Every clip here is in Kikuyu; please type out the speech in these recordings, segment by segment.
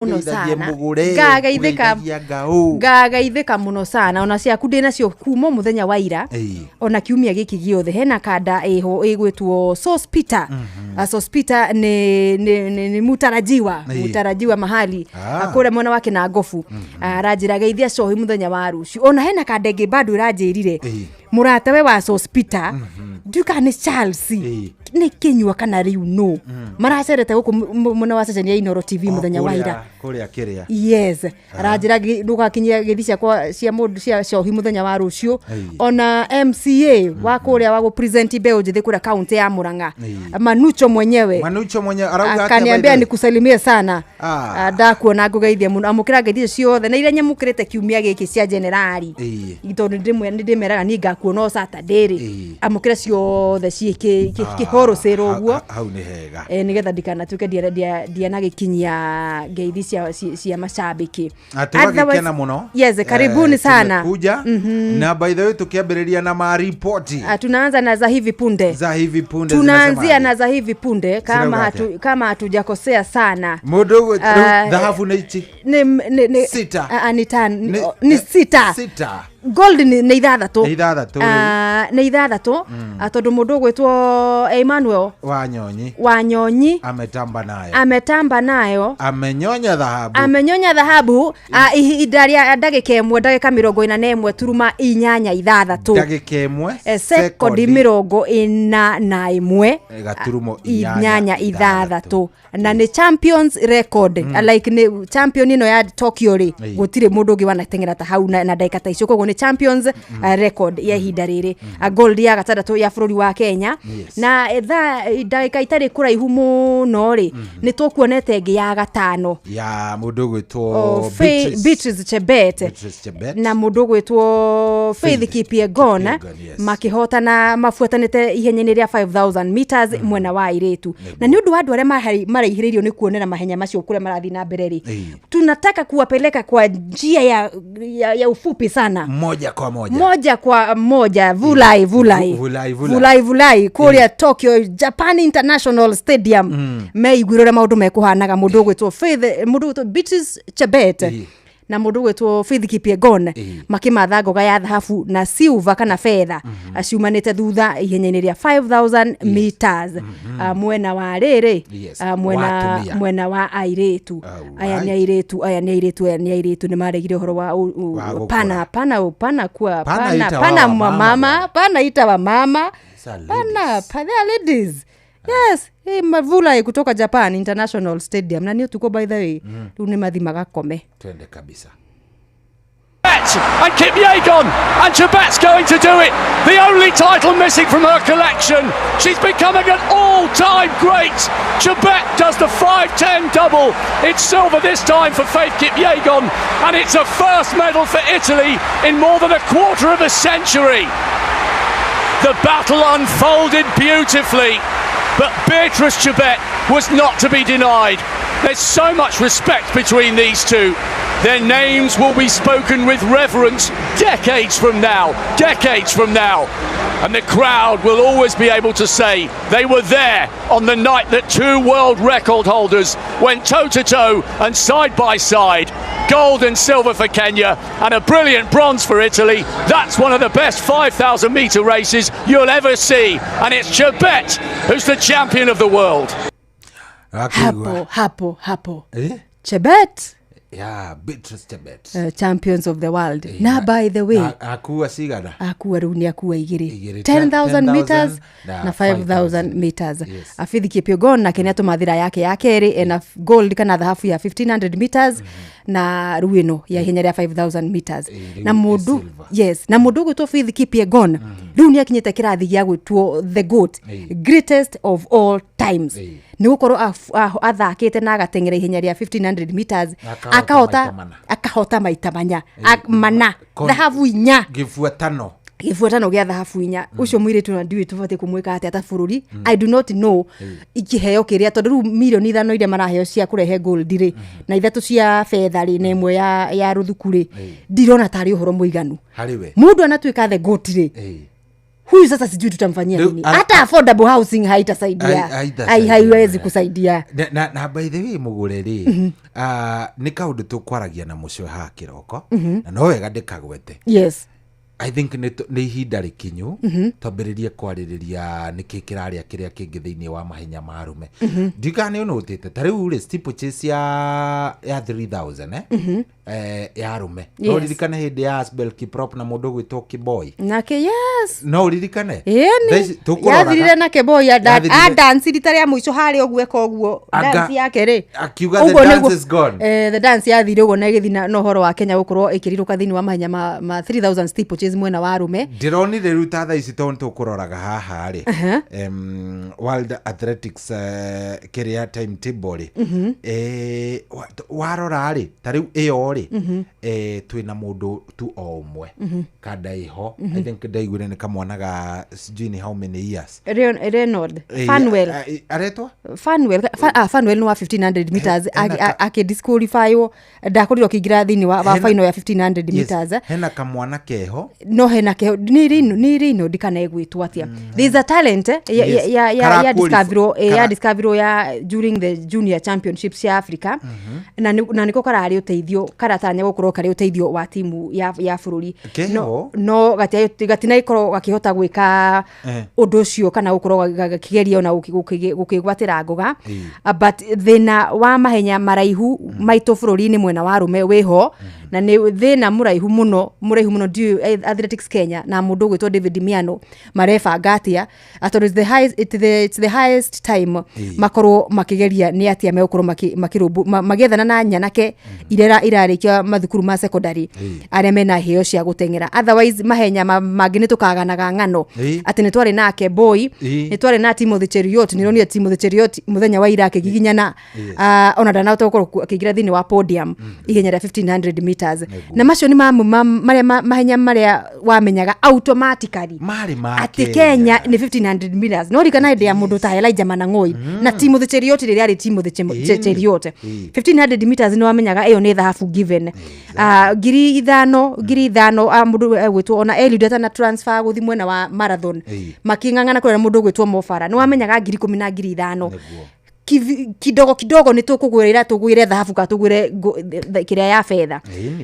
Mũno Ngeithagie sana. Mũgũre. Ngagaithĩka. Ũgeithagia ngaũ. Ngagaithĩka mũno sana, ona ciaku ndĩ nacio kuma mũthenya wa ira. Ona kiumia gĩkĩ gĩothe hena kanda ĩho ĩgwĩtwo Sospita. Sospita nĩ mutarajiwa mutarajiwa mahali kũrĩa mwena wa Kĩnangobu. Aranjĩra geithia cohi mũthenya wa rũciũ. Ona hena kanda ĩngĩ bado ĩranjĩrire mũratawe wa Sospita, ndiũĩ kana nĩ Charles, nĩ Kĩnyua kana rĩu no maracerete gũkũ mwena wa ceceni ya Inoro TV mũthenya wa ira. Kũrĩa kĩrĩa. Yes, aranjĩra ndũgakinyia gĩthi ciakwa cia mũndũ cia cohi mũthenya wa rũciũ. Ona MCA wa kũrĩa wa gũpresent mbeũ njĩthĩ kũrĩa kaunti ya Murang'a, Manucho mwenyewe. Manucho mwenye arauga atĩa, by the Akaniambia way? Nikusalimie sana. Ah. Ah, ndakuona ngũgeithia mũno, amũkĩra ngeithio ciothe na iria nyamũkĩrĩte kiumia gĩkĩ cia generali, tondũ nĩ ndĩmeraga niĩ ngakuona o Saturday rĩ. Amũkĩra ciothe ciĩ kĩhorũcĩrwo ũguo. Hau nĩ hega. Nĩgetha ndikanatuĩke ndianagĩkinyia ngeithi cia macambĩki. Na tũgagĩkena mũno. Yes, karibuni sana. Tumekuja na by the way tukiambĩrĩria na maripoti. Ah, tunaanza na za hivi punde. Za hivi punde. Tunaanzia Zinasemaje? Na za hivi punde kama Zirauga kama hatujakosea sana. Mũndũ Ah, thahabu nĩ ici nĩ Sita. Ah, ah, ni ni sita. Sita. Gold nĩ ithathatũ. Nĩ ithathatũ rĩu. Ah, nĩ ithathatũ. Ah, tondũ mũndũ ũgwĩtwo Emmanuel Wanyonyi Wanyonyi ametamba nayo. Ametamba nayo. Amenyonya dhahabu. Amenyonya dhahabu, ihinda rĩa ndagĩka 1 ndagĩka 41.86. Ndagĩka 1 Sekondi 41 gaturumo 86, na nĩ champions record, like nĩ champion ĩno ya Tokyo rĩ. Gũtirĩ mũndũ ũngĩ wanateng'era ta hau na ndagĩka ta icio, koguo nĩ champions record ya ihinda rĩrĩ. Gold ya gatandatũ ya bũrũri wa Kenya. Na thaa ndagĩka itarĩ kũraihu mũno rĩ, nĩ tũkuonete ĩngĩ ya gatano ya mũndũ ũgwĩtwo o, Beatrice Chebet. Beatrice Chebet. Na mũndũ ũgwĩtwo Faith Faith Kipyegon. Kipyegon, yes. Makĩhotana mabuatanĩte ihenya-inĩ rĩa 5000 meters mwena wa airĩtu. Na nĩ ũndũ wa andũ arĩa maraihĩrĩirio nĩ kuonera mahenya macio kũrĩa marathiĩ na mbere rĩ, tunataka kuwapeleka kwa njia ya ufupi sana. Moja kwa moja. Moja kwa moja, vulai vulai. Vulai, vulai. Vulai vulai kũrĩa Tokyo, Japan International Stadium, meiguire ũrĩa maũndũ mekũhanaga. Mũndũ ũgwĩtwo Faith, mũndũ ũgwĩtwo Beatrice Chebet na mũndũ ũgwĩtwo Faith Kipyegon makĩmatha ngoga ya thahabu na silver kana fedha ciumanĩte thutha ihenya-inĩ rĩa 5000 meters. Ah, mwena wa rĩrĩ ah, Wa mwena atumia. Mwena wa airĩtu. Aya nĩ airĩtu, aya nĩ airĩtu, aya nĩ airĩtu, nĩ maregire ũhoro wa Wa gũkũra. pana pana pana kuwa Pana pana ita pana wa mwa mama. mama pana ita wa mama. These are Pana ladies. they are ladies, yes. Hey, mavula kutoka Japan International Stadium, na nĩ ũtukũ by the way, rĩu nĩ mathi magakome. Twende kabisa. Chebet and Kipyegon, and Chebet's going to do it. The only title missing from her collection. She's becoming an all-time great. Chebet does the 5'10 double. It's silver this time for Faith Kipyegon, and it's a first medal for Italy in more than a quarter of a century. The battle unfolded beautifully, but Beatrice Chebet was not to be denied. There's so much respect between these two. Their names will be spoken with reverence decades from now, decades from now. And the crowd will always be able to say they were there on the night that two world record holders went toe to toe and side by side. Gold and silver for Kenya and a brilliant bronze for Italy. That's one of the best 5,000 metre races you'll ever see. And it's Chebet who's the champion of the world. Akĩigua. Hapo hapo hapo. Eh? Chebet. Ya Beatrice Chebet. Champions of the world. Na by the way, Akua cigana? Akua rĩu nĩ akua igĩrĩ. Igĩrĩ, 10,000 meters na na 5000 meters. Faith Kipyegon nake nĩ atũma thira yake ya kerĩ ena gold kana thahabu ya 1500 meters na rĩu ĩno ya ihenya rĩa 5000 meters. Rĩu Na nĩ mũndũ silver. Yes, na mũndũ ũgwĩtwo Faith Kipyegon rĩu nĩ akinyĩte kĩrathi gĩa gwĩtwo the GOAT, greatest of all times, nĩ gũkorwo athakĩte na agateng'era ihenya rĩa 1500 meters. Akahota akahota maita mana. Akahota maita mana, thahabu inya. Gĩbuatano. Gĩbuatano gĩa thahabu inya. Ũcio mũirĩtu na ndiũĩ tũbatiĩ kũmwĩka atĩa ta bũrũri. I do not know ikĩheo kĩrĩa, tondũ rĩu mirioni 5 iria maraheo cia kũrehe gold rĩ, na ithatũ cia betha rĩ, na ĩmwe ya rũthuku rĩ, ndirona tarĩ ũhoro mũiganu Harĩ we. Mũndũ anatuĩka the GOAT rĩ. Huyu sasa sijui tutamfanyia nini. Hata affordable housing haitasaidia. Haitasaidia. Haiwezi kusaidia. Na by the way, mũgũre rĩ, nĩ kaũndũ tũkwaragia na mũcio haha kĩroko, na no wega ndĩkagwete. I think nĩ ihinda rĩkinyu twambĩrĩrie kwarĩrĩria nĩkĩ kĩrarĩa kĩrĩa kĩngĩ thĩinĩ wa mahenya ma arũme. Ndikana nĩ ũnũtĩte ta rĩu rĩ, steeplechase ya 3000 ya arũme, no ũririkane hĩndĩ ya Asbel Kiprop na mũndũ ũgwĩtwo Kiboi? Nake, yes. No ũririkane? Thaa Ĩni ici tũkũroraga- yathirire na Keboi. Yathirire- Adansi rita rĩa mũico harĩa ũguo eka ũguo, dance yake rĩ, akiuga, "The Ũguo dance nĩguo- is gone." The dance yathire ũguo na ĩgĩthiĩ na ũhoro wa Kenya gũkorwo ĩkĩrirũka thĩinĩ wa mahenya ma 3000 steeplechase mwena wa arũme. Ndĩronire rĩu ta thaa ici, tondũ tũkũroraga haha rĩ, World Athletics, kĩrĩa timetable rĩ, warora rĩ, ta rĩu ĩyo rĩ, twĩna mũndũ tu o ũmwe kanda ĩho. I think ndaiguire nĩ kamwana ga sijui ni how many years. Reynold Fanwell. Aretwa? Fanwell, Fanwell nĩ wa 1500 meters. Hena Akĩdisqualifywo, ndakorirwo akĩingĩra thĩinĩ wa final ya 1500 Yes, meters. hena kamwana keho. No hena keho, nĩ rino ndikana ĩgwĩtwo atĩa. There is a talent, Yes. ya discoverirwo, ya discoverirwo ya during the junior championships ya Africa, na nĩko kararĩ ũteithio, karatanya gũkorwo karĩ ũteithio wa timu ya bũrũri. Keho? No gatinagĩkorwo gakĩhota gwĩka ũndũ ũcio kana gũkorwo gakĩgeria ona gũkĩgwatĩra ngoga. But thĩna wa mahenya maraihu maitũ bũrũri-inĩ mwena wa arũme wĩho, na nĩ thĩna mũraihu mũno, mũraihu mũno. Ndiũĩ Athletics Kenya na mũndũ ũgwĩtwo David Miano marebanga atĩa, tondũ it's the highest time makorwo makĩgeria nĩ atĩa megũkorwo magĩethana na nyanake iria irarĩkia mathukuru ma secondary arĩa mena heo cia gũteng'era. Otherwise mahenya mangĩ nĩ tũkaganaga ng'ano atĩ nĩ twarĩ nake Boy, nĩ twarĩ na Timothy Cheruiyot. Nĩ ronire Timothy Cheruiyot mũthenya wa ira akĩgiginyana. Ona ndanahota gũkorwo akĩingĩra thĩinĩ wa podium ihenya rĩa 1500 meters, na macio nĩ mamwe marĩa mahenya marĩa wamenyaga automatically Marĩ ma atĩ Kenya nĩ 1500 meters. No rikana hĩndĩ ya mũndũ ta Elijah Manang'oi na Timothy Cheruiyot, rĩrĩa arĩ Timothy Cheruiyot, 1500 meters nĩ wamenyaga ĩyo nĩ thahabu given. 5000, 5000, mũndũ egwĩtwo ona Eliud atana transfer gũthiĩ mwena wa marathon, makĩng'ang'ana kũrĩa na mũndũ ũgwĩtwo Mo Farah, nĩ wamenyaga 10,000 na 5000, kidogo kidogo nĩ tũkũgwĩra, tũgwĩre thahabu kana tũgwĩre kĩrĩa ya betha.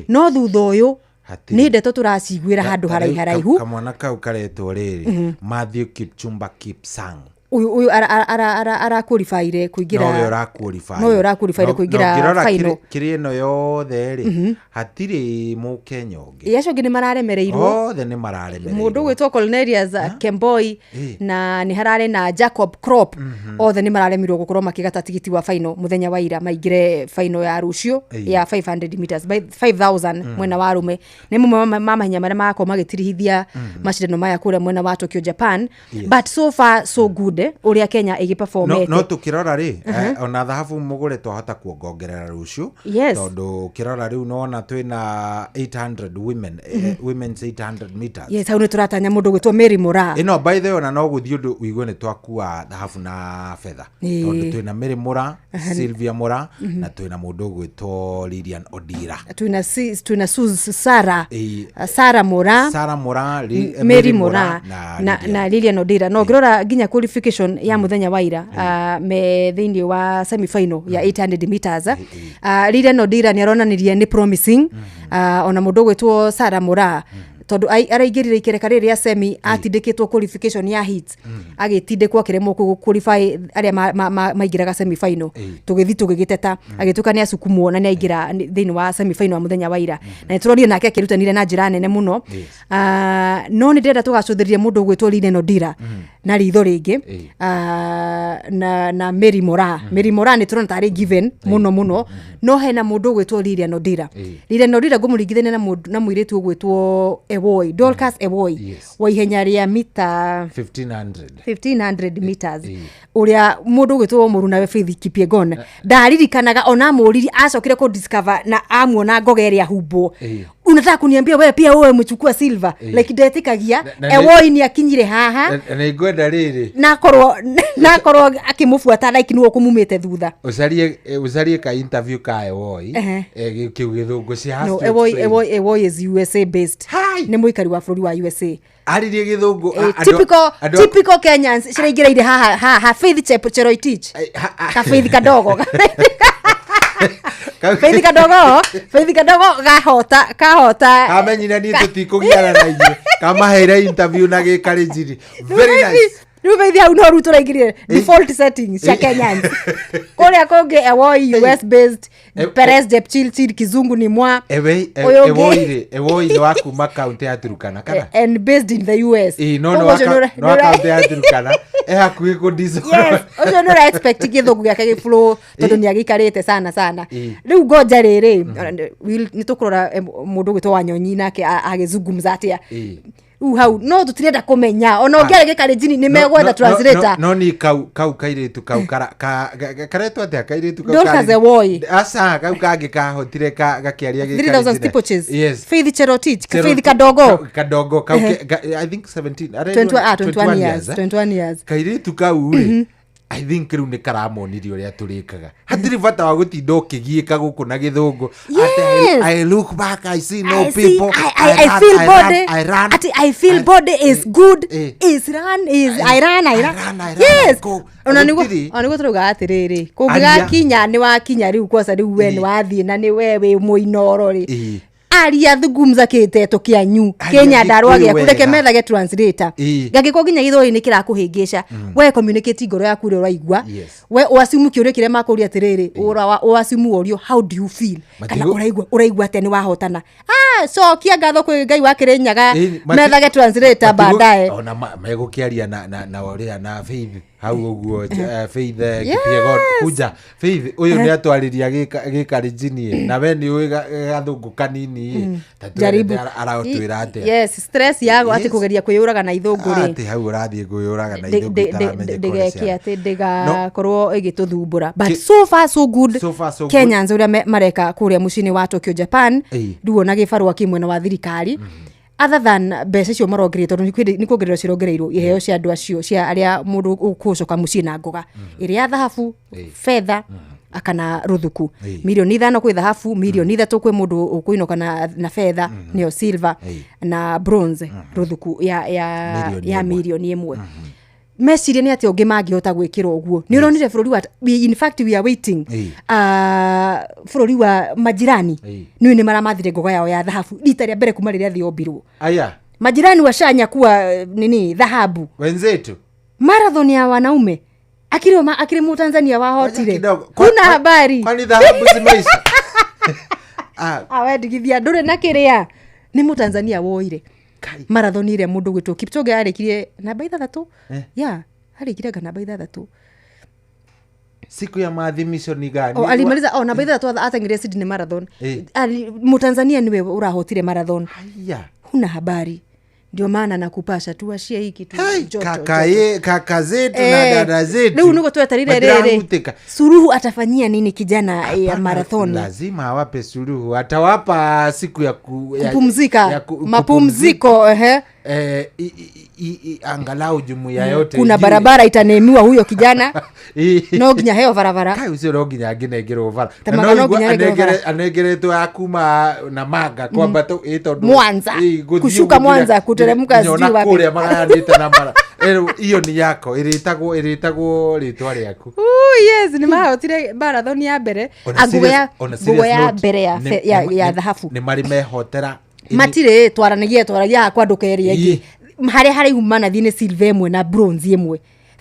No thutha ũyũ Hatirĩ. nĩ ndeto tũraciguĩra handũ haraiharaihu. Kamwana kau karetwo rĩrĩ Matthew Kipchumba Kipsang. Ũyũ araqualifyire kũingĩra. Nowe ũraqualify. Nowe ũraqualifyire kũingĩra Na ũngĩrora final. kĩrĩ ĩno yothe rĩ, hatirĩ mũkenya ũngĩ. Acio angĩ nĩ mararemereirwo. Othe nĩ mararemereirwo. Mũndũ ũgwĩtwo Cornelius Kemboi na nĩ hararĩ na Jacob Krop, othe nĩ mararemirwo gũkorwo makĩgata tigiti wa final mũthenya wa ira, maingĩre final ya rũciũ ya 500 meters by 5000 mwena wa arũme. Nĩ mamwe ma mahenya marĩa magakorwo magĩtirihithia macindano maya kũrĩa mwena wa Tokyo, Japan. But so far so good, ũrĩa Kenya No, ĩgĩperformete. no tũkĩrora rĩ, ona thahabu, mũgũre, twahota kuongongerera rũciũ, tondũ ũkĩrora rĩu nĩwona twĩna 800 women, women's 800 meters. Yes, hau nĩ tũratanya mũndũ ũgwĩtwo Mary Moraa. Ĩno by the way, ona no gũthiĩ ũndũ ũigue nĩ twakua thahabu na betha, tondũ twĩna Mary Moraa, Sylvia Moraa, na twĩna mũndũ ũgwĩtwo Lilian Odira. Twĩna Sara, Sara Moraa. Sara Moraa, Mary Moraa na na, Lilian. na Lilian Odira. No ngĩrora nginya qualification ya mũthenya wa ira, me thĩinĩ wa semi final ya 800 meters, Lilian Odira nĩ aronanirie nĩ promising, ona mũndũ ũgwĩtwo Sara Moraa, tondũ araingĩrire ikereka rĩrĩ rĩa semi atindĩkĩtwo qualification ya heat, agĩtindĩkwo akĩremwo qualify arĩa maingĩraga semi final. Tũgĩthiĩ tũgĩgĩteta, agĩtuĩka nĩ acukumwo na nĩ aingĩra thĩinĩ wa semi final ya mũthenya wa ira, na nĩ tũronire nake akĩrutanire na njĩra nene mũno. No nĩ ndĩrenda tũgacũthĩrĩria mũndũ ũgwĩtwo Lilian Odira na ritho rĩngĩ, na Mary Moraa. Mary Moraa nĩ tũrona tarĩ given mũno mũno, no hena mũndũ ũgwĩtwo Lilian Odira. Lilian Odira ngũmũringithania na mũirĩtu ũgwĩtwo Ewoi, Dorcas Ewoi, wa ihenya rĩa mita 1500. 1500 meters, ũrĩa mũndũ ũgwĩtwo mũrunawe Faith Kipyegon ndaririkanaga ona amũririe, acokire kũ discover na amuona ngoga ĩrĩa humbwo, "Unataka kuniambia wewe pia wewe umechukua silver?" Like ndetĩkagia. Na Ewoi nĩ akinyire haha. Na nĩ ngwenda rĩrĩ Nakorwo akĩmũbuata like nĩwe ũkũmumĩte thutha. Ũcarie ka interview ka Ewoi, kĩu gĩthũngũ, she has No, to Ewoi, explain. Ewoi is USA based. Ha! Nĩ mũikari wa bũrũri wa USA. Aririe gĩthũngũ. Typical Kenyans ciraingĩrĩire haha haha. Faith Cheroitich, ka Faith kadogo, Faith kadogo, Faith kadogo gahota kahota. Kamenyire niĩ tũtikũgiana na inyuĩ, kamaheire interview na gĩkarinjini very nice. Rĩu Faith hau no rĩu tũraingĩrire default settings cia Kenyans. Kũrĩa kũngĩ Ewoi, US based. Perez Jepchirchir, kizungu ni mwa. Ũyũ ũngĩ. Ewoi nĩ wa kuma kaunti ya Turkana kana? And based in the US. Ĩ, no nĩ Koguo ũcio nĩ wa kaunti ya Turkana, e hakuhĩ kũ. Yes, ũcio nĩ ũra expect gĩthũngũ gĩake gĩflow tondũ nĩ agĩikarĩte sana sana. Rĩu ngoja rĩrĩ, nĩ tũkũrora mũndũ ũgwĩtwo Wanyonyi nake agĩzungumza atĩa. Rĩu hau no tũtirenda kũmenya ona ũngĩarĩ gĩkarenjini nĩ megwetha translator. No ni kau kairĩtu kau karetwo atĩa kairĩtu kau? Dorcas Ewoi. Aca, kau kangĩ kahotire gakĩaria. 3000 steeplechase. Yes. Faith Cherotich, Faith Kadogo. Kadogo kau I think 17 21, ah, 21 years. 21 years. Kairĩtu kau rĩ, I think rĩu nĩ karamonirie ũrĩa tũrĩkaga, hatirĩ bata wa gũtinda ũkĩgiĩka gũkũ na gĩthũngũ. Ati, I look back, I see no I see, people. I run, feel I body. run, I run. Ati I feel body is good. Is run is I run, I run. I run, I run, Yes. I go. Ona niguo Gũtirĩ. ona niguo turauga atiriri, Aria. kũngĩgakinya nĩ wakinya rĩu kwaca rĩu we nĩ wathiĩ na nĩ we wĩ mũinoro rĩ, aria thugumza kĩteto kĩanyu. Aria Kĩnyandarũa Gĩkũyũ gĩaku reke wega. methage translator. Ngangĩkorwo nginya gĩthweri nĩ kĩrakũhĩngĩca, we communicate ngoro yaku ũrĩa ũraigua. We ũacimu kĩũria kĩrĩa makũria atĩrĩrĩ, ũacimu ũrio, "How do you feel?" Kana ũraigua atĩa nĩ wahotana? Ah, cokia ngatho kwĩ Ngai wa Kĩrĩnyaga. Methage translator baadaye. Ona megũkĩaria na ũrĩa na Faith hau ũguo, Faith Kipyegon, kuja Faith ũyũ nĩ atwarĩria gĩkarinjini na we nĩ ũĩ gathũngũ kanini ta Jaribu. Aratwĩra atĩa? Yes, stress yago atĩ kũgeria kwĩyũraga na ithũngũ rĩ. Atĩ hau ũrathiĩ kwĩyũraga na ithũngũ itaramenyeka ũrĩa ndĩgeke atĩ ndĩgakorwo ĩgĩtũthumbũra, but so far so good. So far so good. Kenyans ũrĩa mareka kũrĩa mũciĩ-inĩ wa Tokyo, Japan. Rĩu ona gĩbarũa kĩ mwena wa thirikari, other than mbeca icio marongereire, tondũ nĩ kuongererwo cirongereirwo iheo cia andũ acio, cia arĩa mũndũ ũkũcoka mũciĩ na ngoga ĩrĩa ya thahabu, fedha kana rũthuku. 5 mirioni kwĩ thahabu, 3 mirioni kwĩ mũndũ ũkũinũka na fedha, nĩyo silver, na bronze, rũthuku ya Mirioni ya 1. 1 mirioni. Meciria nĩ atĩ ũngĩ mangĩhota gwĩkĩra ũguo nĩ ũronire bũrũri wa in fact we are waiting bũrũri wa majirani. Nĩ nĩ maramathire ngoga yao ya thahabu rita rĩa mbere kuma rĩrĩa thĩ yombirwo. Aya. Majirani washanyakua nini, dhahabu. Wenzetu. Marathon ya wanaume akiri akiri mutanzania wahotire. Kidogo. Kuna habari. Kwani dhahabu zimeisha? Ah, awendigithia ndũrĩ na kĩrĩa nĩ mũtanzania woire Kai. marathon ĩrĩa mũndũ gwĩtwo Kipchoge arĩkirie namba 6. Ya arĩkirie anga namba 6. Siku ya maadhimisho ni gani? Oh, alimaliza namba 6, ateng'erire Sydney Marathon. Mũtanzania nĩwe ũrahotire marathon. Haya. Huna habari, ndio maana nakupasha tuashie hiki tu Hey, joto, kaka joto. kaka zetu na dada zetu Rĩu nĩguo tweterire rĩrĩ. Matirahutĩka. Suluhu atafanyia nini kijana ya Hapana, marathon? Lazima awape suluhu, atawapa siku ya Kupumzika. ya Mapumziko, ehe. Angalau jumuiya yote Kuna ijue. barabara itanemiwa huyo kijana, no nginya heo barabara. Kai, ũcio no nginya angĩnengerwo bara. Ta Na maga no no igua nginya anengerwo bara. Anengeretwo ya kuma na manga kwambata ĩ tondũ Mwanza. Gũthiĩ Kushuka ũguo Mwanza, kuteremka nginya ona sijui wapi. kũrĩa magayanĩte na mara. Iyo ni yako, ĩrĩtagwo rĩtwa rĩaku. Ooh, yes, nĩ mahotire marathon ya mbere. On a Ah, nguo ya on a nguo serious ya note, mbere ya ya thahabu. Nĩ marĩ mehotera. Matirĩ twaranagia twaragia kwa ndũka ĩrĩa ĩngĩ. Ĩ. Harĩa haraihu manathiĩ nĩ silver 1 na bronze 1,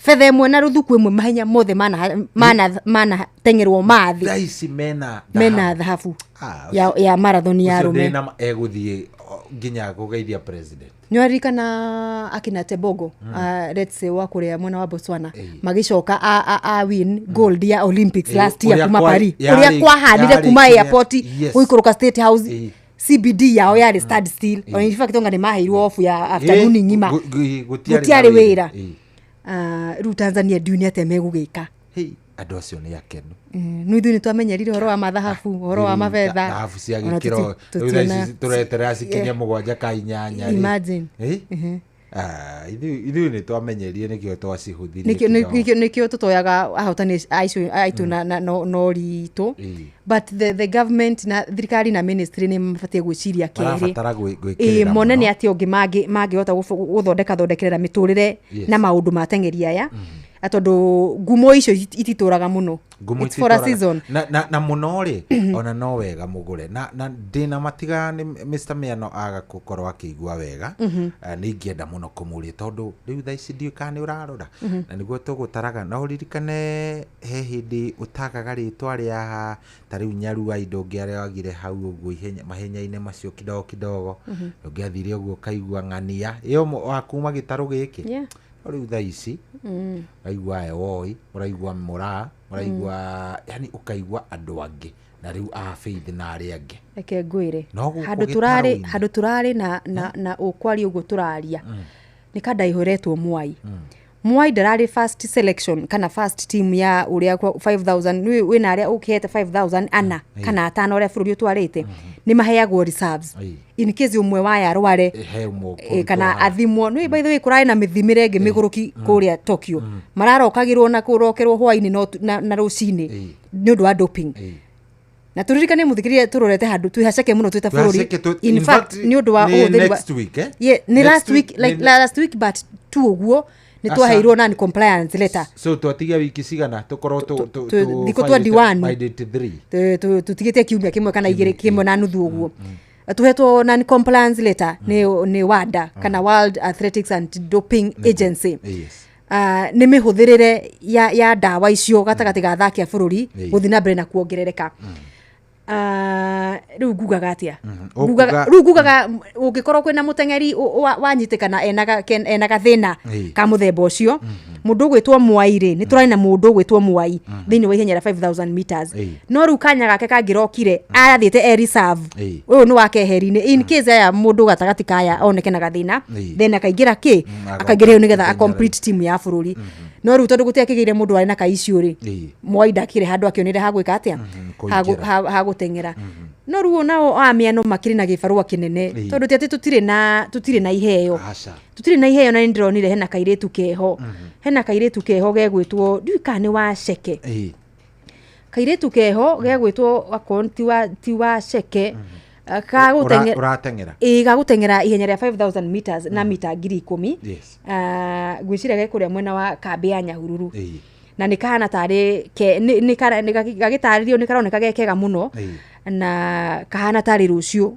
betha 1 na rũthuku 1. Mahenya mothe mana teng'erwo mathĩ. Thaa ici mena Mena thahabu Ah, ya marathon ya ũcio arũme. ndĩ na egũthiĩ nginya kũgeithia president. Nĩwaririkana akina Tebogo, let's say wa kũrĩa mwena wa Botswana, magĩcoka a win gold ya Olympics last year Ũrĩa kuma Paris, ũrĩa kwahanire kuma airport gũikũrũka State House, CBD yao yarĩ stand still. In fact onga nĩ maheirwo off ya afternoon ng'ima. Gũtiarĩ Gũtiarĩ na wĩra. wĩra. Rĩu Tanzania ndiũĩ nĩ atĩa megũgĩka. Hey, andũ acio nĩ akenu. Nĩ ithuĩ nĩ twamenyerire ũhoro wa mathahabu, ũhoro wa mabetha. Thahabu cia Ona gĩkĩro rĩu thaa tũtiona ici tũreterera cikinye 7 ka 8 rĩ. Imagine. Eh? Ithuĩ nĩ twamenyerie nĩkĩo twacihũthirie. Nĩkĩo tũtoyaga ahotani aicio aitũ na no ritũ. But the government na thirikari na ministry nĩ mabatiĩ gwĩciria kerĩ mone nĩ atĩ ũngĩ mangĩhota gũthondeka thondekerera mĩtũrĩre na maũndũ ma teng'eri aya, tondũ ngumo icio ititũraga mũno. It's for a season. Na mũno rĩ, ona no wega mũgũre na ndĩna matiga nĩ Mr. Miano aga gũkorwo akĩigua wega, nĩ ingĩenda mũno kũmũria tondũ rĩu thaa ici ndiũĩ kana nĩ ũrarora na nĩguo tũgũtaraga. No ũririkane he hĩndĩ ũtagaga rĩtwa rĩa ta rĩu Nyarua indo ũngĩaragire hau ũguo mahenya-inĩ macio kidogo kidogo, ũngĩathire ũguo ũkaigua ng'ania ĩyo wa kuma gĩtarũ gĩkĩ. Rĩu thaa ici ũraigua Ewoi, ũraigua Mũraa, ũraigua yani ũkaigua andũ angĩ na rĩu a Faith na arĩa angĩ. Reke ngwĩre handũ tũrarĩ na ũkwaria ũguo tũraria nĩ kanda ihũretwo Mwai. Mwai ndararĩ first selection kana first team ya ũrĩa 5000 wĩna arĩa ũkĩhete 5000 ana kana atano ũrĩa bũrũri ũtwarĩte nĩ maheagwo reserves in case ũmwe waya arware kana athimwo. Nĩ by the way kũrarĩ na mĩthimĩre ĩngĩ mĩgũrũki kũrĩa Tokyo, mararokagĩrwo na kũrokerwo hwainĩ na rũcinĩ nĩ ũndũ wa doping. Na tũririkane mũthikĩrĩria tũrorete handũ twĩhaceke mũno twĩ ta bũrũri. In fact nĩ ũndũ wa ũhũthĩri nĩ last week, like last week but tu ũguo nĩ twaheirwo non compliance letter. So twatigia wiki cigana tũkorwo thikũ 21 by date 3 tũtigĩte kiumia kĩmwe kana igĩrĩ kĩmwe na nuthu ũguo tũhetwo non compliance letter nĩ WADA kana World Athletics and Doping Agency. Nĩ mĩhũthĩrĩre ya ndawa icio gatagatĩ ga athaki a bũrũri gũthiĩ na mbere na kuongerereka. Rĩu ngugaga atĩa? Rĩu ngugaga ũngĩkorwo kwĩna mũteng'eri wanyitĩkana ena gathĩna ka mũthemba ũcio, mũndũ ũgwĩtwo Mwai rĩ, nĩ tũrarĩ na mũndũ ũgwĩtwo Mwai thĩinĩ wa ihenya rĩa 5000 meters, no rĩu kanya gake kangĩrokire arathiĩte e reserve, ũyũ nĩ wakeheri-inĩ in case aya mũndũ gatagatĩ kaya oneke na gathĩna, then akaingĩra kĩ akaingĩra nĩgetha a complete team ya bũrũri. No rĩu tondũ gũtiakĩgĩire mũndũ warĩ na kaicio rĩ, Mwai ndakĩrĩ handũ akĩonire hagwĩka atĩa, hagũteng'era. No rĩu nao a Mĩano makĩrĩ na gĩbarũa kĩnene tondũ ti atĩ tũtirĩ na iheo, tũtirĩ na iheo. Na nĩ ndĩronire hena kairĩtu keho, hena kairĩtu keho gegwĩtwo ndiũĩ kana nĩ wa Ceke, kairĩtu keho gegwĩtwo akorwo ti wa Ceke, gagũteng'era ihenya rĩa 5000 meters na mita 10,000. Ngwĩciria ge kũrĩa mwena wa kambĩ ya Nyahururu, na nĩ kahana tarĩ gagĩtarĩrio nĩ karoneka ge kega mũno na kahana tarĩ rũciũ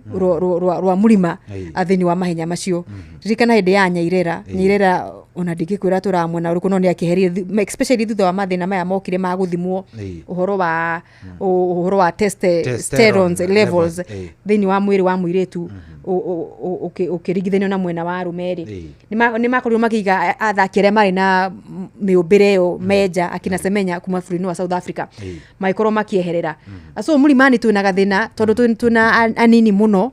rwa mũrima thĩinĩ wa mahenya macio. Ririkana hĩndĩ ya Nyairera ona ndingĩkwĩra tũramwena ũrĩkũ, no nĩ akĩherie especially thutha wa mathĩna maya mokire ma gũthimwo ũhoro wa testosterone levels thĩinĩ wa mwĩrĩ wa mũirĩtu ũkĩringithanio na mwena wa arũme rĩ, nĩ makorirwo makĩiga athaki arĩa marĩ na mĩũmbĩre ĩyo menja akina Semenya kuma bũrũri-inĩ wa South Africa magĩkorwo makĩeherera. So mũrimani twĩna gathĩna tondũ twĩna anini mũno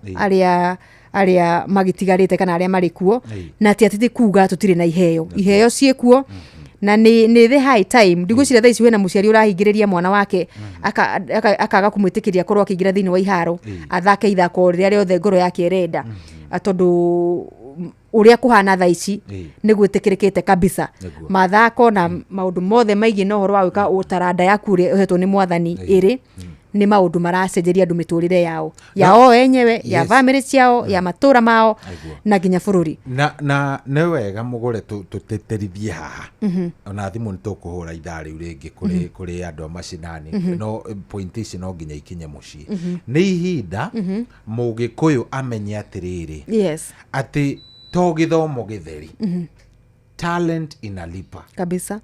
arĩa magĩtigarĩte kana arĩa marĩ kuo, na ti atĩ ti kuga tũtirĩ na iheo, iheo ciĩkuo na nĩ the high time. Ndigwĩciria thaa ici wĩna mũciari ũrahingĩrĩria mwana wake akaga kũmwĩtĩkĩria akorwo akĩingĩra thĩinĩ wa iharo athake ithako rĩrĩa rĩothe ngoro yake ĩrenda, tondũ ũrĩa kũhana thaa ici nĩ gwĩtĩkĩrĩkĩte kabisa mathako na maũndũ mothe maingĩ na ũhoro wa gwĩka ũtaranda yaku ũrĩa ũhetwo nĩ mwathani ĩrĩ nĩ maũndũ maracenjeria andũ mĩtũrĩre yao enyewe, ya bamĩrĩ ciao, ya matũra mao na nginya bũrũri. Na nĩ wega mũgũre tũtĩtĩrithie haha, ona thimũ nĩ tũkũhũra ithaa rĩu rĩngĩ kũrĩ andũ a macinani, no point ici no nginya ikinye mũciĩ. Nĩ ihinda mũgĩkũyũ amenye atĩrĩrĩ atĩ to gĩthomo gĩtheri, talent inalipa kabisa.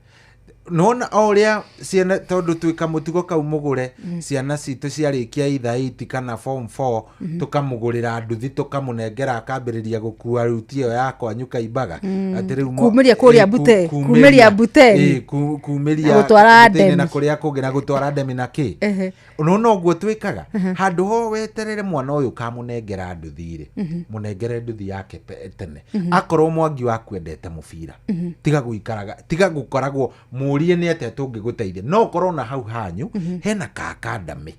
Nona o ũrĩa ciana tondũ twĩka mũtugo kau mũgũre, ciana citũ ciarĩkia either 8 kana form 4 tũkamũgũrĩra nduthi tũkamũnengera akambĩrĩria gũkua ruti ĩyo ya kwanyu kaimbaga atĩ rĩu kumĩria kũrĩa Mbute, kumĩria Mbute, kumĩria gũtwara Ndemi na kũrĩa kũngĩ na gũtwara Ndemi na kĩ. Nona ũguo twĩkaga handũ ho weterere mwana ũyũ ũkamũnengera nduthi rĩ, mũnengere nduthi yake tene. Akorwo Mwangi waku endete mũbira, tiga gũikaraga, tiga gũkoragwo mũrie nĩ atĩa tũngĩgũteithia, no ũkorwo na hau hanyu hena ka academy.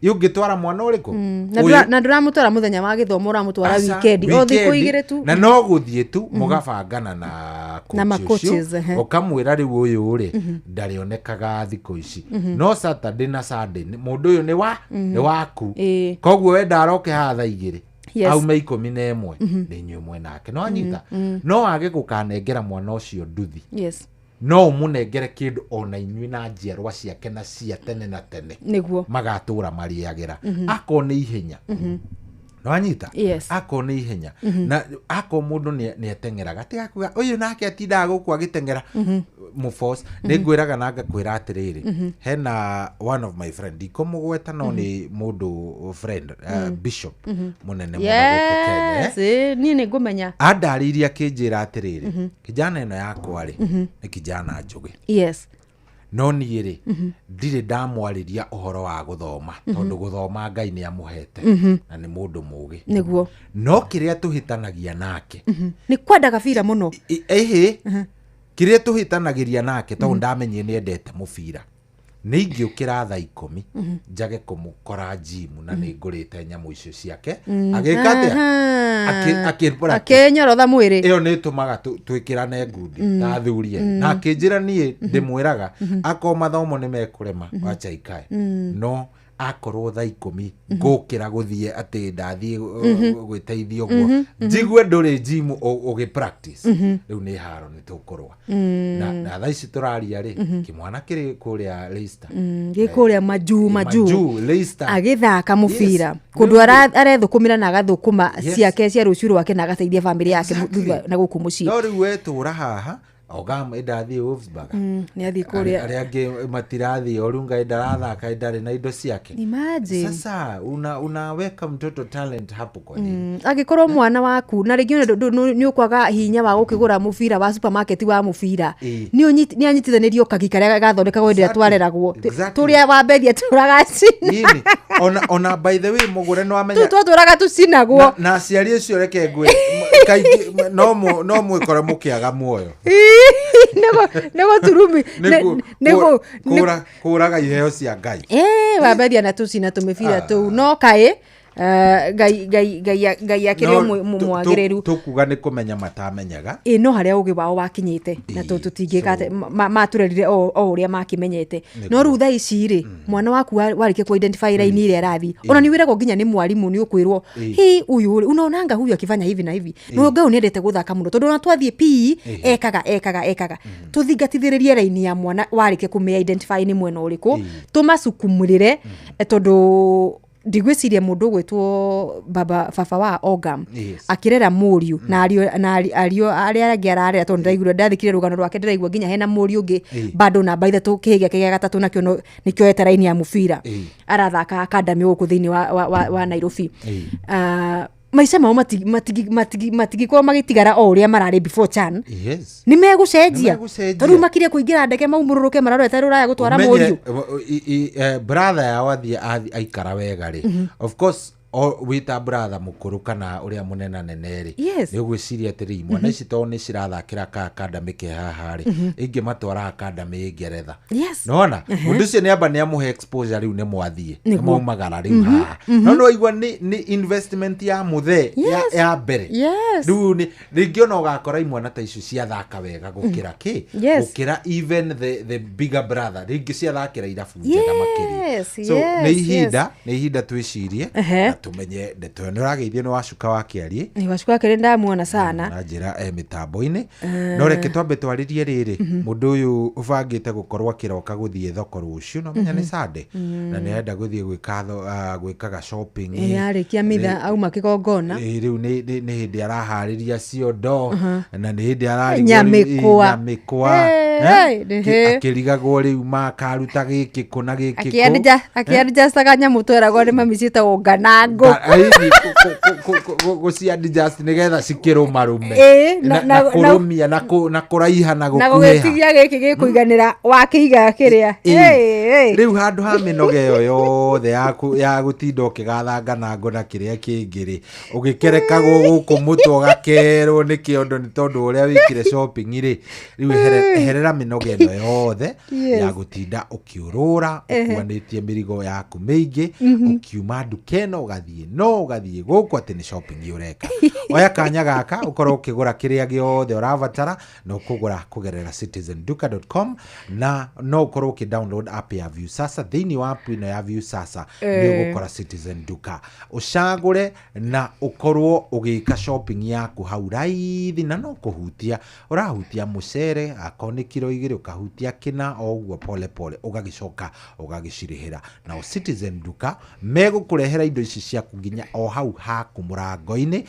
Ũngĩtwara mwana ũrĩkũ? Na Ũyũ- na ndũramũtwara mũthenya wa gĩthomo, ũramũtwara Aca, wikendi o thikũ wikendi. 2 tu. Na no gũthiĩ tu mũgabangana na Na ma coach coaches, ũcio, ũkamwĩra rĩu ũyũ rĩ ndarĩonekaga thikũ ici, no Saturday na Sunday mũndũ ũyũ nĩ waku. Koguo wenda aroke haha thaa 2, aume 11, nĩ inyuĩ mwenake. No anyita no age gũkanengera mwana ũcio nduthi, no ũmũnengere kĩndũ ona inyuĩ na njiarwa ciake na cia tene na tene magatũra marĩagĩra. Akorwo nĩ ihenya, nĩwanyita? Akorwo nĩ ihenya na akorwo mũndũ nĩ ateng'eraga, tiga kuga ũyũ nake atindaga gũkũ agĩteng'era mũbos. Nĩ ngwĩraga na ngakwĩra atĩrĩrĩ, hena one of my friend, ndikũmũgweta, no nĩ mũndũ friend, bishop mũnene mũno gũkũ Kenya, eh? Yes, niĩ nĩ ngũmenya. Andarĩirie akĩnjĩra atĩrĩrĩ, kijana ĩno yakwa rĩ nĩ kijana njũgĩ, no niĩ rĩ ndirĩ ndamwarĩria ũhoro wa gũthoma, tondũ gũthoma Ngai nĩ amũhete na nĩ mũndũ mũgĩ. No kĩrĩa tũhĩtanagia nake Nĩ kwenda gabira mũno. Ĩhĩ, kĩrĩa tũhĩtanagĩria nake, tondũ ndamenyire nĩ endete mũbira, nĩ ingĩũkĩra thaa 10 njage kũmũkora njimu na nĩ ngũrĩte nyamũ icio ciake, agĩka atĩa? Akĩ- Akĩnyorotha mwĩrĩ. Ĩyo nĩ ĩtũmaga twĩkĩrane ngundi ta athuri ene. Na akĩnjĩra niĩ ndĩmwĩraga akorwo mathomo nĩ mekũrema, wacha ikae, no akorwo thaa 10 ngũkĩra gũthiĩ atĩ ndathiĩ gwĩteithia ũguo, njigue ndũrĩ njimu ũgĩ practice, rĩu nĩ haro, nĩ tũkũrũa. Na thaa ici tũraria rĩ, kĩmwana kĩrĩ kũrĩa Leicester. Gĩ kũrĩa majuu majuu. Majuu, Leicester. Agĩthaka mũbira Yes. kũndũ arethũkũmĩra na agathũkũma ciake cia rũciũ rwake na agateithia bamĩrĩ yake thutha na gũkũ mũciĩ. No rĩu wetũra haha Ogam ĩndathiĩ Wolfsburg. Nĩ athiĩ kũrĩa. Arĩa angĩ matirathiĩ, Olunga ndarathaka, ndarĩ na indo ciake. Imagine. Sasa unaweka mtoto talent hapo kwa nini? Angĩkorwo mwana waku na rĩngĩ ona nĩ ũkwaga hinya wa gũkĩgũra mũbira wa supermarket wa mũbira, nĩ anyitithanĩrio kagi karĩa gathondekagwo hĩndĩ ĩrĩa twareragwo, tũrĩa wamberia tũragacina. Ini ona by the way, mũgũre no amenya tũu twatũraga tũcinagwo. Na aciari acio, reke ngwĩre, kaingĩ no mwĩkore mũkĩaga muoyo. Nĩ gũturumi. Nĩ kũraga iheo cia Ngai. Wamberia na tũcina tũmĩbira tũu, no kaĩ Ngai Ngai Ngai Ngai akĩrĩ o No, mwagĩrĩru. Tũkuga nĩ kũmenya matamenyaga. Ĩ, no harĩa ũgĩ wao wakinyĩte na tũtingĩka atĩ matũrerire o ũrĩa makĩmenyete. No rĩu thaa ici rĩ, mwana waku warĩkia ku identify raini ĩrĩa arathiĩ, ona nĩ wĩragwo nginya nĩ mwarimũ, nĩ ũkwĩrwo, hi huyu rĩ, unaonanga huyu akifanya hivi na hivi, na ũyũ ngai nĩendete gũthaka mũno, tondũ ona twathiĩ PE ekaga ekaga ekaga. Tũthingatithĩrĩrie raini ya mwana warĩkia kũmĩ identify nĩ mwena ũrĩkũ, tũmacukumũrĩre, tondũ ndigwĩciria mũndũ ũgwĩtwo baba baba wa Ogam akĩrera mũriũ na ariũ na ariũ arĩa angĩ ararera, tondũ ndĩraigua ndathikire rũgano rwake, ndĩraigua nginya hena mũriũ ũngĩ bado namba 3, kĩhĩ gĩake gĩa gatatũ nakĩo nĩkĩoete raini ya mũbira, arathaka academy gũkũ thĩinĩ wa Nairobi. Ah, maica mao matigĩkorwo magĩtigara o ũrĩa mararĩ before CHAN. Nĩ megũcenjia. Nĩmegũcenjia. Tondũ rĩu makirie kũingĩra ndege maumũrũrũke marorete rũraya gũtwara Ũmenye, mũriũ. Brother yao athiĩ aikara wega rĩ, of course o wĩta brother mũkũrũ kana ũrĩa mũnenanene rĩ, nĩ ũgwĩciria atĩrĩ, imwana ici tondũ nĩ cirathakĩra ka academy ke haha rĩ, ingĩmatwara academy Ngeretha. Nona mũndũ ũcio nĩ amba nĩ amũhe exposure, rĩu nĩ mwathiĩ, nĩ mwaumagara rĩu haha, no nĩ waigua nĩ investment ya mũthee ya mbere. Rĩu nĩ rĩngĩ ona ũgakora imwana ta icio ciathaka wega gũkĩra kĩ, gũkĩra even the bigger brother, rĩngĩ ciathakĩra irabu njega makĩria. So nĩ ihinda, nĩ ihinda twĩcirie na tũmenye ndeto ĩyo. Nĩ ũrageithio nĩ Wacuka wa Kĩariĩ. Nĩ Wacuka kĩrĩ ndamuona sana. Na njĩra e mĩtambo-inĩ, no reke twambe twarĩrie rĩrĩ mũndũ ũyũ ũbangĩte gũkorwo akĩroka gũthiĩ thoko rũciũ, no menya nĩ Sunday na nĩ arenda gũthiĩ gwĩkaga shopping. Arĩkia mitha auma kĩgongona. Rĩu nĩ hĩndĩ araharĩria ciondo na nĩ hĩndĩ ararigwo Nyamĩkwa. Nyamĩkwa. Akĩrigagwo rĩu makaruta gĩkĩ kũ na gĩkĩ kũ. Akĩadjustaga nyamũ tweragwo nĩ mami ciĩtagwo ngananga. ngũ. Gũciadjust nĩgetha cikĩrũmarũme. Ĩĩ, na na kũrũmia na kũraiha na na gũkuhĩha. Gũgĩtigia gĩkĩ gĩkũiganĩra wakĩiga kĩrĩa. Ĩĩ. Rĩu handũ ha mĩnoga ĩyo yothe ya gũtinda ũkĩgathanga na ngo na kĩrĩa kĩngĩ rĩ, ũgĩkerekagwo gũkũ mũtwe ũgakerwo nĩ kĩondo nĩ tondũ ũrĩa wĩkire shopping rĩ, rĩu eherera mĩnoga ĩno yothe ya gũtinda ũkĩũrũra ũkuanĩtie mĩrigo yaku mĩingĩ, ũkiuma nduka ĩno ũgathiĩ no ũgathiĩ gũkũ atĩ nĩ shopping ũreka. Oya kanya gaka ũkorwo ũkĩgũra kĩrĩa gĩothe ũrabatara na ũkũgũra kũgerera citizenduka.com, na no ũkorwo ũkĩ download app ya Viusasa. Thĩinĩ wa app ĩno ya Viusasa nĩ ũgũkora Citizen Duka, ũcagũre na ũkorwo ũgĩka shopping yaku hau raithi, na no kũhutia ũrahutia mũcere akorwo nĩ kiro 2, ũkahutia kĩna o ũguo pole pole, ũgagĩcoka ũgagĩcirĩhĩra. Nao Citizen Duka megũkũrehera indo ici ciaku nginya o hau haku mũrango-inĩ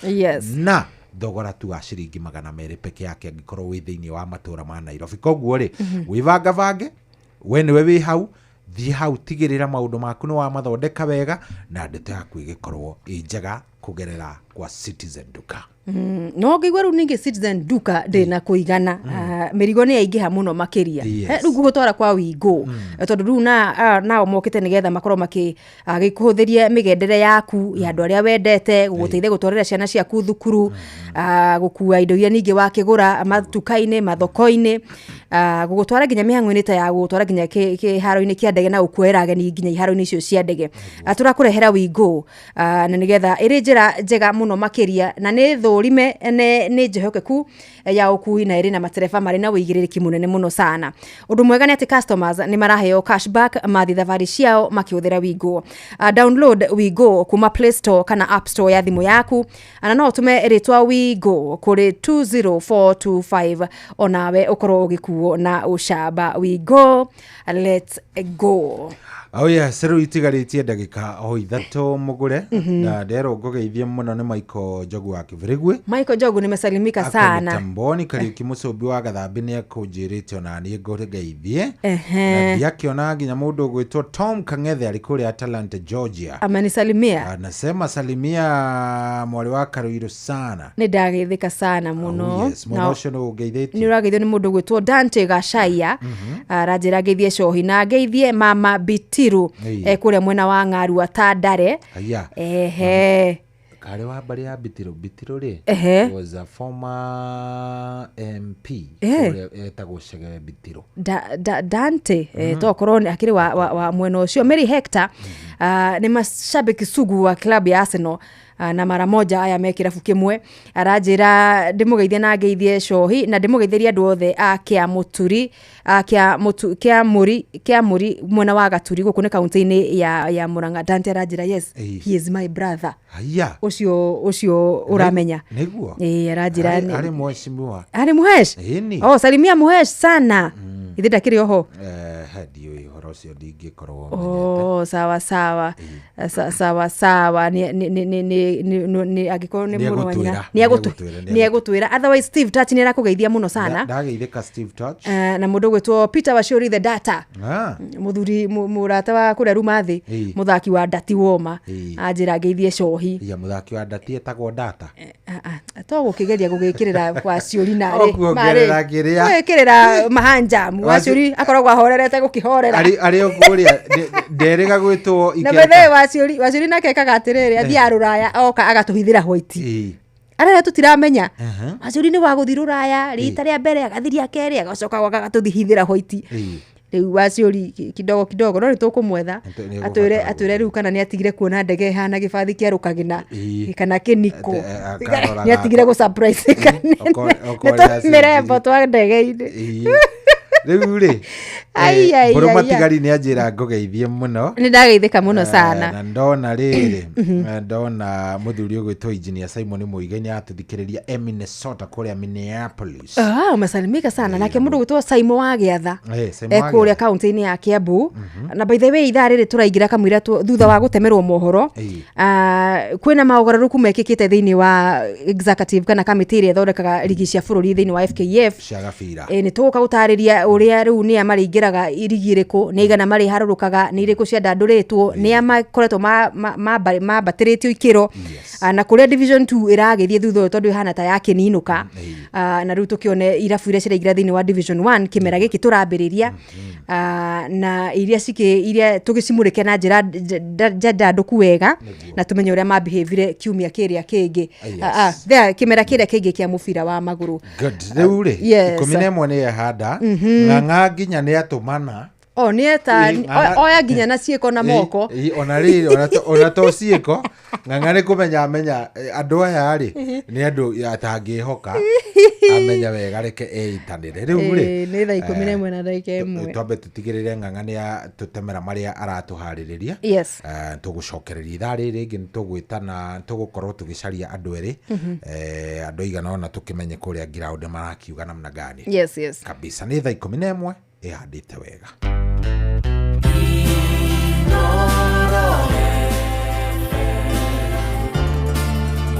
na thogora tu wa ciringi 200 peke yake angĩkorwo wĩ thĩinĩ wa matũra ma Nairobi. Koguo rĩ, wĩbangabange, we nĩwe wĩ hau, thiĩ hau, tigĩrĩra maũndũ maku nĩ wamathondeka wega na ndeto yaku ĩgĩkorwo ĩ njega kũgerera kwa Citizen Duka. No ngĩigua rĩu ningĩ Citizen Duka ndĩna kũigana. Ah, mĩrigo nĩ yaingĩha mũno makĩria. Rĩu ngũgũtwara kwa Wingo. Tondũ rĩu na nao mokĩte nĩgetha makorwo makĩkũhũthĩria mĩgendere yaku ya andũ arĩa wendete, gũgũteithia gũtwarĩra ciana ciaku thukuru, gũkua indo iria ningĩ wakĩgũra matuka-inĩ, mathoko-inĩ, gũgũtwara nginya mĩhang'o-inĩ ta ya gũgũtwara nginya kĩharo-inĩ kĩa ndege na gũkuoera ageni nginya iharo-inĩ icio cia ndege. Tũrakũrehera Wingo, na nĩgetha ĩrĩ njĩra njega mũno makĩria na nĩ thũrime nĩ njĩhokeku ya ũkui na ĩrĩ na matereba marĩ na ũigĩrĩrĩki mũnene mũno sana. Ũndũ mwega nĩ atĩ customers nĩ maraheo cashback mathiĩ thabarĩ ciao makĩhũthĩra Wingo. Download Wingo kuma Play Store kana App Store ya thimũ yaku, na no ũtũme rĩtwa Wingo kũrĩ 20425 onawe ũkorwo ũgĩkuo na ũcamba. Wingo, let's go. Oh yes, rĩu itigarĩtie ndagĩka o 3 mũgũre, na nderwo ngũgeithie mũno nĩ Michael Njogu wa Kĩbĩrĩgwe. Michael Njogu, nimesalimika Ako sana. Mitamboni Kariuki Mũcũmbi wa Gathambi nĩ akũnjĩrĩte ona niĩ ngũgeithie, na ndiakĩona nginya mũndũ ũgwĩtwo Tom Kang'ethe arĩ kũrĩa Atlanta, Georgia. Amenisalimia. Anasema salimia mwarĩ wa Karuiru sana. Nĩ ndageithĩka sana mũno. Oh, yes, mwena ũcio nĩ ũngeithĩtie. Nĩ ũrageithio nĩ mũndũ ũgwĩtwo Dante Gacaya, aranjĩra ngeithie Cohi na ngeithie mama Bitiru kũrĩa mwena wa Ng'arua Tandare. Aya. Ehe. Karĩ wa mbarĩ ya Bitiru, Bitiru rĩ was a former MP ũrĩa etagwo Chege Bitiru. Dante tokorwo akĩrĩ wa mwena ũcio. Mary Hector nĩ mashabiki sugu wa club ya Arsenal, na mara moja aya me kĩrabu kĩmwe, aranjĩra ndĩmũgeithie na ngeithie Cohi na ndĩmũgeithĩrie andũ othe a Kĩamũturi, a Kĩamũtu, Kĩamũri, Kĩamũri mwena wa Gaturi gũkũ nĩ kaunti-inĩ ya Murang'a. Dante aranjĩra yes, he is my brother. Haya. Ũcio ũramenya. Nĩguo. Ĩĩ, aranjĩra Arĩ mheshimiwa. Arĩ Muhesh? Ĩni. Oh, salimia Muhesh sana. Ithe ndakĩrĩ oho? He, ndiũĩ ũhoro ũcio, ndingĩkorwo menyete. Oh, sawa sawa. Sawa sawa. Nĩ angĩkorwo nĩ mũrũ wa nyina. Nĩ egũtwĩra, Nĩ egũtwĩra. Otherwise Steve Touch nĩ arakũgeithia mũno sana. Ndageithĩka Steve Touch. Na mũndũ ũgwĩtwo Peter Waciuri the data. Mũthuri mũrata wa kũrĩa Rumathĩ, mũthaki wa ndati woma. Anjĩra ngeithie Cohi. Iya, mũthaki wa ndati etagwo data. To gũkĩgeria gũgĩkĩrĩra Waciuri narĩ. Ũkuongerera kĩrĩa? Gwĩkĩrĩra mahanjamu. Waciuri akoragwo ahorerete gũkĩhorera. Arĩ o kũrĩa nderĩga gwĩtwo Na Ikeka. bethe Waciuri nake ekaga atĩrĩrĩ, athiaga rũraya oka agatũhithĩra white. Arĩa tũtiramenya. Waciuri nĩ wa gũthiĩ rũraya rita rĩa mbere, agathiĩ rĩa kerĩ, agacoka agatũhithĩra white. Rĩu Waciuri kidogo kidogo no nĩ tũkũmwetha Nĩ atwĩre egũbatara atwĩre rĩu kana nĩ atigire kuona ndege ĩhana gĩbathi kĩa rũkagĩna kana kĩniko. Akarora Nĩ atigire gako. gũ surprise Okorwo nĩ tũmĩrembo acenjirie. twa ndege-inĩ. Rĩu rĩ, Ai, ai, Mbũrũ ai, ai. Matigari nĩ anjĩra ngũgeithie mũno. Nĩ ndageithĩka mũno sana. Na ndona rĩrĩ, ndona mũthuri ũgwĩtwo Engineer Simon Muigai nĩ aratũthikĩrĩria e Minnesota kũrĩa Minneapolis. Ah, umesalimika sana. Nake mũndũ gwĩtwo Simon wa Gĩatha Eh, Simon wa kũrĩa Gĩatha. kaunti-inĩ ya Kiambu. Na by the way, ithaa rĩrĩ tũraingĩra kamũira thutha wa gũtemerwo mohoro, kwĩna maũgarũrũku mekĩkĩte thĩinĩ wa executive kana kamĩtĩ ĩrĩa ĩthondekaga rigi cia bũrũri thĩinĩ wa FKF. Cia gabira. Nĩ tũgũka gũtarĩria Ũrĩa rĩu nĩa marĩingĩraga irigi ĩrĩkũ, nĩ aigana marĩharũrũkaga, nĩ irĩkũ ciandandũrĩtwo, nĩa makoretwo mambatĩrĩtio ikĩro. Na kũrĩa division 2 ĩragĩthiĩ thutha ũyũ, tondũ ĩhana ta yakĩninũka. Na rĩu tũkĩone irabu iria ciraingĩra thĩinĩ wa division 1 kĩmera gĩkĩ tũrambĩrĩria. Na iria cikĩ iria tũgĩcimũrĩke na njĩra njandandũku wega na tumenye ũrĩa mabehavire kiumia kĩrĩa kĩngĩ. There, kĩmera kĩrĩa kĩngĩ kĩa mũbira wa magũrũ. Good. Rĩu rĩ, 11 nĩ ehanda ng'ang'a nginya nĩ atũmana. O nĩ eta. Oya nginya na ciĩko na moko. Ona rĩrĩ, ona to ciĩko, ng'ang'a nĩ kũmenya amenya andũ aya rĩ nĩ andũ atangĩhoka, amenya wega reke eitanĩre rĩu rĩ. Nĩ thaa 11 na ndagĩka 1. Twambe tũtigĩrĩre ng'ang'a nĩ atũtemera marĩa aratũharĩrĩria. Tũgũcokereria ithaa rĩrĩ rĩngĩ, nĩ tũgwĩtana, tũgũkorwo tũgĩcaria andũ erĩ, andũ aigana ũna, tũkĩmenye kũrĩa ground marakiuga namna gani. Yes yes Kabisa, nĩ thaa 11 ĩhandĩte wega.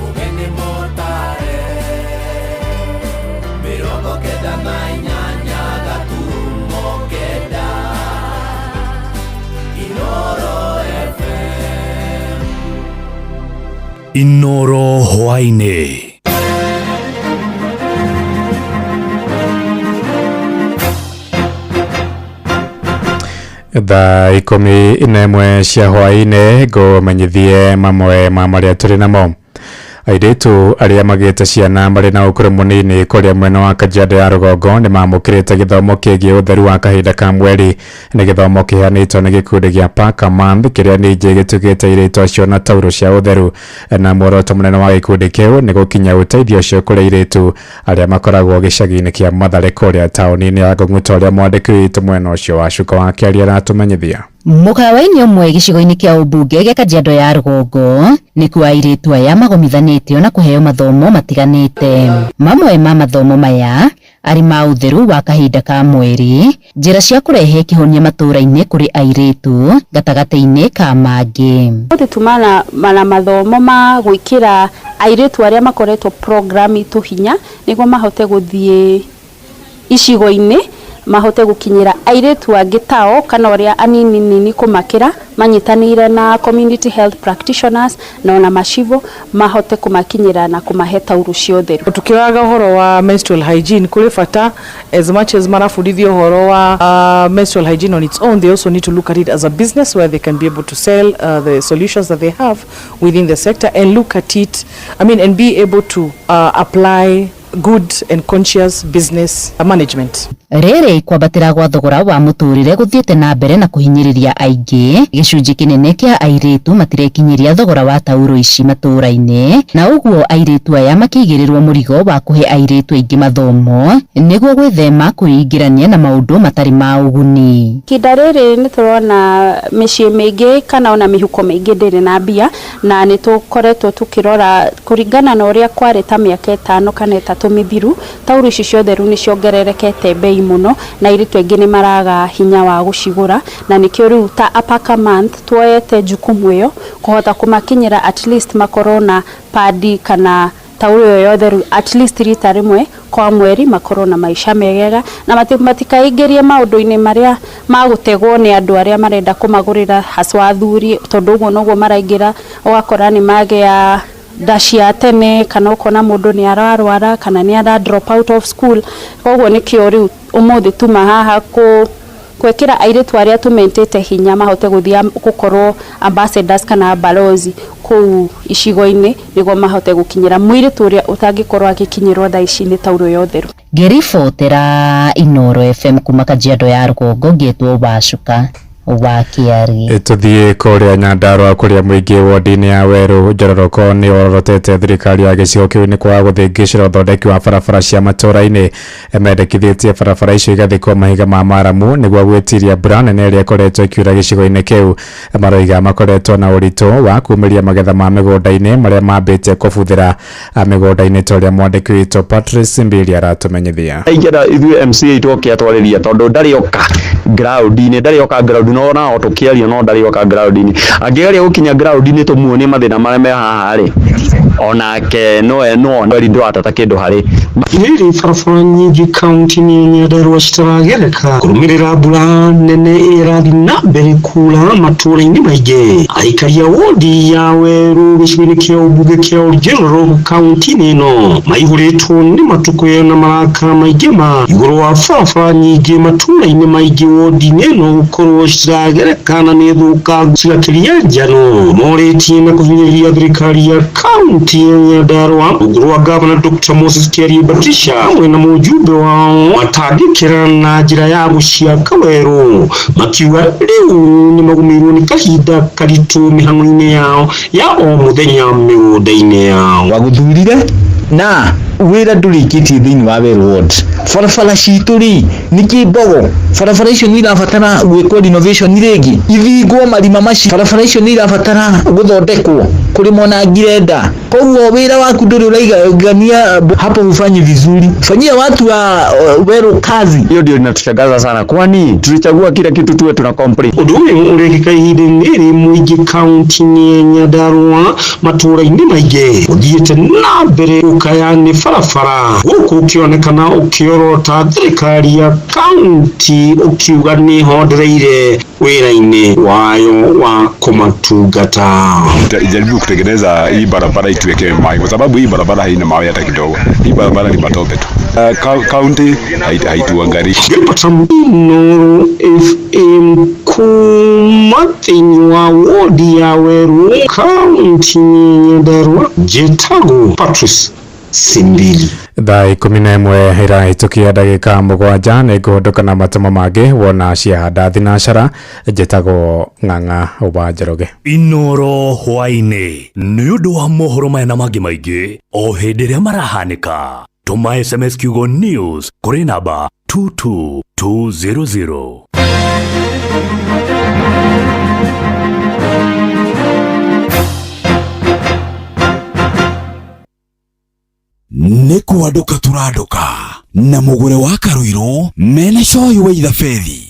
Ũgeni mũtare 98.9 Inoro FM. Inoro hwaĩ-inĩ. Thaa 11 cia hwaĩ-inĩ, ngũmenyithie mamwe ma marĩa tũrĩ namo. Airĩtu arĩa magĩte ciana marĩ na ũkũrũ mũnini kũrĩa mwena wa Kajiado ya rũgongo nĩ mamũkĩrĩte gĩthomo kĩgiĩ ũtheru wa kahinda ka mweri. Nĩ gĩthomo kĩheanĩtwo nĩ gĩkundi gĩa Pack a Month, kĩrĩa ningĩ gĩtugĩte airĩtu acio na taurũ cia ũtheru, na muoroto mũnene wa gĩkundi kĩu nĩ gũkinya ũteithio ũcio kũrĩ airĩtu arĩa makoragwo gĩcagi-inĩ kĩa Mathare kũrĩa taũni-inĩ ya Ngũng'u, ũrĩa mwandĩki witũ mwena ũcio wa Cuka wa Kĩaria aratũmenyithia. Mũkawa-inĩ ũmwe gĩcigo-inĩ kĩa ũmbunge gĩa Kajiado ya rũgongo nĩkuo airĩtu aya magomithanĩtio na kũheo mathomo matiganĩte. Mamwe ma mathomo maya arĩ ma ũtheru wa kahinda ka mweri, njĩra cia kũrehe kĩhonia matũũra-inĩ kũrĩ airĩtu gatagatĩ-inĩ ka mangĩ. Ũmũthĩ tuma na mathomo ma gwĩkĩra airĩtu arĩa makoretwo program itũ hinya nĩguo mahote gũthiĩ icigo-inĩ, mahote gũkinyĩra airĩtu angĩ tao kana ũrĩa anini nini kũmakĩra, manyitanĩire na community health practitioners na ona macibo, mahote kũmakinyĩra na kũmahe taurũ cia ũtheru. Tukiraga ũhoro wa menstrual hygiene, kũrĩ bata, as much as marabundithio ũhoro wa menstrual hygiene on its own, they also need to look at it as a business where they can be able to sell the solutions that they have within the sector and look at it, I mean, and be able to apply good and conscious business management. Rĩrĩ kwambatĩra gwa thogora wa mũtũrĩre gũthiĩte na mbere na kũhinyĩrĩria aingĩ, gĩcunjĩ kĩnene kĩa airĩtu matirekinyĩria thogora wa taurũ ici matũũra-inĩ, na ũguo airĩtu aya makĩigĩrĩrwo mũrigo wa kũhe airĩtu aingĩ mathomo nĩguo gwĩthema kwĩingĩrania na maũndũ matarĩ ma ũguni. Ihinda rĩrĩ nĩ tũrona mĩciĩ mĩingĩ kana ona mĩhuko mĩingĩ ndĩrĩ na mbia, na nĩ tũkoretwo tũkĩrora kũringana na ũrĩa kwarĩ ta mĩaka 5 kana 3 mĩthiru, taurũ ici cia ũtheru nĩ ciongererekete bei mũno na airĩtu aingĩ nĩ maraga hinya wa gũcigũra, na nĩkĩo rĩu ta a Pack a Month tuoyete jukumu ĩyo kũhota kũmakinyĩra, at least makorwo na padi kana taurũ ĩyo ya ũtheru at least rita rĩmwe kwa mweri, makorwo na maica megega na matikaingĩrie maũndũ-inĩ marĩa ma gũtegwo nĩ andũ arĩa marenda kũmagũrĩra, haswa athuri, tondũ ũguo noguo maraingĩra, ũgakora nĩ magĩa nda cia tene kana ũkona mũndũ nĩ ararwara kana nĩ ara drop out of school. Koguo nĩkĩo rĩu ũmũthĩ tuma haha gwĩkĩra airĩtu arĩa tũmentĩte hinya mahote gũthiĩ gũkorwo ambassadors kana balozi kũu icigo-inĩ nĩguo mahote gũkinyĩra mũirĩtu ũrĩa ũtangĩkorwo agĩkinyĩrwo thaa ici nĩ taurũ ya ũtheru. Ngĩribotera Inoro FM kuma Kajiado ya rũgongo, ngĩtwo Wacuka wa Kĩari. Tũthiĩ kũrĩa Nyandarũa, kũrĩa mũingĩ wodi-inĩ ya Werũ Njororoko nĩ worotete thirikari ya gĩcigo kĩu nĩ kwaga gũthĩngĩcĩra ũthondeki wa barabara cia matũũra-inĩ. Mendekithĩtie barabara icio igathikwo mahiga ma maramu nĩguo gwĩtiria mbura nene ĩrĩa ĩkoretwo ĩkiura gĩcigo-inĩ kĩu. Maroiga makoretwo na ũritũ wa kumĩria magetha ma mĩgũnda-inĩ marĩa mambĩtie kũbuthĩra mĩgũnda-inĩ, ta ũrĩa mwandĩki witũ Patrice Mbiri aratũmenyithia. Aingĩra ithuĩ MCA twoke atwarĩria, tondũ ndarĩ oka ground-inĩ, ndarĩ oka ground. Youth, no nao tũkĩaria no ndarĩ oka ground-inĩ. Angĩgeria gũkinya ground-inĩ tũmuonie mathĩna marĩa me haha rĩ, onake no no no ndũratata kĩndũ harĩ Rĩrĩ barabara nyingĩ kaunti-inĩ ya Nyandarua citaragereka kũrũmĩrĩra mbura nene ĩrathiĩ na mbere kura matũũra-inĩ maingĩ. Aikari a wodi ya Werũ gĩcigo-inĩ kĩa ũmbunge kĩa Oljeroro kaunti-inĩ ĩno maihũrĩtwo nĩ matũkũya na marakara maingĩ ma igũrũ wa barabara nyingĩ matũũra-inĩ maingĩ wodi-inĩ ĩno gũkorwo citiragereka na nĩ thũkangu cigakĩria njano. Morĩtie na kũhinyĩrĩria thirikari ya kaunti ya Nyandarua rungu rwa gavana Dr. Moses Kiarie Batisha hamwe na mũjumbe wao matangĩkĩra na njĩra ya gũciaka werũ, makiuga rĩu nĩ magũmĩirwo nĩ kahinda karitũ mĩhang'o-inĩ yao ya o mũthenya mĩgũnda-inĩ yao. Waguthurire na wĩra ndũrĩkĩtie thĩinĩ wa Werũ Ward. Barabara citũ rĩ nĩkĩ mbogo? Barabara icio nĩ irabatara gwĩkwo renovation rĩngĩ, ithingwo marima macio. Barabara icio nĩ irabatara gũthondekwo, kũrĩmwo na ngirenda. Koguo wĩra waku ndũrĩ ũraigania hapo, hufanyi vizuri. Fanyia watu wa Werũ kazi. Hiyo ndio inatushangaza sana, kwani tulichagua kila kitu tuwe tuna complain. Ũndũ ũyũ ũrekĩka ihinda-inĩ rĩrĩ mũingĩ kaunti-inĩ ya Nyandarua matũũra-inĩ maingĩ ũthiĩte na mbere gũkaya nĩ barabara, gũkũ ũkĩonekana ũkĩorota thirikari ya kaunti ũkiuga nĩ hondereire wĩra-inĩ wayo wa kũmatungata. Ijaribu kutengeneza hii barabara ituweke mawe, kwa sababu hii barabara haina mawe hata kidogo. Hii barabara ni matope tu. Kaunti haituangalii. Gilbert Inooro FM kuma thĩinĩ wa wodi ya Werũ kaunti ya Nyandarua, njĩtagwo Patrice Simbili. Thaa 11 ĩrahĩtũkia ndagĩka 7 nĩ ngũhũndũka na matemo mangĩ wona ciahanda thinacara. Njĩtagwo Ng'ang'a wa Njoroge. Inooro hwaĩ-inĩ nĩ ũndũ wa mohoro maya na mangĩ maingĩ o hĩndĩ ĩrĩa marahanĩka, tũma SMS kiugo news kũrĩ namba 22200. Nĩ kwandũka tũrandũka na mũgũre wa Karũirũ mena coyi wa ithabethi.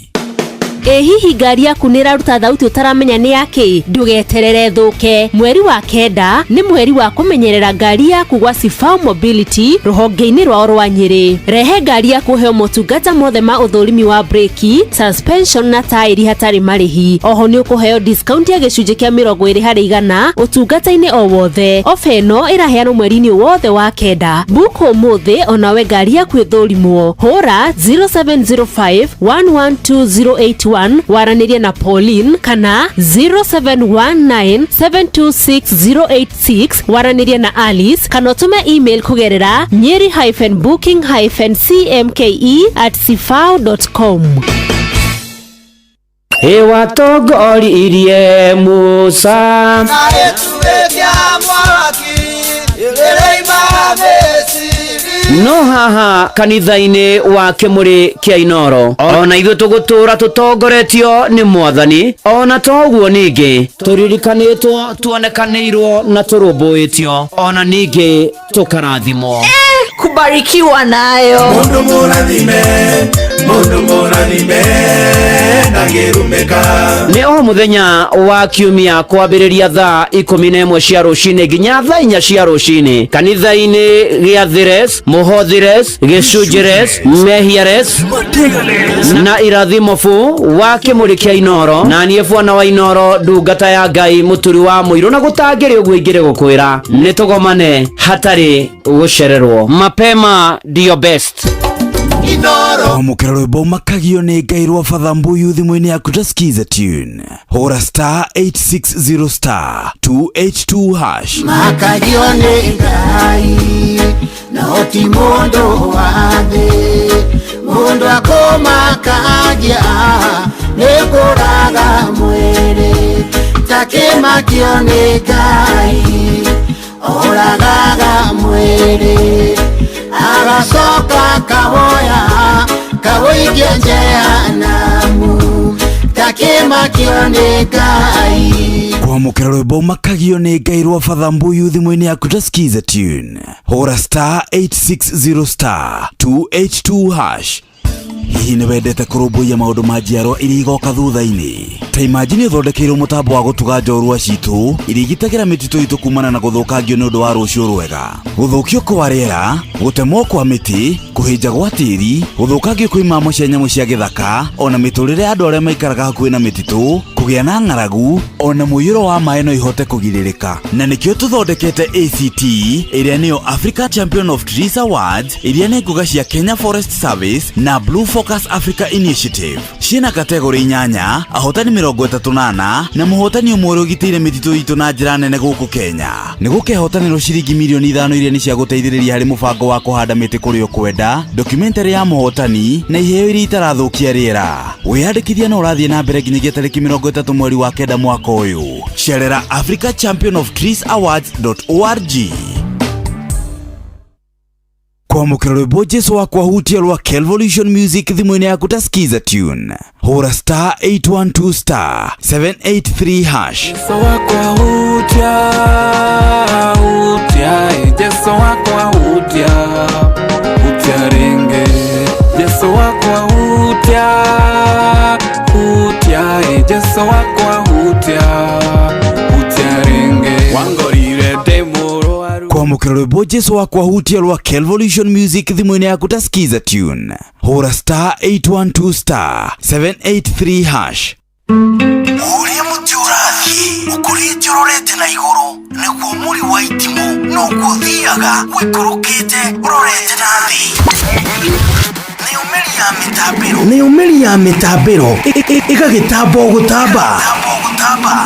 Ĩ hihi ngari yaku nĩ ĩraruta thauti ũtaramenya nĩ yakĩ? Ndũgeterere thũke. Mweri wa 9 nĩ mweri wa kũmenyerera ngari yaku gwa Sifao Mobility rũhonge-inĩ rwao rwa Nyĩrĩ. Rehe ngari yaku ũheo motungata mothe ma ũthũrimi wa breki, suspension na taĩri hatarĩ marĩhi. Oho nĩ ũkũheo discount ya gĩcunjĩ kĩa 20% ũtungata-inĩ o wothe. Ofa ĩno ĩraheanwo mweri-inĩ wothe wa 9. Book ũmũthĩ onawe ngari yaku ĩthũrimwo. Hũra 0705 112 081 waranĩrie na Pauline kana 0719726086 waranĩrie na Alice kana ũtũme email kũgerera nyeri-booking-cmke@sifao.com. Ĩwatongoririe Musa no haha kanitha-inĩ wa Kĩmũrĩ kĩa Inooro ona ithuĩ tũgũtũra tũtongoretio nĩ Mwathani, ona toguo ningĩ tũririkanĩtwo, tuonekanĩirwo na tũrũmbũĩtio, ona ningĩ tũkarathimwo. Kubarikiwa nayo. Mundu mũrathime, mundu mũrathime ndangĩrumĩka. Nĩ o mũthenya wa kiumia kwambĩrĩria thaa 11 cia rũcinĩ nginya thaa 4 cia rũcinĩ kanitha-inĩ gĩa Thires, Mũhothires, Gĩcunjĩres, Mehiares na Irathimobu wa Kĩmũrĩ kĩa Inooro. Na niĩ bwana wa Inooro, ndungata ya Ngai, mũturi wa mũirũ na gũtangĩrĩ ũguo ingĩrĩ gũkwĩra nĩ tũgomane hatarĩ gũcererwo. Mapema ndio best. Kwamũkĩra rwĩmbo makagio nĩ Ngai rwa Father Mbuyu thimũ-inĩ yaku ta skiza tune. Hũra star 860 star 282 hash. Makagio nĩ Ngai no ti mũndũ wa thĩ, mũndũ akũmakagia nĩ kũraga mwĩrĩ, takĩmakio nĩ Ngai oragaga mwĩrĩ, agacoka kawoya kawoikia jehanamu, takĩmakio nĩ Ngai. Kwamũkĩra rwĩmbo makagio nĩ Ngai rwa Father Mbuyu thimũ-inĩ yaku ta skiza tune. Hũra star 860 star 282 hash. Hihi nĩ wendete kũrũmbũiya maũndũ ma njiarwa iria igoka thutha-inĩ? Ta imagine ũthondekeirwo mũtambo wa gũtuga njorua citũ iria igitagĩra mĩtitũ itũ kumana na gũthũkangio nĩ ũndũ wa rũciũ rwega. Gũthũkio kwa rĩera, gũtemwo kwa mĩtĩ, kũhĩnja gwa tĩri, gũthũkangio kwa imamo cia nyamũ cia gĩthaka, ona mĩtũrĩre ya andũ arĩa maikaraga hakuhĩ na mĩtitũ, kũgĩa na ng'aragu, ona mũiyũro wa maĩ no ihote kũgirĩrĩka. Na nĩkĩo tũthondekete ACT, ĩrĩa nĩyo Africa Champion of Trees Awards, iria nĩ ngũga cia Kenya Forest Service na Blue Focus Africa Initiative. Ciĩna kategori 8, ahotani 34 na mũhotani ũmwe ũrĩa ũgitĩire mĩtitũ itũ na njĩra nene gũkũ Kenya. Nĩ gũkehotanĩrwo ciringi mirioni 5 iria nĩ cia gũteithĩrĩria harĩ mũbango wa kũhanda mĩtĩ kũrĩa ũkwenda, documentary ya mũhotani na iheo iria itarathũkia rĩera. Wĩyandĩkithia no ũrathiĩ na mbere nginyagia tarĩki 30 mweri wa 9 mwaka ũyũ. Cerera Africa Champion of Trees Awards.org. Kwamũkĩra rwĩmbo Jesu wakwa hutia rwa Kelvolution Music thimũ-inĩ yaku ta Skiza Tune. Hũra star 812 star 783 hash. Jesu wakwa hutia, hutia, Jesu wakwa hutia, hutia ringi. Jesu wakwa hutia, hutia, Jesu wakwa hutia, hutia ringi. Wangorire ndĩ mũrwaru. Kwamũkĩra rwĩmbo Jesu wakwa hutia rwa Kelvolution Music thimũ-inĩ yaku ta Skiza Tune. Hũra star 812 star 783 hash. Ũrĩa mũtĩ ũrathiĩ ũkũrĩte ũrorete na igũrũ nĩguo mũri wa itimũ noguo ũthiaga ũikũrũkĩte ũrorete na thĩ. Nĩyo mĩri ya mĩtambĩro ĩgagĩtamba o gũtamba,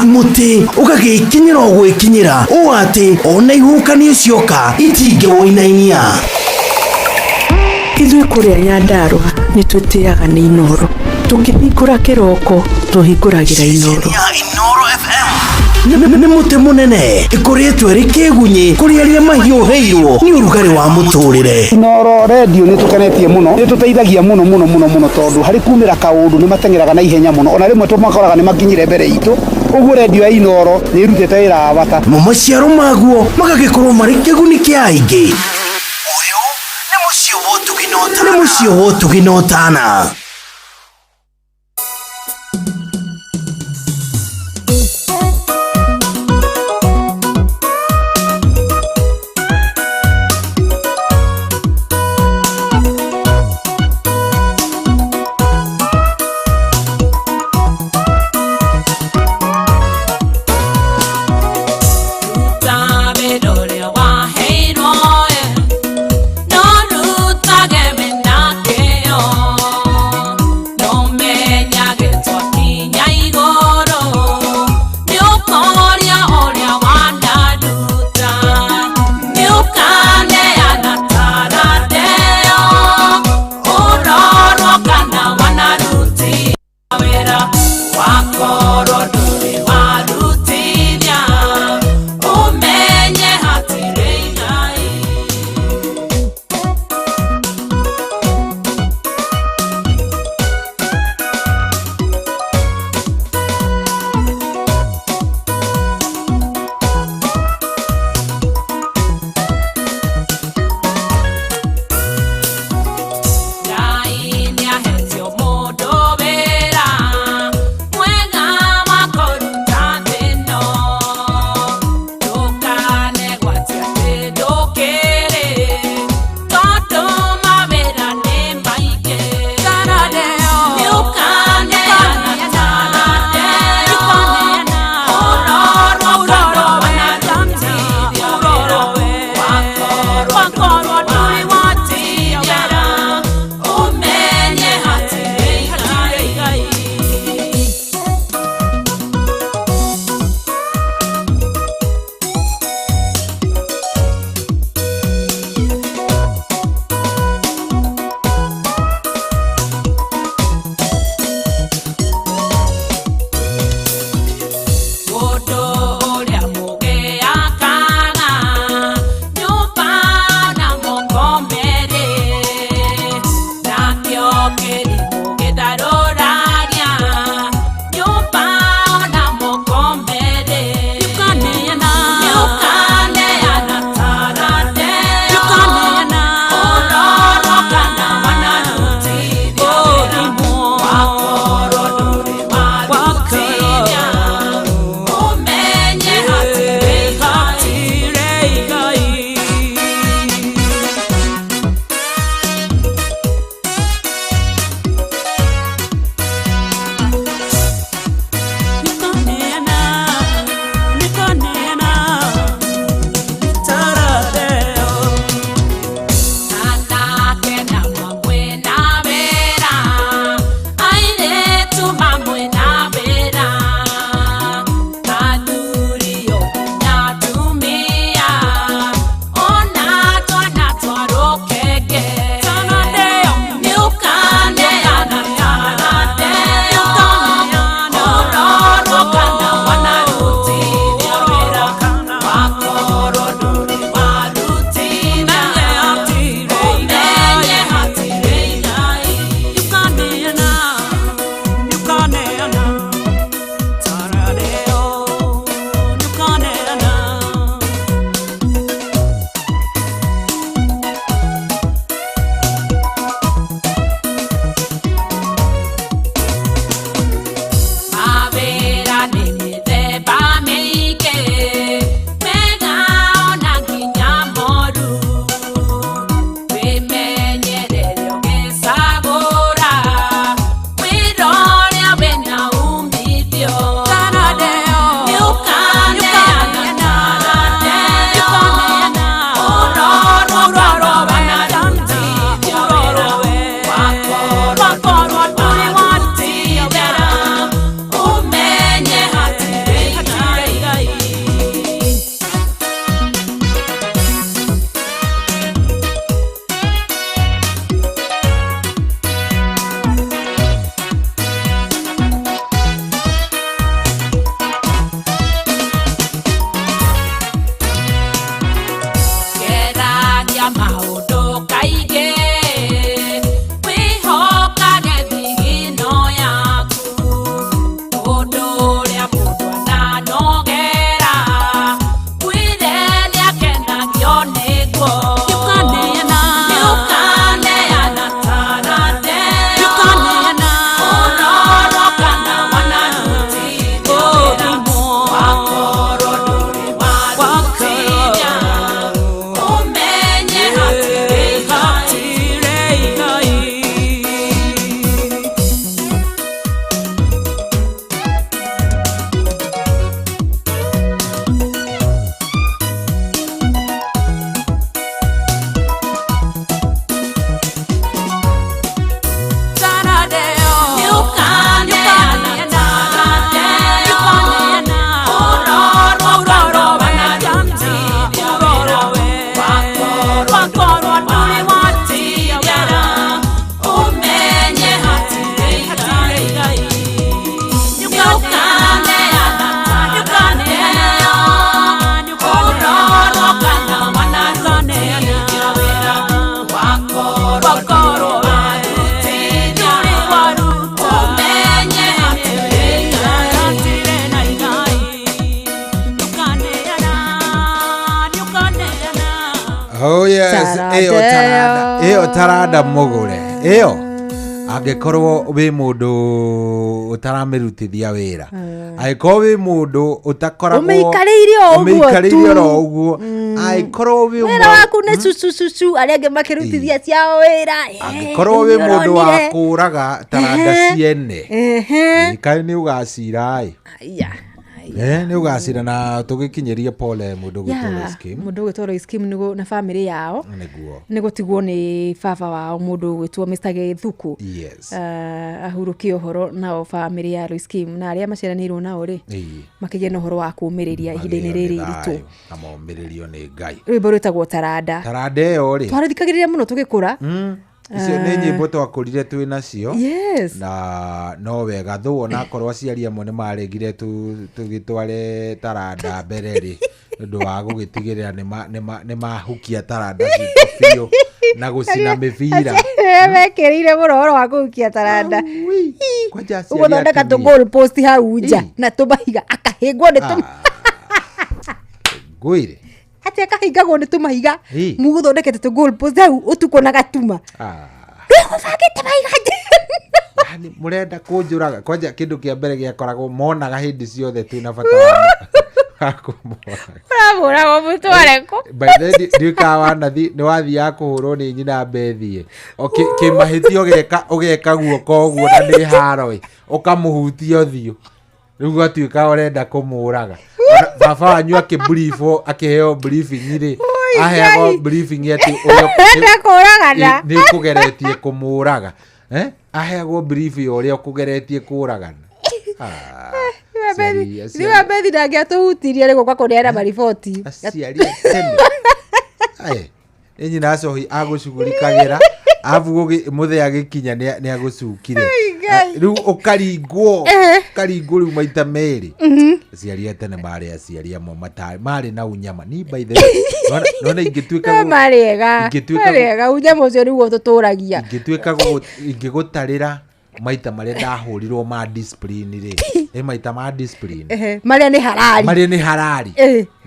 mũtĩ ũgagĩkinyĩra o gwĩkinyĩra ũũ atĩ ona ihuhũkanio cioka itingĩwũinainia. Ithuĩ kũrĩa Nyandarũa nĩ twĩtĩaga nĩ Inooro. Tũkĩhingũra kĩroko tũhingũragĩra Inooro. Nĩ mũtĩ mũnene ĩkũrĩtwo ĩrĩ kĩgunyĩ kũrĩ arĩa mahiũhĩirwo nĩ ũrugarĩ wa mũtũrĩre. Inooro redio nĩ tũkenetie mũno, nĩ tũteithagia mũno mũno mũno mũno tondũ harĩ kumĩra kaũndũ nĩ mateng'eraga na ihenya mũno, ona rĩmwe tũmakoraga nĩ makinyire mbere itũ. Ũguo redio ya Inooro nĩ ĩrutĩte wĩra wa bata. Mo maciaro maguo magagĩkorwo marĩ kĩguni kĩa aingĩ. Ũyũ nĩ mũciĩ wa ũtugi na ũtana. No rutage menakeo. Gwĩka maũndũ kaingĩ wĩhokage thigino yaku ũndũ ũrĩa mũndũ ananogera kwire nĩakenagio nĩguo nĩũkaneana nĩũkaneana tarande nĩũkaneana ũrorwo kana wanarutithia wĩra wakorwo ndũrĩ warutithia ũmenye hatirĩ igai. Oh yes, ĩyo taranda, ĩyo taranda mũgũre. Ĩyo angĩkorwo wĩ mũndũ ũtaramĩrutithia wĩra, angĩkorwo wĩ mũndũ ũtakoragwo Ũmĩikarĩire o ũguo ũmĩikarĩire tu. oro ũguo, angĩkorwo wĩ Wĩra waku nĩ cucucucu arĩa angĩ makĩrutithia ciao wĩra. angĩkorwo wĩ mũndũ wa ũronire. kũraga taranda ciene, kaĩ nĩ ũgacira ĩ. Aya. Nĩ ũgacira na tũgĩkinyĩrie pole mũndũ ũgwĩtwo Lois Kim. Mũndũ ũgwĩtwo Lois Kim nĩguo na bamĩrĩ yao nĩguo nĩ gũtigwo nĩ baba wao mũndũ ũgwĩtwo Mr. Gĩthuku. Yes. Ahurũkie ũhoro nao bamĩrĩ ya Lois Kim na arĩa maciaranĩirwo nao rĩ makĩgĩa na ũhoro wa kũũmĩrĩria ihinda-inĩ rĩrĩ iritũ. Na momĩrĩrio nĩ Ngai. Rwĩmbo rwĩtagwo Taranda. Taranda ĩyo rĩ, Twarũthikagĩrĩria mũno tũgĩkũra. Icio nĩ nyĩmbo twakũrire twĩ nacio. Yes. Na no wega thũ onakorwo aciari amwe nĩ maregire tũgĩtware taranda mbere rĩ, nĩ ũndũ wa gũgĩtigĩrĩra nĩ mahukia taranda citũ biũ na gũcina mĩbira. Mekĩrĩire mũno ũhoro wa kũhukia taranda. Kwanja aciari Ũgũthondeka tũ atumia. goal post hau nja na tũmahiga akahĩngwo nĩ tũ Ngwĩre. atĩ akahingagwo nĩ tũmahiga Ĩ. mũgũthondekete tũ goal post hau ũtukũ na gatuma. Ndĩgũbangĩte mahiga nja. Yani mũrenda kũnjũraga. Kwanja kĩndũ kĩa mbere gĩakoragwo monaga hĩndĩ ciothe twĩna bata wa kũmoraga. Ũramũraga ũmũtware kũ? By the way, ndiũĩ kana wanathi nĩ wathiaga kũhũrwo nĩ nyina mbethiĩ kĩmahĩtia ũgeka guoko ũguo na nĩ haro ĩ ũkamũhutia ũthiũ rĩu ũgatuĩka ũrenda kũmũraga. Ona baba wanyu akĩbriefwo akĩheo briefing rĩ, aheagwo briefing atĩ ũrĩa Ũrenda kũragana. nĩ ũkũgeretie kũmũraga. Aheagwo brief ya ũrĩa ũkũgeretie kũragana. Riu Bethi ndangĩatũhutirie rĩ gũka kũneana mariboti. Aciari a tene. Nĩ nyina acohi agũcugurikagĩra arabu mũthee agĩkinya nĩ agũcukire. Ngai. Rĩu ũkaringwo ũkaringwo rĩu maita merĩ. Aciari a tene marĩ aciari amwe marĩ na unyama ni by the way nona ingĩtuĩka No marĩ ega. ingĩtuĩka Marĩ ega unyama ũcio nĩguo tũtũragia. Ingĩtuĩka ingĩgũtarĩra maita marĩa ndahũrirwo ma discipline rĩ, ĩ maita ma discipline Marĩa nĩ harari. Marĩa nĩ harari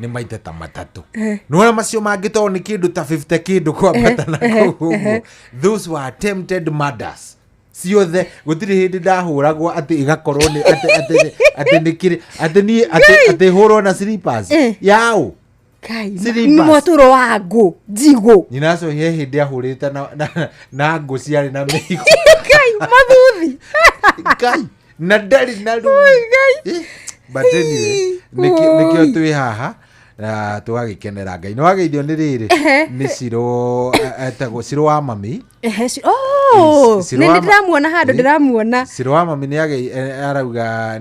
nĩ maita ta matatũ. Nĩwona macio mangĩ tondũ nĩ kĩndũ ta 50 kĩndũ kwambata na kũu ũguo. Those were attempted murders ciothe gũtirĩ hĩndĩ ndahũragwo atĩ ĩgakorwo nĩ atĩ atĩ atĩ nĩ kĩrĩ atĩ niĩ atĩ atĩ hũrwo na slippers yaũ. Ngai, Slippers. nĩ mwatũro wa ngũ njigũ. Nyina acio he hĩndĩ ahũrĩte na ngũ ciarĩ na mĩigũ. Ngai, mathuthi. Ngai, na ndarĩ na ruo. Ngai. But anyway, nĩkĩo twĩ haha na tũgagĩkenera Ngai. Nĩ wageithio nĩ rĩrĩ nĩ Ciro, etagwo Ciro wa mami. Oh, Oh, Ciro nĩ wa nĩ ndĩramuona handũ ndĩramuona. Ciro wa mami nĩ arauga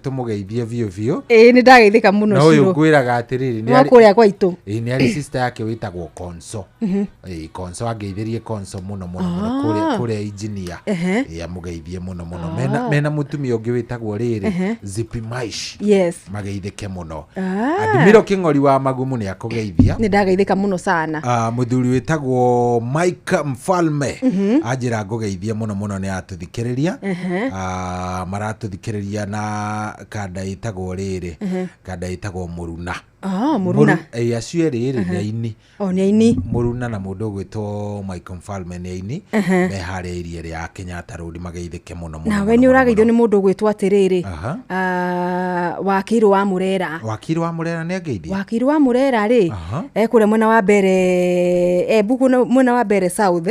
tũmũgeithie biũ biũ. Ĩĩ nĩ ndageithĩka mũno Na ũyũ Ciro. ngwĩraga atĩrĩrĩ, nĩ Wa kũrĩa gwa itũ. Ĩĩ, nĩ arĩ sister yake wĩtagwo Konso. Ĩĩ, Konso angeithĩrie Konso mũno mũno mũno kũrĩa kũrĩa engineer. Ĩĩ, amũgeithie mũno mũno. Mena mena mũtumia ũngĩ wĩtagwo rĩrĩ Zipi Maish. Mageithĩke mũno. Admiro Kĩng'ori wa Magumu nĩ akũgeithia. Nĩ ndageithĩka mũno sana. Ah, mũthuri wĩtagwo Mike Mfalme anjĩra ngũgeithie mũno mũno nĩ atũthikĩrĩria. Ah, maratũthikĩrĩria na kanda ĩtagwo rĩrĩ, kanda ĩtagwo Mũruna. Ah, Mũruna. Ĩĩ, acio erĩ rĩ nĩ aini. O nĩ aini. Mũruna na mũndũ ũgwĩtwo Michael Mfalme nĩ aini. Me harĩa iria rĩa Kenyatta Road, mageithĩke mũno mũno. Nawe nĩ ũrageithio nĩ mũndũ ũgwĩtwo atĩrĩrĩ. Aha. Ah, Wakirũ wa Mũrera. Wakiri wa Mũrera nĩ angeithia. Wakiri wa Mũrera rĩ ekũrĩa mwena wa mbere Embu mwena wa mbere South.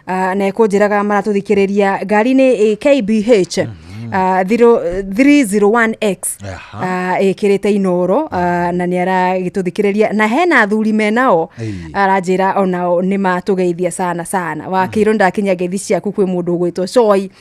Ah, na ekũnjĩraga maratũthikĩrĩria ngari-inĩ KBH 301X ĩkĩrĩte Inoro, na nĩ aragĩtũthikĩrĩria na hena athuri menao aranjĩra onao nĩ matũgeithia sana sana. Wakĩirwo ndakinya ngeithi ciaku kwĩ mũndũ ũgwĩtwo Choi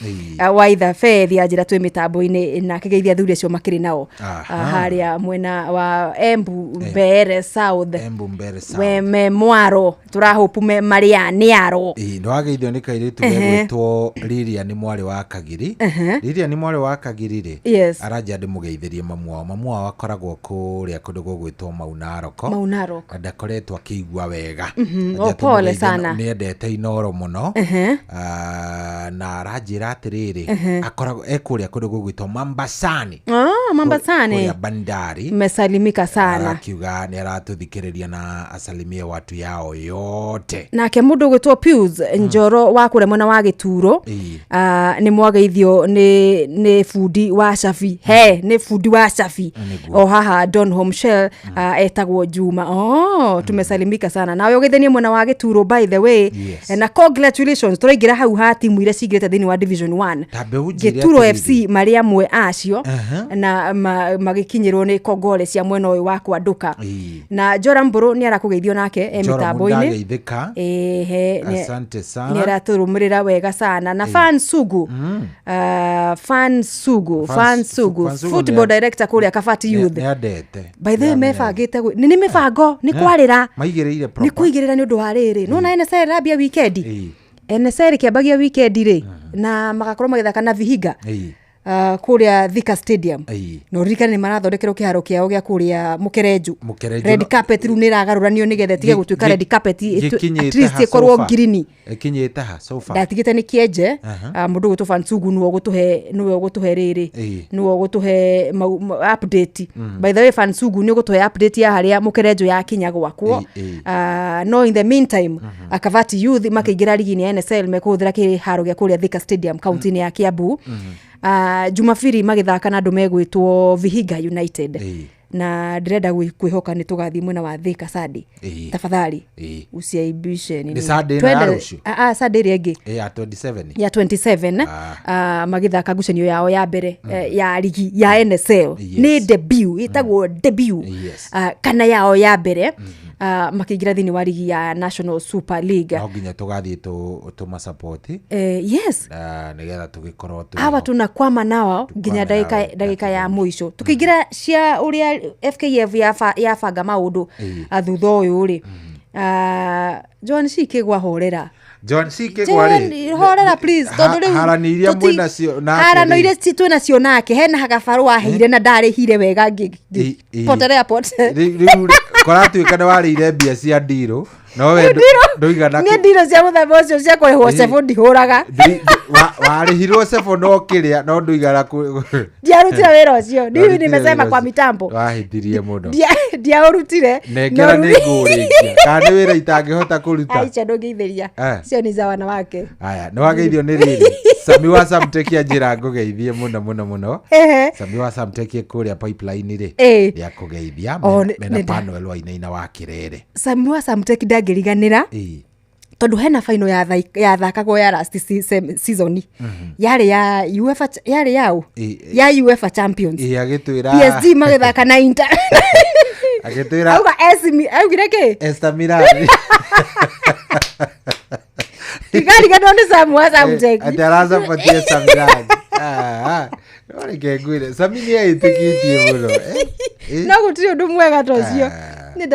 wa Ithabethi, anjĩra twĩ mĩtambo-inĩ na akĩgeithia athuri acio makĩrĩ nao harĩa mwena wa Embu Mbere South. Embu Mbere South. We me mwaro tũrahũpu me marĩa nĩ aro. Ĩĩ, nĩ wageithio nĩ kairĩtu gegwĩtwo Lilia nĩ mwarĩ wa Kagiri. Lilia nĩ mwarĩ wa Kagiri rĩ, aranjia ndĩmũgeithĩrie mamu wao. Mamu wao akoragwo kũrĩa kũndũ gũgwĩtwo Mau Narok. Mau Narok. Na ndakoretwo akĩigua wega. Oh, Anjia pole tũmũgeithie sana. nĩ endete Inoro mũno. Ah, na aranjĩra atĩrĩrĩ, akoragwo e kũrĩa kũndũ gũgwĩtwo Mambasani. Ah, Mambasani. Kũrĩa Bandari. Mesalimika sana. Arakiuga nĩ aratũthikĩrĩria na asalimie watu yao yote. Nake mũndũ ũgwĩtwo Pius Njoro wa kũrĩa mwena wa Gĩturo, nĩ mwageithio nĩ bundi wa cabi, he nĩ bundi wa cabi o haha Donholm Shell, etagwo Juma. Oh, tumesalimika sana nawe ũgeithanie mwena wa Gĩturo by the way. Na congratulations, tũraingĩra hau ha timu iria cingĩrĩte thĩinĩ wa Division 1. Tambe ũnjĩre Gĩturo atĩrĩrĩ. FC marĩ amwe acio na magĩkinyĩrwo nĩ kongole cia mwena ũyũ wa Kwanduka. Na Joram Mbũrũ nĩ arakũgeithio nake e Joram mĩtambo-inĩ. ndageithĩka. Ehe, Asante sana. nĩ aratũrũmĩrĩra wega sana na Fan Sugu, Fan Sugu, Fan Sugu Fan Sugu football director kũrĩa Kabati Youth. Nĩ andete. By the way, mebangĩte nĩ mĩbango nĩ kwarĩra maigĩrĩire nĩ proper. kũigĩrĩra nĩ ũndũ wa rĩrĩ nona NSL rambia weekend. NSL kĩambagia weekend rĩ na magakorwo magĩthaka na Vihiga kũrĩa Thika Stadium. Na ũririkane nĩ marathondekerwo kĩharo kĩao gĩa kũrĩa Mũkerenju. Mũkerenju Red carpet rĩu nĩ ĩragarũranio nĩgetha ĩtige gũtuĩka red carpet, Gĩkinyĩte at least ha ĩkorwo sofa? ngirini. Ĩkinyĩte ha sofa? Ndatigĩte nĩ kĩenje. Mũndũ ũgwĩtwo Fansugu nĩwe ũgũtũhe, nĩwe ũgũtũhe rĩrĩ, nĩwe ũgũtũhe update. By the way, Fansugu nĩ ũgũtũhe update ya harĩa Mũkerenjo yakinya gwakwo. No in the meantime, Kabati Youth makĩingĩra rigi-inĩ ya NSL mekũhũthĩra kĩharo gĩa kũrĩa Thika Stadium kaunti-inĩ ya Kiambu. Jumapili magĩthaka na andũ megwĩtwo Vihiga United. Na ndĩrenda kwĩhoka nĩ tũgathiĩ mwena wa Thika Sunday. Tafadhali usiaibishe nini. Nĩ Sunday ĩno ya rũciũ? Sunday ĩrĩa ĩngĩ. Ĩ, ya 27. Ya 27, magĩthaka ngucanio yao ya mbere ya rigi ya NSL. Nĩ debut, ĩtagwo debut. Kana yao ya mbere, makĩingĩra thĩinĩ wa rigi ya National Super League. No nginya tũgathiĩ tũmasapoti. Yes. Nĩgetha tũgĩkorwo hawa tunakwama nao nginya ndagĩka ya mũico tukĩingĩra cia ũrĩa FKF yabanga maũndũ thutha ũyũ rĩ. John C Kĩgwa horera. John C Kĩgwa rĩ, John, horera please, tondũ rĩu harani iria mwĩnacio nake harano rĩ. iria twĩnacio nake hena gabarũa aheire na ndarĩhire wega potelea pote. Rĩu rĩ, koratuĩka nĩ warĩire mbia cia ndirũ no we ndũigana Niĩ ndirũ cia mũthemba ũcio cia kũrĩhwo cebũ ndihũraga. Warĩhirwo cebũ no kĩrĩa no ndũigana Ndiarutire wĩra ũcio, ndiũĩ Ndwarutire nimesema wĩra kwa ũcio. mitambo. Wahĩtirie mũno. Ndiaũrutire. Nengera nĩ ngũrĩkia kana nĩ wĩra itangĩhota kũruta. Aica ndũngĩithĩria. Icio ni za wanawake. Aya, nĩ wageithio nĩ rĩrĩ Sami wa Samtech anjĩra ngũgeithie mũno mũno mũno. Sami wa Samtech kũrĩa pipeline rĩ nĩ akũgeithia O, mena nĩ Panuel Wainaina wa Kĩrere. Sami wa Samtech ndangĩriganĩra tondũ hena final yathakagwo ya last season. Yarĩ ya UEFA yarĩ yaũ? Ya UEFA Champions. Ĩ, agĩtwĩra PSG magĩthaka na Inter. Agĩtwĩra Auga AC augire kĩ? Esther Milan. Ndikariganĩrwo nĩ Sam wa Sam Cheki. Atĩ aracabatia Samirani. Ah, no reke ngwĩre Sami nĩ eĩtĩkĩtie mũno. Eh, No gũtirĩ ũndũ mwega ta ũcio. Nĩ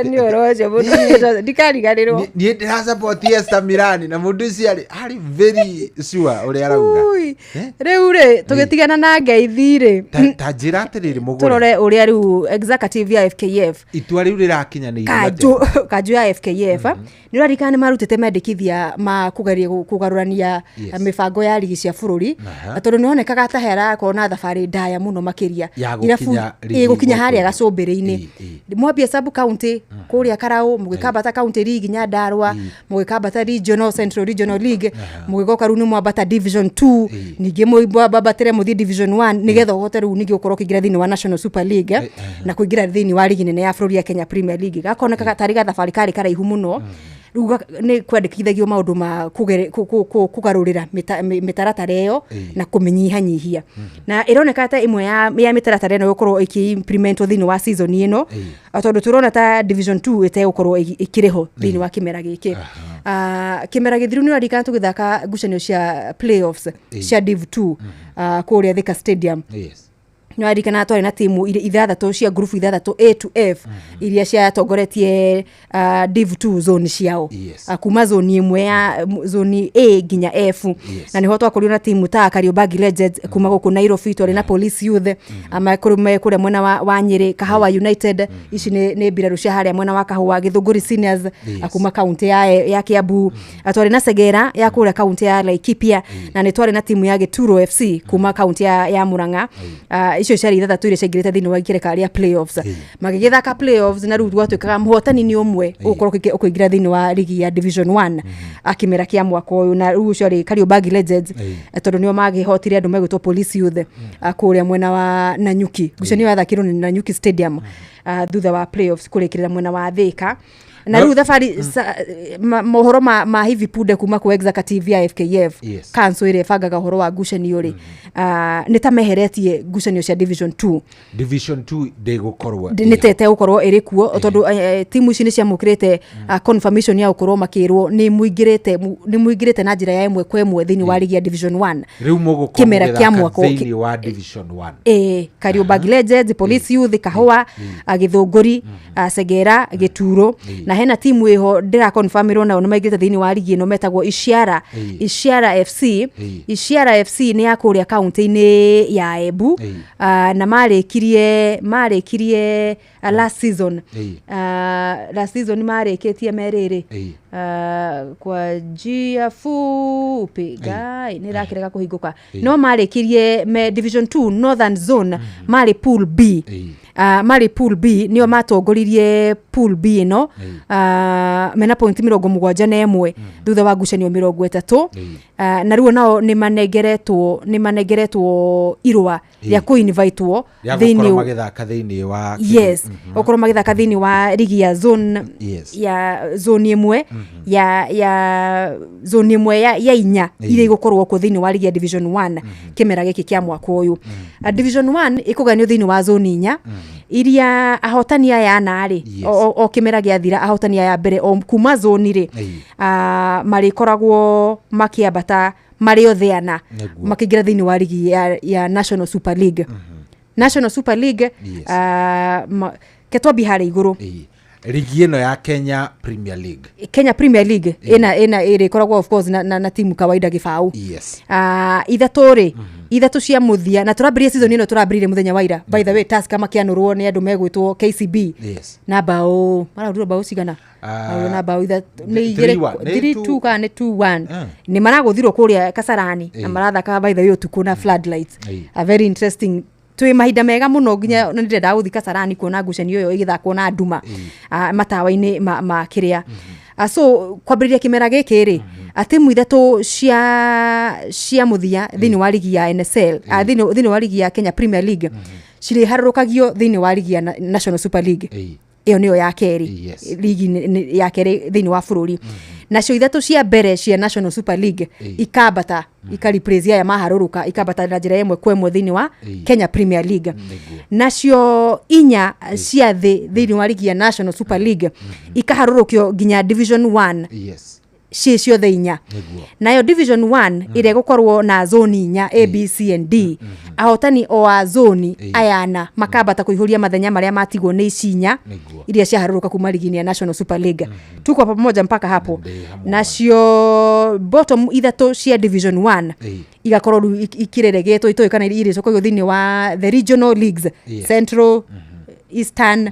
nĩ ũhoro ũcio mũno. Ndikariganĩrwo. Niĩ ndĩracapoti Esther Mirani na mũndũ ũcio arĩ very sure ũrĩa arauga. Ui. Rĩu rĩ tũgĩtigana na ngeithi rĩ Ta njĩra atĩrĩrĩ mũgũre. tũrore ũrĩa rĩu executive ya FKF Itua rĩu rĩrakinyanĩirio atĩa? kanjũ ya FKF nĩ ũraririkana nĩ marutĩte mendekithia ma kũgeria kũgarũrania Yes. mĩbango ya rigi cia bũrũri. Aha. Tondũ nĩ onekaga ta herakorwo na thabarĩ ndaya mũno makĩria Ya Irabu- gũkinya rigi ĩ, gũkinya gũkũ. harĩa gacũmbĩrĩ-inĩ, mwambie sub county kũrĩa Karaũ, mũgĩkambata county league Nyandarua, mũgĩkambata regional, Central Regional League, mũgĩgoka rĩu nĩ mwambata division 2, ningĩ mwambatĩre mũthiĩ division 1 nĩgetha ũhote rĩu ningĩ gũkorwo ũkĩingĩra thĩinĩ wa National Super League na kũingĩra thĩinĩ wa rigi nene ya bũrũri ya Kenya Premier League. Gakonekaga tarĩ gathabarĩ karĩ karaihu mũno. Rĩu nĩ kwandĩkithagio maũndũ ma kũgarũrĩra mĩtaratara ĩyo na kũmĩnyihanyihia, na ĩroneka ta ĩmwe ya mĩtaratara ĩno ĩgũkorwo ĩkĩ-implementwo thĩinĩ wa season ĩno, tondũ tũrona ta division 2 ĩtegũkorwo ĩkĩrĩ ho thĩinĩ wa kĩmera gĩkĩ. Kĩmera gĩthiru nĩ ũraririkana tũgĩthaka ngucanio cia playoffs cia div 2 kũrĩa Thika Stadium. Yes. Nĩwaririkana twarĩ na timu ithathatũ cia ngurubu ithathatũ A to F iria ciatongoretie div 2 zone ciao. Yes. Kuma zone ĩmwe ya zone A nginya F. Na nĩho twakorirwo na timu ta Kariobangi Legends kuma gũkũ Nairobi, twarĩ na Police Youth me kũrĩa mwena wa Nyĩrĩ, Kahawa United, ici nĩ mbirarũ cia harĩa mwena wa Kahũa, Gĩthũngũri Seniors kuma kaunti ya Kiambu. Twarĩ na Segera ya kũrĩa kaunti ya Laikipia, na nĩ twarĩ na timu ya Gĩturo FC kuma kaunti ya Murang'a. Icio ciarĩ ithathatũ iria ciaingĩrĩte thĩinĩ wa ikereka rĩa playoffs, magĩgĩthaka playoffs, na rĩu gwatuĩkaga mũhotani nĩ ũmwe ũgũkorwo ũkĩingĩra thĩinĩ wa rigi ya division 1 akĩmera kĩa mwaka ũyũ, na rĩu ũcio arĩ Kariobangi Legends, tondũ nĩo magĩhotire andũ megwĩtwo Police Youth kũrĩa mwena wa Nanyuki. Ngucanio yathakirwo nĩ Nanyuki Stadium thutha wa playoffs kũrĩkĩrĩra mwena wa Thika. Na rĩu thabarĩ mohoro ma hivi punde kuma kwĩ executive ya FKF, Yes. council ĩrĩa ĩbangaga ũhoro wa ngucanio rĩ, nĩ ta meheretie ngucanio cia division 2. Division 2 ndĩgũkorwo. Nĩ tete gũkorwo ĩrĩ kuo tondũ timu ici nĩ ciamũkĩrĩte confirmation ya gũkorwo makĩrwo nĩ mũingĩrĩte na njĩra ya ĩmwe kwa ĩmwe thĩinĩ wa rigi ya division 1 Rĩu mũgũkorwo kĩmera kĩa mũgĩthaka mwaka thĩinĩ wa division 1. Ĩĩ, Kariobangi Legends, Police Youth, Kahũa, Gĩthũngũri, Segera, Gĩturo, na hena timu ĩho ndĩrakonfamirwo nao nĩ maingĩrĩte thĩinĩ wa rigi ĩno metagwo Ishiara. Ishiara FC. Ishiara FC nĩ ya kũrĩa kaunti-inĩ ya Embu. Na marĩkirie last season. Last season marĩkĩtie merĩrĩ kwa njia fupi ngai nĩ ĩrakĩrega kũhingũka, no marĩkirie me division 2 Northern Zone, marĩ pool B. Marĩ pool B, nĩo matongoririe pool B ĩno, mena pointi 71 thutha wa ngucanio 30. Na rĩu nao nĩ manengeretwo irũa rĩa kũinvitwo Rĩa thĩinĩ gũkorwo magĩthaka thĩinĩ wa yes, gũkorwo magĩthaka thĩinĩ wa rigi ya zone Yes. ya zone ĩmwe ya zone ĩmwe ya inya iria igũkorwo kuo thĩinĩ wa rigi ya division 1 kĩmera gĩkĩ kĩa mwaka ũyũ. Division 1 ĩkũgayanio thĩinĩ wa zone inya iria ahotani aya ana rĩ, o kĩmera gĩathira, ahotani aya mbere o kuma zone rĩ, marĩkoragwo makĩambata marĩ othe ana makĩingĩra thĩinĩ wa rigi ya National Super League. National Super League, ke twambie harĩa igũrũ. Rigi ĩno ya Kenya Premier League. Kenya Premier League ĩna ĩrĩkoragwo of course na timu kawaida gĩbaũ. Ithatũ rĩ, ithatũ cia mũthia, na tũrambĩrĩria season ĩno tũrambĩrĩirie mũthenya wa ira, by the way, Tusker makĩanũrwo nĩ andũ megwĩtwo KCB na bao marahũrirwo bao cigana? Marahũrirwo na bao ithatũ nĩ igĩrĩ. 3-1, nĩ 3-2 kana nĩ 2-1. Ah. Nĩ maragũthirwo kũrĩa Kasarani na marathaka, by the way, ũtukũ na floodlights. A very interesting, twĩ mahinda mega mũno nginya nĩ ndĩrenda gũthiĩ Kasarani kuona ngucanio ĩyo ĩgĩthakwo na nduma matawa-inĩ ma kĩrĩa. So kwambĩrĩria kĩmera gĩkĩ rĩ, timu ithatũ cia mũthia thĩinĩ wa rigi ya NSL, thĩinĩ wa rigi ya Kenya Premier League cirĩharũrũkagio thĩinĩ wa rigi ya National Super League. Ĩyo nĩyo ya kerĩ, ligi ya kerĩ thĩinĩ wa bũrũri. Nacio ithatũ cia mbere cia National Super League ikambata, ikareplace aya maharũrũka, ikambata na njĩra ĩmwe kwa ĩmwe thĩinĩ wa Kenya Premier League. Nacio inya cia thĩ thĩinĩ wa ligi ya National Super League ikaharũrũkio nginya division 1. Ciĩ ciothe inya. Nayo Division 1 ĩrĩa ĩgũkorwo na zoni inya, A, B, C and D, ahotani o a zoni ayana makambata kũihũria mathenya marĩa matigwo nĩ ici inya iria ciaharũrũka kuma ligi-inĩ ya National Super League. Tuko pamoja mpaka hapo? Nacio bottom ithatũ cia Division 1 igakorwo rĩu ikireregetwo, itoĩ kana irĩcokagio thĩinĩ wa the regional leagues, Central, Eastern,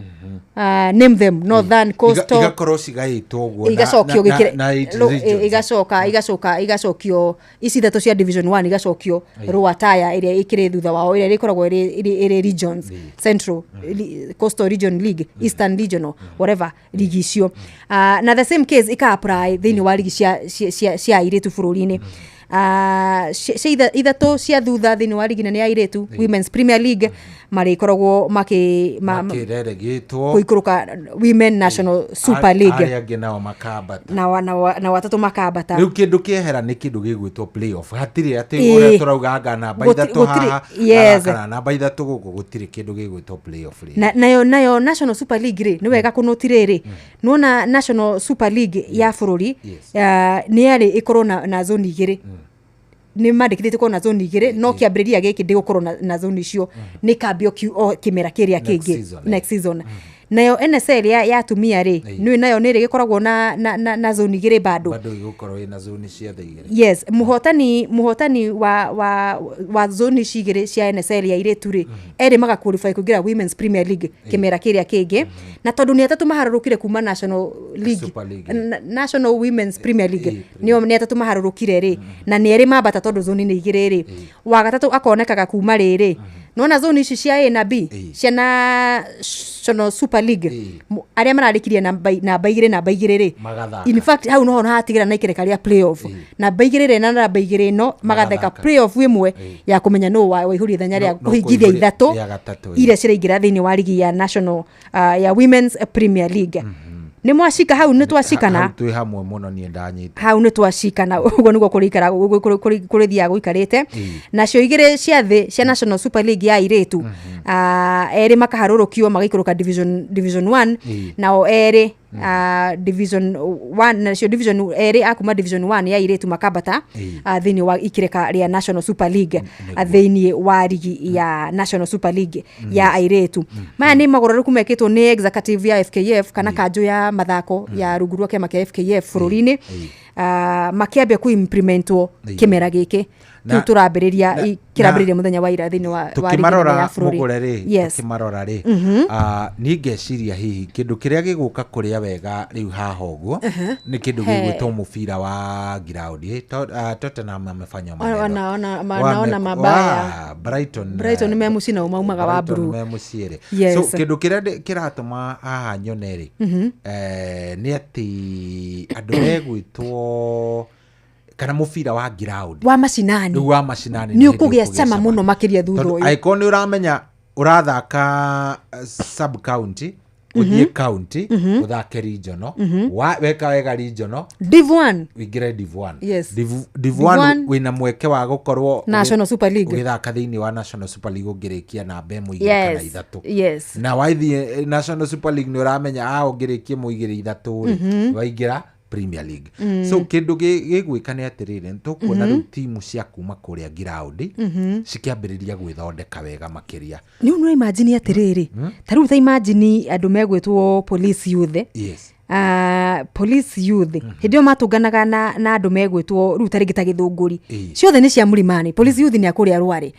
name them, Northern, Coastal. Igakorwo cigaĩtwo ũguo Igacokio na eight regions. Igacoka igacokio ici ithatũ cia Division 1 igacokio Ruataya ĩrĩa ĩkĩrĩ thutha wao, ĩrĩa ĩkoragwo ĩrĩ regions, Central, Coastal Region League, Eastern Regional, whatever ligi icio. Na the same case ika apply thĩinĩ wa ligi cia airĩtu bũrũri-inĩ. Cia ithatũ cia thutha thĩinĩ wa ligi nene ya airĩtu, Women's Premier League, marĩkoragwo makĩ Makĩreregĩtwo kũikũrũka Women National Super League. Arĩa angĩ nao makambata. Na watatũ makambata. Rĩu kĩndũ kĩehera nĩ kĩndũ gĩgwĩtwo playoff, hatirĩ atĩ ũrĩa tũrauga anga namba ithatũ haha, kana namba ithatũ gũkũ, gũtirĩ kĩndũ gĩgwĩtwo playoff rĩngĩ. Na nayo National Super League rĩ, nĩ wega kũnũti rĩrĩ, nĩwona National Super League ya bũrũri nĩ yarĩ ĩkorwo na zone igĩrĩ, nĩ mandĩkithĩtie gũkorwo na zone igĩrĩ, no kĩambĩrĩria gĩkĩ ndĩgũkorwo na zone icio, nĩ kambio o kĩmera kĩrĩa Next kĩngĩ. season, Next season. Nayo NSL ya atumia rĩ, nĩũĩ nayo nĩ ĩrĩ gĩkoragwo na zone igĩrĩ bado. Bado ĩgũkorwo ĩna zone ciothe igĩrĩ. Yes, muhotani wa zone ici igĩrĩ cia NSL ya airĩtu rĩ, erĩ magaqualify kũingĩra Women's Premier League kĩmera kĩrĩa kĩngĩ, na tondũ nĩ atatũ maharũrũkire kuma National League, Super League. National Women's Premier League, nĩo nĩ atatũ maharũrũkire rĩ, na nĩ erĩ mambata tondũ zone nĩ igĩrĩ rĩ, wa gatatũ akonekaga kuma rĩrĩ, nona zone ici cia A na B cia National Super League, arĩa mararĩkirie namba igĩrĩ, namba igĩrĩ rĩ, Magathaka. In fact, hau noho hatigĩra na ikereka rĩa playoff, namba igĩrĩ rĩ na namba igĩrĩ ĩno magatheka Magathaka. playoff ĩmwe ya kũmenya nũ waihũria ithenya rĩa No kũhingithia kũihũria ithatũ rĩa gatatũ, iria ciraingĩra thĩinĩ wa ligi ya National, ya Women's Premier League. Nĩ mwacika hau? Nĩ twacikana? Hau twĩ hamwe mũno, niĩ ndanyita. Hau nĩ twacikana. Ũguo nĩguo kũrĩikara kũrĩthiaga gũikarĩte. Nacio igĩrĩ cia thĩ cia National Super League ya airĩtu, erĩ makaharũrũkio magaikũrũka division 1, nao erĩ, division 1, nacio division erĩ akuma Division 1 ya airĩtu makambata thĩinĩ wa ikĩrĩka rĩa National Super League, thĩinĩ wa ligi ya National Super League ya airĩtu. Maya nĩ magarũrũku mekĩtwo nĩ executive ya FKF kana kanjũ ya mathako ya rungu rwa kĩama kĩa FKF bũrũri-inĩ, makĩambia kũimplementwo kĩmera gĩkĩ Na- kĩu tũrambĩrĩria, kĩrambĩrĩria mũthenya wa ira thĩinĩ wa ligi nene Tũkĩmarora ya bũrũri. Mũgũre rĩ, tũkĩmarora rĩ, niĩ ngeciria hihi kĩndũ kĩrĩa gĩgũka kũrĩa wega rĩu haha ũguo nĩ kĩndũ gĩgwĩtwo mũbira wa ground. Tottenham amefanya maneno. Wanaona mabaya. Brighton, Brighton me mũciĩ nao maumaga wa Brighton blue. me mũciĩ rĩ. So kĩndũ kĩrĩa kĩratũma haha nyone rĩ, nĩ atĩ andũ megwĩtwo kana mũbira wa ground wa macinani, rĩu wa macinani nĩ nĩ hĩndĩ ũkũgĩa ũkũgĩa cama mũno makĩria thutha tondũ ũyũ. angĩkorwo nĩ ũramenya ũrathaka sub county, ũthiĩ county, ũthake regional, weka wega regional, Div 1, ũingĩre Div 1. Div Div 1 1, wĩna mweke wa gũkorwo National Super League. Ũgĩthaka thĩinĩ wa National Super League ũngĩrĩkia namba ĩmwe, igĩrĩ kana ithatũ. Na waithiĩ National Super League nĩ ũramenya ũngĩrĩkia ĩmwe, igĩrĩ, ithatũ rĩ, waingĩra Premier League. So kĩndũ gĩgwĩka nĩ atĩrĩrĩ, nĩ tũkuona rĩu timu cia kuma kũrĩa ground cikĩambĩrĩria gwĩthondeka wega makĩria. Nĩ ũnũ imagine atĩrĩrĩ, ta rĩu ta imagine andũ megwĩtwo Police Youth. Police Youth hĩndĩ ĩyo matũnganaga na andũ megwĩtwo rĩu ta rĩngĩ ta Gĩthũngũri, ciothe nĩ cia Mũrimani. Police Youth nĩ akũrĩa Rware,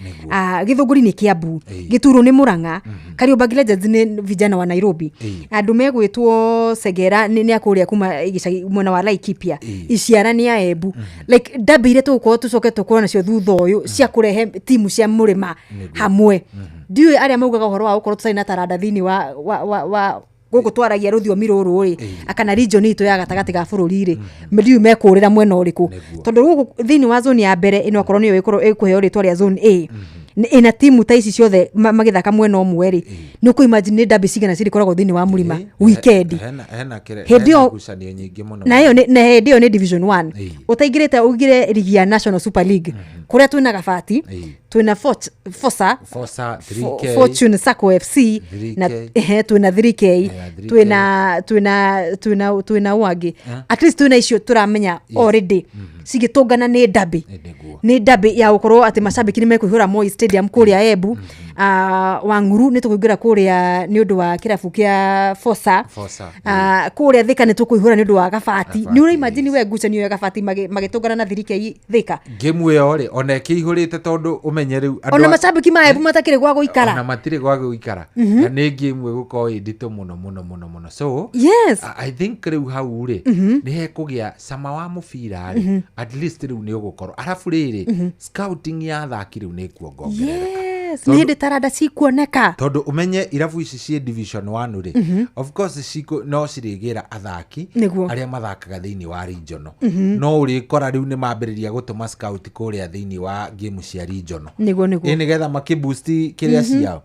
Gĩthũngũri nĩ Kĩambu, Gĩturo nĩ Mũrang'a, Kariobangi Legends nĩ vijana wa Nairobi, andũ megwĩtwo Segera nĩ akũrĩa kuma gĩcagi mwena wa Laikipia, Iciara nĩ a Embu. Like ndambi iria tũgũkorwo tũcoke tũkorwo nacio thutha ũyũ cia kũrehe timu cia mũrĩma hamwe, ndiũĩ arĩa maugaga ũhoro wa gũkorwo tũtarĩ na taranda thĩinĩ wa gũkũ twaragia rũthiomi rũrũ rĩ, kana region itũ ya gatagatĩ ga bũrũri rĩ, ndiũĩ mekũrĩra mwena ũrĩkũ, tondũ gũkũ thĩinĩ wa zone ya mbere ĩno, akorwo nĩyo ĩkorwo ĩkũheo rĩtwa rĩa zone A, ĩna timu ta ici ciothe magĩthaka mwena ũmwe rĩ, nĩ ũkũ imagine nĩ ndambi cigana cirĩkoragwo thĩinĩ wa mũrĩma weekend. Hena Hĩndĩ hena ngucanio nyingĩ mũno. Na ĩyo na hĩndĩ ĩyo nĩ Division 1, ũtaingĩrĩte ũingĩre ligi ya National Super League. Kũrĩa twĩna Gabati, twĩna Fosa, Fosa 3K. Fortune Sacco FC 3K. Na ehe, twĩna 3K, 3K. twĩna wangĩ, at least twĩna icio tũramenya already cigĩtũngana nĩ derby, nĩ derby ya gũkorwo atĩ macambĩki nĩ mekũihũra Moi Stadium kũrĩa Embu. Ah, Wang'uru nĩ tũkũingĩra kũrĩa nĩ ũndũ wa kĩrabu kĩa Fosa. Fosa. Ah, kũrĩa Thika nĩ tũkũihũra nĩ ũndũ wa Gabati. Nĩ ũra imagine we ngucanio ya Gabati magĩtũngana na 3K Thika? Ngĩmu ĩyo rĩ, ona ĩkĩihũrĩte, tondũ ũmenye rĩu andũ Ona macambĩki ma Embu matakĩrĩ gwa ona gũikara. Matirĩ gwa gũikara. Na nĩ game ĩgũkorwo ĩ nditũ mũno mũno mũno mũno, so I think rĩu hau rĩ, nĩ hekũgĩa cama wa mũbira rĩ. At least rĩu nĩ ũgũkorwo arabu rĩrĩ, scouting ya athaki rĩu nĩ ĩkuongongerereka. Yes, nĩ hĩndĩ taranda cikuoneka. Tondũ ũmenye irabu ici ciĩ division 1 rĩ, of course no cirĩgĩra athaki arĩa mathakaga thĩinĩ wa regional. No ũrĩkora rĩu nĩ mambĩrĩria gũtũma scout kũrĩa thĩinĩ wa game cia regional. Nĩguo. Ĩ nĩgetha makĩboost kĩrĩa ciao.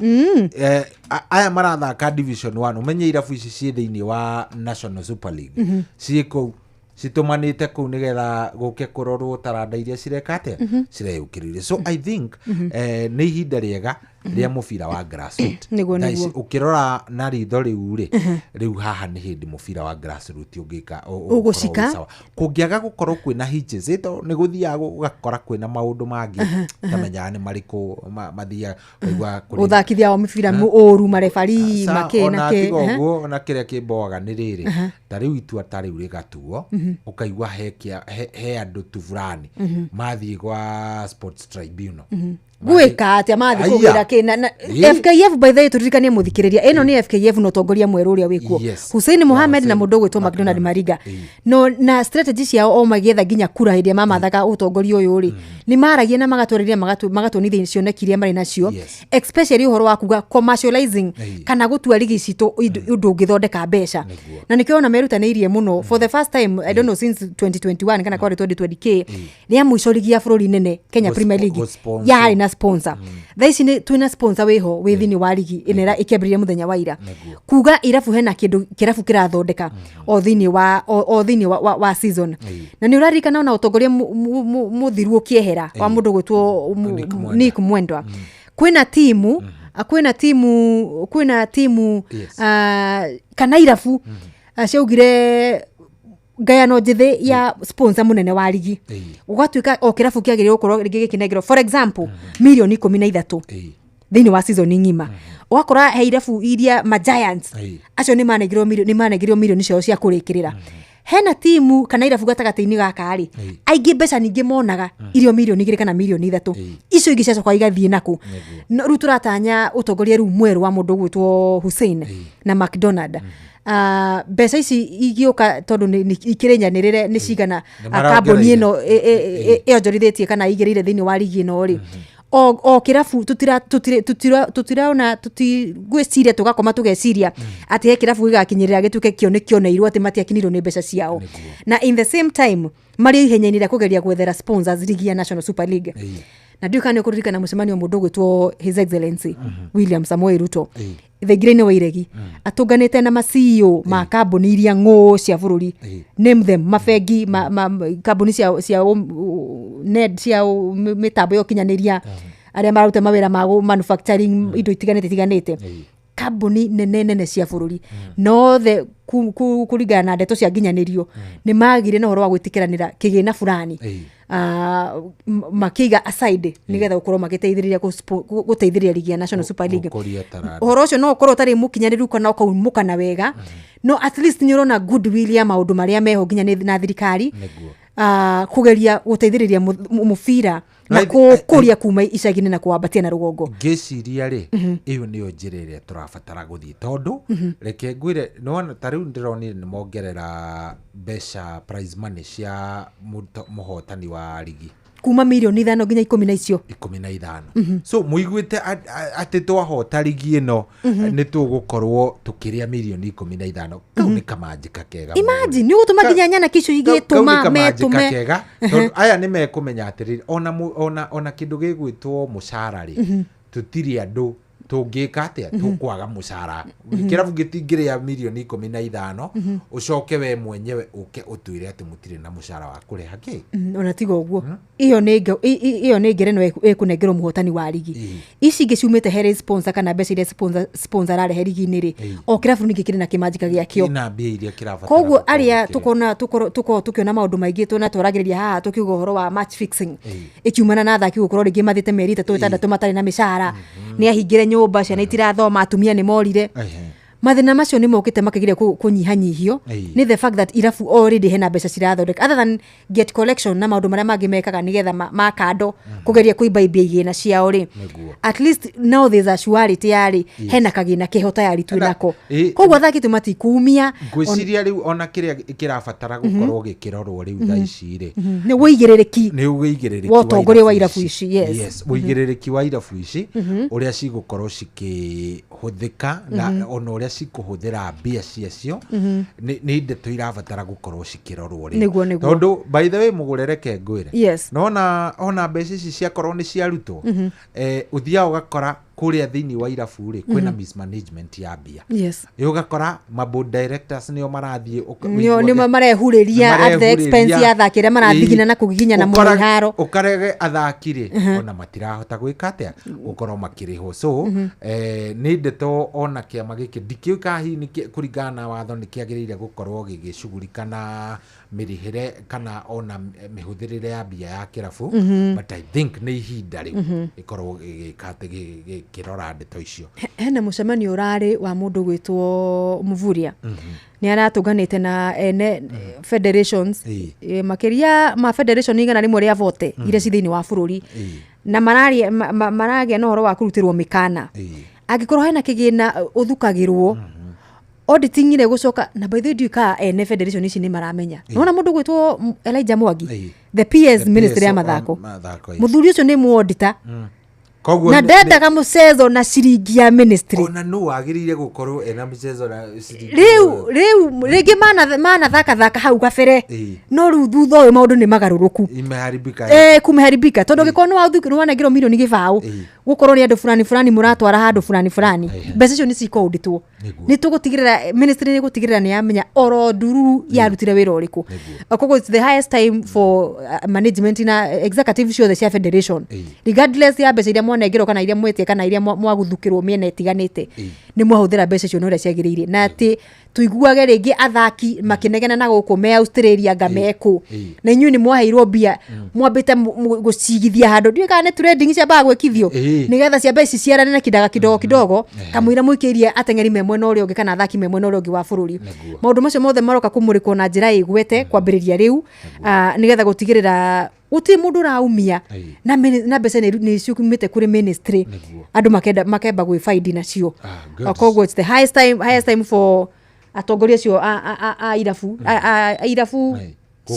Aya marathaka division 1, ũmenye irabu ici ciĩ thĩinĩ wa National Super League, ciĩ kũu citũmanĩte kũu nĩgetha gũke kũrorwo taranda iria cireka atĩa, cireyũkĩrĩire. So I think nĩ ihinda rĩega rĩa mũbira wa grassroot. Thaa ici, ũkĩrora na ritho rĩu rĩ, rĩu haha nĩ hĩndĩ mũbira wa grassroot ũngĩka ũgũkorwo Ũgũcika. wĩ sawa. Kũngĩaga gũkorwo kwĩna hitches ĩto nĩ gũthiaga ũgakora kwĩna maũndũ mangĩ tamenyaga nĩ marĩkũ mathiaga ũkaigua Gũthakithia wa mĩbira ũru, marebari makĩ na ona kĩ. Tiga ũguo, ona kĩrĩa kĩmboaga nĩ rĩrĩ, ta rĩu itua ta rĩu rĩgatuo, ũkaigua he andũ tu fulani mathiĩ gwa sports tribunal. Gwĩka atĩa mathiĩ Aya. kũgĩra kĩ na FKF? By the way, tũririkanie mũthikĩrĩria, ĩno nĩ FKF na ũtongoria mwerũ ũrĩa wĩkuo, Hussein Mohamed na mũndũ ũgwĩtwo McDonald Mariga. No na strategy ciao o magĩetha nginya kura hĩndĩ ĩrĩa mamathaga ũtongoria ũyũ rĩ, nĩ maragia na magatwarĩria, magatuonithia cioneki iria marĩ nacio, especially ũhoro wa kuga commercializing kana gũtua rigi citũ ũndũ ũngĩthondeka mbeca. Na nĩkĩo ona merutanĩirie mũno for the first time, I don't know, since 2021 kana kwarĩ 2020k rĩa mũico, rigi ya bũrũri nene Kenya Premier League gũ-sponsor. Yarĩ na sponsor. Thaa ici nĩ twĩna sponsor wĩho wĩ thĩinĩ wa rigi ĩno ĩkĩambĩrĩria mũthenya wa ira, kuga irabu hena kĩndũ kĩrabu kĩrathondeka o thĩinĩ wa o thĩinĩ wa season. Na nĩ ũraririkana ona ũtongoria mũthiru ũkĩehera wa mũndũ gwĩtwo Nick Mwendwa, kwĩna timu kwĩna timu kana irabu ciaugire ngayano njĩthĩ ya sponsor mũnene wa rigi, gũgatuĩka o kĩrabu kĩagĩrĩirwo gũkorwo rĩngĩ gĩkĩnengerwo, for example, mirioni 13 thĩinĩ wa season ng'ima. Ũgakora he irabu iria ma giants acio nĩ manengerirwo mirioni ciao cia kũrĩkĩrĩra. Hena timu kana irabu gatagatĩ-inĩ gaka rĩ, aingĩ mbeca ningĩ monaga irio mirioni 2 kana mirioni 3, icio ingĩ ciacoka igathiĩ nakũ? No, rĩu tũratanya ũtongoria rĩu mwerũ wa mũndũ ũgwĩtwo Hussein na McDonald. Mbeca ici igĩũka, tondũ ikĩrĩ nyanĩrĩre nĩ cigana, Nĩ kambuni marongereire. ĩno ĩonjorithĩtie kana igĩrĩire thĩinĩ wa rigi ĩno rĩ, o kĩrabu tũtiraona ngwĩciria tũgakoma tũgeciria atĩ he kĩrabu gĩgakinyĩrĩra gĩtuĩke kĩo nĩ kĩoneirwo atĩ matiakinyĩirwo nĩ mbeca ciao. Na in the same time marĩ ihenya-inĩ rĩa kũgeria gwethera sponsors rigi ya National Super League. Na ndiũĩ kana nĩ ũkũririkana mũcemanio mũndũ ũgwĩtwo His Excellency William Samoei Ruto thengira-inĩ wa iregi atũnganĩte na ma CEO ma kambuni iria ng'ũ cia bũrũri, name them, mabengi, kambuni cia net cia mĩtambo ya ũkinyanĩria, arĩa mararuta mawĩra ma manufacturing indo itiganĩte itiganĩte, kambuni nene nene cia bũrũri nothe, kũringana na ndeto cia nginyanĩrio, nĩ magire na ũhoro wa gwĩtĩkĩranĩra kĩgĩna fulani, makĩiga aside nĩgetha gũkorwo magĩteithĩrĩria gũteithĩrĩria ligi ya National Super League. Gũkũria taranda. Ũhoro ũcio no ũkorwo ũtarĩ mũkinyanĩru kana ũkaumũkana wega, no at least nĩ ũrona goodwill ya maũndũ marĩa meho nginya na thirikari kũgeria gũteithĩrĩria mũbira na kũkũria kuma icagi-inĩ na kũwambatia na rũgongo. Ngĩciria rĩ, ĩyo nĩyo njĩra ĩrĩa tũrabatara gũthiĩ, tondũ reke ngwĩre, nĩwona ta rĩu ndĩronire nĩ mongerera mbeca, prize money cia mũhotani wa rigi kuma mirioni 5 nginya 10 na icio. 15. So mũiguĩte atĩ twahota rigi ĩno, nĩ tũgũkorwo tũkĩrĩa mirioni 15. Kau nĩ kamanjĩka kega mũno. Imagine, nĩ ũgũtũma nginya nyanake icio Kau nĩ igĩtũma kamanjĩka metũme kega, tondũ aya nĩ mekũmenya atĩrĩrĩ, ona kĩndũ gĩgwĩtwo mũcara rĩ, tũtirĩ andũ Tũngĩka atĩa? Tũkwaga mũcara, kĩrabu gĩtingĩrĩa mirioni 15, ũcoke we mwenyewe ũke ũtwĩre atĩ mũtirĩ na mũcara wa kũrĩha kĩ. Ona tiga ũguo, ĩyo nĩ ĩyo nĩ ngerenwa ĩkũnengerwo mũhotani wa rigi. Ici ingĩ ciumĩte harĩ sponsor kana mbeca iria sponsor ararehe rigi-inĩ rĩ, o kĩrabu ningĩ kĩrĩ na kĩmanjika gĩakĩo. Ina mbia iria kĩrabatara Koguo gũkorwo arĩa gĩkĩrĩ. Tukona tukorwo tukiona maũndũ maingĩ tuna twaragĩrĩria haha, tukiuga ũhoro wa match fixing ĩkiumana na athaki gũkorwo rĩngĩ mathiĩte mĩeri 3 6 matarĩ na mĩcara, nĩ ahingĩre nyũmba, ciana itirathoma, atumia nĩ morire. Mathĩna macio nĩ mokĩte makĩgiria kũnyihanyihio nĩ the fact that irabu already hena mbeca cirathondeka other than get collection na maũndũ marĩa mangĩ mekaga nĩgetha makando kũgeria kũimba igĩna ciao rĩ. At least now there's a surety yarĩ hena kagĩna keho tayari twĩ nako. Koguo athaki tu matikumia. Ngwĩciria rĩu ona kĩrĩa kĩrabatara gũkorwo gĩkĩrorwo rĩu thaa ici rĩ, nĩ wĩigĩrĩrĩki nĩ wĩigĩrĩrĩki wa ũtongoria wa irabu ici, yes. Yes, wĩigĩrĩrĩki wa irabu ici, ũrĩa cigũkorwo cikĩhũthĩka na ona ũrĩa cikũhũthĩra mbia ciacio, nĩ ndeto irabatara gũkorwo cikĩrorwo rĩu. Nĩguo. Tondũ by the way, mũgũre, reke ngwĩre, nona ona mbeca ici ciakorwo nĩ ciarutwo, ũthiaga ũgakora kũrĩa thĩinĩ wa irabu rĩ, kwĩna mismanagement ya mbia. Ĩ, ũgakora ma board directors nĩo marathiĩ nĩo nĩo marehurĩria at the expense ya athaki arĩa marathigina na kũgiginyana mũno iharo. Ũkarege athaki rĩ, ona matirahota gwĩka atĩa, gũkorwo makĩrĩhwo. So nĩ ndeto ona kĩama gĩkĩ ndikĩũĩ kana hihi kũringana na watho nĩ kĩagĩrĩire gũkorwo gĩgĩcugurika na mĩrĩhĩre kana ona mĩhũthĩrĩre ya mbia ya kĩrabu, but I think nĩ ihinda rĩu ĩkorwo gĩgĩka atĩ gĩkĩrora ndeto icio. Hena mũcemanio ũrarĩ wa mũndũ gwĩtwo Muvuria, nĩ aratũnganĩte na ene federations, makĩria ma federation 100 rĩa vote iria ci thĩinĩ wa bũrũri, na mararia maragĩa na ũhoro wa kũrutĩrwo mĩkana angĩkorwo hena kĩgĩna ũthukagĩrwo auditing ire gũcoka. Na by the way, ndiũĩ kana ene federation ici nĩ maramenya. Nĩwona mũndũ gwĩtwo Elijah Mwangi, the PS, The ministry ya PS wa mathako, mathako, ĩĩ. Mũthuri ũcio nĩ muodita Koguo na ndendaga mũcezo na ciringi ya ministry. Ona nũ wagĩrĩire gũkorwo ena mĩcezo na ciringi? Rĩu rĩngĩ manathakathaka hau gabere, no rĩu thutha ũyũ maũndũ nĩ magarũrũku. Imeharibika. Kumeharibika, tondũ gĩkorwo nĩ wanengerwo mirioni 20 gũkorwo nĩ andũ fulani fulani mũratwara handũ fulani fulani, mbeca icio nĩ cikũauditwo. Nĩ tũgũtigĩrĩra ministry nĩ gũtigĩrĩra nĩ yamenya oro ndururu yarutire wĩra ũrĩkũ. Koguo it's the highest time for management na executive ciothe cia federation, regardless ya mbeca iria mwanengerwo kana iria mwetie kana iria mwaguthukĩrwo mĩena ĩtiganĩte, nĩ mwahũthĩra mbeca icio na ũrĩa ciagĩrĩire, na atĩ tuiguage rĩngĩ athaki makĩnegena na gũkũ me Australia nga mekũ, na inyuĩ nĩ mwaheirwo mbia mwambĩte gũcigithia handũ, ndiũĩ kana nĩ trading ciambaga gwĩkithio nĩgetha ciambe ciciarane na kindaga kidogo kidogo, kamũira mũikĩirie ateng'eri me mwena ũrĩa ũngĩ kana athaki me mwena ũrĩa ũngĩ wa bũrũri. Maũndũ macio mothe maroka kũmũrĩkwo na njĩra ĩgwete kwambĩrĩria rĩu, nĩgetha gũtigĩrĩra gũtirĩ mũndũ ũraumia na mbeca nĩ ciumĩte kũrĩ ministry, andũ makenda makemba gwĩbaidi nacio. Good. Koguo it's the highest time for atongoria acio a irabu a irabu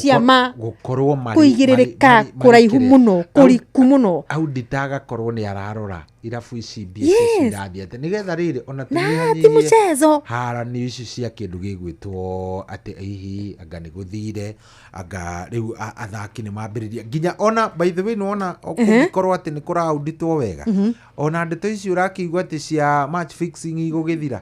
ciama gũkorwo marĩ- kũigĩrĩrĩka marĩ kũraihu kĩrĩa. mũno, kũriku mũno. Auditor agakorwo nĩ ararora irabu ici mbia ici cirathiĩ atĩa, nĩgetha rĩrĩ ona Na ti tũnyihanyihie mũcezo. harani ici cia kĩndũ gĩgwĩtwo atĩ hihi anga nĩ gũthire, anga rĩu athaki nĩ mambĩrĩria nginya ona, by the way, nĩwona kũngĩkorwo atĩ nĩ kũrauditwo wega, ona ndeto ici ũrakĩigua atĩ cia match fixing igũgĩthira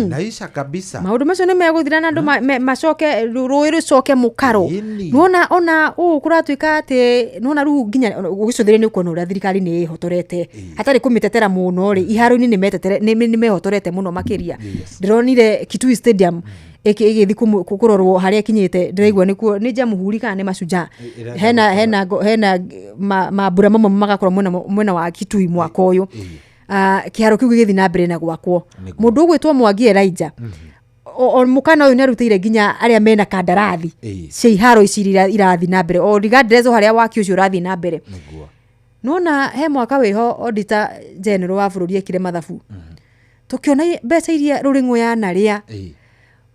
naisha kabisa. Maũndũ macio nĩ megũthira na andũ macoke rũĩ rũcoke mũkaro. Nĩwona ona ũũ kũratuĩka atĩ nĩwona rĩu nginya gũgĩcũthĩrĩria nĩ ũkuona ũrĩa thirikari nĩ ĩhotorete hatarĩ kũmĩtetera mũno rĩ, iharo-inĩ nĩ mehotorete mũno makĩria. Ndĩronire Kitui Stadium ĩgĩthiĩ kũrorwo harĩa ĩkinyĩte, ndĩraigua nĩkuo nĩ Jamhuri kana nĩ Mashujaa, hena mambura mamwe magakorwo mwena wa Kitui mwaka ũyũ. Kĩharo kĩu gĩgĩthiĩ na mbere na gwakwo. Mũndũ ũgwĩtwo Mwangi Elijah, o mũkana ũyũ nĩ arutĩire nginya arĩa mena kandarathi cia iharo ici iria irathiĩ na mbere, o regardless o harĩa waki ũcio ũrathiĩ na mbere. Nona he mwaka wĩho auditor general wa bũrũri ekire mathabu, tũkĩona mbeca iria rũrĩng'o yanarĩa,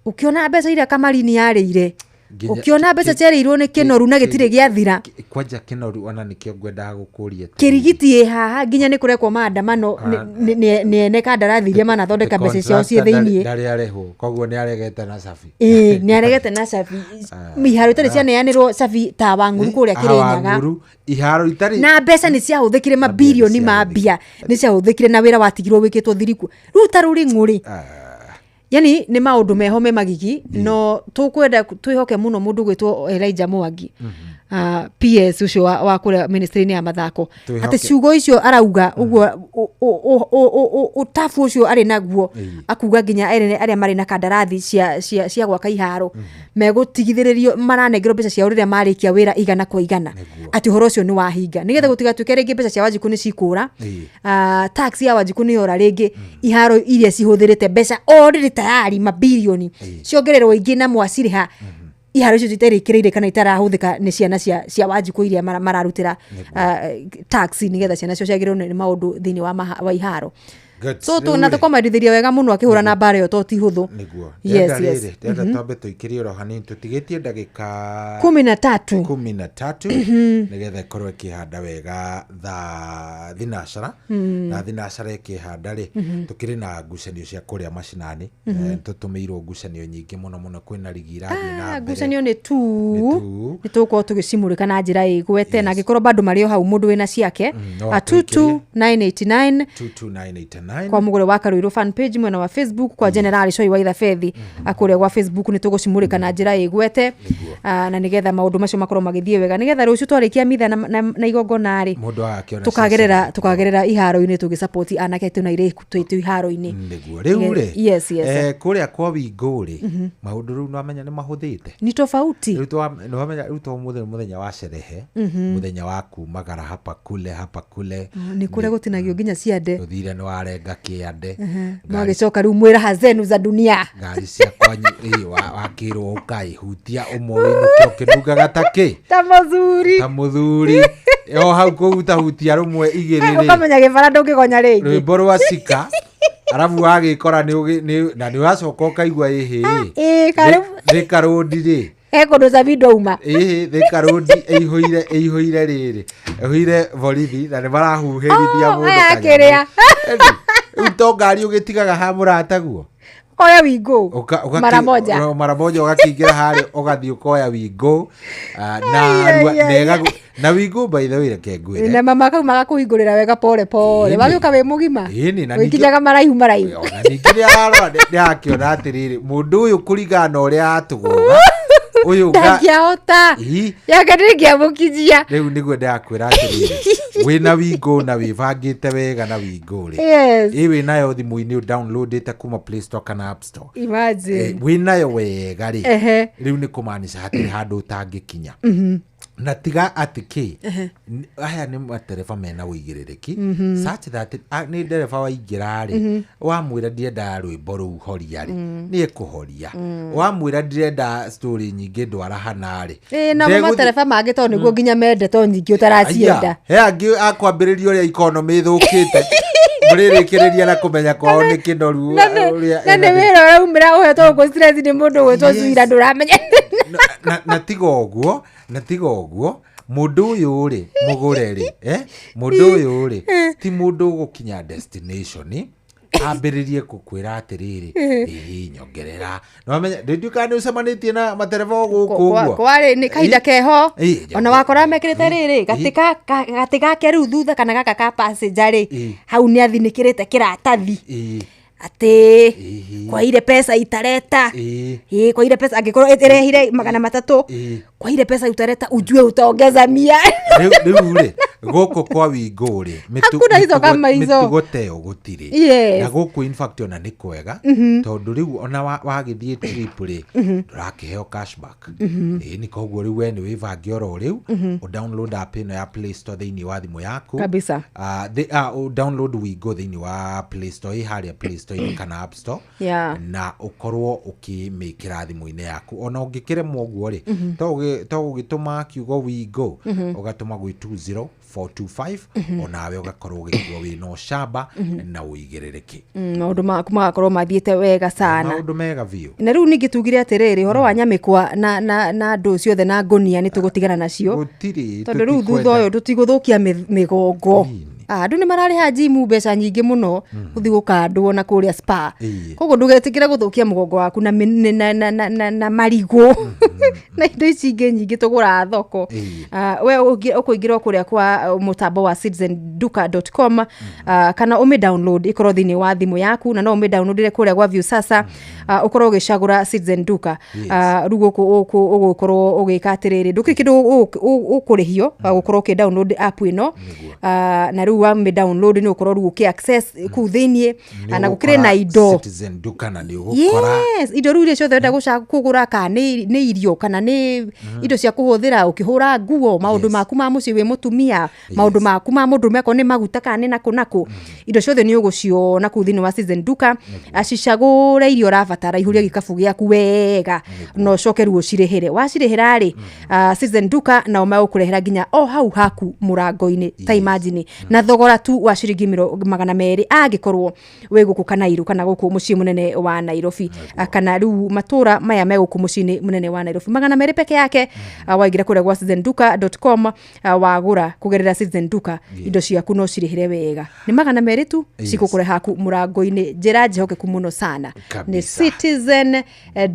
ũkĩona mbeca iria Kamarini yarĩire, Nginya ũkĩona mbeca ciarĩirwo nĩ Kĩnoru na gĩtirĩ gĩathira. Kwanja kĩnoru ona nĩkĩo ngwendaga gũkũria. Kĩrigiti ĩ haha nginya nĩ kũrekwo maandamano nĩ ene kandarathi iria manathondeka mbeca ciao ciĩ thĩiniĩ. Ndarĩ arehwo, koguo nĩ aregete na Cabi. Ĩĩ, nĩ aregete na Cabi. Iharo itarĩ cianeanĩrwo Cabi ta Wang'uru kũrĩa Kĩrĩnyaga. Wang'uru, iharo itarĩ Na mbeca nĩ ciahũthĩkire, mabirioni ma mbia nĩ ciahũthĩkire na wĩra watigirwo wĩkĩtwo thiriku. Rĩu ta rũrĩng'ũ rĩ, yani nĩ maũndũ meho me magigi, no tũkwenda twĩhoke mũno mũndũ gwĩtwo Elijah Mwangi, PS ũcio wa kũrĩa ministry-inĩ ya mathako, Twĩhoke. atĩ ciugo icio arauga ũguo, ũtabu ũcio arĩ naguo, akuga nginya arĩa marĩ na kandarathi cia gwaka iharo megũtigithĩrĩrio maranengerwo mbeca ciao rĩrĩa marĩkia wĩra 100 kwa 100, atĩ ũhoro ũcio nĩ wahinga nĩgetha gũtigatuĩke rĩngĩ mbeca cia Wanjikũ nĩ cikũra, tax ya Wanjikũ nĩ yora rĩngĩ, iharo iria cihũthĩrĩte mbeca already tayari mabirioni ciongererwo ingĩ na mwacirĩha, iharo icio citarĩkĩrĩire kana itarahũthĩka nĩ ciana cia Wanjikũ iria mararutĩra tax nĩgetha ciana cio ciagĩrĩrwo nĩ maũndũ thĩinĩ wa iharo. Good. So Rĩu na rĩ, tũkomendithĩria wega mũno akĩhũra na mbara ĩyo to ti hũthũ. Nĩguo. Yes, Ndĩrenda yes. rĩrĩ, ndĩrenda twambe tũikĩrie oro hanini, tũtigĩtie ndagĩka 13. 13, nĩgetha ĩkorwo ĩkĩhanda wega thaa thinacara. Na thinacara ĩkĩhanda rĩ, tũkĩrĩ na ngucanio cia kũrĩa macinani. Tũtũmĩirwo ngucanio nyingĩ mũno mũno, kwĩna rigi irathiĩ na mbere. Ngucanio nĩ tu tu. Nĩ tũgũkorwo tũgĩcimũrĩka na njĩra ĩgwete, na angĩkorwo bado marĩ o hau mũndũ wĩna ciake, no 22989. 22989. Kwa mũgũre wa Karũirũ fan page mwena wa Facebook, kwa General Choi wa Ithabethi akũrĩa gwa Facebook, nĩ tũgũcimũrĩka na njĩra ĩgwete. Na nĩgetha maũndũ macio makorwo magĩthiĩ wega, nĩgetha rũciũ twarĩkia mitha na igongona rĩ, mũndũ agakĩona tũkagerera iharo-inĩ tũgĩsapoti anake aitũ na airĩtu aitũ iharo-inĩ. Nĩguo rĩu rĩ, Yes. Kũrĩa kwa Wingũ rĩ, maũndũ rĩu nĩwamenya nĩ mahũthĩte. Ni tofauti. Rĩu nĩwamenya rĩu to ũmũthĩ nĩ mũthenya wa sherehe, mũthenya wa kumagara hapa kule hapa kule. Nĩ kũrĩa gũtinagio nginya ciande. Ũthire nĩ warenga kĩande. Magĩcoka rĩu mwĩ raha zenu za dunia. Ngari cia kwanyu ĩ, wakĩrwo ũkaĩhutia ũmwe wĩinũke ũkĩnungaga ta kĩ, ta mũthuri. Ta mũthuri o hau kũhutahutia rũmwe igĩrĩ rĩ, ũkamenya gĩbara ndũngĩgonya rĩngĩ. Rwĩmbo rwa cika arabu wagĩkora na nĩ ũracoka ũkaigua ĩhĩ. Ĩ, karĩ Thika Road rĩ, he kũndũ cabi ndauma. Ĩhĩ, Thika Road ĩihũire ĩihũire rĩrĩ ĩihũire borithi na nĩ marahuhĩrithia Oh, mũndũ aya kanyamũ. kĩrĩa. Rĩu to ngari ũgĩtigaga ha mũrataguo. Oya Wingũ mara moja. Mara moja ũgakĩingĩra harĩa ũgathiĩ ũkoya Wingũ, na Ai, ai, na ai, na Wingũ, by the way, reke ngwĩre, na mama kau magakũhingũrĩra wega pole pole. Ĩni. Wagĩũka wĩ mũgima. Ĩni, na ningĩ- wĩkinyaga maraihu maraihu. Ona ningĩ nĩ ararora, nĩ akĩona atĩrĩrĩ, mũndũ ũyũ kũringana na ũrĩa atũgũga ũyũ ndangĩahota. Ĩ, yake ndĩngĩamũkinyia. Rĩu nĩguo ndĩrakwĩra atĩrĩrĩ, wĩna Wingũ na wĩbangĩte wega na Wingũ rĩ, ĩ wĩnayo thimũ-inĩ downloadĩte kuma Play Store kana App Store. Imagine. Wĩnayo wega rĩ, rĩu nĩ kũmaanisha hatirĩ handũ ũtangĩkinya. Na tiga atĩ kĩ, aya nĩ matereba mena ũigĩrĩrĩki such that nĩ ndereba waingĩra rĩ, wamwĩra ndirendaga rwĩmbo rũu horia rĩ, nĩ ekũhoria. Wamwĩra ndirenda story nyingĩ ndwara hana rĩ, Ĩ, namo matereba mangĩ to nĩguo nginya mende to nyingĩ ũtaracienda. Aya, he angĩ akwambĩrĩria ũrĩa ikonomĩ ĩthũkĩte, mũrĩrĩkĩrĩria na kũmenya kwao nĩ kĩnoru Na ũrĩa na nĩ ena wĩra ũraumĩra ũhetwo gũkũ stress nĩ mũndũ gwĩtwo Zuira ndũramenya. Na tiga ũguo, na tiga ũguo, mũndũ ũyũ rĩ, mũgũre rĩ, mũndũ ũyũ rĩ, ti mũndũ ũgũkinya destination ambĩrĩrie gũkwĩra atĩrĩrĩ, ĩhĩ nyongerera. Nĩwamenya ndĩndiũkaga nĩ ũcemanĩtie na matereba o gũkũ ũguo. Kwarĩ nĩ kahinda keho. Ĩ, ona wakora mekĩrĩte rĩrĩ gatĩ gatĩ gake rĩu thutha kana gaka ka passenger rĩ, hau nĩ athinĩkĩrĩte kĩratathi atĩ kwa ile pesa italeta, ĩ, kwa ile pesa angĩkorwo ĩrehire 300, kwa ile pesa utaleta ujue utaongeza 100. Rĩu rĩ, gũkũ kwa Wingũ rĩ, Hakuna hizo kama hizo. mĩtugo ta ĩyo gũtirĩ. Na gũkũ in fact ona nĩ kwega, tondũ rĩu ona wagĩthiĩ trip rĩ, ndũrakĩheo cashback. Ĩĩ nĩ koguo rĩu we nĩ wĩbange oro rĩu, ũ download app ĩno ya Play Store thĩinĩ wa thimũ yaku. Kabisa. Ũ download Wingũ thĩinĩ wa Play Store, ĩ harĩa Play Store inĩ kana App Store, na ũkorwo ũkĩmĩkĩra thimũ-inĩ yaku. Ona ũngĩkĩremwo ũguo rĩ, to gũgĩtũma kiugo Wingũ, ũgatũma gwĩ 204 425 onawe ũgakorwo ũgĩkuo wĩna ũcamba na ũigĩrĩrĩki. Maũndũ maku magakorwo mathiĩte wega sana. Maũndũ mega biũ. Na rĩu ningĩ tugire atĩrĩrĩ, ũhoro wa nyamĩkwa na andũ ciothe na ngũnia nĩ tũgũtigana nacio. Gũtirĩ. Tondũ rĩu thutha ũyũ tũtigũthũkia mĩgongo. Andũ nĩ mararĩha njimu mbeca nyingĩ mũno gũthiĩ gũkandwo na kũrĩa spa. Koguo ndũgetĩkĩre gũthũkia mũgongo waku na na marigũ na indo ici ingĩ nyingĩ tũgũraga thoko. We ũkũingĩra o kũrĩa kwa mũtambo wa citizenduka.com, kana ũmĩ download ĩkorwo thĩinĩ wa thimũ yaku, na no ũmĩ downloadire kũrĩa gwa Viusasa, ũkorwo ũgĩcagũra Citizen Duka. Rĩu gũkũ ũgũkorwo ũgĩka atĩrĩrĩ, ndũkĩrĩ kĩndũ ũkũrĩhio gũkorwo ũkĩ download app ĩno, na rĩu wa mĩ download nĩ ũkorwo rĩu ũkĩ access kũu thĩiniĩ, na gũkĩrĩ na indo Citizen Duka, na nĩ ũgũkora yes, indo rĩu iria ciothe ũrenda kũgũra, kana nĩ irio, kana nĩ indo cia kũhũthĩra ũkĩhũra nguo, maũndũ maku ma mũciĩ wĩ mũtumia, maũndũ maku ma mũndũrũme akorwo nĩ maguta kana nĩ nakũ nakũ, indo ciothe nĩ ũgũciona kũu thĩinĩ wa Citizen Duka. Acicagũre iria ũrabatara, ihũrie gĩkabu gĩaku wega, na ũcoke rĩu ũcirĩhĩre. Wacirĩhĩra rĩ, Citizen Duka nao megũkũrehera nginya o hau haku mũrango-inĩ, ta imagine, na thogora tu wa ciringi 200 angĩkorwo wĩ gũkũ Kanairu kana gũkũ mũciĩ mũnene wa Nairobi, kana rĩu matũra maya me gũkũ mũciĩ-inĩ mũnene wa Nairobi, 200 peke yake. Waingĩra kũrĩa gwa citizenduka.com, wagũra kũgerera Citizen Duka, indo ciaku no cirĩhĩre wega, nĩ 200 tu cigũkũreha haku mũrango-inĩ. Njĩra njĩhokeku mũno sana nĩ Citizen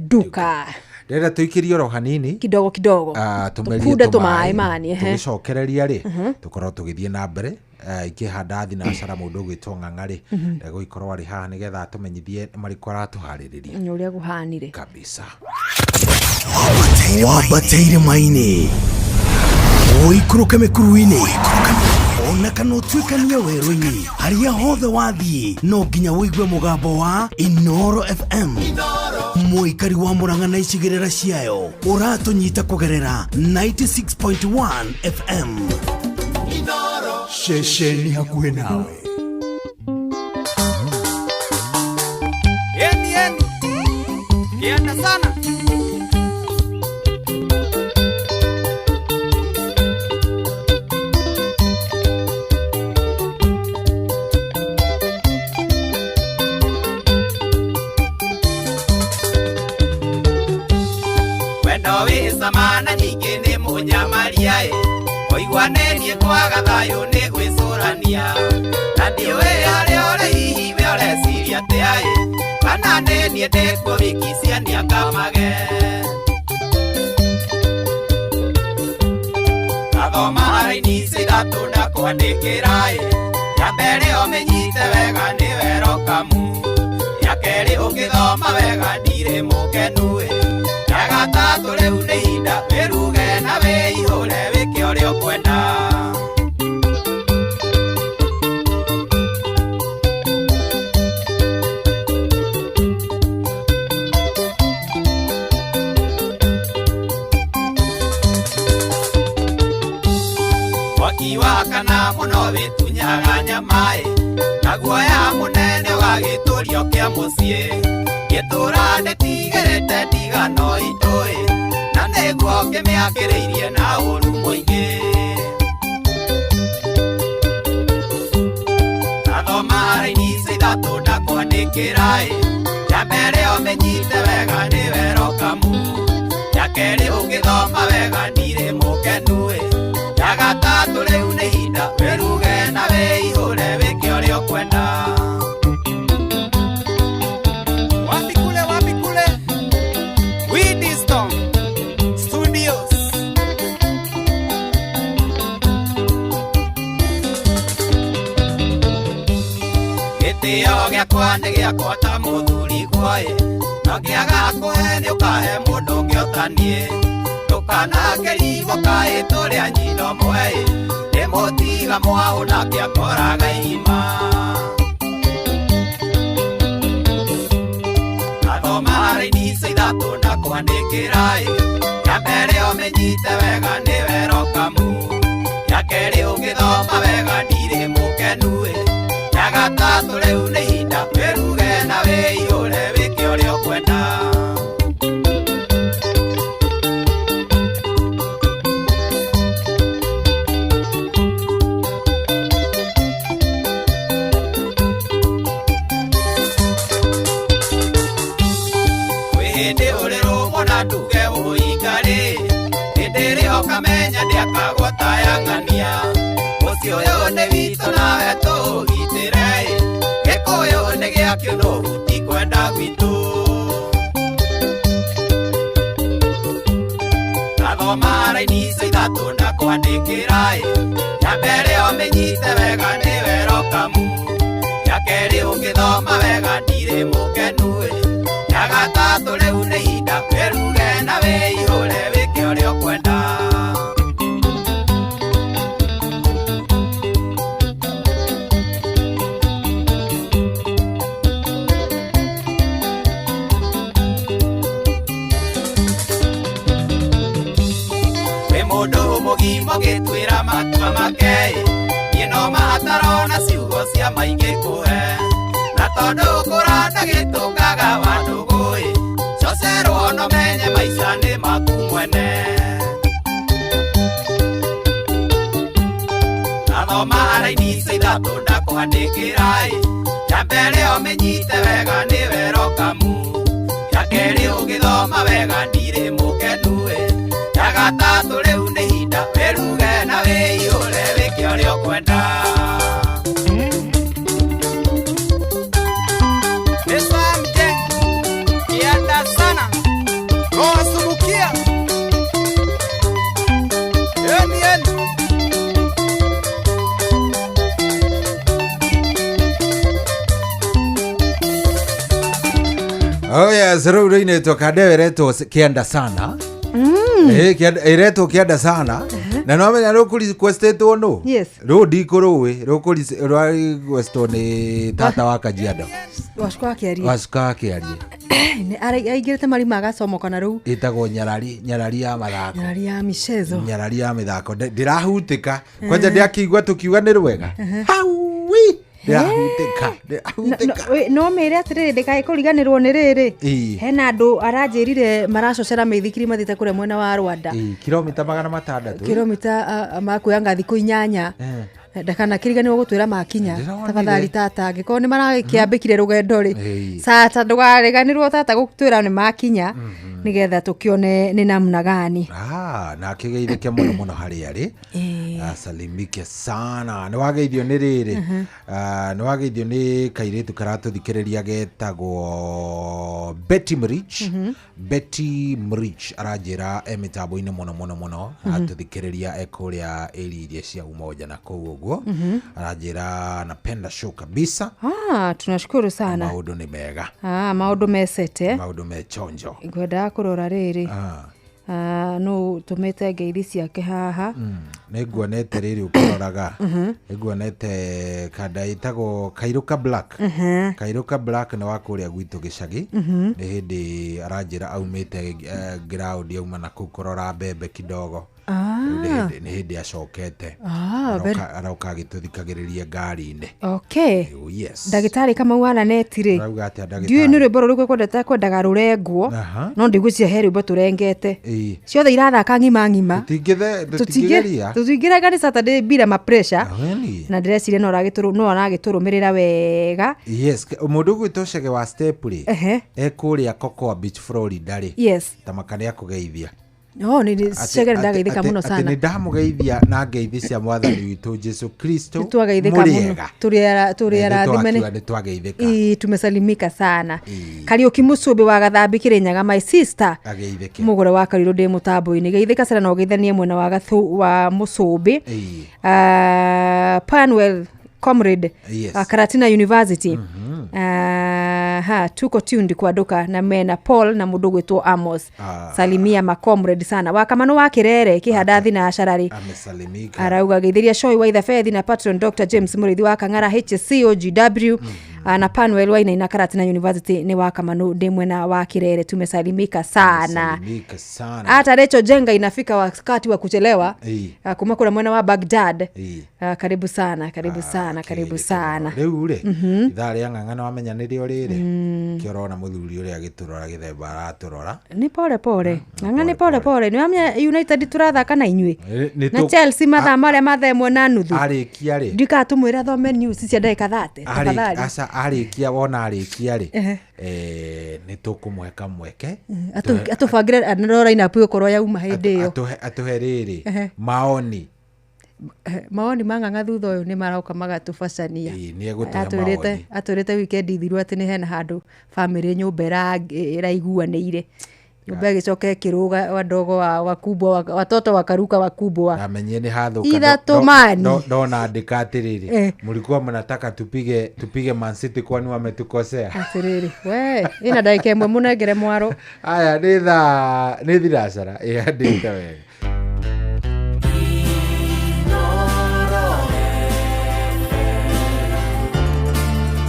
Duka. Ndĩrenda tũikĩrie oro hanini kidogo kidogo, tũmerie tũkunde tũmaĩ mani, tũgĩcokereria rĩ, tũkorwo tũgĩthiĩ na mbere ikĩhanda thinacara mũndũ ũgwĩtwo Ng'ang'a rĩ, egũgĩkorwo arĩ haha nĩgetha atũmenyithie marĩkũ aratũharĩrĩria nĩ ũrĩa kũhanire kabisa. Wambateire maini, ũikũrũke mĩkuru-inĩ, ona kana ũtuĩkanie werũ-inĩ, harĩa hothe wathiĩ no nginya ũigue mũgambo wa Inooro FM. Mũikari wa Murang'a na icigĩrĩra ciayo ũratũnyita kũgerera 96.1 FM. Ceceni hakuhĩ nawe. Yeni yeni kienda sana. Wendo wĩ cama na nyingĩ nĩ mũnyamaria ĩ, ũiguanĩrie kwaga thayũ nĩ gwĩcũrania, na ndiũĩ harĩa ũrĩ hihi we ũreciria atĩa ĩ, kana nĩ niĩ ndĩkuo wiki ciania kamage. Ngathoma raini ici ithatũ ndakwandĩkĩra ĩ, ya mbere ũmĩnyite wega nĩ werokamu, ya kerĩ ũngĩthoma wega ndirĩ mũkenu ĩ, ya gatatũ rĩu nĩ ihinda wĩruge na wĩihũre wĩke ũrĩa ũkwenda. Mwaki wakana mũno wĩtunyaga nyama ĩ, na guoya mũnene ũgagĩtũrio kĩa mũciĩ, ngĩtũra ndĩtigĩrĩte ndigano itũ ĩ, na nĩguo ngĩmĩakĩrĩirie na ũru mũingĩ. Ngathoma raini ici ithatũ ndakwandĩkĩra ĩ, ya mbere ũmĩnyite wega nĩ werokamu, ya kerĩ ũngĩthoma wega ndirĩ mũkenu ĩ, ya gatatũ rĩu nĩ ihinda wĩruge na wĩihũre wĩke ũrĩa ũkwenda. Wapi kule, wapi kule, Widiston Studios. Gĩtĩo gĩakwa nĩ gĩakwa ta mũthuri guoĩ, no ngĩaga kũhe nĩ ũkahe mũndũ ũngĩ ota niĩ, ndũkanakĩrigwo kaĩ tũrĩ a nyina ũmwe ĩ, nĩ mũtiga mwaũ nake akoraga irima. Ngathoma raini ici ithatũ ndakwandĩkĩra ĩ, ya mbere ũmĩnyite wega nĩ werokamu, ya kerĩ ũngĩthoma wega ndirĩ mũkenu ĩ, ya gatatũ rĩu nĩ ihinda wĩruge na wĩihũre wĩke ũrĩa ũkwenda. ũhinga-rĩ hĩndĩ ĩrĩa ũkamenya ndĩakagwo ta ya ng'ania mũciĩ ũyũ nĩ witũ nawe tũũgitĩre gĩkũyũ nĩ gĩa kĩũnũhu ti kwenda gwitũ Thoma raini icio ithatũ na kwandĩkĩra ĩ ya mbere ũmĩnyite wega nĩ werokamu ya kerĩ ũngĩthoma wega ndirĩ mũkenu ĩ ya gatatũ rĩu nĩ ihinda wĩruge na wĩihũre wĩke ũrĩa ũkwenda. Mũndũ mũgima ũgĩtuĩra matua make niĩ no matarona ciugo cia maingĩ kũhe na tondũ kũranda gĩtũngaga wa ndũgũ-ĩ cocerwo no menye maica nĩ maku mwene Nathoma raini icio ithatũ ndakwandĩkĩra-ĩ ya mbere ũmĩnyite wega nĩ werokamu ya kerĩ ũgĩthoma wega ndirĩ mũkenu-ĩ ya gatatũ rĩu nĩ ihinda wĩruge na wĩihũre wĩke ũrĩa ũkwenda. Kianda sana Roasumukia Eni eni Oh yes, rĩu rũinĩtwo kande ĩretwo kĩanda sana. Ĩretwo kĩanda sana na no menya rũkũrequestĩtwo nũ? Yes. Rũu ndikũrũĩ rũkũrequestwo nĩ tata wa Kajiado Wacuka wa Kĩarie. Wacuka wa Kĩarie Aingĩrĩte marima agacomoka na rĩu ĩtagwo nyarari nyarari ya mathako nyarari ya michezo nyarari ya mĩthako ndĩrahutĩka kwanja ndĩakĩigua tũkiuga nĩ rwega haui ndĩrahutĩka no mĩre atĩrĩrĩ ndĩkae kũriganĩrwo nĩ rĩrĩ Ĩĩ. hena andũ aranjĩrire maracocera mĩithikiri mathiĩte kũrĩa mwena wa Rwanda Ĩĩ, kilomita 600 kilomita makuoyanga thikũ 8 ndakana kĩriganĩrwo gũtwĩra makinya tafadhali tata angĩkorwo nĩ marakĩambĩkire rũgendo rĩ sata ndũgariganĩrwo tata gũtwĩra nĩ makinya nĩgetha tũkĩone nĩ namna gani. Na akĩgeithĩke mũno mũno harĩa arĩ asalimike sana nĩ wageithio nĩ rĩrĩ nĩ wageithio nĩ kairĩtu karatũthikĩrĩria getagwo Betty Mrich. Betty Mrich aranjĩra e mĩtambo-inĩ mũno mũno mũno atũthikĩrĩria e kũrĩa area iria cia Umoja na kũu ũguo aranjĩra napenda show kabisa. Tunashukuru sana maũndũ nĩ mega maũndũ mesete maũndũ me chonjo ngwendaga kũrora rĩrĩ no tũmĩte ngeithi ciake haha nĩ nguonete rĩrĩ ũkĩroraga nĩ nguonete kanda ĩtagwo Kairuka Black. Kairuka Black nĩ wa kũrĩa gwitũ gĩcagi nĩ hĩndĩ aranjĩra aumĩte ground auma na kũu kũrora mbembe kidogo nĩ hĩndĩ acokete aroka agĩtũthikagĩrĩria ngari-inĩ. Okay. Yes. Ndagĩtarĩ Kamau Ananeti rĩ ndiũĩ nĩ rwĩmbo rũrĩkũ kwendete kwendaga rũrengwo no ndigwĩciria he rwĩmbo tũrengete ciothe irathaka ng'ima ng'ima tũtingĩrenga nĩ Saturday bila ma pressure na ndĩreciria no aragĩtũrũmĩrĩra wega. Yes, mũndũ ũgwĩtwo Chege wa Step rĩ e kũrĩa Cocoa Beach Florida rĩ yes tamaka nĩ akũgeithia. No, ni Chege ndageithĩka mũno sana. Atĩ nĩ ndamũgeithia na ngeithi cia mwathani witũ Jesu Kristo. Nĩtwageithĩka mũno. Tũrĩ arathime nĩ twageithĩka. Ii, tumesalimika sana. Kariũki Mũcũmbĩ wa Gathambi Kĩrĩnyaga my sister. Ageithĩke. Mũgũre wa Karirũ ndĩ mũtambo-inĩ. Geithĩka sana na ũgeithanie mwena wa Gathu wa Mũcũmbĩ. Panwell Comrade. Yes. Karatina University. Tuko tuned kwanduka na mena Paul na mũndũ gwĩtwo Amos. Salimia ma comrade sana wakamano wa Kirere kĩhandathi na Acarari amesalimika arauga geithiria Shoi wa Ithabethi na patron Dr James Murithi wa Kang'ara HCOGW na Panwell wa Inaina Karatina University ni wakamano ndi mwena wa Kirere tumesalimika sana. Salimika sana. Hata Recho Jenga inafika wakati wa kuchelewa kuma kura mwena wa Baghdad. Karibu sana, karibu sana, karibu sana. Rĩu rĩ ithaa rĩa ng'ang'ana wamenya nĩrĩo rĩrĩ kĩorona mũthuri ũrĩa agĩtũrora gĩthemba aratũrora nĩ pole pole ng'ang'a nĩ pole pole nĩ wamenya United tũrathaka na inyuĩ na Chelsea mathaa marĩa mathaa 1:30 arĩkia rĩ ndikatũmwĩra thome news cia ndagĩka 30 tafadhali aca Arĩkia wona arĩkia rĩ, Ehe. nĩ tũkũmũhe kamweke. Atũbangĩre another lineup ĩgũkorwo yauma hĩndĩ ĩyo. Atũhe rĩrĩ Ehe. maoni. Mawoni ma ng'ang'a thutha ũyũ nĩ maroka magatũbacania. Ĩĩ, nĩ egũtũhe Atwĩrĩte maoni. atwĩrĩte weekend thiru atĩ nĩ hena handũ bamĩrĩ nyũmba ĩraiguanĩire, nyũmba ĩgĩcoka ĩkĩrũga, wadogo wa wakubwa watoto wakaruka wakubwa. Namenyie nĩ hathũka. Ithatũ mani. Ndona andĩka atĩrĩrĩ, mlikuwa mnataka tupige Man City, kwani wametukosea? Atĩrĩrĩ we, ĩna ndagĩka ĩmwe mũnengere mwaro. Aya nĩ thaa nĩ thinacara ĩhandĩte wega.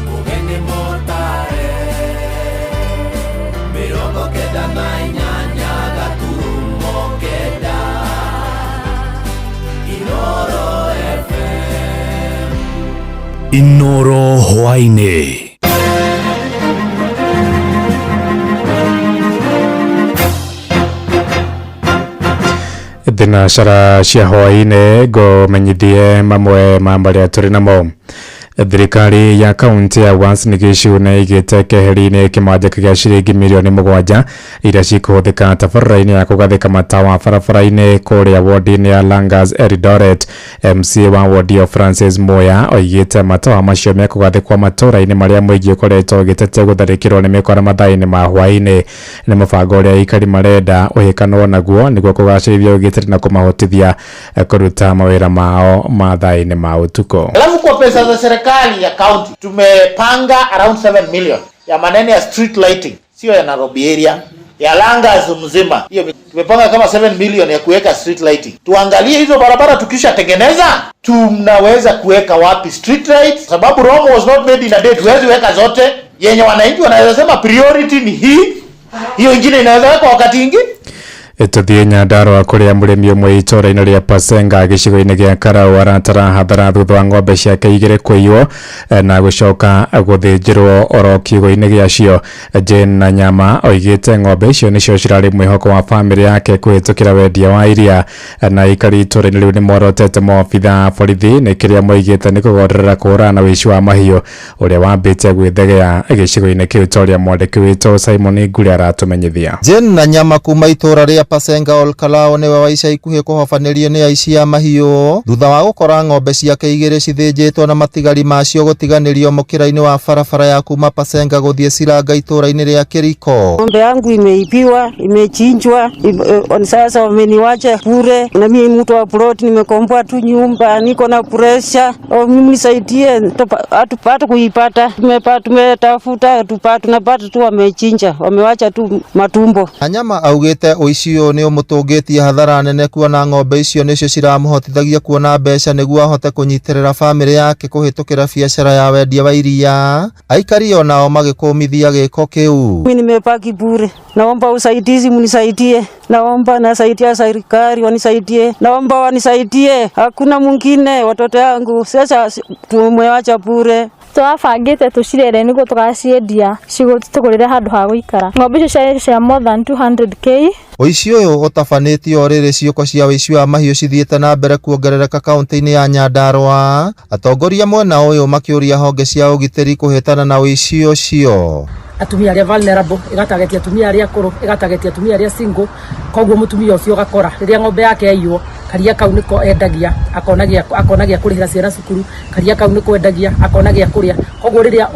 Mũgeni mũtare 98.9 Inoro FM. Inoro hwaĩ-inĩ. Thinacara cia hwaĩ-inĩ, ngũmenyithie mamwe ma marĩa tũrĩ namo. Thirikari ya kaunti ya Uasin Gishu nĩ ĩigĩte keheri-inĩ kĩmanjĩka gĩa ciringi mirioni 7 iria cikũhũthĩka tabarĩra-inĩ ya kũgathĩka matawa barabara-inĩ kũrĩa wodi-inĩ ya Langas Eldoret. MCA wa wodi ĩyo Francis Muya oigĩte matawa macio mekũgathĩkwo matũũra-inĩ marĩa mũingĩ ũkoretwo ũgĩtetia gũtharĩkĩrwo nĩ mĩkora mathaa-inĩ ma hwaĩ-inĩ. Nĩ mũbango ũrĩa aikari marenda ũhĩkanwo naguo nĩguo kũgacĩrithia ũgitĩri na kũmahotithia kũruta mawĩra mao mathaa-inĩ ma ũtukũ. Alafu kwa pesa za serikali ya county tumepanga around 7 million ya maneno ya street lighting, sio ya Nairobi area, ya Langas mzima. Hiyo tumepanga kama 7 million ya kuweka street lighting. Tuangalie hizo barabara tukishatengeneza, tunaweza kuweka wapi street lights, sababu Rome was not made in a day. Tuwezi weka zote. Yenye wananchi wanaweza sema priority ni hii, hiyo ingine inaweza wekwa wakati ingine. Tũthiĩ Nyandarũa kũrĩa mũrĩmi ũmwe itũũra-inĩ rĩa Pasenga gĩcigo-inĩ gĩa Karau aratara hathara thutha wa ng'ombe ciake igĩrĩ kũiywo na gũcoka gũthĩnjĩrwo oro kiugũ-inĩ gĩacio. Jane na Nyama oigĩte ng'ombe icio nĩcio cirarĩ mwĩhoko wa bamĩrĩ yake kũhĩtũkĩra wendia wa iria, na aikari itũũra-inĩ rĩu nĩmorotete maobitha a borithi nĩ kĩrĩa moigĩte nĩ kũgonderera kũhũrana na ũici wa mahiũ ũrĩa wambĩte gwĩthegea gĩcigo-inĩ kĩu ta ũrĩa mwandĩki witũ Simon Ngure aratũmenyithia. Jane na Nyama kuma itũũra rĩa Pasenga Olkalao nĩwe wa ica ikuhĩ kũhobanĩrio nĩ aici a mahiũ thutha wa gũkora ng'ombe ciake igĩrĩ cithĩnjĩtwo na matigari macio gũtiganĩrio mũkĩra-inĩ wa barabara ya kuma Pasenga gũthiĩ Silanga itũũra-inĩ rĩa Kĩriko. Ng'ombe yangu imeibiwa, imechinjwa, sasa wameniwacha bure, na mimi mtu wa plot nimekomboa tu nyumba, niko na pressure. Mimi nisaidie, hatupata kuipata. Tumetafuta, tunapata tu wamechinja, wamewacha tu matumbo. Anyama augĩte ũici ũyũ nĩ ũmũtũngĩtie hathara nene kuona ng'ombe icio nĩcio ciramũhotithagia kuona mbeca nĩguo ahote kũnyitĩrĩra bamĩrĩ yake kũhĩtũkĩra biacara ya wendia wa iria. Aikari onao magĩkũmithia gĩko kĩu. Mimi nimebaki bure, naomba usaidizi, mnisaidie, naomba nasaidia serikali wanisaidie, naomba wanisaidie, hakuna mwingine, watoto yangu sasa tumewacha bure. Twabangĩte tũcirere nĩguo tũgaciendia tũgũrĩre handũ ha gũikara. Ng'ombe icio ciarĩ cia more than 200k. Ũici ũyũ ũtabanĩtio o rĩrĩ ciũko cia ũici wa mahiũ cithiĩte na mbere kuongerereka kaunti-inĩ ya Nyandarũa. Atongoria mwena ũyũ makĩũria honge cia ũgitĩri kũhĩtana na ũici ũcio. Atumia arĩa vulnerable, ĩgatageti atumia arĩa akũrũ, ĩgatageti atumia arĩa single. Koguo mũtumia ũcio ũgakora rĩrĩa ng'ombe yake yaiywo, karia kau nĩko endagia, akona gĩa kũrĩhĩra ciana cukuru, karia kau nĩko endagia, akona gĩa kũrĩa. Koguo rĩrĩa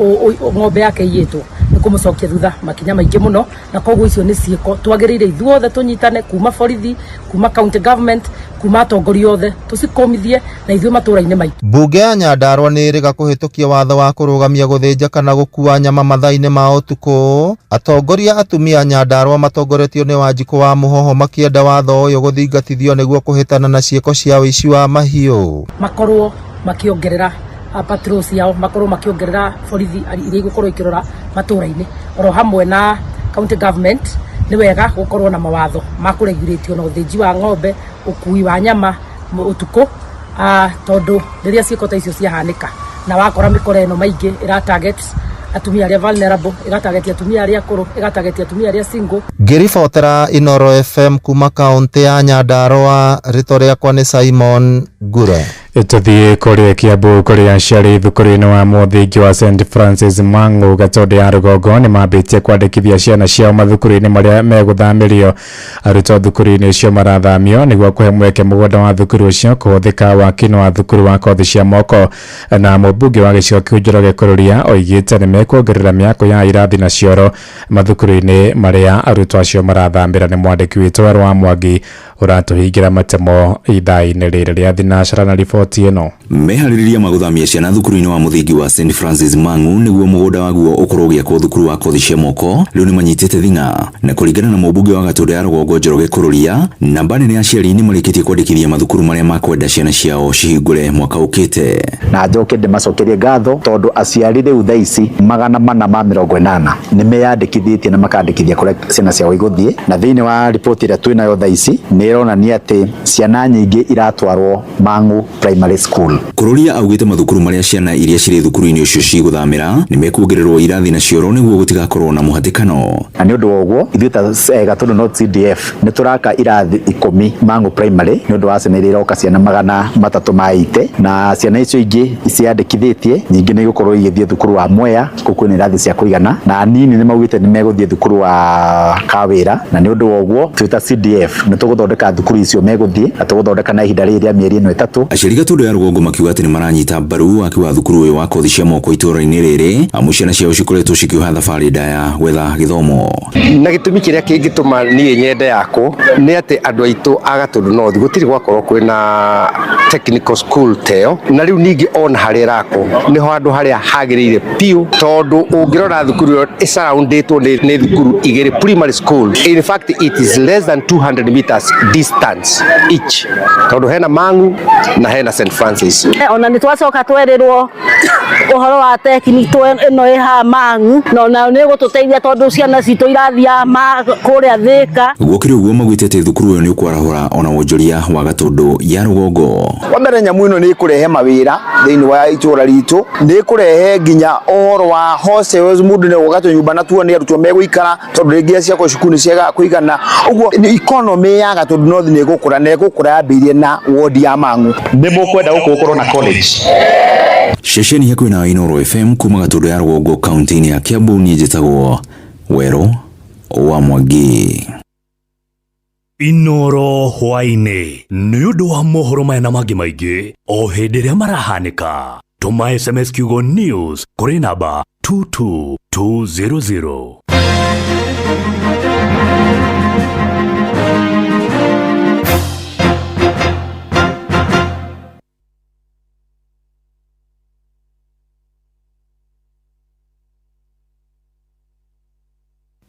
ng'ombe yake iyĩtwo nĩ kũmũcokia thutha makinya maingĩ mũno, na koguo icio nĩ ciĩko twagĩrĩire ithuothe tũnyitane, kuma borithi, kuma county government, kuma atongoria othe, tũcikũmithie na ithuĩ matũũra-inĩ maitũ. Mbunge ya Nyandarũa nĩ ĩrĩga kũhĩtũkia watho wa kũrũgamia gũthĩnja kana gũkua nyama mathaa-inĩ ma ũtukũ. Atongoria atumia a Nyandarũa matongoretio nĩ Wanjikũ wa Mũhoho makĩenda watho ũyũ gũthingatithio nĩguo kũhĩtana na ciĩko cia ũici wa mahiũ. Makorwo makĩongerera patrol ciao, makorwo makĩongerera borithi iria igũkorwo ikĩrora matũũra-inĩ, oro hamwe na county government. Nĩ wega gũkorwo na mawatho ma kũregurĩtio na ũthĩnji wa ng'ombe, ũkui wa nyama ũtukũ, tondũ rĩrĩa ciĩko ta icio ciahanĩka na wakora mĩkora ĩno maingĩ ĩra target atumia arĩa vulnerable, ĩgatageti atumia arĩa akũrũ, ĩgatageti atumia arĩa single. Ngĩribotera Inoro FM kuma kaunti ya Nyandarũa, rĩtwa rĩakwa nĩ Simon Ngure. Tũthiĩ kũrĩa Kiambu kũrĩa aciari thukuru-inĩ wa mũthingi wa St Francis Mang'u Gatũndũ ya rũgongo nĩ mambĩtie kwandĩkithia ciana ciao mathukuru-inĩ marĩa megũthamĩrio. Arutwo thukuru-inĩ ũcio marathamio nĩguo kũhe mweke mũgũnda wa thukuru ũcio kũhũthĩka waki-inĩ wa thukuru wa kothi cia moko. Na mũmbunge wa gĩcigo kĩu Njoroge Kururia oigĩte nĩ mekuongerera mĩako ya irathi na cioro mathukuru-inĩ marĩa arutwo acio marathamĩra. Nĩ mwandĩki witũ Werũ wa Mwangi ũratũhingĩra matemo ithaa-inĩ rĩrĩ rĩa thinacara na riboti ĩno. Meharĩrĩria ma gũthamia ciana thukuru-inĩ wa mũthingi wa St Francis Mang'u nĩguo mũgũnda waguo ũkorwo ũgĩakwo thukuru wa kothi cia moko rĩu nĩ manyitĩte thing'a. Na kũringana na mũmbunge wa Gatũndũ ya rũgongo Njoroge Kururia, namba nene ya aciari nĩ marĩkĩtie kwandĩkithia mathukuru marĩa makwenda ciana ciao cihingũre mwaka ũkĩte. Na njoke ndĩmacokerie ngatho tondũ aciari rĩu thaa ici 480 nĩ meyandĩkithĩtie na makandĩkithia kũrĩa ciana ciao igũthiĩ, na thĩinĩ wa riboti ĩrĩa twĩnayo thaa ici nĩ ĩronania atĩ ciana nyingĩ iratwarwo Mang'u Primary School. Kururia augĩte mathukuru marĩa ciana iria cirĩ thukuru-inĩ ũcio cigũthamĩra nĩ mekuongererwo irathi na cioro nĩguo gũtigakorwo na mũhatĩkano. Na nĩ ũndũ wa ũguo ithuĩ ta Gatũndũ North CDF nĩ tũraka irathi 10 Mang'u Primary nĩ ũndũ wa ciana iria iroka ciana 380, na ciana icio ingĩ ciandĩkithĩtie nyingĩ nĩ igũkorwo igĩthiĩ thukuru wa Mwea kũu kwĩna irathi cia kũigana, na anini nĩ maugĩte nĩ megũthiĩ thukuru wa Kawĩra, na nĩ ũndũ wa ũguo twĩ ta CDF nĩ tũgũthondeka thukuru icio megũthiĩ na tũgũthondeka na ihinda rĩrĩ rĩa mĩeri ĩno 3. Aciari Gatũndũ ya rũgongo makiuga atĩ nĩ maranyita mbaru waki wa thukuru ũyũ wa kothi cia moko itũũra-inĩ rĩrĩ amu ciana ciao cikoretwo cikĩoha thabarĩ ndaya gwetha gĩthomo. Na gĩtũmi kĩrĩa kĩngĩtũma niĩ nyende yakwo nĩ atĩ andũ aitũ a Gatũndũ North gũtirĩ gwakorwo kwĩna technical school ta ĩyo, na rĩu ningĩ ona harĩa ĩrakwo nĩho handũ harĩa hagĩrĩire biũ, tondũ ũngĩrora thukuru ĩyo ĩsurroundĩtwo nĩ thukuru igĩrĩ primary school. In fact it is less than 200 meters distance each, tondũ hena Mang'u na hena St Francis. Ona nĩ twacoka twerĩrwo ũhoro wa technical ĩno ĩ haha Mang'u, na ona nĩ ĩgũtũteithia tondũ ciana citũ irathiaga kũrĩa Thĩka. Gũkĩrĩ ũguo maugĩte atĩ thukuru ũyũ nĩ ũkwarahũra ona wonjoria wa Gatũndũ ya rũgongo. Wa mbere nyamũ ĩno nĩ ĩkũrehe mawĩra thĩinĩ wa itũra ritũ, nĩ ĩkũrehe nginya ũhoro wa hostels, mũndũ nĩ egwaka tũnyũmba na tuo nĩ arutwo megũikara tondũ rĩngĩ ciakwo cukuru nĩ ciagaga kũigana. Ũguo economy ya Gatũndũ North nĩ ĩgũkũra na ĩgũkũra yambĩrĩirie na ward ya Mang'u. Nĩ mũkwenda gũkũ gũkorwo na college? Ceceni hakuhĩ na Inooro FM kuma Gatũndũ ya rũgongo kaunti-inĩ ya Kiambu, niĩ njĩtagwo Werũ wa Mwangi. Inooro hwaĩ-inĩ nĩ ũndũ wa mohoro maya na mangĩ maingĩ o hĩndĩ ĩrĩa marahanĩka. Tũma SMS kiugo news kũrĩ namba 22200.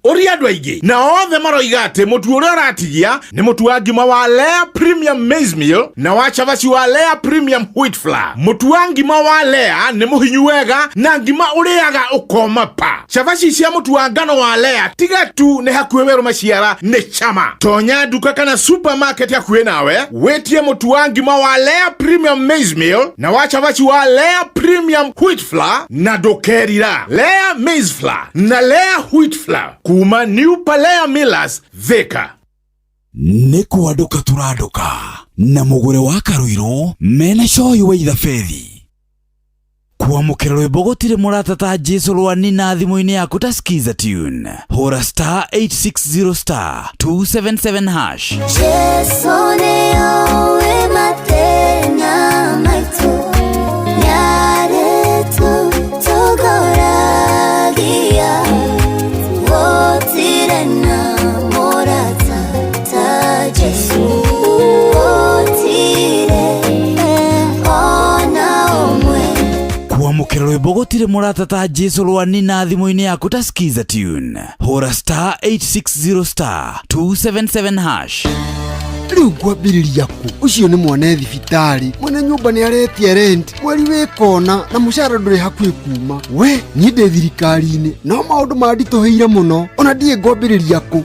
Ũria andũ aingĩ na othe maroiga atĩ mũtu ũrĩa ũratigia nĩ mũtu wa ngima wa Lea Premium Maize Meal na wa cabaci wa Lea Premium Wheat Flour. Mũtu wa ngima wa Lea nĩ mũhinyu wega na ngima ũrĩaga ũkoma pa. Cabaci cia mũtu wa ngano wa Lea tiga tu nĩ hakuhĩ werũ maciara nĩ chama. Tonya nduka kana supermarket hakuhĩ nawe wĩtie mũtu wa ngima wa Lea Premium Maize Meal na wa cabaci wa Lea Premium Wheat Flour na ndũkerira. Lea Maize Flour na Lea Wheat Flour kuma New Palea Millers Thika. Nĩ kwandũka tũrandũka na mũgũre wa Karũirũ mena cohi wa ithabethi. Kwamũkĩra rwĩmbo gũtirĩ mũrata ta Jesu rwa Nina thimũ-inĩ yaku ta Skiza tune. Hũra star 860 star 277 hash. Jesu nĩoĩ mathĩna maitũ, nĩarĩtũtongoragia, gũtirĩ na mũrata ta Jesu, gũtirĩ ona ũmwe. Kwamũkĩra rwĩmbo gũtirĩ mũrata ta Jesu rwa Nina thimũ-inĩ yaku ta Skiza tune. Hũra star 860 star 277 hash. Rĩu ngwambĩrĩria kũ? Ũcio nĩ mwana e thibitarĩ, mwene nyũmba nĩ aretia rent, mweri wĩ kona na mũcara ndũrĩ hakuhĩ kuma. We niĩ ndĩ thirikari-inĩ no maũndũ manditũhĩire mũno, ona ndiĩ ngwambĩrĩria kũ.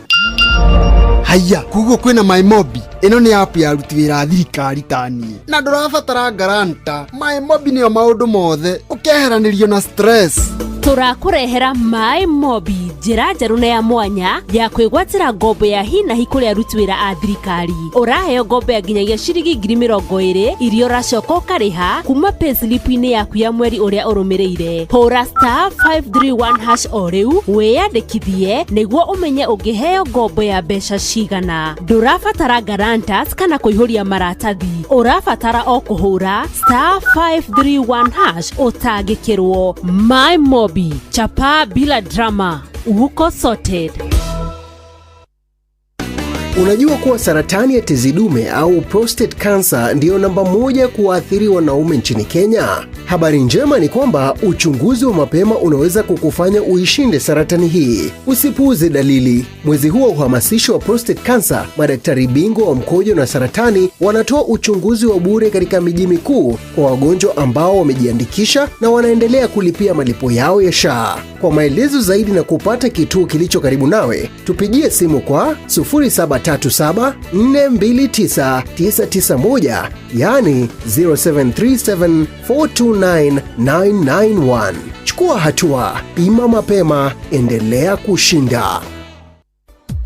Haiya, koguo kwĩna my mobi. Ĩno nĩ app ya aruti wĩra a thirikari ta niĩ na ndũrabatara guarantor. My Mobi nĩyo maũndũ mothe, ũkeheranĩrio na stress. Tũrakũrehera Maĩ Mobi, njĩra njerũ na ya mwanya ya kwĩgwatĩra ngombo ya hinahi kũrĩ aruti wĩra a thirikari. Ũraheo ngombo ya nginyagia ciringi 20,000 iria ũracoka ũkarĩha kuma payslip-inĩ yaku ya mweri ũrĩa ũrũmĩrĩire. Hũra star 531 hash o rĩu wĩyandĩkithie nĩguo ũmenye ũngĩheo ngombo ya mbeca cigana. Ndũrabatara guarantors kana kũihũria maratathi, ũrabatara o kũhũra star 531 hash ũtangĩkĩrwo. My Mobi, chapa bila drama, uko sorted. Unajua kuwa saratani ya tezi dume au prostate cancer ndiyo namba moja kuwaathiri wanaume nchini Kenya? Habari njema ni kwamba uchunguzi wa mapema unaweza kukufanya uishinde saratani hii. Usipuuze dalili. Mwezi huu wa uhamasisho wa prostate cancer, madaktari bingwa wa mkojo na saratani wanatoa uchunguzi wa bure katika miji mikuu kwa wagonjwa ambao wamejiandikisha na wanaendelea kulipia malipo yao ya SHA. Kwa maelezo zaidi na kupata kituo kilicho karibu nawe, tupigie simu kwa 0737 429 991, yani 0737 429 991. Chukua hatua, pima mapema, endelea kushinda.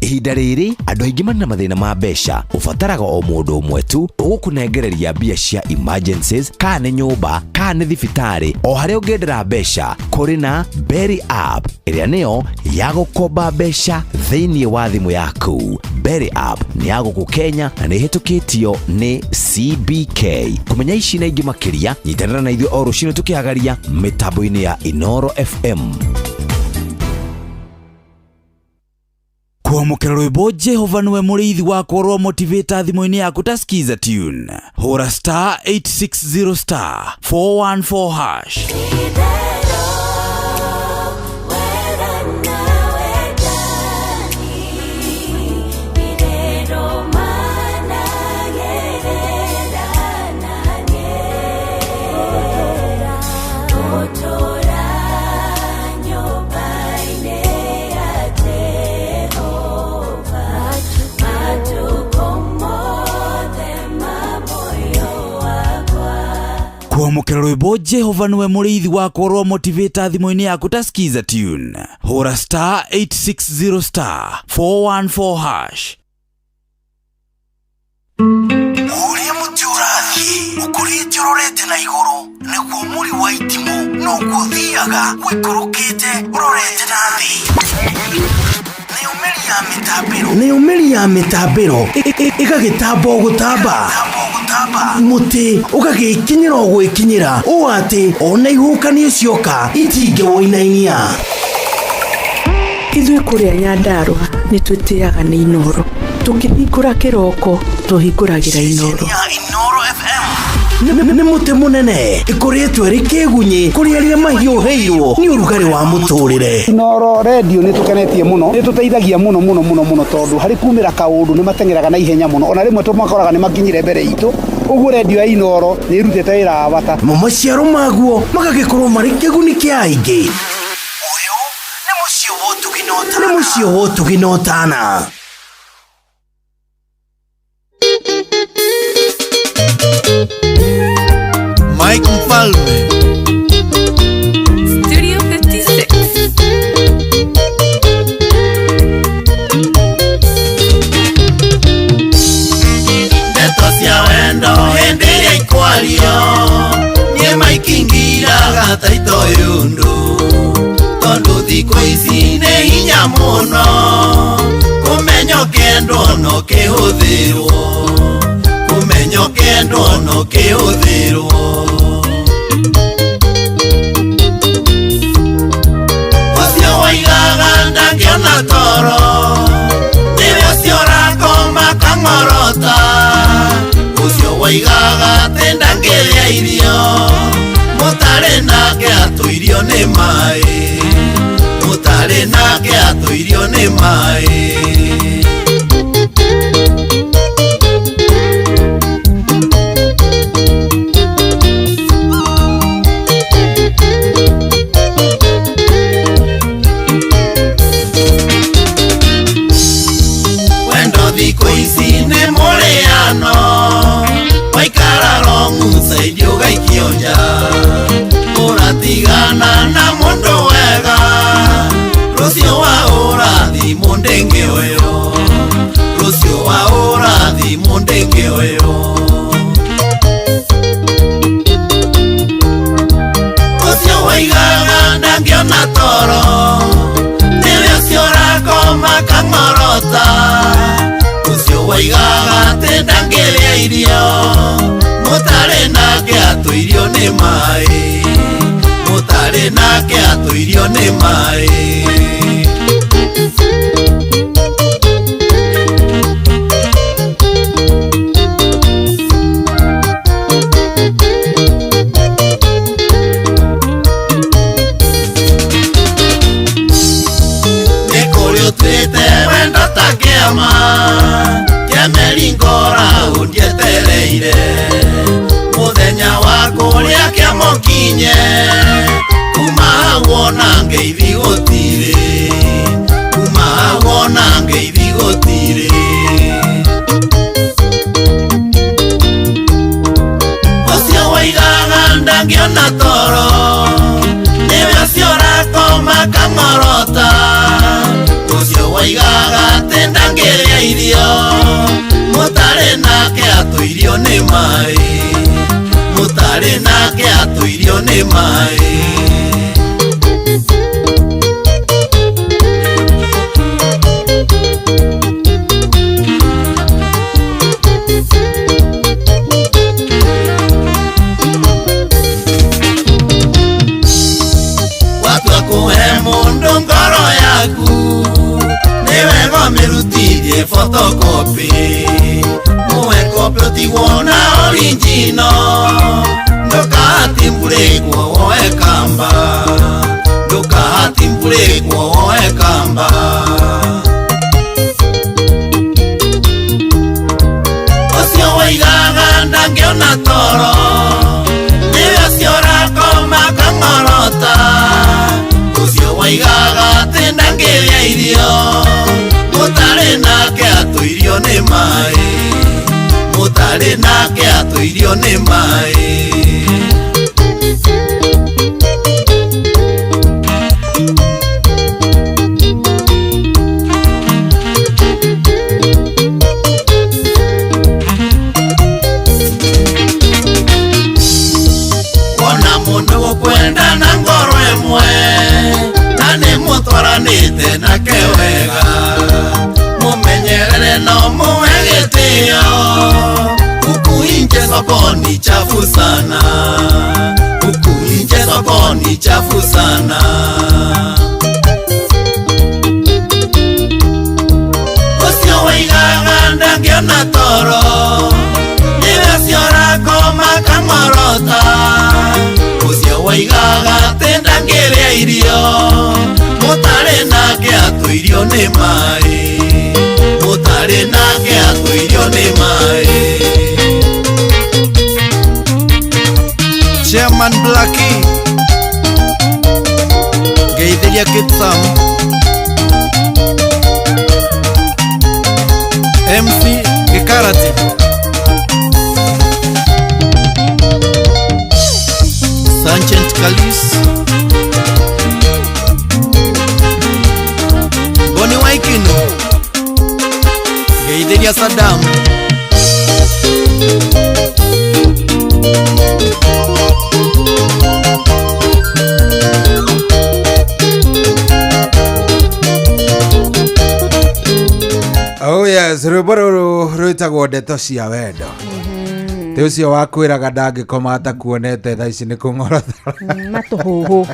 Ihinda rĩrĩ andũ aingĩ marĩ na mathĩna ma mbeca. Ũbataraga o mũndũ ũmwe tu ũgũkũnengereria mbia cia emergencies, kana nĩ nyũmba kana nĩ thibitarĩ, o harĩa ũngĩendera mbeca. Kũrĩ na Berry App ĩrĩa nĩyo ya gũkomba mbeca thĩinĩ wa thimũ yaku. Berry App nĩ ya gũkũ Kenya na nĩ ĩhĩtũkĩtio nĩ CBK. Kũmenya ici na ingĩ makĩria, nyitanĩra na ithuĩ o rũcinĩ tũkĩhagaria mĩtambo-inĩ ya Inoro FM. Kwamũkĩra rwĩmbo Jehova nĩwe mũrĩithi wakwa rwa motivator thimũ-inĩ yaku ta skiza tune. Hũra star 860 star 414 hash. Kwamũkĩra rwĩmbo Jehova nĩwe mũrĩithi wakwa rwa motivator thimũ-inĩ yaku ta skiza tune. Hũra star 860 star 414 hash. Ũrĩa mũtĩ ũrathiĩ ũkũrĩte ũrorete na igũrũ nĩguo mũri wa itimũ noguo ũthiaga ũikũrũkĩte ũrorete na thĩ. Nayo mĩri ya mĩtambĩro ĩgagĩtamba o gũtamba, mũtĩ ũgagĩkinyĩra o gwĩkinyĩra ũũ atĩ ona ihuhũkanio cioka itingĩwũinainia. Ithuĩ kũrĩa Nyandarũa nĩ twĩtĩaga nĩ Inoro. Tũkĩhingũra kĩroko tũhingũragĩra Inoro. Nĩ mũtĩ mũnene ĩkũrĩtwo ĩrĩ kĩgunyĩ kũrĩ arĩa mahiũhĩirwo nĩ ũrugarĩ wa mũtũrĩre. Inoro redio nĩ tũkenetie mũno, nĩ tũteithagia mũno mũno mũno mũno tondũ harĩ kumĩra kaũndũ nĩ mateng'eraga na ihenya mũno, ona rĩmwe tũmakoraga nĩ makinyire mbere itũ. Ũguo redio ya Inoro nĩ ĩrutĩte wĩra wa bata. Mo maciaro maguo magagĩkorwo marĩ kĩguni kĩa aingĩ. Ũyũ nĩ mũciĩ wa ũtugi na ũtana. Mike Mfalme. Studio 56. Ndeto cia wendo hĩndĩ ĩrĩa ikwario niĩ maikingiraga ta itoyũndũ tondũ thikũ ici nĩ hinya mũno kũmenya ũkĩendwo no kĩhũthĩrwo, kũmenya ũkĩendwo no kĩhũthĩrwo. Ũcio waigaga ndangĩona toro nĩwe ũcio ũrakoma kang'orota, ũcio waigaga atĩ ndangĩrĩa irio mũtarĩ nake atũirio nĩ maĩ, mũtarĩ nake atũirio nĩ maĩ. Wendo thikũ ici nĩ mũrĩani atĩ ndangĩrĩa irio mũtarĩ nake atũirio nĩ maĩ mũtarĩ nake atũirio nĩ maĩ. Wendo ta kĩama kĩa meringora ũndietereire mũthenya wa kũrĩa kĩama ũkinye kuma hau ona ngeithi gũtirĩ kuma hau ona ngeithi gũtirĩ. Ũcio waigaga ndangĩona toro nĩwe ũcio ũrakoma kang'orota ũcio waigaga atĩ ndangĩrĩa irio mũtarĩ nake atũirio nĩ maĩ mũtarĩ nake atũirio nĩ maĩ. Watua kũhe mũndũ ngoro yaku nĩ wega ũmĩrutithie photocopy muwe copy ũtigwo na original ndũkahatimbũrĩkwo woe kamba ndũkahatimbũrĩkwo woe kamba. Ũcio waigaga ndangĩona toro nĩwe ũcio ũrakoma kang'orota ũcio waigaga atĩ ndangĩrĩa irio mũtarĩ nake atũirio nĩ maĩ mũtarĩ nake atũirio nĩ maĩ. Wona mũndũ gũkwenda na ngoro ĩmwe na nĩ mũtwaranĩte nake wega mumenyerere no muhe gĩtĩo huku nje sokoni chafu sana huku nje sokoni chafu sana. Ũcio waigaga ndangĩona toro nĩwe ũcio ũrakoma kang'orota ũcio waigaga atĩ ndangĩrĩa irio mũtarĩ nake atũirio nĩ maĩ mũtarĩ nake atũirio nĩ maĩ. Chairman Blackie ngeithĩria Kitsam MC Gĩkarati Sergeant Kalis Boni Waikino ngeithĩria Saddam. Oh yes, rwĩmbo rũrũ rwĩtagwo ndeto cia wendo. Tĩ ũcio wakwĩraga ndangĩkoma atakuonete thaa ici nĩ kũng'orota. Matũhũhũ.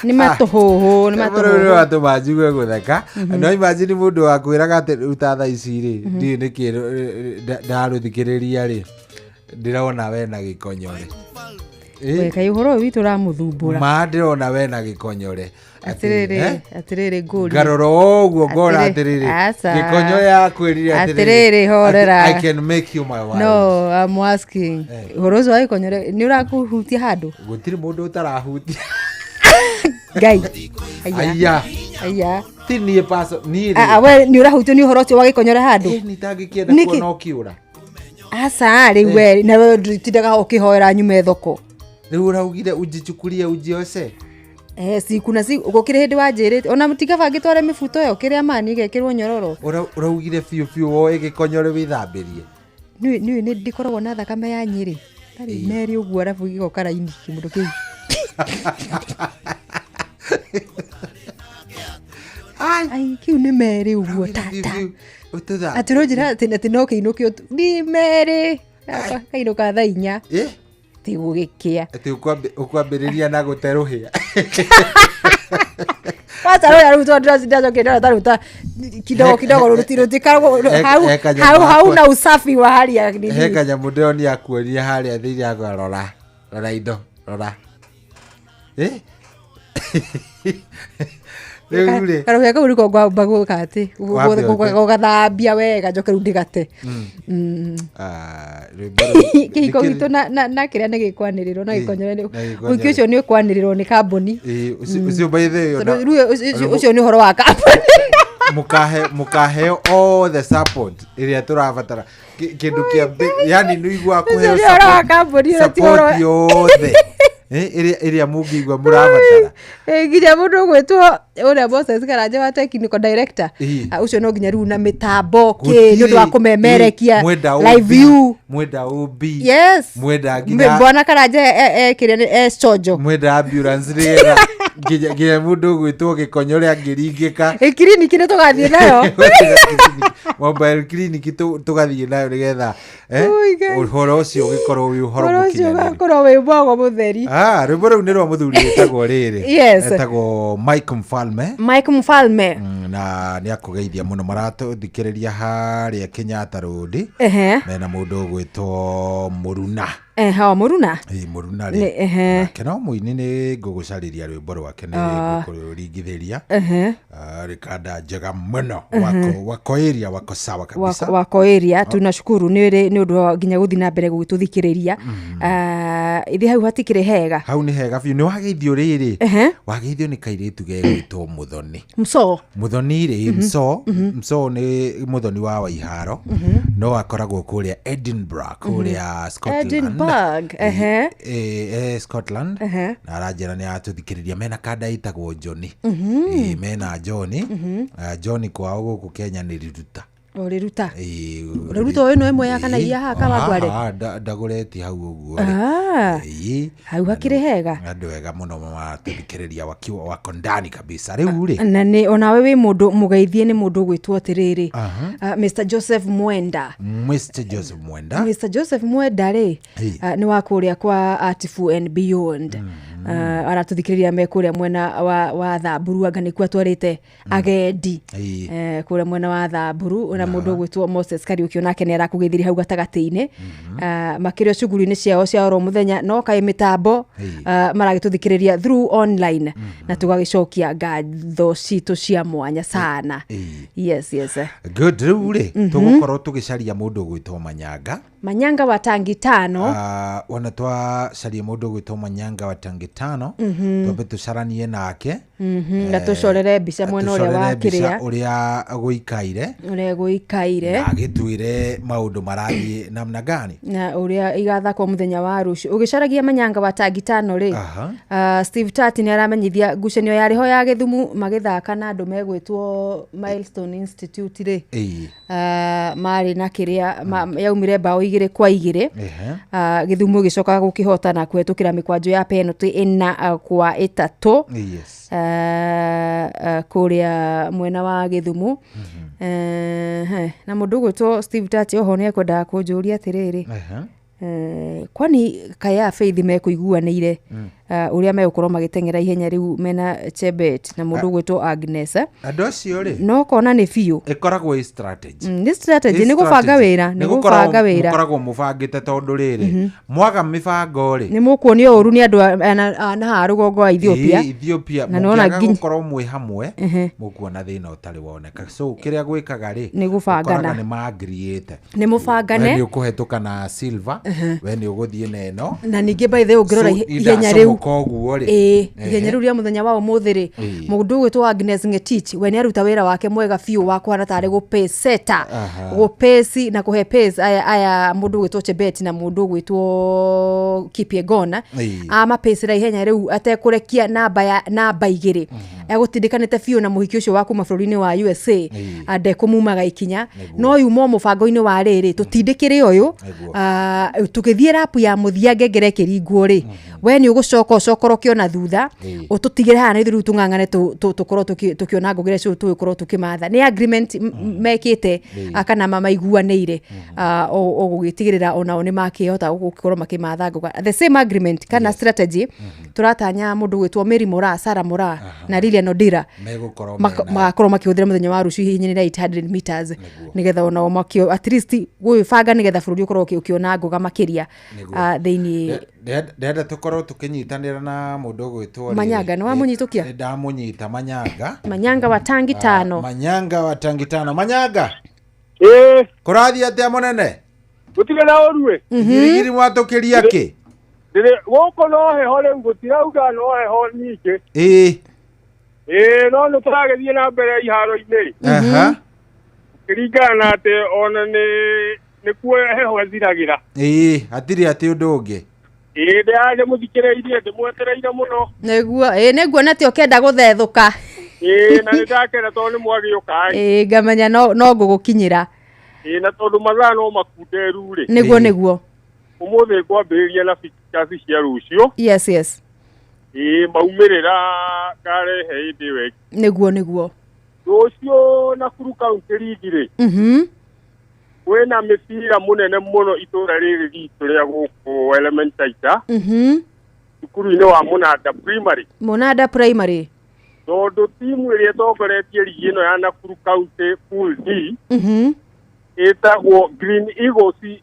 Nĩ matũhũhũ, nĩ Rwĩmbo rũrũ matũhũhũ. rwatũma njigue gũtheka. No imagine mũndũ wakwĩraga atĩ rĩu ta thaa ici rĩ, ndiũĩ nĩkĩ ndarũthikĩrĩria rĩ, ndĩrona we na gĩkonyore. We kaĩ ũhoro ũyũ witũ ũramũthumbũra. Ma ndĩrona we na gĩkonyore. Atĩrĩrĩ, atĩrĩrĩ ngũrie. Ngarora ũguo ngona Atĩrĩ- atĩrĩrĩ Aca. gĩkonyo yakwĩrire Atĩrĩrĩ, horera. I can make you my wife. No, I'm asking. Ũhoro ũcio wa gĩkonyore nĩ ũrakũhutia handũ? Gũtirĩ mũndũ ũtarahutia. Ngai. Aya. Aya. Ti niĩ paso niĩ Ah, ah, rĩ. we nĩ ũrahutio nĩ ũhoro ũcio wa gĩkonyore handũ? Nĩ itangĩkĩenda Nĩkĩ? kuona ũkĩũra. Aca rĩu we nawe ndũtindaga ũkĩhoera nyume thoko. Rĩu ũraugire unjichukulie unjioshe. Eh, siku na siku gũkĩrĩ hĩndĩ wanjĩrĩte ona mũtigaba ngĩtware mĩbuto ĩyo kĩrĩa mani ĩgekĩrwo nyororo. Ũraugire biũ biũ woe gĩkonyore wĩthambĩrie. Nĩũĩ nĩũĩ nĩ ndĩkoragwo na thakame ya Nyĩrĩ. Tarĩ merĩ ũguo arabu gĩgoka raini kĩmũndũ kĩu. Ai kĩu nĩ merĩ ũguo tata. Ũtũthambie. Atĩ ũronjĩra atĩ no kĩinũkio tu ni merĩ kainũka thaa 4 ti gũgĩkĩa. Atĩ ũkwambĩrĩria na gũte rũhĩa. Kwanza rũrĩa rũu tondũ ndacokire ndona ta rũu ta kidogo kidogo rũtikaragwo hau he kanyamũ hau gakwa. hauna usafi wa hali ya He nini. kanyamũ ndĩronia akuonia harĩa thĩinĩ akwa, rora rora indo rora. Rĩu rĩ Karũhĩa kau nĩko ngwamba gwĩka atĩ Wambe ũte. gũgathambia wega njoke rĩu ndĩgate. Ah, rwĩmbo rũu Kĩhiko nĩkĩrĩ- gitũ na kĩrĩa nĩ gĩkwanĩrĩrwo na gĩkonyore na gĩkonyore. ũhiki ũcio nĩ ũkwanĩrĩrwo nĩ kambuni. Ĩĩ, ũcio by the way, Tondũ ona- rĩu ũcio nĩ ũhoro wa kambuni. Mũkaheo all the support ĩrĩa tũrabatara. Kĩndũ kĩa yani nĩ ũiguaga kũheo Ũcio nĩ ũhoro wa kambuni, ũcio ti ũhoro support yothe ĩrĩa mũngĩigua mũrabatara. Nginya mũndũ ũgwĩtwo ũrĩa Moses Karanja wa technical director. Ũcio no nginya rĩu na mĩtambo kĩ nĩ ũndũ wa Gũtirĩ- kũmemerekia mwenda live OB, view. mwenda OB, Yes. mwenda nginya Bwana Karanja kĩrĩa nĩ conjo. Mwenda ambulance nĩgetha nginya mũndũ ũgwĩtwo gĩkonyore angĩringĩka. Kiriniki nĩ tũgathiĩ nayo. Mobile clinic tũgathiĩ nayo nĩgetha Ui, Ngai. ũhoro ũcio ũgĩkorwo wĩ ũhoro Ũhoro ũcio mũkinyanĩru. ũgakorwo wĩ mwago mũtheri. Ah, rwĩmbo rũu nĩ rwa mũthuri wĩtagwo rĩrĩ. Yes. Etagwo Mike Mfalme. Mike Mfalme. Na nĩ akũgeithia mũno maratũthikĩrĩria harĩa Kenyatta Road. Mena mũndũ ũgwĩtwo Mũruna. Ehe, o Mũruna. Ĩ, Mũruna Nĩ, rĩ ehe. Nake no mũini nĩ ngũgũcarĩria rwĩmbo rwake nĩ ngũkũringithĩria. Rĩkanda njega mũno. Wako area wako sawa kabisa. Wako area tunashukuru nĩ ũndũ wa nginya gũthiĩ na mbere gũgĩtũthikĩrĩria. Ithe hau hatikĩrĩ hega. Hau nĩ hega biũ nĩ wageithio rĩrĩ. Wageithio nĩ kairĩtu gegwĩtwo Mũthoni. Mso. Mũthoni rĩ Mso. Mso nĩ Mũthoni wa Waiharo. No akoragwo kũrĩa Edinburgh kũrĩa Scotland. Edinburgh. Scotland. Na aranjĩra nĩ aratũthikĩrĩria mena kanda ĩtagwo Johnny. Mena Johnny. Johnny kwao gũkũ Kenya nĩ Riruta. O Riruta. Riruta ũyũ no ĩmwe ya kana iria haha Kawangware? Haha ndagũreti hau ũguo rĩ. Hau hakĩrĩ hega. Andũ ega mũno maratũthikĩrĩria wakiwa wako ndani kabisa rĩu rĩ. Na nĩ onawe wĩ mũndũ mũgeithie nĩ mũndũ ũgwĩtwo atĩrĩrĩ. Mr Joseph Mwenda. Mr Joseph Mwenda. Mr Joseph Mwenda rĩ nĩ wa kũrĩa kwa Artifu and Beyond. Aratũthikĩrĩria me kũrĩa mwena wa Thamburu anga nĩkuo atwarĩte agendi. Kũrĩa mwena wa Thamburu na mũndũ ũgwĩtwo Moses Kariũki onake nĩ arakũgeithirie hau gatagatĩ-inĩ. Makĩrĩ o cuguri-inĩ ciao cia oro mũthenya no kaĩ mĩtambo maragĩtũthikĩrĩria through online na tũgagĩcokia ngatho citũ cia mwanya sana. Yes, yes. Good rĩu rĩ tũgũkorwo tũgĩcaria mũndũ ũgwĩtwo Manyanga. Manyanga wa tangi tano. Ona twacaria mũndũ ũgwĩtwo Manyanga wa tangi tano twambe tũcaranie nake. Na tũcorere mbica mwena ũrĩa wa tũcorere mbica kĩrĩa ũrĩa gũikaire ũrĩa gũikaire na agĩtwĩre maũndũ marathiĩ namna gani na ũrĩa igathakwo mũthenya wa rũciũ. Ũgĩcaragia Manyanga wa tangi tano rĩ Steve Tati nĩ aramenyithia ngucanio yarĩ ho ya Gĩthumu magĩthaka na andũ megwĩtwo Milestone Institute rĩ. Marĩ na kĩrĩa yaumire bao 2-2. Gĩthumu gĩcoka gũkĩhota na kũhetũkĩra mĩkwanjo ya penalty 4-3. Yes. Kũrĩa mwena wa Gĩthumu. Na mũndũ ũgwĩtwo Steve Tati oho nĩ ekwendaga kũnjũria atĩrĩrĩ. Kwani kaya Faith mekũiguanĩire ũrĩa megũkorwo magĩteng'era ihenya rĩu mena Chebet na mũndũ ũgwĩtwo Agnes. Andũ acio rĩ no kona nĩ biũ ĩkoragwo ĩ strategy. Nĩ strategy, nĩ gũbanga wĩra, nĩ gũbanga wĩra. Mũkoragwo mũbangĩte tondũ rĩrĩ mwaga mĩbango rĩ nĩ mũkuonio ũru nĩ andũ a na haha rũgongo wa Ethiopia. Ethiopia Na nĩwona mũngĩaga gũkorwo mwĩ hamwe mũkuona thĩna ũtarĩ woneka. So kĩrĩa gwĩkaga rĩ Nĩ gũbangana. ũkoraga nĩ maagriĩte. Nĩ mũbangane. We nĩ ũkũhetũka na silver, we nĩ ũgũthiĩ na ĩno. Na ningĩ by the way ũngĩrora So, ihenya rĩu indacomoka ũguo rĩ. Ihenya rĩu rĩa mũthenya wa ũmũthĩ rĩ mũndũ ũgwĩtwo Agnes Ngetich we nĩ aruta wĩra wake mwega biũ wa kũhana tarĩ gũpaceta gũpace na kũhe pace aya mũndũ ũgwĩtwo Chebet na mũndũ ũgwĩtwo Kipyegon. Amapacĩra ihenya rĩu atekũrekia namba 2 Egũtindĩkanĩte biũ na mũhiki ũcio wa kuma bũrũri-inĩ wa USA, ndekũmumaga ikinya, no yuma o mũbango-inĩ wa rĩrĩ tũtindĩkĩre ũyũ. Tũgĩthiĩ rapu ya mũthia ngengere ĩkĩringwo rĩ, we nĩ ũgũcoka ũcokoroke ona thutha, ũtũtigĩre haha na ithuĩ rĩu tũng'ang'ane, tũkorwo tũkĩona ngũgĩre cio, tũgĩkorwo tũkĩmatha nĩ agreement mekĩte, kana maiguanĩire, o gũgĩtigĩrĩra onao nĩ makĩhota gũkorwo makĩmatha ngũga the same agreement kana strategy. Tũratanya mũndũ gwĩtwo Mary Moraa, Sarah Moraa na Lilian Odira megũkorwo magakorwo makĩhũthĩra mũthenya wa rũciũ ihenya rĩa 800 meters, nĩgetha onao makĩo at least gwĩbanga nĩgetha bũrũri ũkorwo ũkĩona ngũga makĩria, thĩinĩ. Ndĩrenda tũkorwo tũkĩnyitanĩra na mũndũ ũgwĩtwo rĩrĩ. Manyanga, nĩ wamũnyitũkia? Nĩ ndamũnyita Manyanga. Manyanga wa tangi tano. Manyanga wa tangi tano, Manyanga. Ĩĩ. Kũrathiĩ atĩa mũnene? Gũtirĩ na ũruĩ. Girigiri mwatũkĩria kĩ? Ndĩrĩ gũkũ, no heho rĩu, gũtirauga, no heho nyingĩ. Ĩĩ, no nĩ tũragĩthiĩ na mbere iharo-inĩ, kĩringana na atĩ ona nĩ nĩkuo heho ĩthiragĩra. Ĩĩ, hatirĩ atĩ ũndũ ũngĩ. Ĩĩ, ndĩmũthikĩrĩirie, ndĩmwetereire mũno. Nĩguo, ĩĩ, nĩguo atĩ ũkĩenda gũthethũka. Ĩĩ, na nĩ ndakena tondũ nĩ mwagĩũka. Ĩĩ, ngamenya no ngũgũkinyĩra. Ĩĩ, na tondũ mathaa no makunderu rĩ, Nĩguo. Ũmũthĩ ngwambĩrĩria na fixtures cia rũciũ. Yes. Ĩĩ, maumĩrĩra ngarehe hĩndĩ ĩyo ĩngĩ. Nĩguo. Rũciũ Nakuru County League rĩ, kwĩna mĩbira mũnene mũno itũra rĩrĩ ritũ rĩa gũkũ Elementaita, cukuru-inĩ wa Mũnanda Primary. Mũnanda Primary. Tondũ timu ĩrĩa ĩtongoretie ligi ĩno ya Nakuru County Pool D ĩtagwo Green Eagles,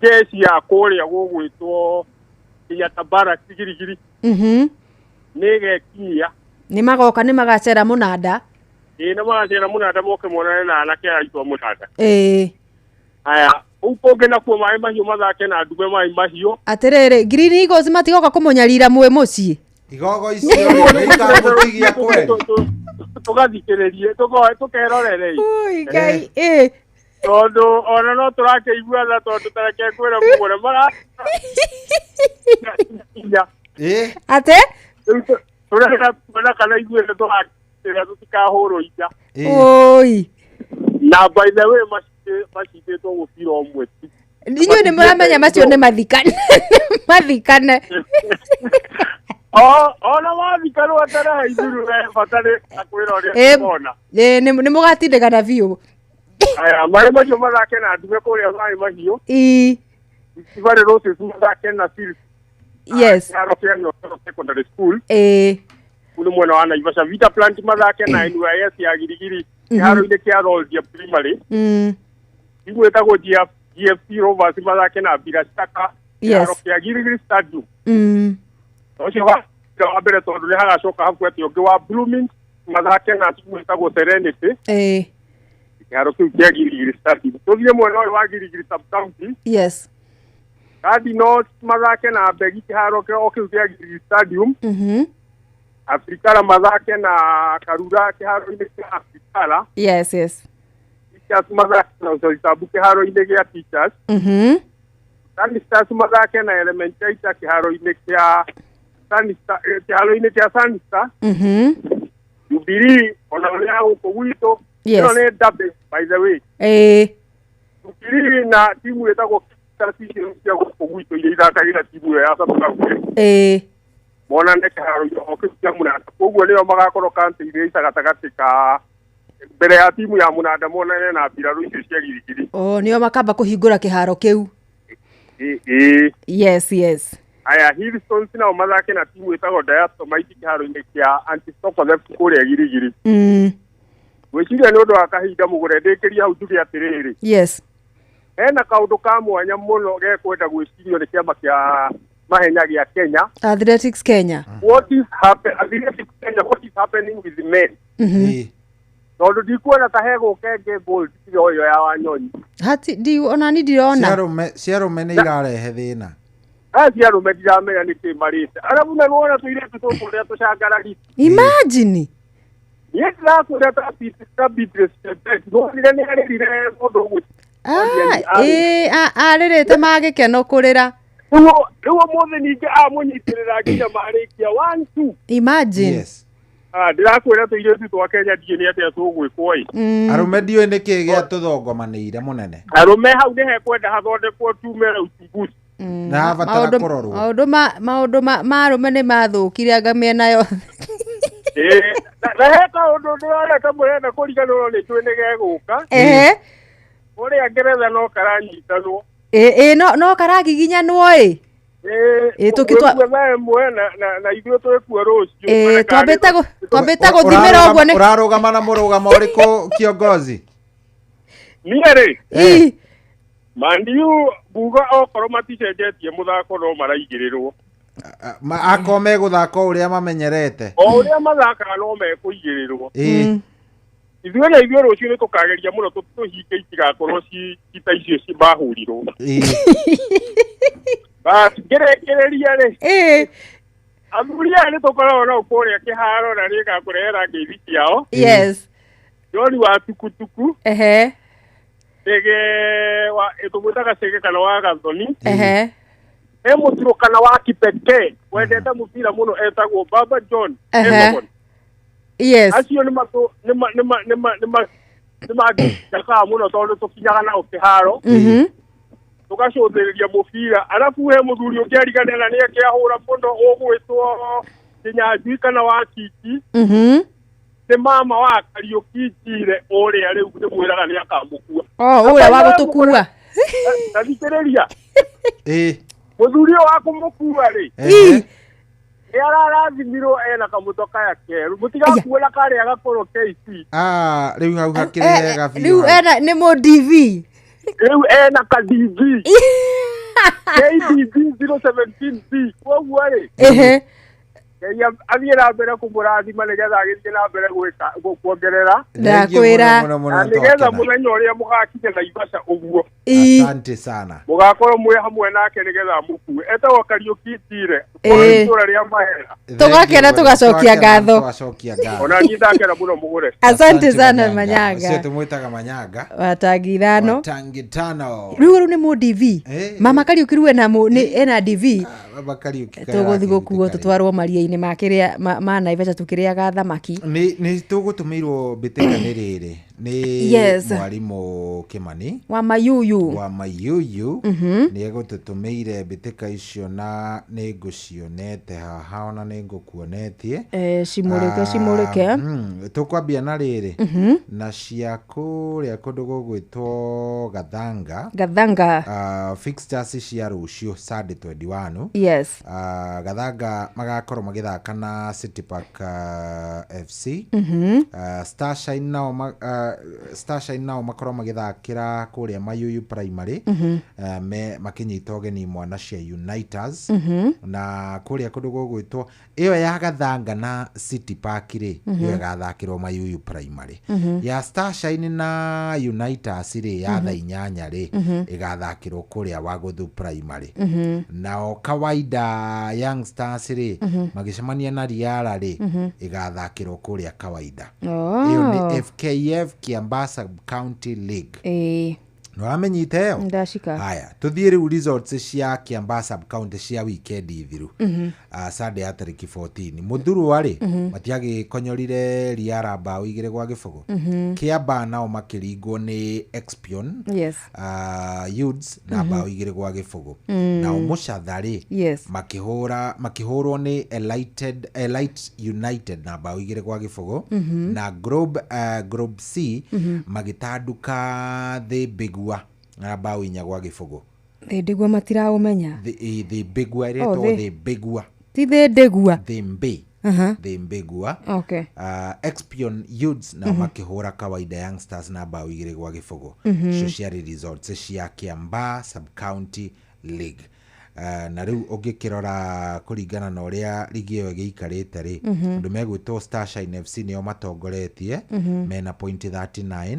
jeshi ya kũrĩa gũgwĩtwo Kenyatta Barracks Girigiri, nĩ ĩgekinyia. Nĩ magoka, nĩ magacera Mũnanda. Ĩĩ, nĩ magacera Mũnanda, moke monane na anake aya aitũ a Mũnanda. Aya, kũu kũngĩ nakuo Maĩ Mahiũ mathake na Ndume Maĩ Mahiũ. Atĩrĩrĩ, Green Eagles matigoka kũmũnyarira mwĩ mũciĩ? Igogo icio rĩ, nĩ ikamũtigia kweli? Tũgathikĩrĩrie, tũkerorere. Ui, Ngai, ĩ. Tondũ ona no tũrakĩigua tha, tondũ tareke ngwĩre mũgũre mara Ĩ. Atĩ? Tũrenda kuona kana ithuĩ nĩ tũrakĩra tũtikahũrwo ija. Oi. Na by the way, macindĩtwo mũbira ũmwe tu. Inyuĩ nĩ mũramenya macio nĩ mathikane, mathikane. Ona mathikanwo ataraha ithuru, we bata nĩ akwĩra ũrĩa tũkona. Ĩ, nĩ mũgatindĩkana biũ. Aya, Maĩ Mahiũ mathake na Ndume kũrĩa Maĩ Mahiũ. Ibarĩ rũciũ mathake na Silk, kĩharo kĩa Nyoro Secondary School. Kũu nĩ mwena wa Naivasha. Vita Plant mathake na NYS ya Girigiri, kĩharo-inĩ kĩa Roldia Primary. Timu ĩtagwo GFC Rovers mathake na Bila Shaka, kĩharo kĩa Girigiri Stadium. Ũcio wa mbere, tondũ nĩ hagacoka habuate ũngĩ wa Blooming mathake na timu ĩtagwo Serenity, kĩharo kĩu kĩa Girigiri Stadium. Tũthiĩ mwena ũyũ wa Girigiri sub county. Cardinals mathake na Mbegi, kĩharo o kĩu kĩa Girigiri Stadium. Afrikara mathake na Karura, kĩharo-inĩ kĩa Afrikara. Teachers mathake na Ucoitabu, kĩharo-inĩ gĩa Teachers. Sunny Stars mathake na Elementaita, kĩharo-inĩ kĩa Sunny Star, kĩharo-inĩ kĩa Sunny Star. Jubilee ona ũrĩa gũkũ gwitũ, ĩno nĩ derby by the way. Jubilee na timu ĩtagwo Stars icio cia gũkũ gwitũ iria ithakagĩra timu ĩyo ya sub county, monane kĩharo-inĩ o kĩu kĩa Mũnanda. Koguo nĩo magakorwo kantĩ-inĩ ica gatagatĩ ka mbere ya timu ya Mũnanda monane na mbirarũ icio cia Girigiri. O nĩo makamba kũhingũra kĩharo kĩu. Ĩĩ. Yes. Aya, Hillstones nao mathake na timu ĩtagwo Diastomite, kĩharo-inĩ kĩa Antistokothep kũrĩa Girigiri. Gwĩciria nĩ ũndũ wa kahinda, mũgũre ndĩkĩria hau njuge atĩrĩrĩ, hena kaũndũ ka mwanya mũno gekwenda gwĩcirio nĩ kĩama kĩa mahenya gĩa Kenya. Athletics Kenya. What is happen Athletics Kenya, what is happening with the men? Tondũ ndikuona ta hegũka ĩngĩ gold tiga ũyũ ya Wanyonyi. Hati ndi ona ni ndirona. Ciarũme nĩ irarehe thĩna. Aya cia arũme ndiramenya nĩ kĩ marĩte, arabu na nĩwona tũirĩtu tũtũ ũrĩa tũcangararite. Imagine. Niĩ ndĩrakwĩra ta Beatrice Chebet, nonire nĩ arĩrire mũndũ ũgwĩ Ah, ĩ, arĩrĩte magĩkeno kũrĩra. Rĩu ũmũthĩ ningĩ amũnyitĩrĩra nginya marĩkia 1-2. Imagine. Ndĩrakwĩra tũirĩtu twa Kenya ndiĩ nĩ atĩa tũgwĩkwo ĩ. Arũme ndiũĩ nĩkĩ gĩa tũthongomanĩire mũnene. Arũme hau nĩ hekwenda hathondekwo tume na uchunguzi. Na habatara kũrorwo. Maũndũ ma arũme nĩ mathũkire anga mĩena yothe. Na he kaũndũ ndĩrona ta mũrenda kũriganĩrwo nĩ njũĩ nĩ gegũka. Ũrĩa Ngeretha no karanyitanwo. No karagiginyanwo ĩ. Tũkĩtwa ĩmwe na ithuĩ twĩkuo rũciũ. Twambĩte gũthimĩra ũguo nĩ ũrarũgama na mũrũgamo ũrĩkũ kiongozi? Niĩ rĩ Mandiu nguga okorwo maticenjetie mũthako no maraigĩrĩrwo. Akorwo megũthaka o ũrĩa mamenyerete. O ũrĩa mathakaga no mekũigĩrĩrwo. Ithuĩ na ithuĩ rũciũ nĩ tũkageria mũno tũhinge itigakorwo ci ta icio mahũrirwo. Bas ngĩrĩkĩrĩria rĩ athuri aya nĩ tũkoragwo nao kũrĩa kĩharo na nĩngakũrehera ngeithi ciao. Yes. John wa tukutuku. Chege wa tũmwĩtaga Chege kana wa Gathoni. He mũturũkana wa kipekee wendete mũbira mũno etagwo Baba John. Yes. Acio nĩ mangĩkaga mũno tondũ tũkinyaga nao kĩharo. Tũgacũthĩrĩria mũbira arabu he mũthuri ũngĩ ariganĩra nĩ akĩahũra mũno ũgwĩtwo Kĩnyanjui kana wa Kiki. Nĩ mama wa Kariũki Njire ũrĩa rĩu ndĩmwĩraga nĩ akamũkua. Ũrĩa wa gũtũkua. Ta thikĩrĩria. Mũthuri ũyũ wa kũmũkua rĩ nĩ ararathimirwo ena kamũto kaya kerũ mũtigakuona karĩa gakũrũ KC. Rĩu hau hakĩrĩ hega biũ. Rĩu ena nĩ mũ DV. Rĩu ena ka DV. KDV 017B. Koguo rĩ Ngai athiĩ na mbere kũmũrathima nĩgetha agĩthiĩ na mbere gwĩka kuongerera. Ndakwĩra. Na nĩgetha mũthenya ũrĩa mũgakinya Naivasha ũguo. Asante sana. Mũgakorwo mwĩ hamwe nake nĩgetha amũkue. Etagwo Kariũki Njire. Itũũra rĩa Mahera. Tũgakena tũgacokia ngatho. Ona niĩ ndakena mũno mũgũre. Asante sana Manyanga. Ũcio tũmwĩtaga Manyanga. Watangi ithano. Watangi tano. Rĩu nĩ mũ DV. Mama Kariũki rĩu ena DV. Mama Kariũki. Tũgũthiĩ gũkuo tũtwarwo maria-inĩ ma kĩrĩa ma Naivasha tũkĩrĩaga thamaki. Nĩ tũgũtũmĩirwo mbĩtĩka nĩ rĩrĩ nĩ mwarimũ Kĩmani wa Mayuyu. Wa Mayuyu nĩ egũtũtũmĩire mbĩtĩka icio na nĩ ngũcionete haha ona nĩ ngũkuonetie. Cimũrĩke cimũrĩke. Tũkwambia na rĩrĩ na cia kũrĩa kũndũ gũgwĩtwo Gathanga. Gathanga. Fixtures cia rũciũ Sunday 21. Yes. Gathanga magakorwo magĩthaka na City Park FC. Starshine nao makorwo magĩthakĩra kũrĩa Mayuyu Primary. Makĩnyita ũgeni mwana cia Uniters. Na kũrĩa kũndũ gũgwĩtwo ĩyo ya Gathanga na City Park rĩ ĩyo ĩgathakĩrwo Mayuyu Primary. Ya Starshine na Uniters rĩ ya thaa 8 rĩ ĩgathakĩrwo kũrĩa Wagũthu Primary. Nao Kawaida Young Stars rĩ magĩcemania na Riara rĩ ĩgathakĩrwo kũrĩa Kawaida. Ĩyo nĩ FKF Kiambaa Sub County League. Nĩwamenyite ĩyo? Ndacika. Haya, tũthiĩ rĩu results cia Kiambaa Sub County cia weekend ithiru. Sunday ya tarĩki 14. Mũthurwa rĩ matiagĩkonyorire Riara mbaũ 2-0. Kiambaa nao makĩringwo nĩ Expion. Yes. Youths na mbaũ 2-0. Nao Mũcatha rĩ makĩhũrwo nĩ Elite United na mbaũ 2-0. Na Globe C magĩtanduka The Bigwa na mbaũ 4-0. Thĩ Ndĩgua matiraũmenya. The Bigwa ĩretwo The Bigwa. Ti Thĩ Ndĩgua. The Mbi. The Mbigua. Okay. Expion Youths na makĩhũra Kawaida Young Stars na mbaũ 2-0. Icio ciarĩ results cia Kiambaa Sub County League. Na rĩu ũngĩkĩrora kũringana na ũrĩa ligi ĩyo ĩgĩikarĩte rĩ andũ megwĩtwo Starshine FC nĩo matongoretie mena point 39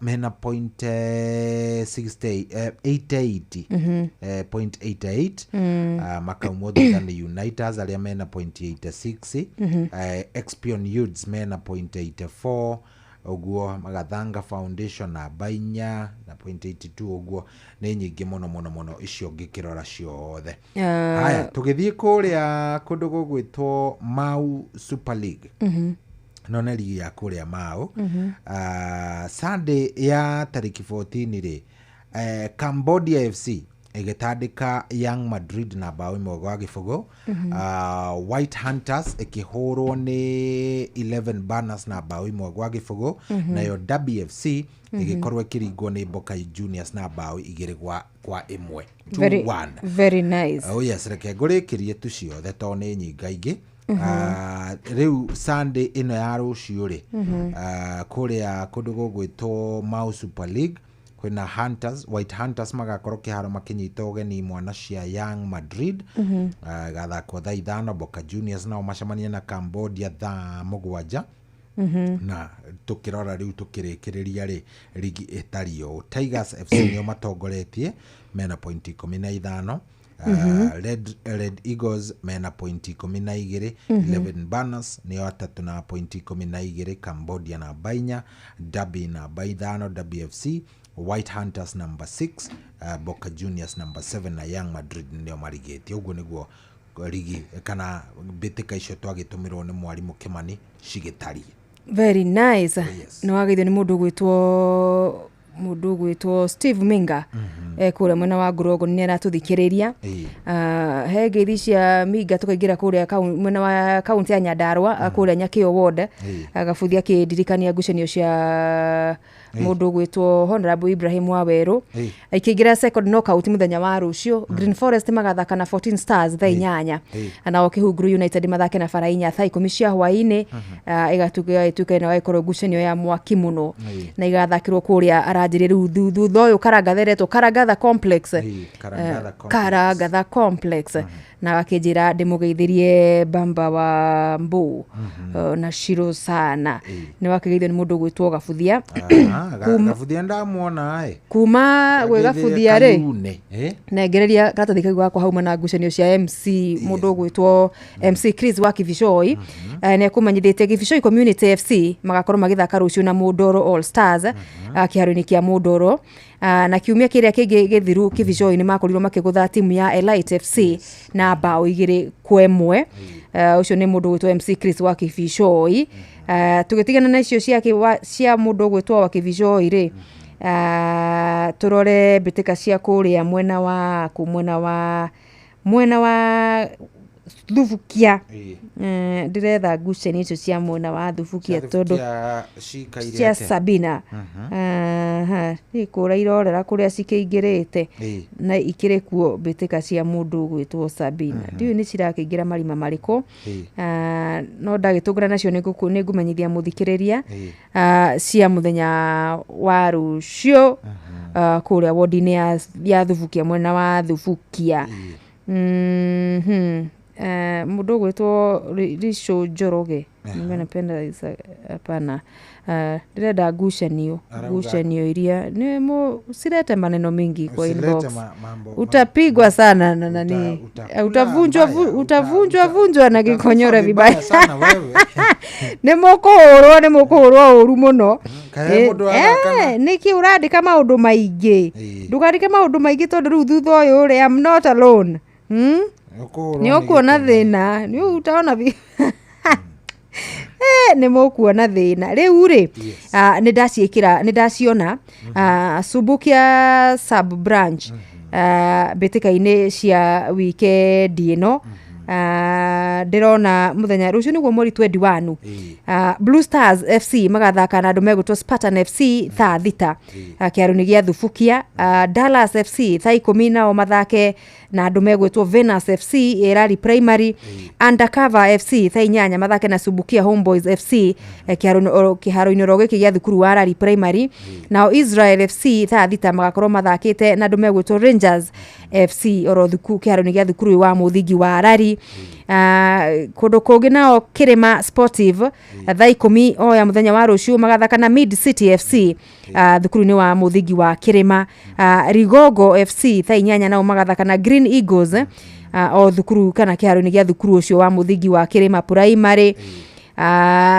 mena point 88 point 88 makaumwo thutha nĩ Uniters arĩa mena point 86 Expion Youths mena point 84 Ũguo Magathanga Foundation namba 4 na point 82. Ũguo nĩ nyingĩ mũno mũno mũno icio ngĩkĩrora ciothe. Haya, tũgĩthiĩ kũrĩa kũndũ gũgwĩtwo Mau Super League. No nĩ rigi ya kũrĩa Mau. Sunday ya tarĩki 14 rĩ, Cambodia FC ĩgĩtandĩka Young Madrid na bao 1-0. White Hunters ĩkĩhũrwo nĩ 11 Banners na bao 1-0. Nayo WFC ĩgĩkorwo ĩkĩringwo nĩ Boca Juniors na bao 2-1. Very, 2-1. very nice. Oh yes, reke ngũrĩkĩrie tu ciothe tondũ nĩ nyingaingĩ. Rĩu Sunday ĩno ya rũciũ rĩ, kũrĩa kũndũ gũgwĩtwo Mau Super League kwĩna Hunters, White Hunters magakorwo kĩharo makĩnyita ũgeni mwana cia Young Madrid. Gathakwo thaa 5. Boca Juniors nao macemanie na Cambodia thaa 7. Na tukirora riu tukirikiriria ri, rigi ĩtariĩ ũũ: Tigers FC nĩo matongoretie mena point 15. Red Eagles mena point 12. 11 Banners nĩo atatũ na point 12. Cambodia namba 4, Derby namba 5, WFC, White Hunters number 6, Boca Juniors number 7 na Young Madrid nĩo marigĩtie. Ũguo nĩguo rigi kana mbĩtĩka icio twagĩtũmĩrwo nĩ mwarimũ Kĩmani cigĩtariĩ. Very nice. Nĩ wageithio nĩ mũndũ ũgwĩtwo Steve Minga, kũrĩa mwena wa Ngũrũngũ nĩ aratũthikĩrĩria. He ngeithi cia Minga tũkaingĩra kũrĩa mwena wa kaunti ya Nyandarua, kũrĩa Nyakĩo ward. Gabuthi akĩndirikania ngucanio cia mũndũ ũgwĩtwo Honorable Ibrahim Wawerũ ikĩingĩra second knockout mũthenya wa rũciũ. Green Forest magathaka na 14 Stars thaa 8, nao Kĩhunguru United mathake na Barainya thaa 10 cia hwaĩ-inĩ. Ĩgatuĩka ĩtuĩke ĩno ĩkorwo ngucanio ya mwaki mũno na igathakĩrwo kũrĩa aranjĩrĩ rĩu thutha ũyũ Karangatha ĩretwo Karangatha Complex. Karangatha Complex. Karangatha Complex. Na akĩnjĩra ndĩmũgeithĩrie Bamba wa Mbũ na Shiro sana. Nĩ wakĩgeithio nĩ mũndũ ũgwĩtwo Gabuthia. Gabuthia ndamuona ĩ. Kuma gwĩ Gabuthia rĩ, Kayune, eh? nengereria karatathi kau gakwa hauma na ngucanio cia MC, mũndũ ũgwĩtwo MC Chris wa Kibicoi. Nĩ ekũmenyithĩtie Kibicoi Community FC magakorwo magĩthaka rũciũ na Mũndoro All Stars, kĩharo-inĩ kĩa Mũndoro. Na kiumia kĩrĩa kĩngĩ gĩthiru Kibicoi nĩ makorirwo makĩgũtha timu ya Elite FC na bao 2-1. Ũcio nĩ mũndũ ũgwĩtwo MC Chris wa Kibicoi. Tũgĩtigana na icio cia mũndũ ũgwĩtwo wa Kibicoi rĩ, tũrore mbĩtĩka cia kũrĩa mwena wa kũ mwena wa Thubukia. Ndĩretha ngucanio icio cia mwena wa Thubukia tondũ Thubukia cikaire cia atĩa? Sabina. Aha, nĩ kũra irorera kũrĩa cikĩingĩrĩte na ikĩrĩ kuo mbĩtĩka cia mũndũ ũgwĩtwo Sabina, ndiũĩ nĩ cirakĩingĩra marima marĩkũ. No ndagĩtũngana nacio nĩ ngũmenyithia mũthikĩrĩria cia mũthenya wa rũciũ, kũrĩa wodi-inĩ ya Thubukia, mwena wa Thubukia. Mũndũ ũgwĩtwo Rico Njoroge. Mungu anapenda hapana. Ndĩrenda ngucanio Arauga- ngucanio iria nĩ usilete maneno mingi kwa Usilete inbox. Mambo Utapigwa sana na nani. Utakula Utavunjwa mbaya, utavunjwa vunjwa na utakufa gĩkonyore vibaya vibaya sana wewe. Nĩ mũkũhũrwo, nĩ mũkũhũrwo ũru mũno. Kaĩ mũndũ athaka Nĩkĩ ũrandĩka maũndũ maingĩ? Ndũkandĩke maũndũ maingĩ tondũ rĩu thutha ũyũ rĩ, I'm not alone, Ũkũhũrwo Nĩ nĩ ũkuona thĩna, nĩ utaona nĩ mũkuona thĩna rĩu rĩ. Nĩ ndaciĩkĩra, nĩ ndaciona. Subukia sub branch, mbĩtĩka-inĩ cia wikendi ĩno, ndĩrona mũthenya rũciũ nĩguo mweri 21, Blue Stars FC magathaka na andũ megwĩtwo Spartan FC thaa 6, kĩharo-inĩ gĩa Thubukia. Dallas FC thaa 10 nao mathake na andũ megwĩtwo Venus FC Erari Primary. Undercover FC thaa 8 mathake na Subukia Homeboys FC, kĩharo-inĩ oro gĩkĩ gĩa thukuru wa Rari Primary. Nao Israel FC thaa 6 magakorwo mathakĩte na andũ megwĩtwo Rangers FC oro kĩharo-inĩ gĩa thukuru wa mũthingi wa Rari. Kũndũ kũngĩ nao Kĩrĩma Sportive thaa 10 o ya mũthenya wa rũciũ magathaka na Mid City FC, thukuru-inĩ wa mũthingi wa Kĩrĩma. Rigogo FC thaa 8 nao magathaka na Green Eagles, o thukuru kana kĩharo-inĩ gĩa thukuru ũcio wa mũthingi wa Kĩrĩma Primary.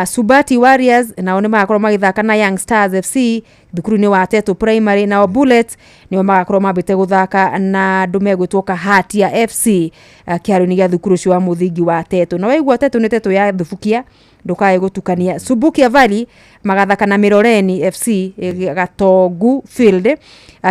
Subati Warriors nao nĩ magakorwo magĩthaka na Young Stars FC thukuru-inĩ wa Tetu Primary, nao Bullets nĩo magakorwo mambĩte gũthaka na andũ megwĩtwo Kahatia FC kĩharo-inĩ gĩa thukuru ũcio wa mũthingi wa Tetu. Na waigua Tetu nĩ Tetu ya Thubukia, ndũkae gũtukania. Subukia Valley magathaka na Miroreni FC Gatongu Field.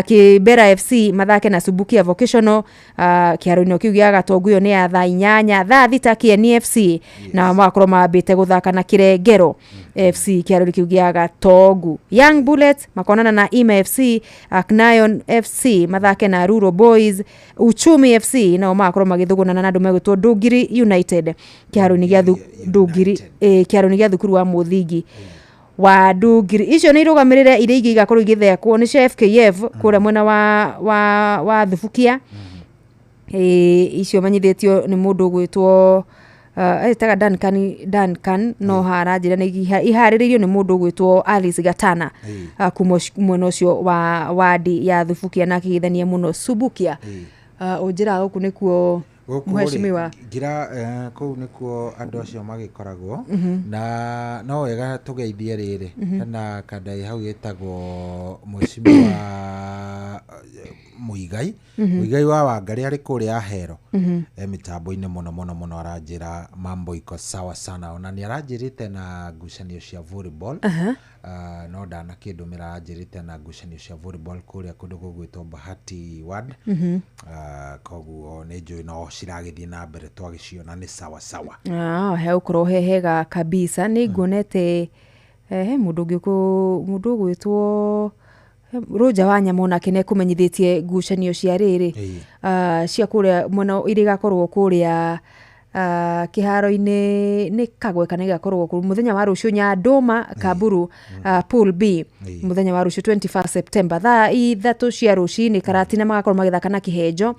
Kibera FC mathake na Subukia Vocational kĩharo-inĩ kĩu gĩa Gatongu, ĩyo nĩ ya thaa 8. Thaa 6 Kieni FC na magakorwo mambĩte gũthaka na Kirengero FC kĩharo-inĩ kĩu gĩa Gatongu. Young Bullets makonana na Ima FC, Knayon FC mathake na Rural Boys. Uchumi FC nao magakorwo magĩthũgũnana na andũ megwĩtwo Ndungiri United kĩharo-inĩ gĩa Ndungiri, kĩharo-inĩ gĩa thukuru wa mũthingi wa Ndungiri. Icio nĩ irũgamĩrĩre iria ingĩ igakorwo igĩthekwo nĩ cia FKF kũrĩa mwena wa Thubukia. Icio menyithĩtio nĩ mũndũ ũgwĩtwo etaga Duncan, no haranjĩra nĩ iharĩrĩirio nĩ mũndũ ũgwĩtwo Alice Gatana kuma mwena ũcio wa wadi ya Thubukia, na akĩgeithania mũno Subukia. Ũnjĩraga gũkũ nĩkuo mheshimiwa ngira kũu nĩkuo andũ acio magĩkoragwo, na no wega tũgeithie rĩrĩ hena kandai hau gĩtagwo mheshimiwa Muigai, Muigai wa Wangari arĩ kũrĩa Ahero mĩtambo-inĩ mũno mũno mũno, aranjĩra mambo iko sawa sana, ona nĩ aranjĩrĩte na ngucanio cia volleyball. No ndanakĩndũmĩra, aranjĩrĩte na ngucanio cia volleyball kũrĩa kũndũ gũgwĩtwo Bahati Ward. Koguo nĩ njũĩ no ciragĩthiĩ na mbere twagĩciona nĩ sawa sawa. Hegũkorwo he hega kabisa. Nĩ nguonete he mũndũ ũngĩ mũndũ ũgwĩtwo Roja wa Nyama onake nĩ ekũmenyithĩtie ngucanio cia rĩrĩ cia kũrĩa mwena iria igakorwo kũrĩa kĩharo-inĩ nĩ Kagwe kana igakorwo mũthenya wa rũciũ Nyandũma Kamburu Pool B mũthenya wa rũciũ 21 September thaa 3 cia rũcinĩ Karatina magakorwo magĩthaka na Kĩhenjo.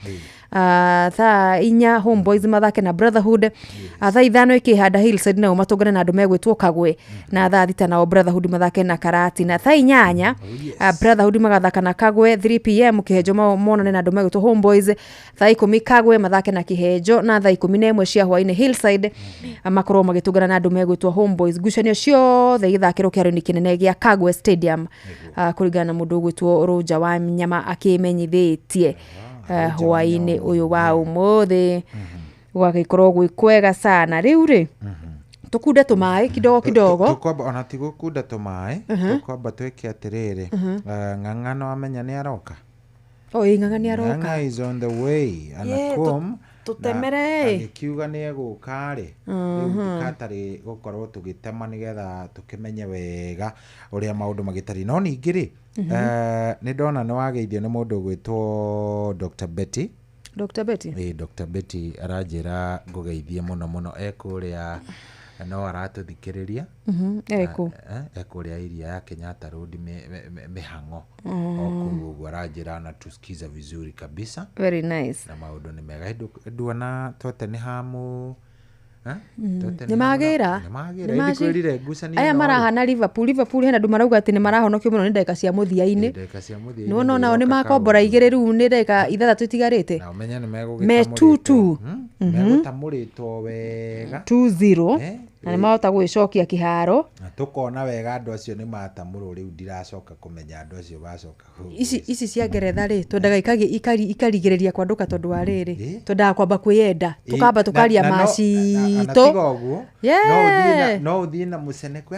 Thaa 4 Homeboys mathake na Brotherhood. Thaa 5 ĩkĩhanda Hillside nao matũngane na andũ megwĩtwo Kagwe, na thaa 6 nao Brotherhood mathake na Karatina. Thaa 8 Brotherhood magathaka na Kagwe. 3 PM Kĩhenjo monane na andũ megwĩtwo Homeboys. Thaa 10 Kagwe mathake na Kĩhenjo, na thaa 11 cia hwaĩ-inĩ Hillside makorwo magĩtũngana na andũ megwĩtwo Homeboys. Ngucanio ciothe igĩthakĩrwo kĩharo-inĩ kĩnene gĩa Kagwe Stadium kũringana na mũndũ ũgwĩtwo Roja wa Nyama akĩmenyithĩtie hwaĩ-inĩ ũyũ wa ũmũthĩ. Gũgagĩkorwo gwĩ kwega sana. Rĩu rĩ tũkunde tũmaĩ kidogo kidogo, tũkwamba ona ti gũkunda tũmaĩ, tũkwamba twĩke atĩrĩrĩ, Ng'ang'a no amenya nĩ aroka. Ng'ang'a nĩ aroka. Ng'ang'a is on the way anakom tũtemere agĩkiuga nĩ egũka rĩ, rĩu tũkatarĩ gũkorwo tũgĩtema nĩgetha tũkĩmenye wega ũrĩa maũndũ magĩtariĩ. No ningĩ rĩ nĩ ndona nĩ wageithio nĩ mũndũ ũgwĩtwo Dr. Betty. Dr. Betty? Dr. Betty aranjĩra ngũgeithie mũno mũno, ekũrĩa no aratũthikĩrĩria. Ekũ? Ekũrĩa area ya Kenyatta Road mĩhang'o o kũu ũguo, aranjĩra anatusikiza vizuri kabisa. Very nice. Na maũndũ nĩ mega. Nduona twete nĩ hamu nĩ magĩra nĩ ngucanio aya marahana Liverpool hena andũ marauga atĩ nĩ marahonokio mũno nĩ ndagĩka cia mũthia-inĩ. Nĩwona onao nĩ makombora 2 rĩu nĩ ndagĩka 6 itigarĩte, na ũmenye nĩ me 2-2 megũtamũrĩtwo wega 2-0 na nĩ mahota gwĩcokia kĩharo, na tũkona wega andũ acio nĩ matamũrwo. Rĩu ndiracoka kũmenya andũ acio bacoka ici cia Ngeretha rĩ twendaga ikarigĩrĩria kwandũka tondũ wa rĩrĩ twendaga kwamba kwĩyenda, tũkamba tũkaria macitũ. No ũthiĩ na mũceneko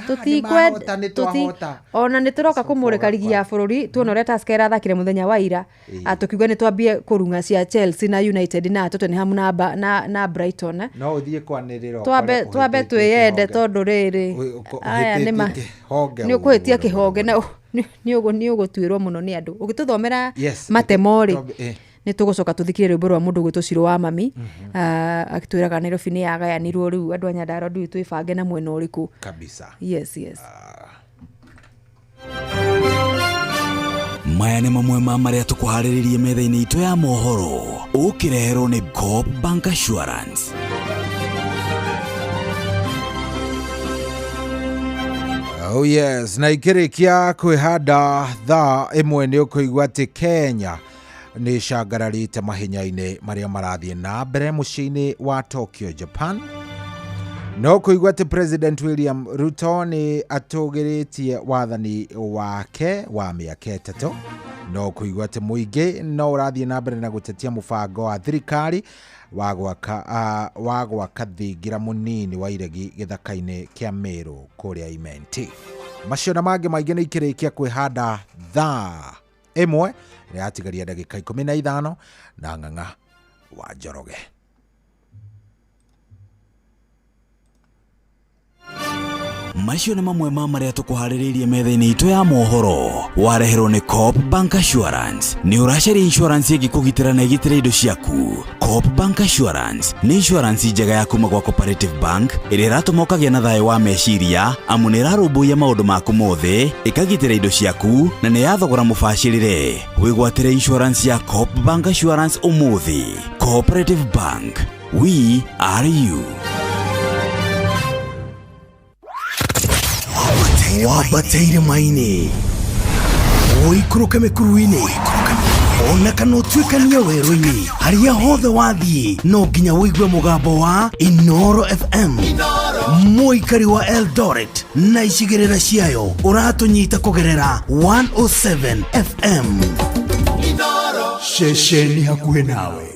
ona nĩ tũroka kũmũrĩka rigi ya bũrũri tuona ũrĩa Tusker ĩrathakire mũthenya wa ira, tũkiuga nĩ twambie kũrung'a cia Chelsea na United na Tottenham na Brighton. No ũthiĩ kwanĩrĩra twambe twĩyende tondũ rĩrĩ aya nĩ ũkũhĩtia kĩhonge na nĩ ũgũtuĩrwo mũno nĩ andũ. Ũgĩtũthomera matemo rĩ nĩ tũgũcoka tũthikĩrĩrie rwĩmbo rwa mũndũ ũgwĩtwo Ciro wa Mami akĩtwĩraga Nairobi nĩ yagayanirwo rĩu andũ a Nyandarua ndiũĩ twĩbange na mwena ũrĩkũ kabisa. Yes, yes. Maya nĩ mamwe ma marĩa tũkũharĩrĩrie metha-inĩ itũ ya mohoro ũkĩreherwo nĩ Coop Bank Assurance. Oh yes, na ikĩrĩkia kwĩhanda thaa 1 nĩ ũkũigua atĩ Kenya nĩ ĩcangararĩte mahenya-inĩ marĩa marathiĩ na mbere mũciĩ-inĩ wa Tokyo, Japan. No kũigua atĩ President William Ruto nĩ atũgĩrĩtie wathani wake wa mĩaka 3. No kũigua atĩ mũingĩ no ũrathiĩ na mbere na gũtetia mũbango wa thirikari wa gwaka thingira mũnini wa iregi gĩthaka-inĩ kĩa Meru kũrĩa Imenti. Macio na mangĩ maingĩ nĩ ikĩrĩkia kwĩhanda thaa 1 ĩrĩa ndagĩka 15 na Ng'ang'a wa Njoroge. Macio nĩ mamwe ma marĩa tũkũharĩrĩirie metha-inĩ itũ ya mohoro. Wareherwo nĩ Coop Bank Assurance. Nĩ ũracaria insurance ĩngĩkũgitĩra na ĩgitĩre indo ciaku. Coop Bank Assurance nĩ insurance njega ya kuma gwa Cooperative Bank ĩrĩa ĩratũma ũkagĩa na thayũ wa meciria, amu nĩ ĩrarũmbũiya maũndũ maku mothe, ĩkagitĩra indo ciaku na nĩ ya thogora mũbacĩrĩre. Wĩgwatĩre insurance ya Coop Bank Assurance ũmũthĩ. Cooperative Bank, we are you. Wambateire maini ũikũrũke mĩkuru-inĩ ona kana ũtuĩkanie werũ-inĩ, harĩa hothe wathiĩ no nginya ũigue mũgambo wa Inooro FM. Mũikari wa Eldoret na icigĩrĩra ciayo ũratũnyita kũgerera 107 FM. Ceceni hakuhĩ nawe.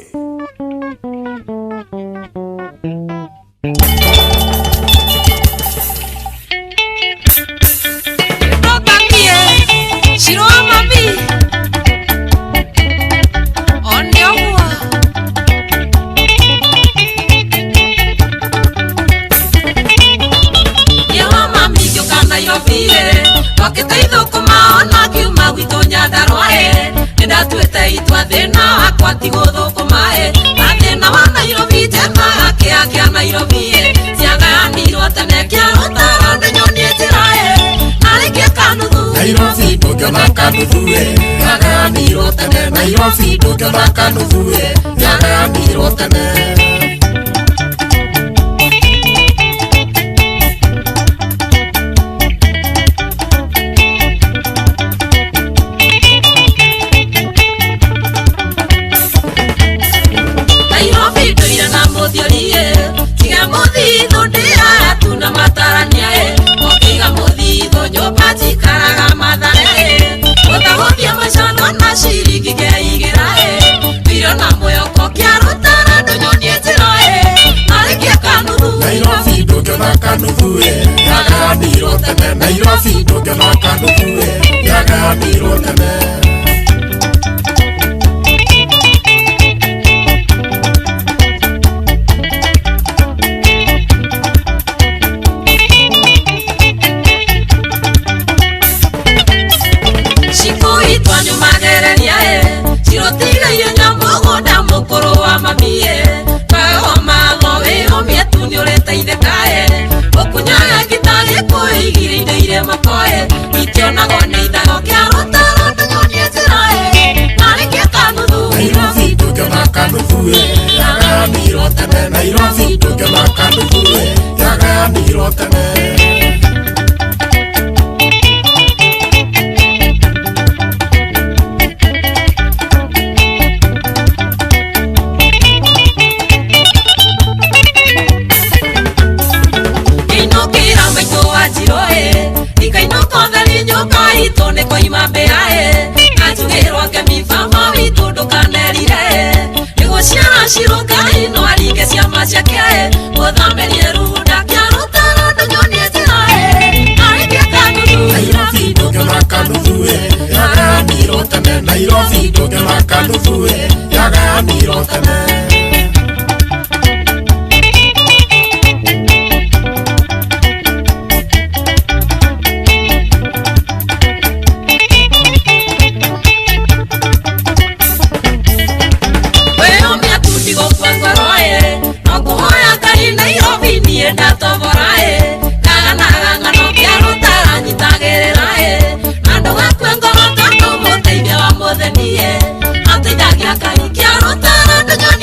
Ateithagia Ngai kĩarũtara ndũnyoni.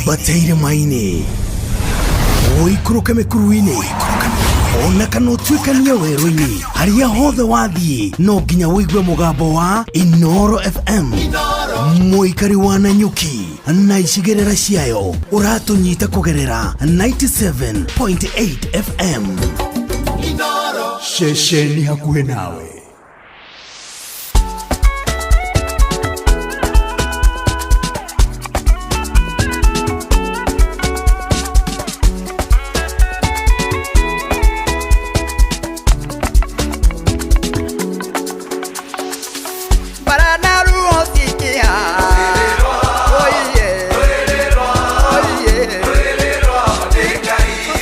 Ambata irĩma-inĩ, ũikũrũke mĩkuru-inĩ, ona kana ũtuĩkanie werũ-inĩ, harĩa hothe wathiĩ no nginya ũigue mũgambo wa Inoro FM. Mũikari wa Nanyuki na icigĩrĩra ciayo ũratũnyita kũgerera 97.8 FM. Ceceni hakuhĩ nawe.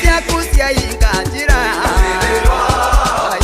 Ciaku ciainga njĩra. Ai.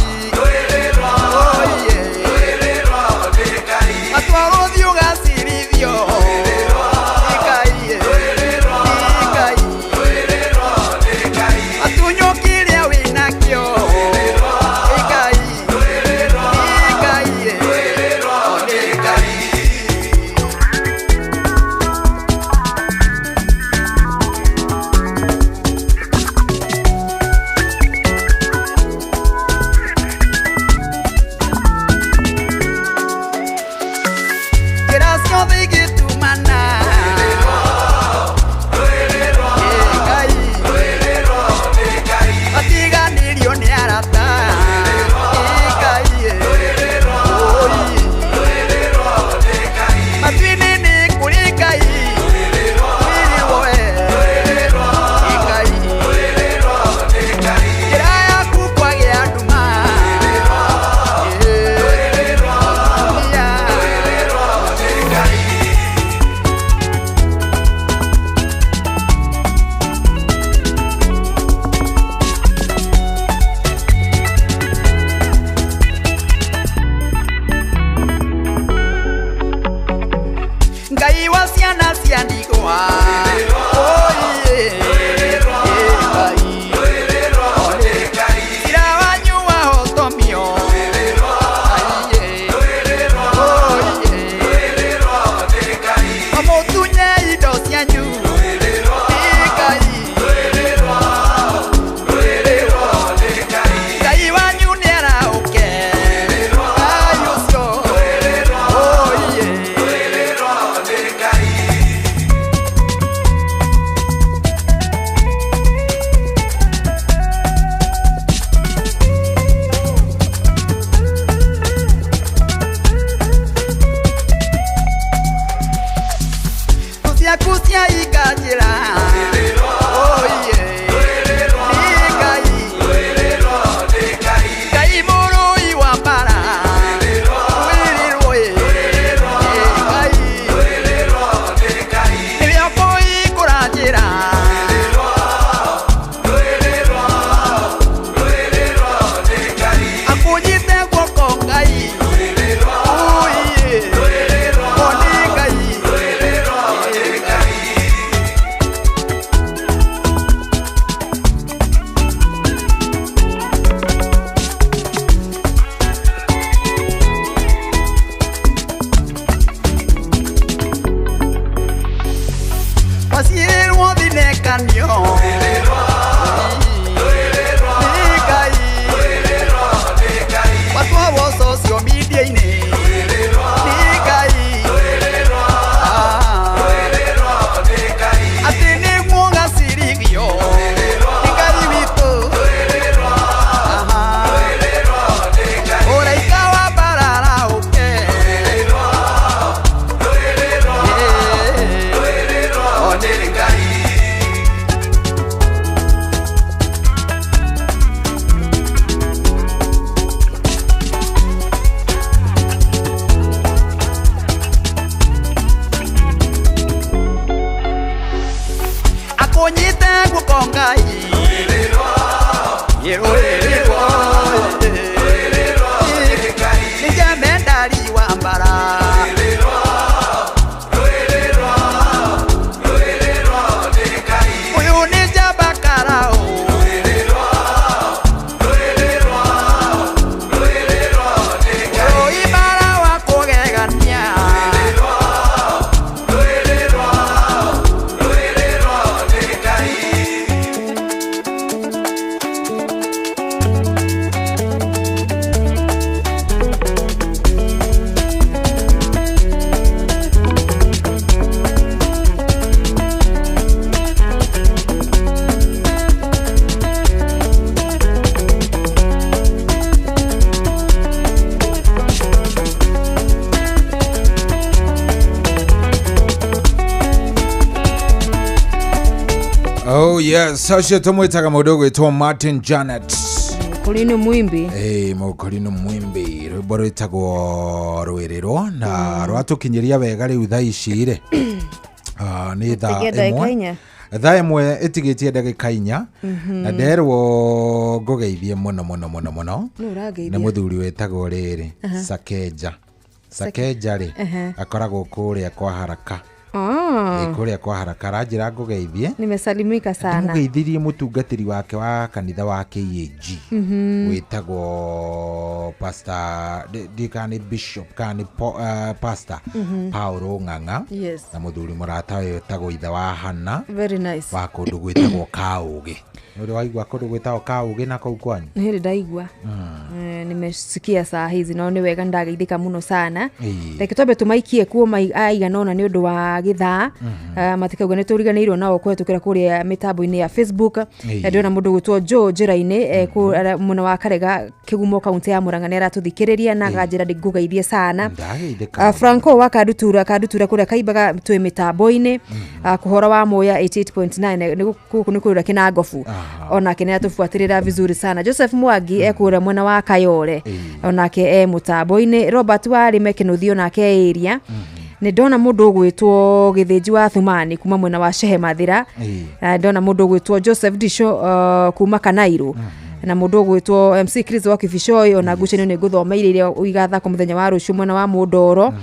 Oh yes, acio tũmwĩtaga mũndũ ũgwĩtwo Martin Janet. Kũrĩ mwimbi. Ĩĩ, Mũkorino Mwimbi, rwĩmbo rwĩtagwo Rwĩrĩrwo na rwatũkinyĩria wega rĩu thaa ici rĩ. Ah, nĩ thaa Ĩtigie ndagĩka ĩmwe inya. Thaa 1 ĩtigĩtie ndagĩka 4. Na nderwo ngũgeithie mũno mũno mũno mũno. Nũ ũrangeithia? Nĩ mũthuri wĩtagwo rĩrĩ Aha. Sakeja. Sakeja rĩ, akoragwo kũrĩa kwa Haraka. Ah. Ĩ, kũrĩa kwa Haraka aranjĩra ngũgeithie. Nimesalimika sana. Ndĩmũgeithirie mũtungatĩri wake wa kanitha wa KAG wĩtagwo pastor, ndiũĩ kana nĩ bishop kana nĩ pastor Paulo Ng'ang'a. Na mũthuri mũrata wĩtagwo ithe wa Hana. Very nice. Wa kũndũ gwĩtagwo Kaũgĩ. Nĩ ũrĩ waigua kũndũ gwĩtagwo Kaũgĩ na kũu kwanyu? Nĩ hĩndĩ ndaigua. Nimesikia saa hizi no nĩ wega ndageithĩka mũno sana. Reke twambe tũmaikie kuo aigana ũna nĩ ũndũ wa gĩthaa. Matikauga nĩ tũriganĩirwo nao kũhetũkĩra kũrĩa mĩtambo-inĩ ya Facebook. Ndĩrona mũndũ ũgwĩtwo Joe njĩra-inĩ, mwena wa Karega Kĩgumo kaunti ya Murang'a nĩ aratũthikĩrĩria na akanjĩra ndĩngũgeithie sana. Ndageithĩka. Franco wa Kandutura, Kandutura kũrĩa Kaimbaga twĩ mĩtambo-inĩ. Kũhora wa Moya 88.9, gũkũ nĩ kũrĩa Kĩnangobu. Onake nĩ atũbuatĩrĩra vizuri sana. Joseph Mwangi ekũrĩa mwena wa Kayore, onake e mũtambo-inĩ. Robert Warĩme Kĩnũthia onake e area. Nĩ ndona mũndũ ũgwĩtwo Gĩthĩnji wa Thumani kuma mwena wa Shehe Mathira. Ndona mũndũ ũgwĩtwo Joseph Disho kuma Kanairo. Na mũndũ ũgwĩtwo MC Chris wa Kibicoi, ona ngucanio nĩ ngũthomeire iria igathakwo mũthenya wa rũciũ mwena wa Mũndoro.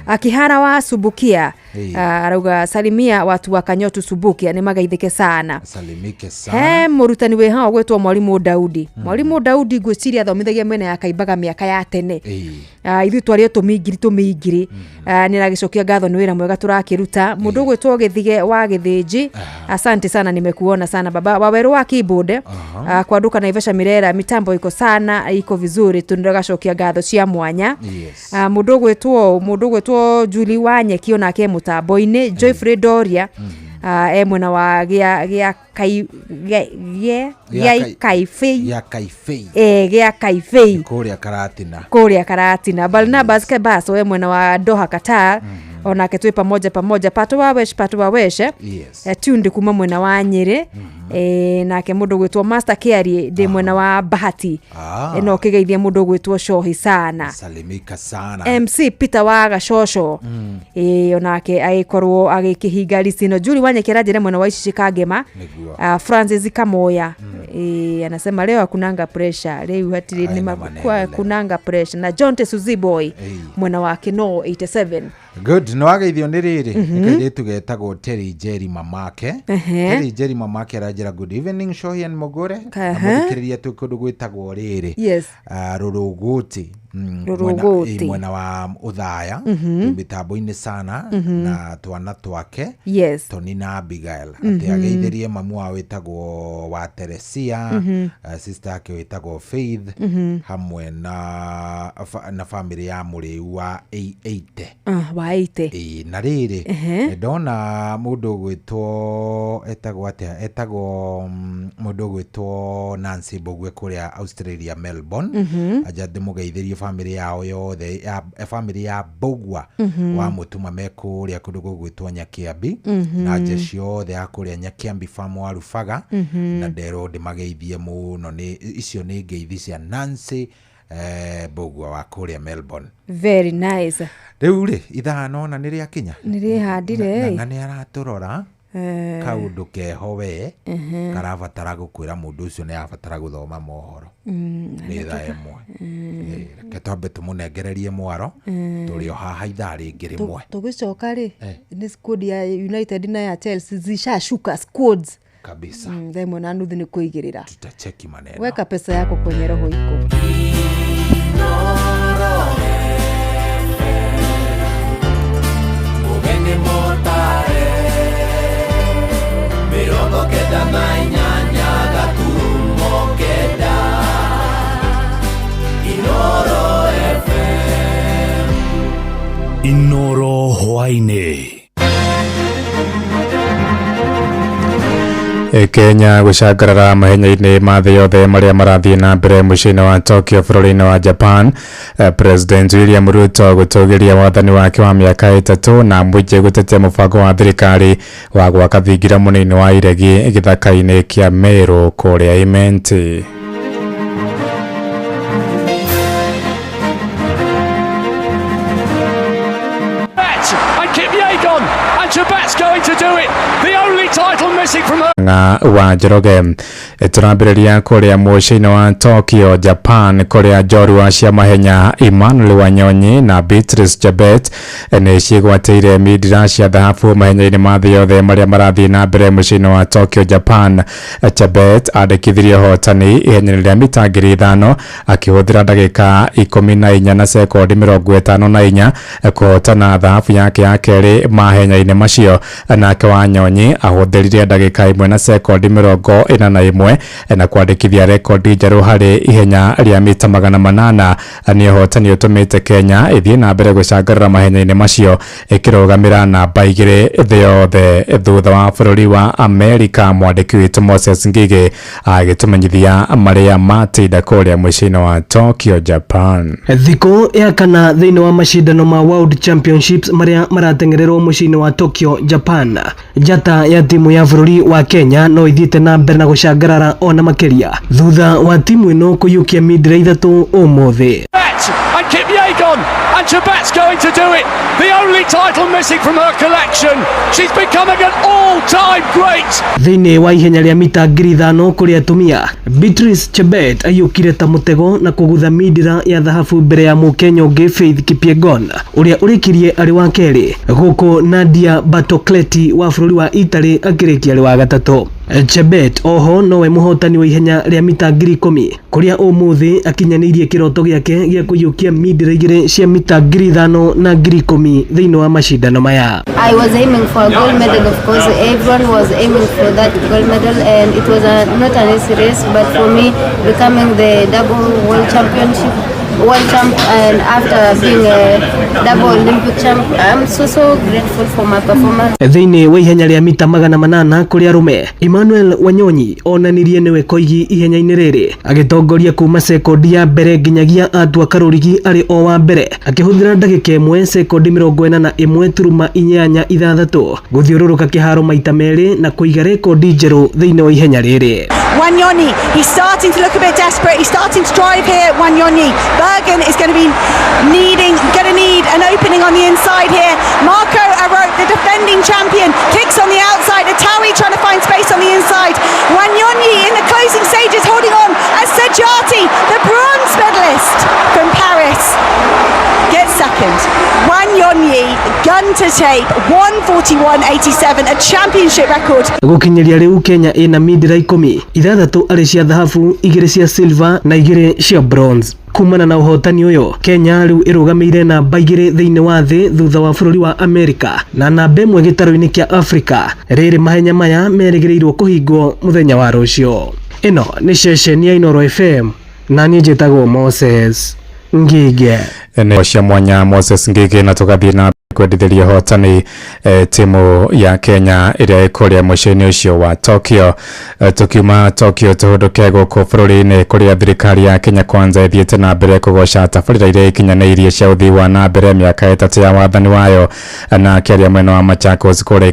Akihara wa Subukia, arauga salimia watu wa Kanyotu Subukia nĩ magaithĩke sana. Salimike sana. He mũrutani wĩ haha ũgwĩtwo Mwalimu Daudi. Mwalimu Daudi ngwĩciria athomithagia mĩena ya Kaimbaga mĩaka ya tene. Ithuĩ twarĩ o tũmingiri tũmingiri. Nĩ aragĩcokia ngatho nĩ wĩra mwega tũrakĩruta. Mũndũ ũgwĩtwo Gĩthige wa Gĩthĩnji, asante sana, nimekuona sana baba. Wawerũ wa keyboard, kwanduka Naivasha Mirera, mitambo iko sana, iko vizuri, tũnĩragacokia ngatho cia mwanya. Mũndũ ũgwĩtwo Julie wa Nyeki onake e mũtambo-inĩ. Joyfrey Doria, e mwena wa gĩa, gĩa kai, gĩa, gĩa, Gĩa gĩa Kaibei. Gĩa Kaibei. Gĩa Kaibei. Kũrĩa Karatina. Kũrĩa Karatina. Barnabas Kebaso e mwena wa Doha Qatar. Onake twĩ pamoja pamoja. Pato wa Wesh, Pato wa Wesh. Tunde kuma mwena wa Nyĩrĩ. Nake mũndũ ũgwĩtwo Master Kiarie ndĩ mwena wa Bahati. No ũkĩgeithia mũndũ ũgwĩtwo Shohi sana. Salimika sana. MC Peter wa Gacoco. Onake agĩkorwo agĩkĩhinga licino. Julie Wanyeki aranjĩra mwena wa Icici Kangema. Nĩguo. Francis Kamoya. Anasema leo hakunanga pressure. Leo hatirĩ nĩ kunanga pressure. Na John Tesuzi Boy mwena wa Kinoo 87. Good, nĩ wageithio nĩ rĩrĩ. Nĩ kairĩtu getagwo Terry Jerry mamake. Terry Jerry mamake aranjĩra good evening Shohi and Mugure. Na mũthikĩrĩria twĩ kũndũ gwĩtagwo rĩrĩ. Rũrũgũti. Rũrũgũti. Mwena wa Ũthaya. Twĩ mĩtambo-inĩ sana na twana twake. Tony na Abigail. Atĩ ageithĩrie mamu wao wĩtagwo wa Teresia, sister yake wĩtagwo Faith, hamwe na family ya mũrĩu wa 80. Wa 80. Ĩĩ, na rĩrĩ, ndona mũndũ ũgwĩtwo etagwo atĩa? Etagwo, mũndũ ũgwĩtwo Nancy Mbũgue kũrĩa Australia Melbourne. Anja ndĩmũgeithĩrie family yao yothe, ya, family ya Mbũgua wa Mũtuma me kũrĩa kũndũ gũgwĩtwo Nyakĩambi. Na jeshi yothe ya kũrĩa Nyakĩambi farm wa Rubaga. Na nderwo ndĩmageithie mũno, nĩ icio nĩ ngeithi cia Nancy Mbũgua wa kũrĩa Melbourne. Very nice. Rĩu rĩ, ithaa nona nĩ rĩakinya? Nĩ rĩhandire. Na nĩ aratũrora. Kaũndũ keho we, karabatara gũkwĩra mũndũ ũcio nĩ arabatara gũthoma mohoro. Nĩ thaa 1. Reke twambe tũmũnengererie mwaro, tũrĩ o haha ithaa rĩngĩ rĩmwe. Tũgĩcoka rĩ, nĩ squad ya United na ya Chelsea zishashuka squads. Kabisa. Thaa 1 na nuthu nĩ kũigĩrĩra. Tutacheki maneno. Weka pesa yako kwenye roho iko. Mugeni motare, mirongo kenda na inyanya gaturumo kenda, Inoro FM. Inoro hwaĩ-inĩ. Kenya gũcangarara mahenya-inĩ ma thĩ yothe marĩa marathiĩ na mbere mũciĩ-inĩ wa Tokyo bũrũri-inĩ wa Japan. President William Ruto gũtũgĩria wathani wake wa mĩaka 3 na mũingĩ gũtetea mũbango wa thirikari wa gwaka thingira mũnini wa iregi gĩthaka-inĩ kĩa Meru kũrĩa Imenti. And Kipyegon, and Chebet's going to do it. The only title missing from her. Ng'a wa Njoroge. Tũrambĩrĩria kũrĩa mũciĩ-inĩ wa Tokyo, Japan, kũrĩa njorua cia mahenya Emmanuel Wanyonyi na Beatrice Chebet nĩ ciĩgwatĩire mindira cia thahabu mahenya-inĩ ma thĩ yothe marĩa marathiĩ na mbere mũciĩ-inĩ wa Tokyo, Japan. Chebet andĩkithirie ũhotani ihenya-inĩ rĩa mita 5,000 akĩhũthĩra ndagĩka 14 na sekondi 54 kũhotana thahabu yake ya kerĩ mahenya-inĩ macio. Nake Wanyonyi ahũthĩrire ndagĩka 1 na sekondi 41 na kwandĩkithia rekondi njerũ harĩ ihenya rĩa mita 800. Nĩ ũhotani ũtũmĩte Kenya ĩthiĩ na mbere gũcangarara mahenya-inĩ macio ĩkĩrũgamĩra namba 2 thĩ yothe thutha wa bũrũri wa Amerika. Mwandĩki witũ Moses Ngige agĩtũmenyithia marĩa matinda kũrĩa mũciĩ-inĩ wa Tokyo, Japan. Thikũ ya kana thĩinĩ wa macindano ma World Championships marĩa marateng'ererwo mũciĩ-inĩ wa Tokyo, Japan, njata ya timu ya bũrũri wa Kenya no ithiĩte na mbere na gũcangarara ona makĩria thutha wa timu ĩno kũiyũkia mindira 3 ũmũthĩ. And Kipyegon, and Chebet's going to do it. The only title missing from her collection. She's becoming an all-time great. Thĩinĩ wa ihenya rĩa mita 5,000 kũrĩ atumia, Beatrice Chebet aiyũkire ta mũtego na kũgutha mindira ya thahabu mbere ya mũkenya ũngĩ Faith Kipyegon ũrĩa ũrĩkirie arĩ wa kerĩ, gũkũ Nadia Batocletti wa bũrũri wa Italy akĩrĩkia arĩ wa gatatũ. Chebet oho nowe mũhotani wa ihenya rĩa mita 10,000 kũrĩa ũmũthĩ akinyanĩirie kĩroto gĩake gĩa kũiyũkia mindira 2 cia mita 5,000 na 10,000 thĩinĩ wa macindano maya. I was aiming for a gold medal, of course. Everyone was aiming for that gold medal, and it was not an easy race, but for me, becoming the double world championship, world champ, and after being a double Olympic champ, I'm so grateful for my performance. Thĩinĩ wa ihenya rĩa mita 800 kũrĩ arũme, Emmanuel Wanyonyi onanirie nĩwe koigi ihenya-inĩ rĩrĩ agĩtongoria kuma sekondi ya mbere nginyagia atua karũrigi arĩ o wa mbere akĩhũthĩra ndagĩka 1 sekondi 41.86 gũthiũrũrũka kĩharo maita 2 na kũiga rekondi njerũ thĩinĩ wa ihenya rĩrĩ. Wanyonyi, he's starting to look a bit desperate. He's starting to drive here. Wanyonyi. Bergen is going to be need an opening on the inside here. Marco Arop, the defending champion, kicks on the outside. Atawi trying to find space on the inside. Wanyonyi in the closing stages holding on as Sedjati, the bronze medalist from Paris, gets second. Wanyonyi, gun to tape, 1:41.87, a championship record. Gũkinyĩria rĩu Kenya ĩna mindira 10, 6 arĩ cia thahabu, 2 cia silver na 2 cia bronze. Kumana na ũhotani ũyũ, Kenya rĩu ĩrũgamĩire namba 2 thĩinĩ wa thĩ thutha wa bũrũri wa Amerika na namba 1 gĩtarũ-inĩ kĩa Afrika. Rĩrĩ mahenya maya merĩgĩrĩirwo kũhingwo mũthenya wa rũciũ. Ĩno nĩ ceceni ya Inooro FM na niĩ njĩtagwo Moses Ngige. Nĩ cia mwanya Moses Ngige, na tũgathiĩ na kwendithĩria ũhotani timu ya Kenya ĩrĩa ĩkũrĩa mũciĩ-inĩ ũcio wa Tokyo. Tukiuma Tokyo tũhũndũke gũkũ bũrũri-inĩ kũrĩa thirikari ya Kenya Kwanza ĩthiĩte na mbere kũgoca tabarĩra iria ikinyanĩirie cia ũthii wa na mbere mĩaka 3 ya wathani wayo. Na akĩaria mwena wa Machakos kũrĩa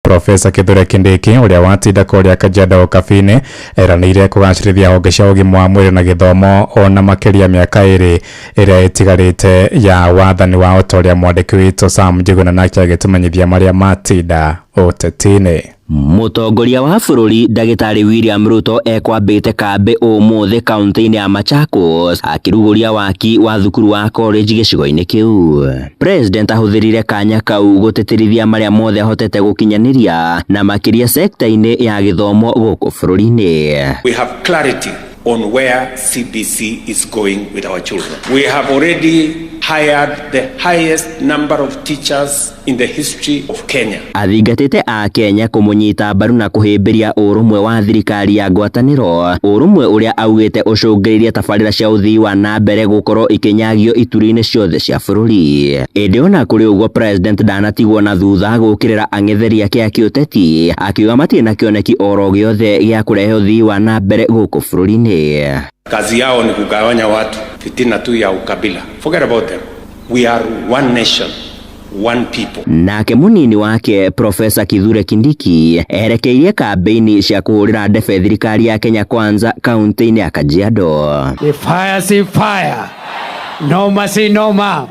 Profesa Kithure Kindiki ũrĩa watinda kũrĩa Kajiado Kabini eranĩire kũgacĩrithia honge cia ũgima wa mwĩrĩ na gĩthomo ona makĩria mĩaka 2 ĩrĩa ĩtigarĩte ya wathani wao, ta ũrĩa mwandĩki witũ Sam Njuguna nake agĩtũmenyithia marĩa matinda ũteti-inĩ. Mũtongoria wa bũrũri ndagĩtarĩ William Ruto ekwambĩte kambĩ ũmũthĩ kaunti-inĩ ya Machakos akĩrugũria waki wa thukuru wa college gĩcigo-inĩ kĩu. President ahũthĩrire kanya kau gũtĩtĩrithia marĩa mothe ahotete gũkinyanĩria na makĩria sekta-inĩ ya gĩthomo gũkũ bũrũri-inĩ. We have clarity on where CBC is going with our children. We have already hired the highest number of teachers in the history of Kenya. Athingatĩte a Kenya kũmũnyita mbaru na kũhĩmbĩria ũrũmwe wa thirikari ya ngwatanĩro, ũrũmwe ũrĩa augĩte ũcũngĩrĩirie tabarĩra cia ũthii wa na mbere gũkorwo ikĩnyagio ituri-inĩ ciothe cia bũrũri. Ĩndĩ ona kũrĩ ũguo, president ndanatigwo na thutha gũkĩrĩra ang'etheri ake a kĩũteti, akiuga matirĩ na kĩoneki oro gĩothe gĩa kũrehe ũthii wa na mbere gũkũ bũrũri-inĩ. Kazi yao ni kugawanya watu, fitina tu ya ukabila. Forget about them. We are one nation, one people. Nake munini wake Profesa Kithure Kindiki erekeirie kambĩini cia kũhũrĩra ndebe thirikari ya Kenya Kwanza kaunti-inĩ ya Kajiado. If fire si fire, noma si noma.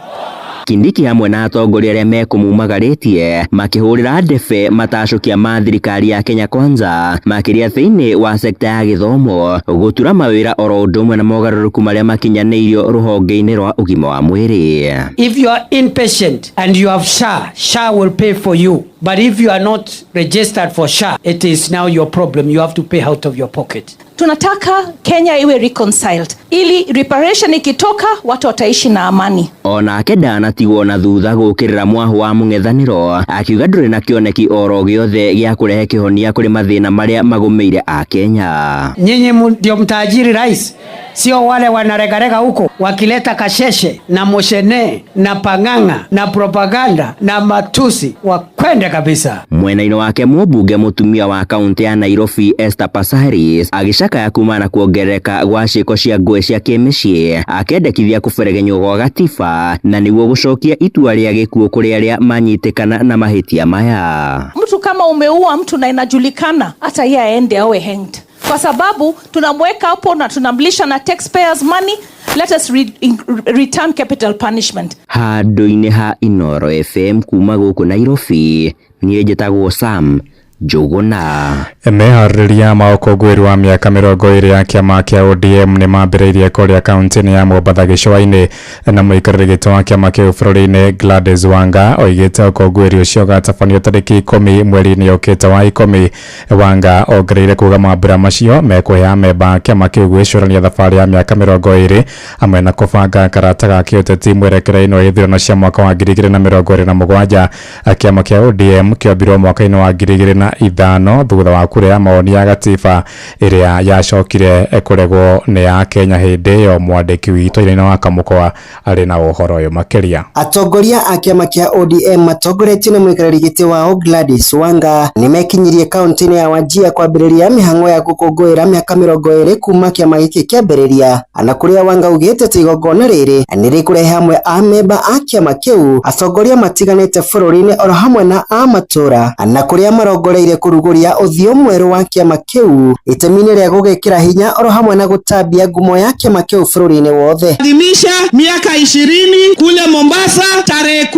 Kindiki hamwe na atongoria arĩa mekũmumagarĩtie makĩhũrĩra ndebe matacũkia ma thirikari ya Kenya Kwanza makĩria thĩinĩ wa sekta ya gĩthomo, gũtura mawĩra oro ũndũ ũmwe na mogarũrũku marĩa makinyanĩirio rũhonge-inĩ rwa ũgima wa mwĩrĩ. If you are inpatient and you have SHA, SHA will pay for you. But if you are not registered for SHA, it is now your problem. You have to pay out of your pocket. Tunataka Kenya iwe reconciled ili reparation ikitoka watu wataishi na amani. Onake ndanatigwo na thutha gũkĩrĩra mwahu wa mũng'ethanĩro, akiuga ndũrĩ na kĩoneki oro gĩothe gĩa kũrehe kĩhonia kũrĩ mathĩna marĩa magũmĩire a Kenya. Nyinyi ndio mtaajiri rais, sio wale wanaregarega huko wakileta kasheshe na moshene na pang'ang'a na propaganda na matusi, wakwende kabisa. Mwena-inĩ wake mũmbunge mũtumia wa kaunti ya Nairobi Esther Passaris agĩcakaya kumana na kuongerereka gwa ciĩko cia ngũĩ cia kĩmĩciĩ, akendekithia kũberegenywo gwa gatiba na nĩguo gũcokia itua rĩa gĩkuũ kũrĩ arĩa manyitĩkana na mahĩtia maya. Mtu kama umeua mtu na inajulikana, hata yeye aende awe hanged, kwa sababu tunamweka hapo na tunamlisha na taxpayers money. Let us return capital punishment. Handũ-inĩ ha Inooro FM kuma gũkũ Nairobi, niĩ njĩtagwo Sam Njũgũna. Meharĩrĩria ma ũkũngũĩri wa mĩaka 20 ya kĩama kĩa ODM nĩ mambĩrĩirie kũrĩa kaunti-inĩ ya Mombatha gĩcũa-inĩ, na mũikarĩri gĩtĩ wa kĩama kĩu bũrũri-inĩ Gladys Wanga oigĩte ũkũngũĩri ũcio ũgatabanio tarĩki 10 mweri-inĩ ũkĩte wa 10. Wanga ongereire kuga mambũra macio mekũhe amemba a kĩama kĩu gwĩcũrania thabarĩ ya mĩaka 20 hamwe na kũbanga karata ga kĩũteti mwerekera-inĩ wa ithurano cia mwaka wa 2027. Kĩama kĩa ODM kĩombirwo mwaka-inĩ wa 2005 thutha wa kura ya maoni ya gatiba ĩrĩa yacokire kũregwo nĩ a Kenya hĩndĩ ĩyo. Mwandĩki witũ Irene wa Kamũkwa arĩ na ũhoro ũyũ makĩria. Atongoria a kĩama kĩa ODM matongoretio nĩ mũikarĩri gĩtĩ wao Gladys Wanga nĩmekinyirie kaunti-inĩ ya Wajir kwambĩrĩria mĩhang'o ya gũkũngũĩra mĩaka 20 kuma kĩama gĩkĩ kĩambĩrĩria, na kũrĩa Wanga augĩte atĩ igongona rĩrĩ nĩ rĩkũrehe hamwe amemba a kĩama kĩu, atongoria matiganĩte bũrũri-inĩ oro hamwe na a matũra, na kũrĩa marongoreirie kũrugũria ũthiũ mwerũ wa kĩama kĩu itemi-inĩ rĩa gũgĩkĩra hinya oro hamwe na gũtambia ngumo ya kĩama kĩu bũrũri-inĩ wothe. Adhimisha miaka 20 kule Mombasa tarehe 10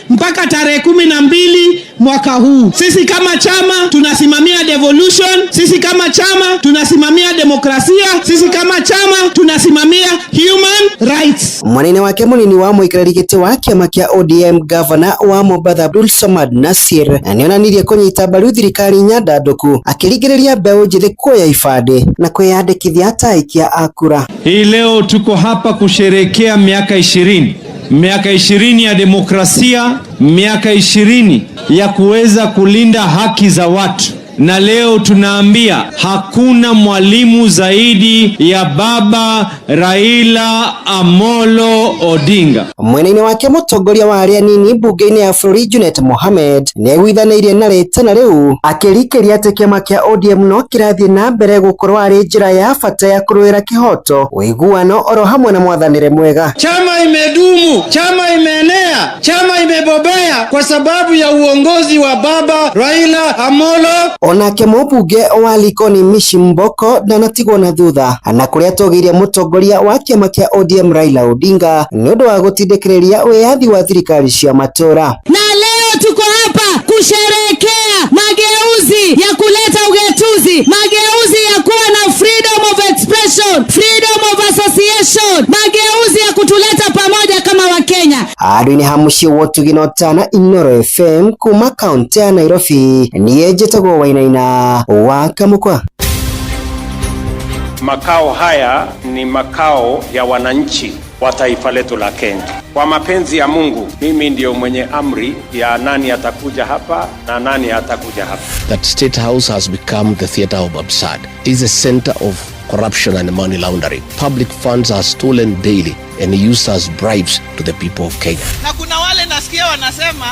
mpaka tarehe 12 mwaka huu. Sisi kama chama tunasimamia devolution, sisi kama chama tunasimamia demokrasia, sisi kama chama tunasimamia human rights. Mwanene wake munini wa mũikarĩri gĩtĩ wa kĩama kĩa ODM Governor wa Mombatha Abdul Samad Nasir nĩonanirie kũnyita mbaru thirikari nyandandũku, akĩringĩrĩria mbeũ njĩthĩ kuoya ibandĩ na kwĩyandĩkithia ta aikia a kura. Hii leo tuko hapa kusherehekea miaka 20. Miaka 20 ya demokrasia, miaka 20 ya kuweza kulinda haki za watu. Na leo tunaambia hakuna mwalimu zaidi ya Baba Raila Amolo Odinga. Mwena-inĩ wake mũtongoria wa arĩa anini mbunge-inĩ ya bũrũri Junet Mohamed nĩaiguithanĩirie na rĩtana rĩu, akĩrikĩria atĩ kĩama kĩa ODM no kĩrathiĩ na mbere gũkorwo arĩ njĩra ya bata ya kũrũĩra kĩhoto, ũiguano oro hamwe na mwathanĩre mwega. Chama imedumu, chama imeenea, chama imebobea kwa sababu ya uongozi wa Baba Raila Amolo. Onake mũmbunge wa Likoni Mishi Mboko ndanatigwo na thutha, na kũrĩa atũgĩirie mũtongoria wa kĩama kĩa ODM Raila Odinga nĩ ũndũ wa gũtindĩkĩrĩria wĩyathi wa thirikari cia matũra. Na leo tuko hapa kusherehekea mageuzi ya kuleta ugatuzi, mageuzi ya kuwa na freedom of expression, freedom of association, mageuzi ya kutuleta pamoja kama Wakenya. Andũ-inĩ ha mũciĩ wa Ũtugi na Ũtana, Inooro FM kuma kaunti ya Nairobi, niĩ njĩtagwo Wainaina wa Kamũkwa. Makao haya ni makao ya wananchi wa taifa letu la Kenya. Kwa mapenzi ya Mungu, mimi ndio mwenye amri ya nani atakuja hapa na nani hatakuja hapa. That State House has become the theater of absurd. Is a center of corruption and money laundering. Public funds are stolen daily and used as bribes to the people of Kenya. Na kuna wale nasikia wanasema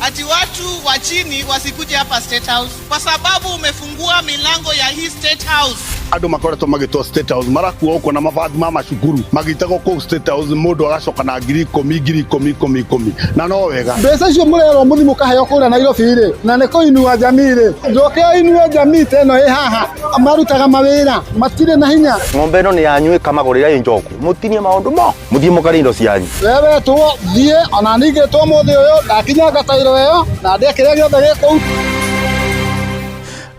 ati watu wa chini wasikuje hapa State House kwa sababu umefungua milango ya hii State House. Andå makoretwo magätwo State House marakuo gå na mabathi ma macukuru magitagwo kå State House, må agacoka na 10,000 10,000 10 10 na no wega. Mbeca icio mũrerwo mũthi mũkaheo kũrĩa Nairobi rĩ, na nĩ kũinua jamii rĩ, njoke inue jamii ta ĩno ĩ haha marutaga mawĩra matirĩ na hinya. Ng'ombe ĩno nĩ yanyu, ĩkamagũrĩra njoku, mũtinie maũndũ mo mũthiĩ mũkarĩe indo cianyu. Wewe wetwo thiĩ, ona ningĩtwo mũthĩ ũyũ ndakinyanga tairo ĩyo na ndĩe kĩrĩa gĩothe gĩ kũu.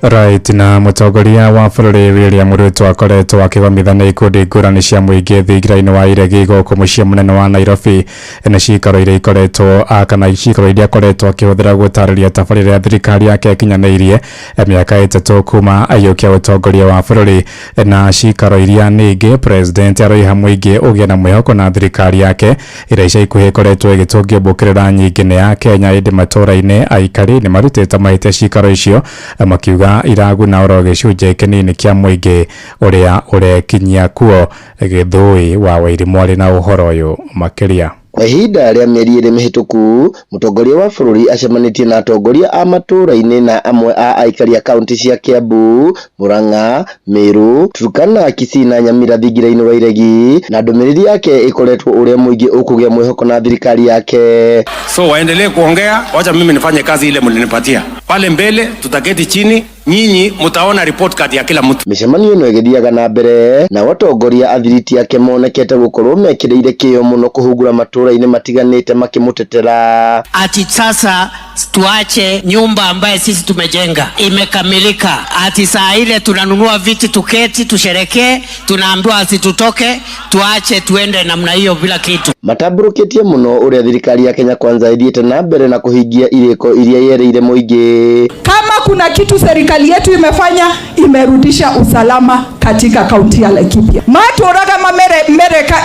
Right, na mũtongoria wa bũrũri William Ruto akoretwo akĩgomithania ikundi ngũrani cia mũingĩ thingira-inĩ wa iregi gũkũ mũciĩ mũnene wa Nairobi na cikaro iria ikoretwo kana cikaro iria akoretwo akĩhũthĩra gũtarĩria tabarĩra ya thirikari yake ĩkinyanĩirie mĩaka 3 kuma aiyũkia ũtongoria wa bũrũri, na cikaro iria ningĩ president aroiha mũingĩ ũgĩe na mwĩhoko na thirikari yake ĩrĩa ica ikuhĩ ĩkoretwo ĩgĩtũngio mbũkĩrĩra nyingĩ nĩ ya Kenya, ĩndĩ matũũra-inĩ aikari nĩ marutĩte mahĩtia cikaro icio makiuga iraguna oro gĩcunjĩ kĩnini kĩa mũingĩ ũrĩa ũrekinyia kuo. Gĩthũi wa Wairimu arĩ na ũhoro ũyũ makĩria. Kwa ihinda rĩa mĩeri 2 mĩhĩtũku, mũtongoria wa bũrũri acemanĩtie na atongoria a matũũra-inĩ na amwe a aikari a kaunti cia Kiambu, Murang'a, Meru, Turkana, Kisii na Nyamira thingira-inĩ wa iregi, na ndũmĩrĩri yake ĩkoretwo ũrĩa mũingĩ ũkũgĩa mwĩhoko na thirikari yake. So waendelee kuongea, wacha mimi nifanye kazi ile mlinipatia. Pale mbele tutaketi chini, nyinyi mtaona report card ya kila mtu. Mĩcemanio ĩno ĩgĩthiaga na mbere na atongoria athiriti ake monekete gũkorwo mekĩrĩire kĩyo mũno kũhungura matũũra-inĩ matiganĩte makĩmũtetera. Ati sasa tuache nyumba ambaye sisi tumejenga imekamilika, ati saa ile tunanunua viti tuketi tusherekee, tunaambiwa asitutoke, tuache tuende namna hiyo bila kitu. Matambũrũkĩtie mũno ũrĩa thirikari ya Kenya Kwanza ĩthiĩte na mbere na kũhingia irĩko iria yereire mũingĩ. Kama kuna kitu serikali yetu imefanya, imerudisha usalama katika kaunti ya Laikipia. Matũraga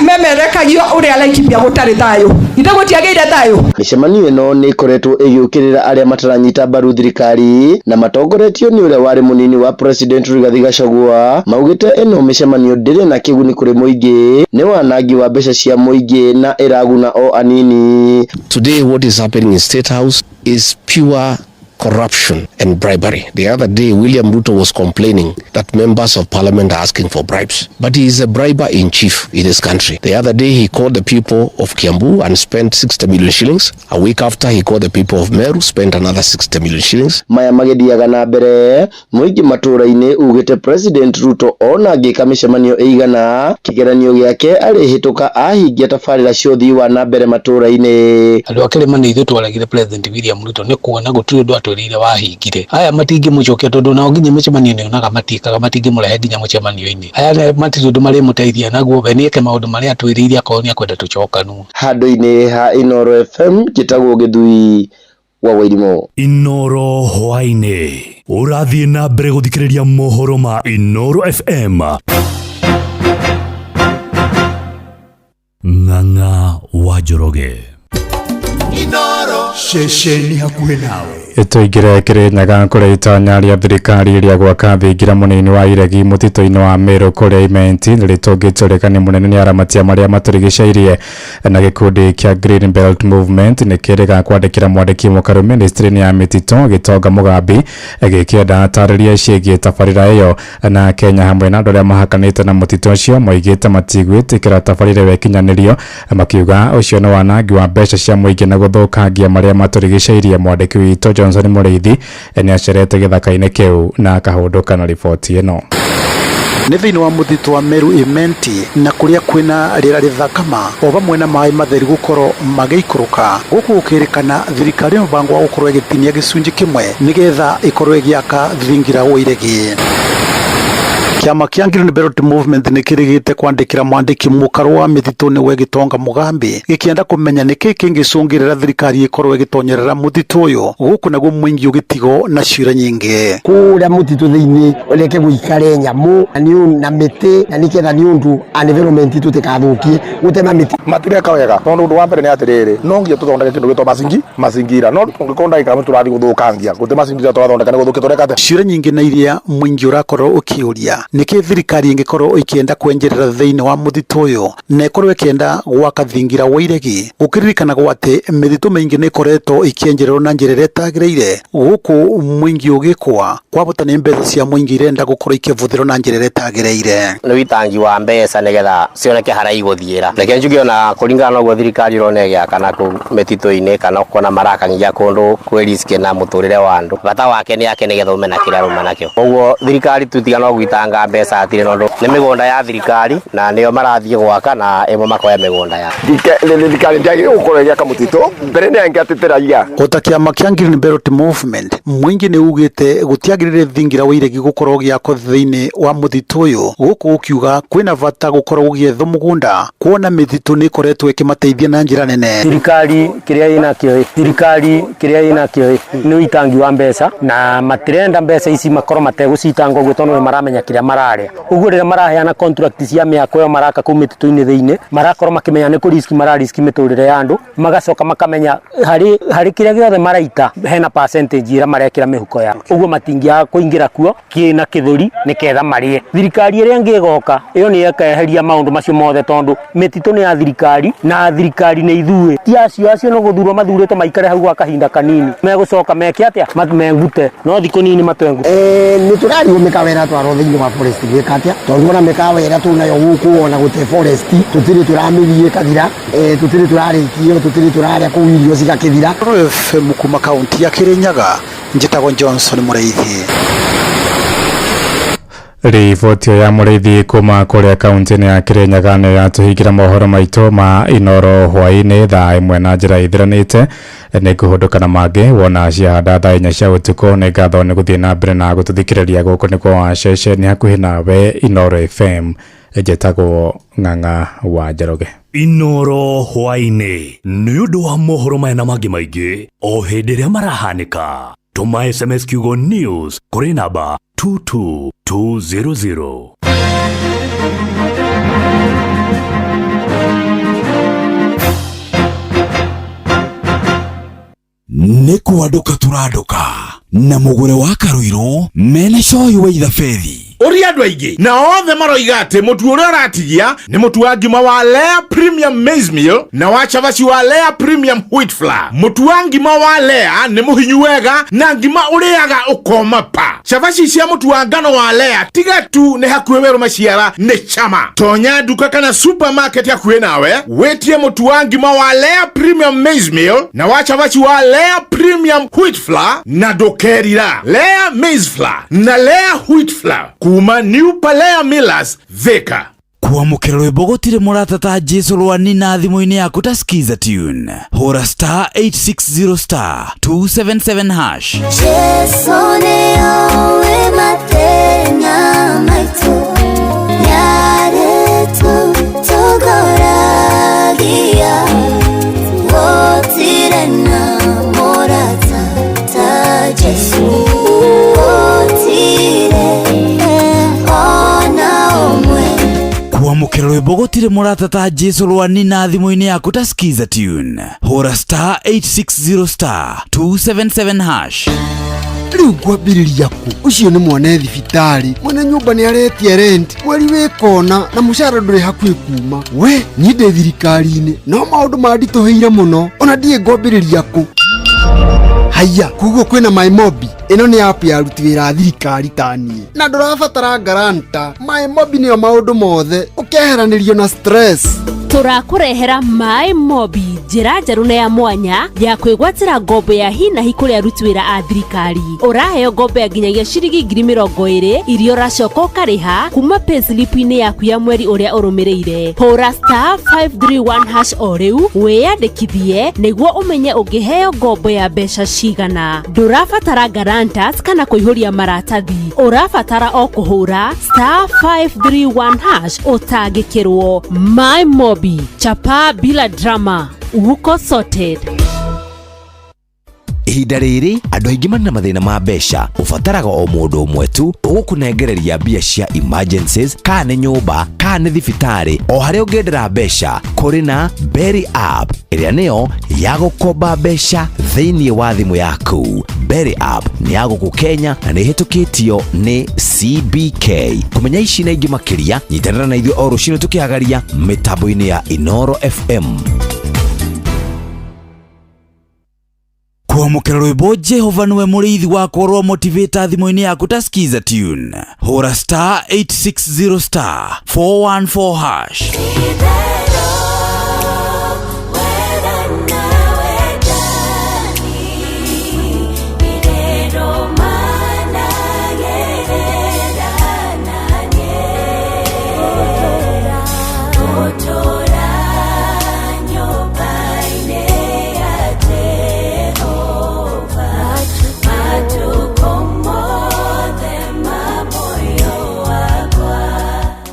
memerekagio ũrĩa Laikipia gũtarĩ thayũ, ithe gũtiagĩire thayũ. Mĩcemanio ĩno nĩ ĩkoretwo ĩgĩũkĩrĩra arĩa mataranyita mbaru thirikari na matongoretio nĩ ũrĩa warĩ mũnini wa President Rigathi Gachagua, maugĩte ĩno mĩcemanio ndĩrĩ na kĩguni kũrĩ mũingĩ, nĩ wanangi wa mbeca cia mũingĩ na ĩraguna o anini. Today what is happening in State House is pure corruption and bribery. The other day, William Ruto was complaining that members of parliament are asking for bribes. But he is a briber in chief in this country. The other day, he called the people of Kiambu and spent 60 million shillings. A week after, he called the people of Meru, spent another 60 million shillings. Maya magĩthiaga na mbere mũingĩ matũũra-inĩ ugĩte President Ruto ona angĩka mĩcemanio ĩigana kĩgeranio gĩake arĩhĩtũka ahingia tabarĩra cia ũthii wa na mbere matũũra-inĩ. Andũ a kĩrĩma nĩ ithuĩ twaregire President William Ruto nĩ kuona gũtirĩ ũndũ atwĩrĩire wahingire. Aya matingĩmũcokia tondũ nao nginya mĩcemanio nĩ onaga matiĩkaga, matingĩmũrehe nginya mũcemanio-inĩ. Aya matirĩ ũndũ marĩmũteithia naguo, we nĩeke maũndũ marĩa atwĩrĩire akorwo nĩ akwenda tũcokanwo. Handũ-inĩ ha Inooro FM njĩtagwo Gĩthui wa Wairimu. Inooro hwaĩ-inĩ ũrathiĩ na mbere gũthikĩrĩria mohoro ma Inooro FM. Ng'ang'a wa Njoroge. Inooro ceceni hakuhĩ nawe. Tũingĩre Kĩrĩnyaga kũrĩa itanya rĩa thirikari rĩa gwaka thingira mũnini wa iregi mũtitũ-inĩ wa Meru kũrĩa Imenti nĩrĩtũngĩtũrĩka nĩ mũnene nĩ aramatia marĩa matũrigicĩirie, na gĩkundi kĩa Green Belt Movement nĩ kĩrĩga kwandĩkĩra mwandĩki mũkaru ministry-inĩ ya mĩtitũ Gĩtonga Mũgambi gĩkĩenda atarĩrie ciĩgiĩ tabarĩra ĩyo, na Kenya hamwe na andũ arĩa mahakanĩte na mũtitũ ũcio moigĩte matigwĩtĩkĩra tabarĩra ĩyo ĩkinyanĩrio, makiuga ũcio nĩ wanangi wa mbeca cia mũingĩ na gũthũkangia marĩa matũrigicĩirie. Mwandĩki witũ Johnson Mũrĩithi nĩ acerete gĩthaka-inĩ kĩu na akahũndũka na riboti ĩno. Nĩ thĩinĩ wa mũtitũ wa Meru Imenti na kũrĩa kwĩna rĩera rĩthakama o vamwe na maĩ matheru gũkorwo magĩikũrũka. Gũkũ gũkĩrĩkana thirikari ĩno mũbango wa gũkorwo ĩgĩtinia gĩcunjĩ kĩmwe nĩgetha ĩkorwo ĩgĩaka thingira wa iregi. Kĩama kĩa Green Belt Movement nĩ kĩrĩgĩte kwandĩkĩra mwandĩki mũkarũ wa mĩtitũ nĩwe Gitonga Mugambi gĩkĩenda kũmenya nĩkĩ kĩngĩcũngĩrĩra thirikari ĩkorwo ĩgĩtonyerera mũtitũ ũyũ gũkũ naguo mũingĩ ũgĩtigwo na ciũria nyingĩ. Kũrĩa mũtitũ thĩinĩ reke gũikare nyamũ na mĩtĩ na nĩketha nĩ ũndũ environment itũ tĩkathũkie gũtema mĩtĩ. Matireka wega tondu undu wa mbere ni atiriri, no nginya tuthondeke kindu gitwa macingi macingira, no tungĩkorwo ndagĩka ĩmwe tũrathiĩ gũthũkangia gũtĩ macingira tũrathondeka nĩ gũthũkia tũreka atĩa. Ciũria nyingĩ na iria mũingĩ ũrakorwo ũkĩũria nĩkĩ thirikari ĩngĩkorwo ĩkĩenda kwenjerera thĩinĩ wa mũtitũ ũyũ na ĩkorwo ĩkĩenda gwaka thingira wa iregi, gũkĩririkanagwo atĩ mĩtitũ mĩingĩ nĩ ĩkoretwo ĩkĩenjererwo na njĩra ĩrĩa ĩtagĩrĩire gũkũ mũingĩ ũgĩkwa kwabota nĩ mbeca cia mũingĩ irenda gũkorwo ikĩbũthĩrwo na njĩra ĩrĩa ĩtagĩrĩire. Nĩ witangi wa mbeca nĩgetha cioneke harĩa igũthiĩra. Reke njuge ona kũringana na ũguo thirikari ĩrona ĩgĩaka na kũu mĩtitũ-inĩ kana kuona marakangia kũndũ kwĩ risk na mũtũrĩre wa andũ, bata wake nĩ ake nĩgetha ume na kĩrĩa aruma nakĩo. Koguo thirikari tu tiga no gwitanga mbeca hatirĩ na ũndũ, nĩ mĩgũnda ya thirikari na nĩo marathiĩ gwaka na ĩmwe makoya mĩgũnda ya thirikari ndĩagĩrĩirwo gũkorwo ĩgĩaka mũtitũ mbere nĩ angĩatete raia. Ota kĩama kĩa Green Belt Movement mũingĩ nĩ ugĩte gũtiagĩrĩire thingira wa iregi gũkorwo ũgĩakwo thĩinĩ wa mũtitũ ũyũ gũkũ ũkiuga kwĩna bata gũkorwo gũgĩethwo mũgũnda kuona mĩtitũ nĩ ĩkoretwo ĩkĩmateithia na njĩra nene. Thirikari kĩrĩa ĩnakĩo thirikari kĩrĩa ĩnakĩo nĩ ũitangi wa mbeca na matirenda mbeca ici makorwo mategũcitanga ũguo tondũ nĩ maramenya kĩrĩa mararĩa. Ũguo rĩrĩa maraheana contract cia mĩako ĩyo maraka kũu mĩtitũ-inĩ thĩinĩ marakorwo makĩmenya nĩ kũ risk mara risk mĩtũrĩre ya andũ, magacoka makamenya harĩ kĩrĩa gĩothe maraita hena percentage ĩrĩa marekĩra mĩhuko yao, ũguo matingĩaga kũingĩra kuo kĩna kĩthũri nĩketha marĩe. Thirikari ĩrĩa ĩngĩ ĩgoka ĩyo nĩ ĩkeheria maũndũ macio mothe tondũ mĩtitũ nĩ ya thirikari na thirikari nĩ ithuĩ, ti acio acio no gũthurwo mathurĩtwo maikare hau gwa kahinda kanini, megũcoka meke atĩa? Mengute no thikũ nini matwengute. Nĩ tũrarigwo mĩkawa ĩratwarwo thĩinĩ wa forest gwĩka atĩa tondũ ona mĩkawa ĩrĩa tũnayo gũkũ ona gũte forest tũtirĩ tũramĩthiĩ ĩkathira, tũtirĩ tũrarĩkio, tũtirĩ tũrarĩa kũu irio cigakĩthira. FM kuma kaunti ya Kirinyaga njĩtagwo Johnson Mũrĩithi. Riboti ya Mũrĩithi kuma kũrĩa kaunti-inĩ ya Kirinyaga nĩ yatũhingĩra mohoro maitũ ma Inoro hwaĩ-inĩ thaa 1 na njĩra ithiranĩte. Nĩ ngũhũndũka na mangĩ wona ciahanda thaa 4 cia ũtukũ. Nĩ ngatho nĩ gũthiĩ na mbere na gũtũthikĩrĩria gũkũ nĩkuo waceceni hakuhĩ nawe Inoro FM. Njĩtagwo Ng'ang'a wa Njoroge. Inoro hwaĩ-inĩ nĩ ũndũ wa mohoro maya na mangĩ maingĩ o hĩndĩ ĩrĩa marahanĩka. Tũma SMS kiugo news kũrĩ namba 22200. Nĩ kwandũka tũrandũka na mũgũre wa Karuiru mena coyi wa ithabethi. Ũria andũ aingĩ na othe maroiga atĩ mũtu ũrĩa ũratigia nĩ mũtu wa ngima wa Lea Premium Maize Meal na wa cabaci wa Lea Premium Wheat Flour. Mũtu wa ngima wa Lea nĩ mũhinyu wega na ngima ũrĩaga ũkoma pa. Cabaci cia mũtu wa ngano wa Lea tiga tu nĩ hakuhĩ werũ maciara nĩ chama. Tonya nduka kana supermarket hakuhĩ nawe wĩtie mũtu wa ngima wa Lea Premium Maize Meal na wa cabaci wa Lea Premium Wheat Flour na ndũkerira. Lea Maize Flour na Lea Wheat Flour kuma New Palea Millers Thika. Kwamũkĩra rwĩmbo gũtirĩ mũrata ta Jesu rwani na thimũ-inĩ yaku ta Skiza Tune. Hũra star 860 star 277 hash. Jesu nĩoĩ mathĩna maitũ, nĩarĩtũtongoragia, gũtirĩ na mũrata ta Jesu, gũtirĩ ona ũmwe. Kwamũkĩra rwĩmbo gũtirĩ mũrata ta Jesu rwani na thimũ-inĩ yaku ta Skiza Tune. Hũra star 860 star 277 hash. Rĩu ngwambĩrĩria kũ? Ũcio nĩ mwana thibitarĩ, mwene nyũmba nĩ aretia rent, mweri wĩ kona na mũcara ndũrĩ hakuhĩ kuma. We niĩ ndĩ thirikari-inĩ no maũndũ manditũhĩire mũno, ona ndiĩ ngwambĩrĩria kũ. Haiya, koguo kwĩna MyMobi. Ĩno nĩ app ya aruti wĩra a thirikari ta niĩ, na ndũrabatara guarantor. MyMobi nĩyo maũndũ mothe, ũkeheranĩrio na stress. Tũrakũrehera Maĩ Mobi, njĩra njerũ na ya mwanya ya kwĩgwatĩra ngombo ya hinahi kũrĩ aruti wĩra a thirikari. Ũraheo ngombo ya nginyagia ciringi 20,000 iria ũracoka ũkarĩha kuma payslip-inĩ yaku ya mweri ũrĩa ũrũmĩrĩire. Hũra star 531 hash o rĩu wĩyandĩkithie nĩguo ũmenye ũngĩheo ngombo ya mbeca cigana. Ndũrabatara guarantors kana kũihũria maratathi, ũrabatara o kũhũra star 531 hash ũtangĩkĩrwo. My Mobi, chapa bila drama, uko sorted. Ihinda rĩrĩ andũ aingĩ marĩ na mathĩna ma mbeca. Ũbataraga o mũndũ ũmwe tu ũgũkũnengereria mbia cia emergencies, kana nĩ nyũmba kana nĩ thibitarĩ, o harĩa ũngĩendera mbeca. Kũrĩ na Berry App ĩrĩa nĩyo ya gũkomba mbeca thĩinĩ wa thimũ yaku. Berry App nĩ ya gũkũ Kenya na nĩ ĩhĩtũkĩtio nĩ CBK. Kũmenya ici na ingĩ makĩria, nyitanĩra na ithuĩ o rũcinĩ tũkĩhagaria mĩtambo-inĩ ya Inoro FM. Kwamũkĩra rwĩmbo Jehova nĩwe mũrĩithi wakwa rwa motivator thimũ-inĩ yaku ta skiza tune, hũra star 860 star 414 hash.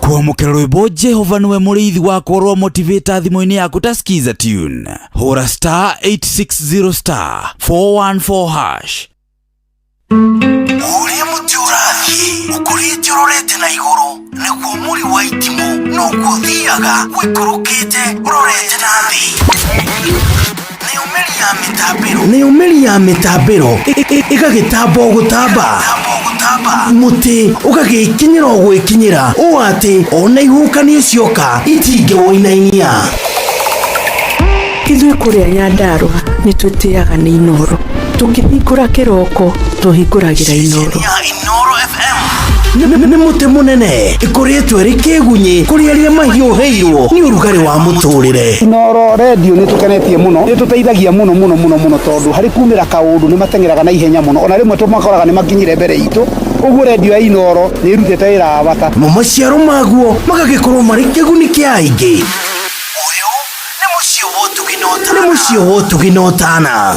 Kwamũkĩra rwĩmbo Jehova nĩwe mũrĩithi wakwa rwa motivator thimũ-inĩ yaku ta skiza tune, hũra star 860 star 414 hash. Ũrĩa mũtĩ ũrathiĩ ũkũrĩte ũrorete na igũrũ, nĩguo mũri wa itimũ noguo ũthiaga ũikũrũkĩte ũrorete na thĩ. Nayo mĩri ya mĩtambĩro ĩgagĩtamba o gũtamba, mũtĩ ũgagĩkinyĩra o gwĩkinyĩra, ũũ atĩ ona ihuhũkanio cioka itingĩwũinainia. Ithuĩ kũrĩa Nyandarũa nĩ twĩtĩaga nĩ Inoro. Tũkĩhingũra kĩroko tũhingũragĩra Inoro. Nĩ mũtĩ mũnene ĩkũrĩtwo ĩrĩ kĩgunyĩ kũrĩ arĩa mahiũhĩirwo nĩ ũrugarĩ wa mũtũrĩre. Inoro redio nĩ tũkenetie mũno, nĩ tũteithagia mũno mũno mũno mũno, tondũ harĩ kumĩra kaũndũ nĩ mateng'eraga na ihenya mũno, ona rĩmwe tũmakoraga nĩ makinyire mbere itũ. Ũguo redio ya Inoro nĩ ĩrutĩte wĩra wa bata. Mo maciaro maguo magagĩkorwo marĩ kĩguni kĩa aingĩ. Nĩ mũciĩ wa ũtugi na ũtana.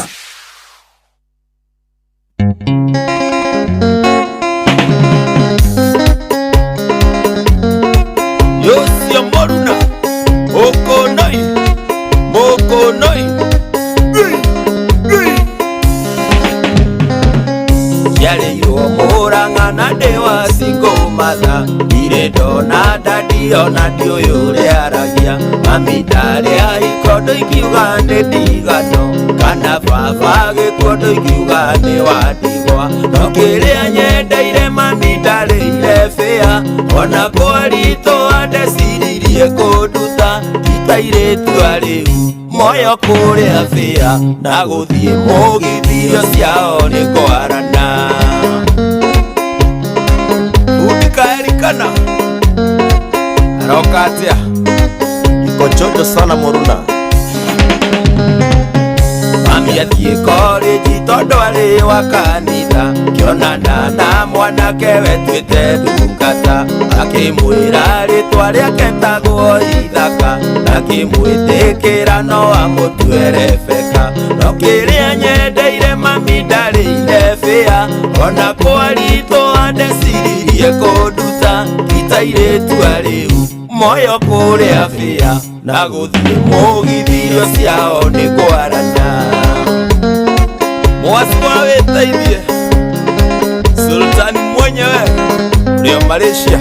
Yosia Moruna Okonoi Mokonoi. Njiarĩirwo Mũrang'a na ndĩ wa Singũmatha, ndirĩ ndona ndadi ona ndiũĩ ũrĩa aragia. Mami ndarĩ ahiko ndũingiuga nĩ ndigano, kana baba gĩkuo ndũingiuga nĩ wa ndigwa. No kĩrĩa nyendeire mami ndarĩire bĩa, ona kwaritũ andeciririe kũnduta itairĩtu arĩu moyo kũrĩa bĩa, na gũthiĩ mũgithio ciao nĩ kwarana. Undikaerikana aroka atĩa? Iko chocho sana Moruna. Mami athiĩ korĩnji tondũ arĩ wa kanitha, kĩonana na mwanake wetuĩte ndungata, akĩmwĩra rĩtwa rĩake tagwo Ithaka, akĩmwĩtĩkĩra no amũtue Rebeka. No kĩrĩa nyendeire mami ndarĩire bĩa, ona kwaritũ andeciririe kũnduta itairĩtu arĩu moyo kũrĩa bĩa, na gũthiĩ mũgithio ciao nĩ kwarana. Mwasi wa wĩteithie Sultani mwenyewe ndio Malaysia.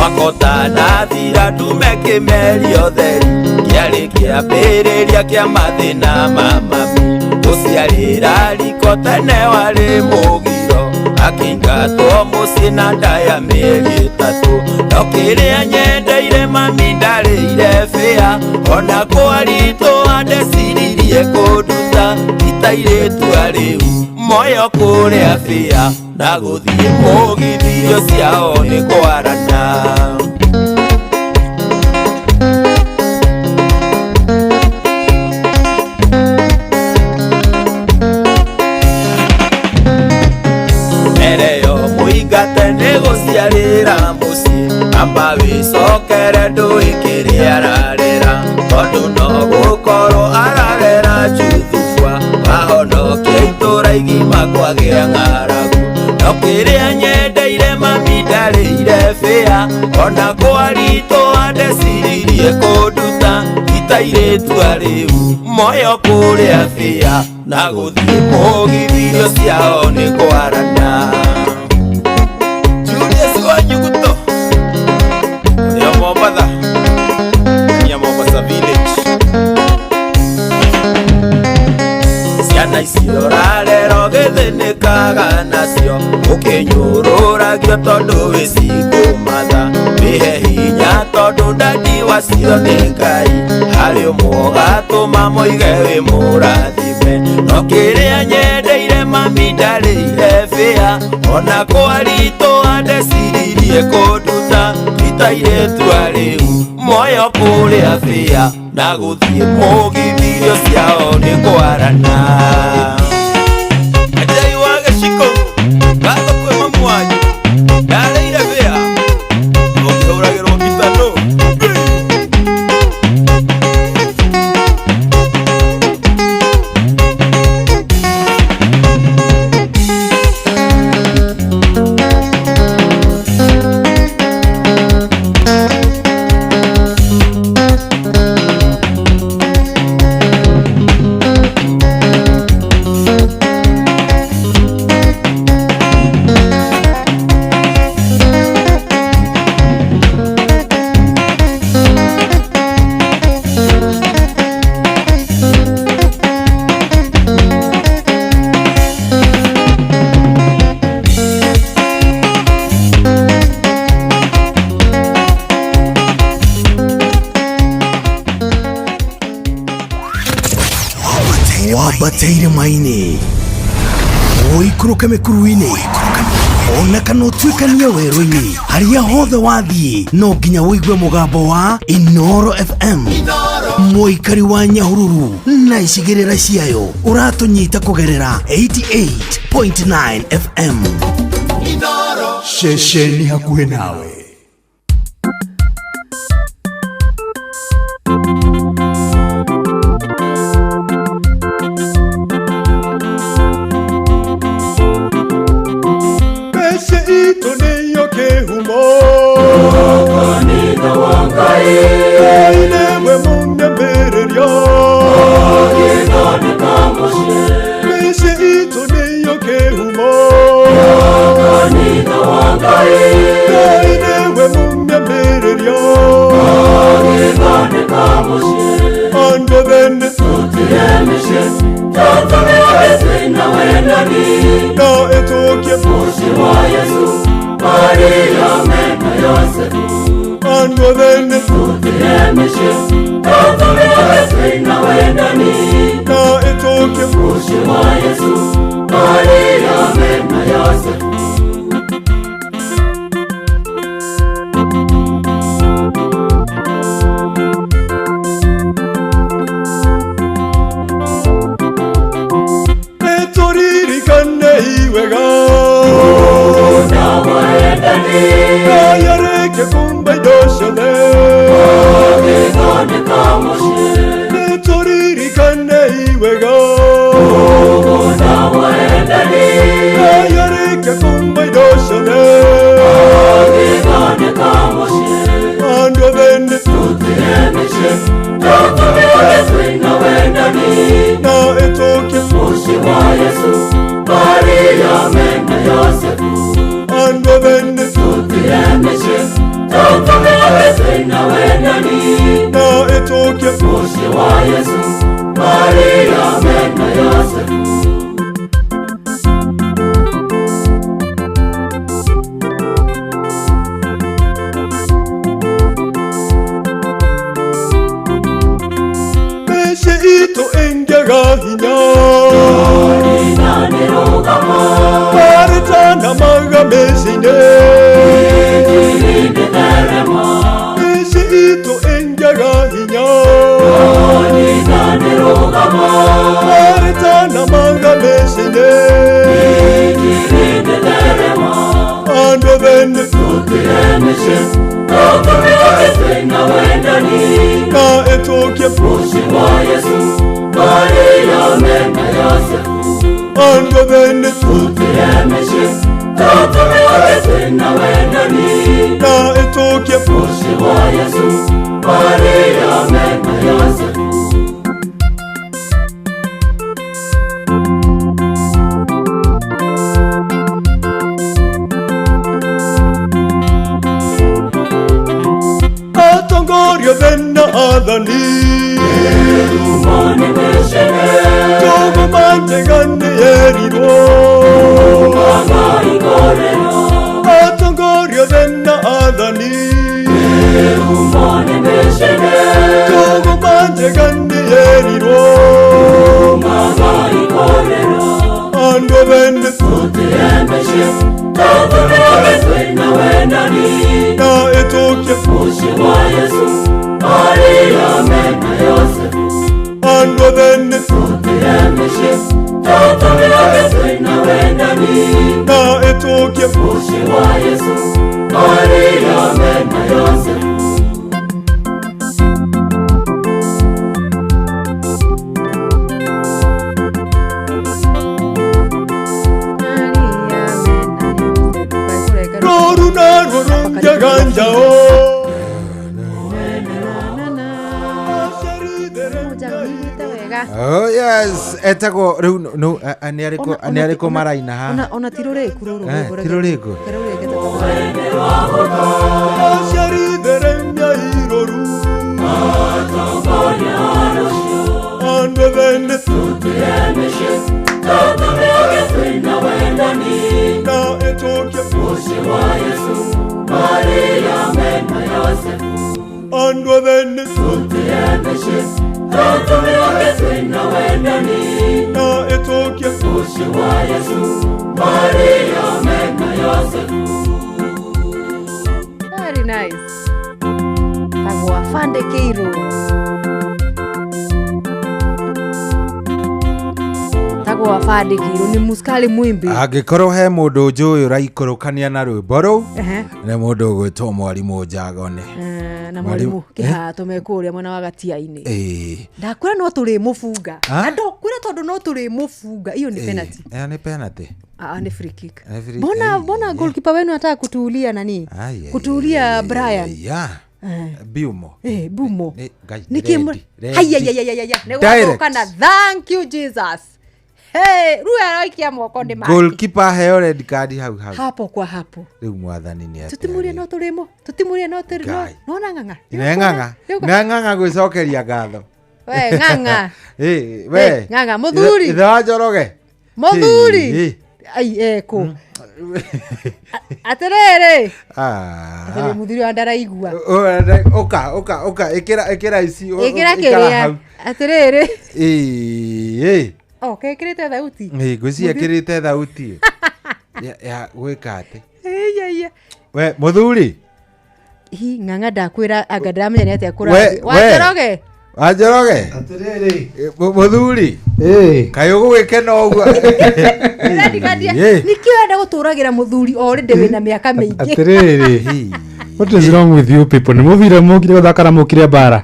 Wakotana thira ndume kĩmerio theri, kĩarĩ kĩambĩrĩria kĩa mathĩna ma mami. Gũciarĩra riko tene warĩ mũgiro, akĩingatwo mũciĩ na nda ya mĩeri 3. No kĩrĩa nyendeire mami ndarĩire bĩa, ona kwaritũ andeciririe kũnduta itairĩtu arĩu moyo kũrĩa bĩa, na gũthiĩ mũgithio ciao nĩ kwarana. Ndũkamũthingate nĩ gũciarĩra mũciĩ amba wĩcokere ndũĩ kĩrĩa ararera tondũ no gũkorwo ararera juthubwa wahonokia itũra igima kwagĩa ng'aragu no kĩrĩa nyendeire mami ndarĩire bĩa ona kwaritũha ndeciririe kũnduta itairĩtu arĩu moyo kũrĩa bĩa na gũthiĩ mũgithi irio ciao nĩ kwarana. Julius Wanyuguto ya Mombatha ya Mombasa village ciana icio ũrarera ũgĩthĩnĩkaga nacio ũkĩnyũrũragio tondũ wĩ cingũmatha wĩhe hinya tondũ ndadi wacio nĩ Ngai harĩ ũmwe ũgatũma moige wĩ mũrathime no kĩrĩa nyendeire mami ndarĩire bĩa ona kwaritũha ndeciririe kũnduta itairĩtu arĩu moyo kũrĩa bĩa na gũthiĩ mũgithi irio ciao nĩ kwarana. Ajai wa gĩciko ngatho kwĩ mamu wanyu ndarĩire bĩa ũkĩhũragĩrwo ngitano. Wambateire maini ũikũrũke mĩkuru-inĩ ona kana ũtuĩkanie werũ-inĩ harĩa hothe wathiĩ no nginya ũigue mũgambo wa Inooro FM mũikari wa Nyahururu na icigĩrĩra ciayo ũratũnyita kũgerera 88.9 FM ceceni hakuhĩ nawe. thene tũtiremeshe tũtũmĩoke twĩna wendani na ĩtũkie mũciĩ wa Yesu Maria mena Yosefu andũ thene tũtiremeshe tũtũmĩoke twĩna wendani na ĩtũkie mũciĩ wa Yesu Maria mena Yosefu. Atongoria thena athani Tũgũma njega nĩyerirwo Atongoria thena athani Tũgũma njega nĩyerirwo Andũ thene tũtiremeshe tũtũmĩoke twĩna wendani na ĩtũkie mũciĩ wa Yesu Maria mena Yosefu andũ thene tũtiremeshe tũtũmĩoke twĩna wendani na ĩtũkie mũciĩ wa Yesu Maria mena Yosefu. Rũru narwo rũnjaganjao. Oh yes, etagwo rĩu no nĩ arĩkũ nĩ arĩkũ maraina haha? Ona ti rũrĩku rũrũ rwĩmbo ti rũrĩku? Aciaritheremia iroru andũ thene tũtiremeshe tũtũmĩoke twĩna wendani na ĩtũkie mũciĩ wa Yesu Maria mena Yosefu andũ thene tũtiremeshe tũtũmĩoke twĩna wendani na ĩtũkie mũciĩ wa Yesu Maria mena Yosefu. Very nice. Tagwo Afande Keiru. Tagwo Afande Keiru ni muskali mwimbi. Angĩkorwo he mũndũ njũĩ ũraikũrũkania na rwĩmbo rũu nĩ mũndũ ũgwĩtwo mwarimũ Njagone. Na mwarimũ kĩhato me kũrĩa mwena wa Gatiainĩ. Ndakwĩra no tũrĩmũbunga. Na ndakwĩra tondũ no tũrĩmũbunga. Hiyo ni penalty. Ĩyo nĩ penalty. Ah, ni free kick. Mbona goalkeeper wenu anataka kutuulia nani? Kutuulia Brian. Yeah. Biumo. Bumo. Niki haya ya ya ya ya. Nĩgũcoka. Thank you Jesus. Hey, ruya araikia moko nĩ maki. Goalkeeper heo red card hau hau. Hapo kwa hapo. Rĩu mwathani nĩ atĩa? Tũtimurie no tũrĩmo. Tũtimurie no tũrĩmo. Nona ng'ang'a. Nĩ ng'ang'a. Nĩ ng'ang'a gwĩcokeria ngatho. We ng'ang'a. We. Ng'ang'a mũthuri. Ithe wa Njoroge. Mũthuri. Ai eko. Atĩrĩrĩ. Atĩrĩ mũthuri wa ndaraigua. Ũka ũka ũka ĩkĩra ĩkĩra ici. Ĩkĩra kĩrĩa. Atĩrĩrĩ. Oh, kekĩrĩte thauti. Ngwĩciria ĩkĩrĩte thauti. Ya gwĩka atĩ. Iya. We mũthuri. Hi ng'ang'a ndakwĩra anga ndiramenya nĩ atĩa kũrathiĩ. Wa Njoroge. Wa Njoroge. Atĩrĩrĩ. Mũthuri. Kaĩ ũgũgĩkena ũguo. Nĩkĩo wenda gũtũragĩra mũthuri o rĩndĩ wĩna mĩaka mĩingĩ. Atĩrĩrĩ. What is wrong with you people? Nĩ mũthire mũkire gũthaka na mũkire mbara.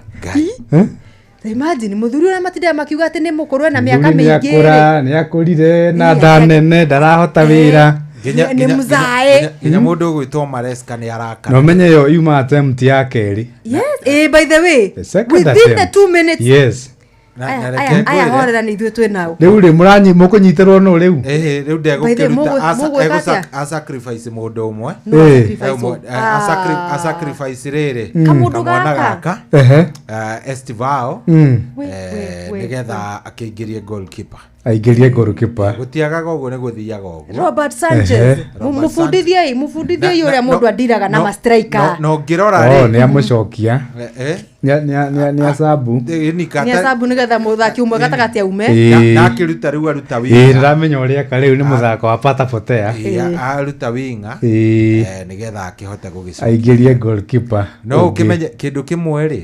Imagine mũthuri ũrĩa matindaga makiuga atĩ nĩ mũkũrũ ena mĩaka mĩingĩ. Nĩ akũrire na nda nene ndarahota wĩra. Nĩ mũzae. Nginya mũndũ ũgwĩtwo Maresca nĩ arakara. Na ũmenye ĩyo yuma attempt ya kerĩ. Yes, by the way, within the 2 minutes. Yes. Aya horera nĩ ithuĩ twĩ nao. Rĩu rĩ mũranyi mũkũnyitĩrwo nũ rĩu? Rĩu ndegũkĩruta a sacrifice mũndũ ũmwe. A sacrifice rĩrĩ kamwana gaka Estivao nĩgetha akĩingĩrie goalkeeper. Aingĩrie goalkeeper. Gũtiagaga ũguo nĩ gũthiaga ũguo. Robert Sanchez. Mũbundithiei mũbundithiei ũrĩa mũndũ andiraga na ma striker. No ngĩrora rĩ. Nĩ amũcokia. Nĩ acabu. Nĩ acabu nĩgetha mũthaki ũmwe gatagatĩ aume. Na akĩruta rĩu aruta winga. Ndĩramenya ũrĩa eka rĩu nĩ mũthako wa pata potea. Aruta winga nĩgetha akĩhote gũgĩcokia. Aingĩrie goalkeeper. No ũkĩmenye kĩndũ kĩmwe rĩ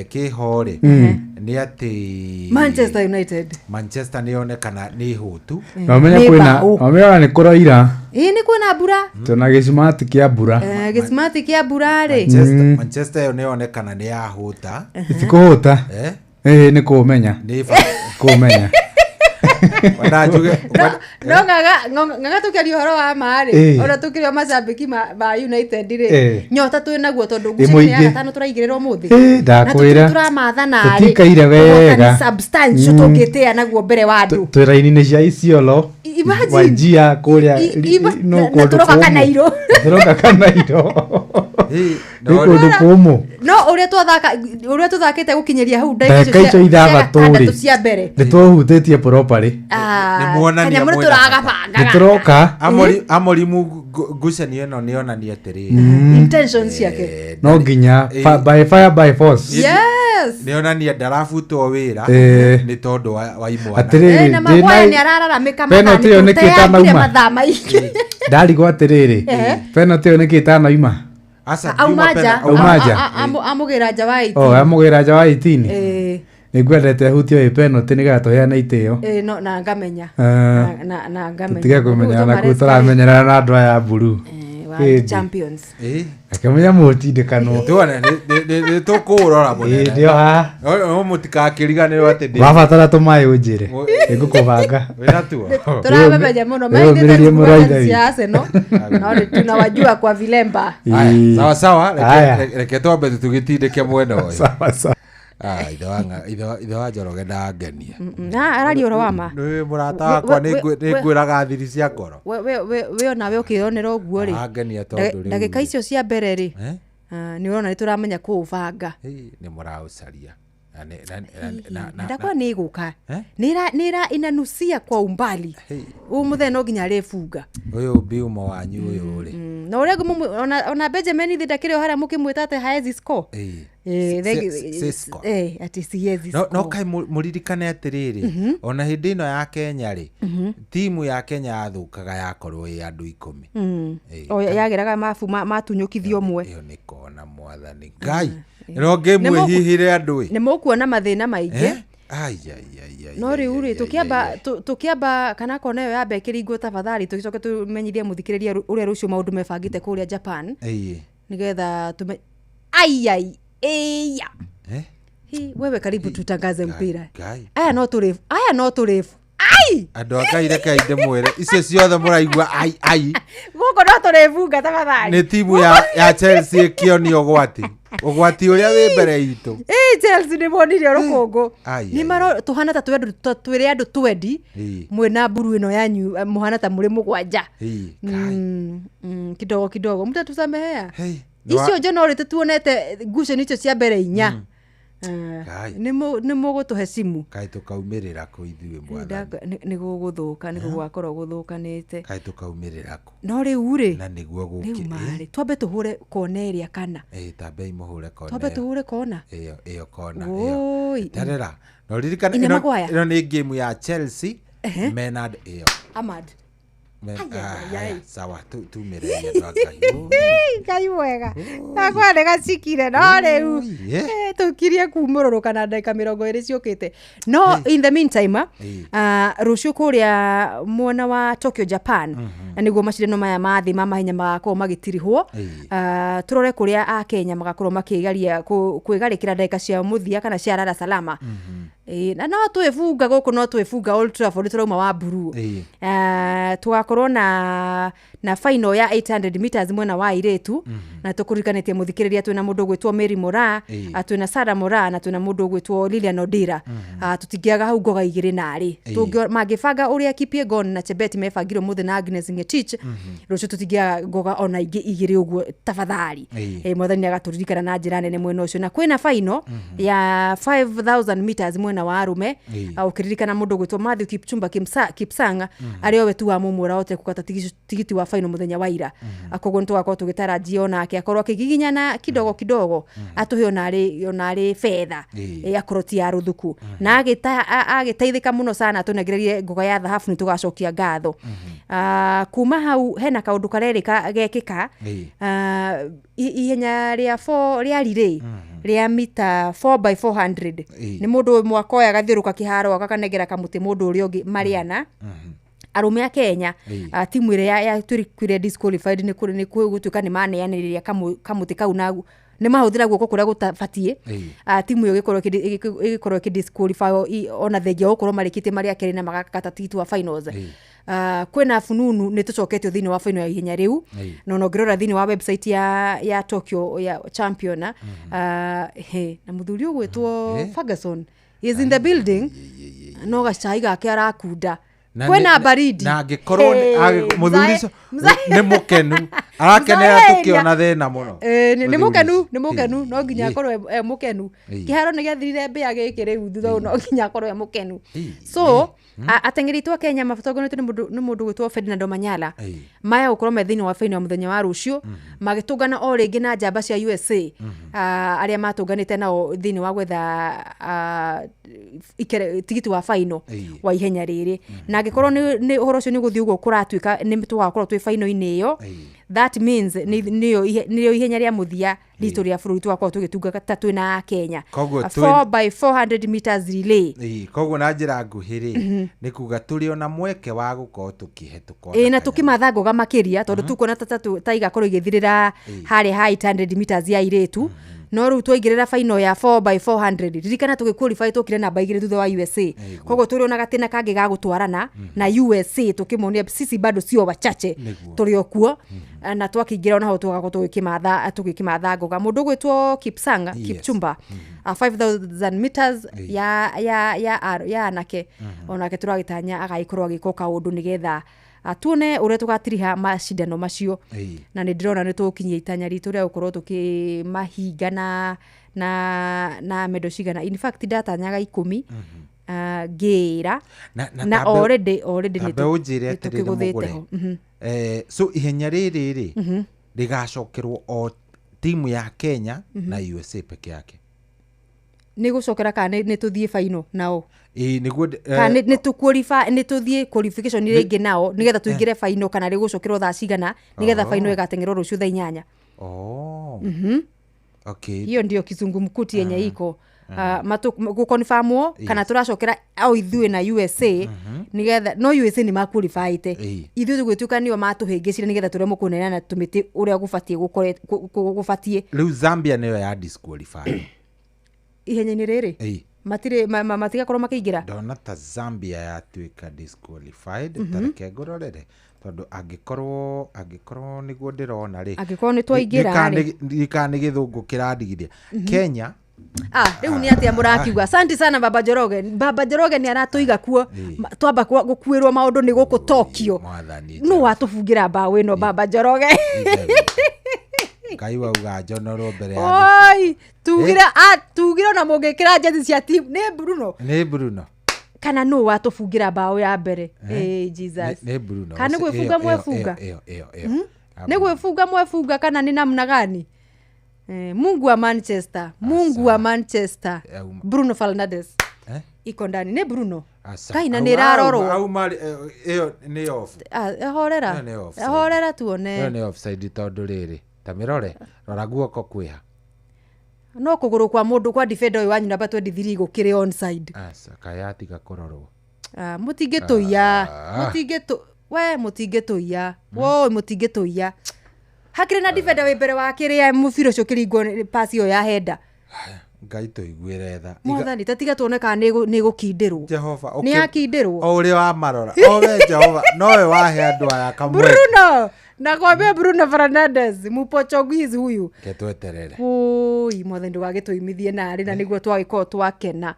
kĩho rĩ Nĩ atĩ Manchester United Manchester nĩ yonekana nĩ hũtu. Na ũmenye kwĩna ũmenye nĩ kũroira. Ĩĩ nĩ kwĩna mbura. Tuna gĩcumati kĩa mbura. Gĩcumati kĩa mbura rĩ. Manchester ĩyo nĩ yonekana nĩ yahũta. Itikũhũta. Ĩĩ nĩ kũmenya. Kũmenya. No ng'ang'a tũkĩaria ũhoro wa ma rĩ, ona tũkĩrĩ o macambĩki ma United rĩ, nyota twĩ naguo tondũ ngucanio ya gatano tũraigĩrĩra ũmũthĩ. Ndakwĩra. Na tũramathana rĩ. Tũtikaire wega. Substantial tũngĩtĩa naguo mbere wa andũ. Twĩ raini-inĩ cia Isiolo. Wajia kũrĩa no kũndũ tũroka Kanairo. Tũroka Kanairo. Nĩ kũndũ kũmũ. No ũrĩa tũthakĩte gũkinyĩria hau ndagĩka icio ithathatũ rĩ, cia mbere. Nĩ tũhutĩtie properly. Nĩ muonania nĩ tũroka. Amorimu ngucanio ĩno nĩ yonania atĩrĩrĩ. Intentions ciake. No nginya by fire by force. Yes. Nĩ yonania ndarabutwo wĩra nĩ tondũ wa imwana. Atĩrĩrĩ, na Maguire nĩ arararamĩka penalty ĩyo nĩkĩ ĩtanauma? Mathaa maingĩ. Ndarigwo atĩrĩrĩ, penalty ĩyo nĩkĩ ĩtanauma? Auma nja. Amũgĩra nja wa 18. Oh, amũgĩra nja wa 18. Nĩngwendete hutio ĩ penalty nĩgetha tũheane itĩo. No na ngamenya. Na ngamenya. Tũtige kũmenyana na kũu tũramenyerana na andũ aya a mburu. Champions. Akĩmenya mũtindĩkanwo. Tuone nĩ tũkũũrora mũnene. Ndio haha. No mũtikakĩriganĩrwo atĩ ndĩ. Wabatara tũmaĩ ũnjĩre. Nĩngũkũbanga. Wĩna tuo. Tũramamenya mũno. Maithĩte cia Arsenal. No tunawajua kwa vilemba. Sawa sawa, reke twambe tũgĩtindĩke mwena ũyũ. Sawa sawa. Ithe wa Njoroge ndangenia. Araria ũhoro wa ma. Nĩ mũrata wakwa nĩ ngwĩraga thiri cia ngoro. We onawe ũkĩonera ũguo rĩ. Angenia tondũ rĩu. Ndagĩka icio cia mbere rĩ. Nĩ ũrona nĩ tũramenya kũũbanga. Nĩ mũraũcaria. Ndakwa nĩ ĩgũka. Nĩ inanusia kwa umbali. Ũyũ mũthenya no nginya arĩbunga. Ũyũ biumo wanyu ũyũ rĩ. Na ũrĩa ona Benjamin ithe ndakĩrĩ o harĩa mũkĩmwĩta atĩ haezi score. Ati siezi score. No kaĩ mũririkane atĩrĩrĩ, ona hĩndĩ ĩno ya Kenya rĩ, timu ya Kenya yathũkaga yakorwo ĩ andũ 10. O yageraga mabu matunyũkithio ũmwe. Ĩyo nĩ kona mwathani Ngai. No game ĩhihire andũ ĩ. Nĩ mũkuona mathĩna maingĩ. No rĩu rĩ tũkĩamba kana kona ĩyo yambe ĩkĩringwo tafadhali tũgĩcoke tũmenyithie mũthikĩrĩria ũrĩa rũciũ maũndũ mebangĩte kũrĩa Japan. Nĩgetha tume ai eya. Hi wewe karibu tutangaze mpira. Aya no tũrĩbu. Aya no tũrĩbu. Ai! Andũ a Ngai reke ndĩmwĩre icio ciothe mũraigua ai ai. Gũkũ no tũrĩbunga tafadhali. Nĩ timu ya Chelsea ĩkĩonio ũgwati. Ũgwati ũrĩa wĩ mbere itũ. Chelsea nĩ monire rũkũngũ. Nĩ maro tũhana ta twĩrĩ andũ twendi mwĩna mburu ĩno yanyu mũhana ta mũrĩ mũgwanja. Kidogo kidogo mtatusamehea. Icio njono rĩ tũtuonete ngucanio icio cia mbere inya. Nĩ mũgũtũhe simu. Kaĩ tũkaumĩrĩra kũ ithuĩ mwathani. Nĩ gũgũthũka nĩ gũgakorwo gũthũkanĩte. Kaĩ tũkaumĩrĩra kũ. No rĩu rĩ. Na nĩguo gũkĩ. Rĩu marĩ twambe tũhũre kona ĩrĩa kana. Tambei mũhũre kona. Twambe tũhũre kona. Ĩyo kona ĩyo. Terera. No ririkana ĩno nĩ game ya Chelsea Menard ĩyo. Amad. Sawa tumĩrĩrie andũ a Ngai. Ngai mwega. Akwa nĩ gacikire no rĩu tũkirie kumũrũrũka na ndagĩka 20 ciũkĩte. No in the meantime rũciũ kũrĩa mwena wa Tokyo Japan nĩguo macindano maya ma thĩ ma mahenya magakorwo magĩtirihwo. Tũrore kũrĩa a Kenya magakorwo makĩgeria kwĩgarĩkĩra ndagĩka cia mũthia kana cia rara salama. Na no twĩbunga gũkũ no twĩbunga Old Trafford tũrauma wa mburu. Tũgakorwo na final ya 800 meters mwena wa airĩtu na tũkũririkanĩtie mũthikĩrĩria twĩna mũndũ ũgwĩtwo Mary Moraa, twĩna Sarah Moraa na twĩna mũndũ ũgwĩtwo Lilian Odira. Tũtingĩaga hau ngoga igĩrĩ narĩ. Mangĩbanga ũrĩa Kipyegon na Chebet mebangire ũmũthĩ na Agnes Ngetich, rũciũ tũtingĩaga ngoga ona ingĩ igĩrĩ ũguo tafadhali. Mwathani agatũririkana na njĩra nene mwena ũcio. Na kwĩna final ya 5000 meters mwena wa arume, ũkĩririkana mũndũ ũgwĩtwo Matthew Kipchumba Kipsang arĩ owe tu wa mũmũra ote kũgata tigiti wa final mũthenya wa ira. Koguo nĩ tũgakorwo tũgĩtarajia onake akorwo akĩgiginyana kidogo kidogo atũhe onarĩ fedha akorwo ti ya rũthuku na agĩteithĩka mũno sana atũnengererie ngoga ya thahabu nĩ tũgacokia ngatho. Kuma hau hena kaũndũ karerĩka gekĩka ihenya rĩa 4 rĩa relay Rĩa mita 4 by 400. Nĩ mũndũ ũmwe akoya agathiũrũka kĩharo agakanengera kamũtĩ mũndũ ũrĩa ũngĩ marĩana. Arũme a Kenya, timu ĩrĩa yatuĩkire disqualified nĩ kũrĩ nĩ gũtuĩka nĩ maneanĩrĩria kamũtĩ kau na nĩ mahũthĩra guoko kũrĩa gũtabatiĩ. Timu ĩyo ĩgĩkorwo ĩkĩdisqualify ona thengia wa gũkorwo marĩkĩtie marĩ a kerĩ na magakata tigiti wa finals. Kwĩna fununu nĩ tũcoketio thĩinĩ wa final ya ihenya rĩu. Na ona ũngĩrora thĩinĩ wa website ya Tokyo ya champion, he na mũthuri ũgwĩtwo Ferguson is in the building, no gacai gake arakunda. Na Kwĩna baridi. Na angĩkorwo Hey, mũthuri ũcio nĩ mũkenu, arakenera Mzae tũkĩona thĩna mũno. Nĩ Mũthuri mũkenu, ũcio. nĩ mũkenu, no nginya akorwo e mũkenu. Kĩharo nĩ gĩathirire mbĩa gĩkĩ rĩu thutha ũyũ, no nginya akorwo e mũkenu. So ateng'eri aitũ a Kenya matongoretio nĩ mũndũ gwĩtwo Ferdinand Omanyala maya gũkorwo me thĩinĩ wa final ya mũthenya wa rũciũ, magĩtũngana o rĩngĩ na njamba cia USA, arĩa matũnganĩte nao thĩinĩ wa gwetha tigiti wa final wa ihenya rĩrĩ. Na angĩkorwo nĩ ũhoro ũcio nĩ ũgũthiĩ ũguo kũratuĩka nĩ tũgakorwo twĩ final-inĩ ĩyo, that means nĩyo ihenya rĩa mũthia ritũ rĩa bũrũri tũgakorwo tũgĩtungata twĩna Kenya. Koguo 4 by 400 meters relay. Koguo na njĩra nguhĩ rĩ, nĩ kuga tũrĩ ona mweke wa gũkorwo tũkĩhetũka ona Ĩĩ, na tũkĩmatha ngoga makĩria tondũ tukuona ta igakorwo igĩthirĩra harĩa ha 800 meters ya airĩtu, no rĩu twaingĩrĩra final ya 4 by 400, ririkana tũgĩqualify tũkire namba 2 thutha wa USA. Koguo tũrĩ ona gatĩna kangĩ ga gũtwarana na USA, tũkĩmonia sisi bado sio wachache. Tũrĩ o kuo na twakĩingĩra onaho tũgakorwo tũgĩkĩmatha ngoga. Mũndũ ũgwĩtwo Kipsang, Kipchumba, 5000 meters ya anake, onake tũragĩtanya agagĩkorwo agĩka kaũndũ nĩgetha tuone ũrĩa tũgatiriha macindano macio. Na nĩ ndĩrona nĩ tũgũkinyia itanya ritũ rĩa gũkorwo tũkĩmahinga na mendo cigana. In fact ndatanyaga 10, ngĩĩra Na na already tambe ũnjĩre nĩ atĩrĩrĩ, tũkĩgũthĩte mũgũre. ho. So ihenya rĩrĩ rĩ rĩgacokerwo o timu ya Kenya na USA peke yake? Nĩ gũcokera kana nĩ tũthiĩ final nao? Ĩĩ, nĩguo Kana nĩ tũ-qualify, nĩ tũthiĩ qualification rĩngĩ nao nĩgetha tũingĩre final, kana rĩgũcokerwo thaa cigana nĩgetha final ĩgateng'erwo rũciũ thaa 8? Oh. Okay. Hiyo ndio kizungumkuti yenye iko gũconfirmwo kana tũracokera o ithuĩ na USA nĩgetha, no USA nĩ maqualifyĩte, ithuĩ tũgĩtuĩka nĩo matũhĩngĩcire nĩgetha tũremwo kũneana tũmĩtĩ ũrĩa gũbatiĩ gũbatiĩ. Rĩu Zambia nĩyo ya disqualify? Ihenya-inĩ rĩrĩ matirĩ matigakorwo makĩingĩra. Ndona ta Zambia yatuĩka disqualified. Ta reke ngũrorere, tondũ angĩkorwo nĩguo ndĩrona rĩ, Angĩkorwo nĩ twaingĩra rĩ. Ndikana nĩ gĩthũngũ kĩrandigithia Kenya. Ah, rĩu nĩ atĩa mũrakiuga? Asante sana Baba Njoroge. Baba Njoroge nĩ aratũiga kuo. Twamba gũkuĩrwo maũndũ nĩ gũkũ Tokyo. Mwathani. Nũ watũbungĩra mbaũ ĩno, Baba Njoroge? Ngai wauga njonorwo mbere ya Oi, tugire tugire ona mũngĩkĩra jezi cia team nĩ Bruno. Nĩ Bruno. Kana nũ watũbungĩra mbaũ ya mbere? Eh, Jesus. Nĩ Bruno. Kana nĩ gwĩbunga mwebunga? Ĩyo ĩyo. Nĩ gwĩbunga mwebunga kana nĩ namna gani? Mungu wa Manchester, Mungu wa Manchester. Bruno Fernandes. Iko ndani nĩ Bruno. Aca. Kaina nĩ ĩrarorwo. Auma ĩyo nĩ off. Ah, horera. Ĩyo nĩ offside. Horera Ĩyo tuone. nĩ offside, tondũ rĩrĩ, ta mĩrore, rora guoko kwĩha. No kũgũrũ kwa mũndũ kwa defender ũyũ wanyu namba 23 gũkĩrĩ onside. Aca, kayatiga kũrorwo. Ah, mũtingĩtũiya. Mũtingĩtũ we mũtingĩtũiya. Woi, mũtingĩtũiya. Hakĩrĩ na defender wĩ mbere wa kĩrĩa mũbira ũcio ũkĩringwo pass ĩyo ya henda. Ngai tũiguĩre tha. Mwathani, ta tiga tuone kana nĩ ĩgũkindĩrwo. Jehova. Nĩ yakindĩrwo. O ũrĩa wamarora o we Jehova nowe wahe andũ aya kamweke. Bruno, nakwambia Bruno Fernandes mupochogizi huyu. Ke tweterere. Oi, mwathani, ndũgagĩtũimithie narĩ na nĩguo twagĩkorwo twakena.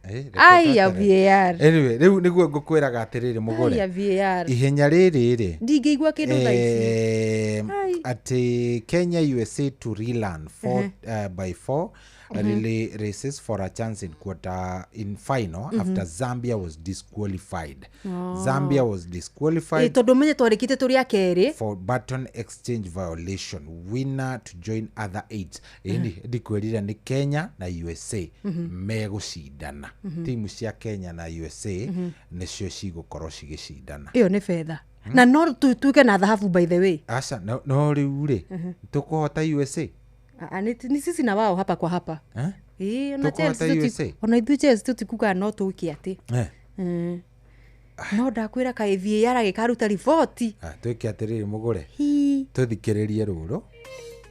Reke Aya, tweterere. VAR. Anyway, rĩu nĩguo ngũkwĩraga atĩrĩrĩ, mũgũre. Aya, VAR. Ihenya rĩrĩ rĩ, Ndingĩigua kĩndũ thaa ici. Ai. Atĩ Kenya USA to rerun 4 by 4 relay races for a chance in quarter in final after Zambia was disqualified. Oh. Zambia was disqualified Tondũ menye twarĩkĩte tũrĩ a kerĩ. for baton exchange violation. Winner to join other 8. Ĩni ndikwĩrire nĩ Kenya na USA megũcindana. Timu cia Kenya na USA nĩcio cigũkorwo cigĩcindana. Ĩyo nĩ betha na no tuĩke na thahabu, by the way. Aca, no rĩu rĩ, tũkũhota USA? Ah, ni sisi na wao hapa kwa hapa. Eh? Ĩĩ, ona Tũkũhota Chelsea USA? ona ithuĩ Chelsea tũtikuga no tũke atĩ. Eh. No ndakwĩra kaĩ VAR gĩkaruta riboti. Ah, twĩke atĩrĩrĩ mũgũre. Hi. Tũthikĩrĩrie rũrũ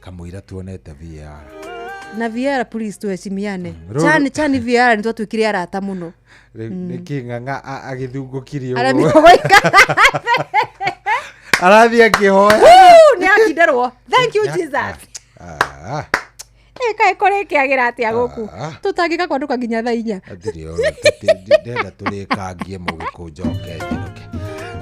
kamũira tuonete VAR. Na VAR please tuheshimiane. Rũrũ- Chani chani VAR nĩ twatuĩkire arata mũno. Rĩu nĩkĩ ng'ang'a agĩthungũkirie Aramio ũguo? gũikara. Arathiĩ akĩhoya. Woo, nĩ akinderwo. Thank you Jesus. Ah, Ĩ kaĩ kũrĩkĩagĩra atĩa gũkũ? Ah. Tũtangĩka kwandũka nginya thaa 4. Ndirĩ ũru, ndĩrenda tũrĩkangie mũgĩkũnjoke njinũke.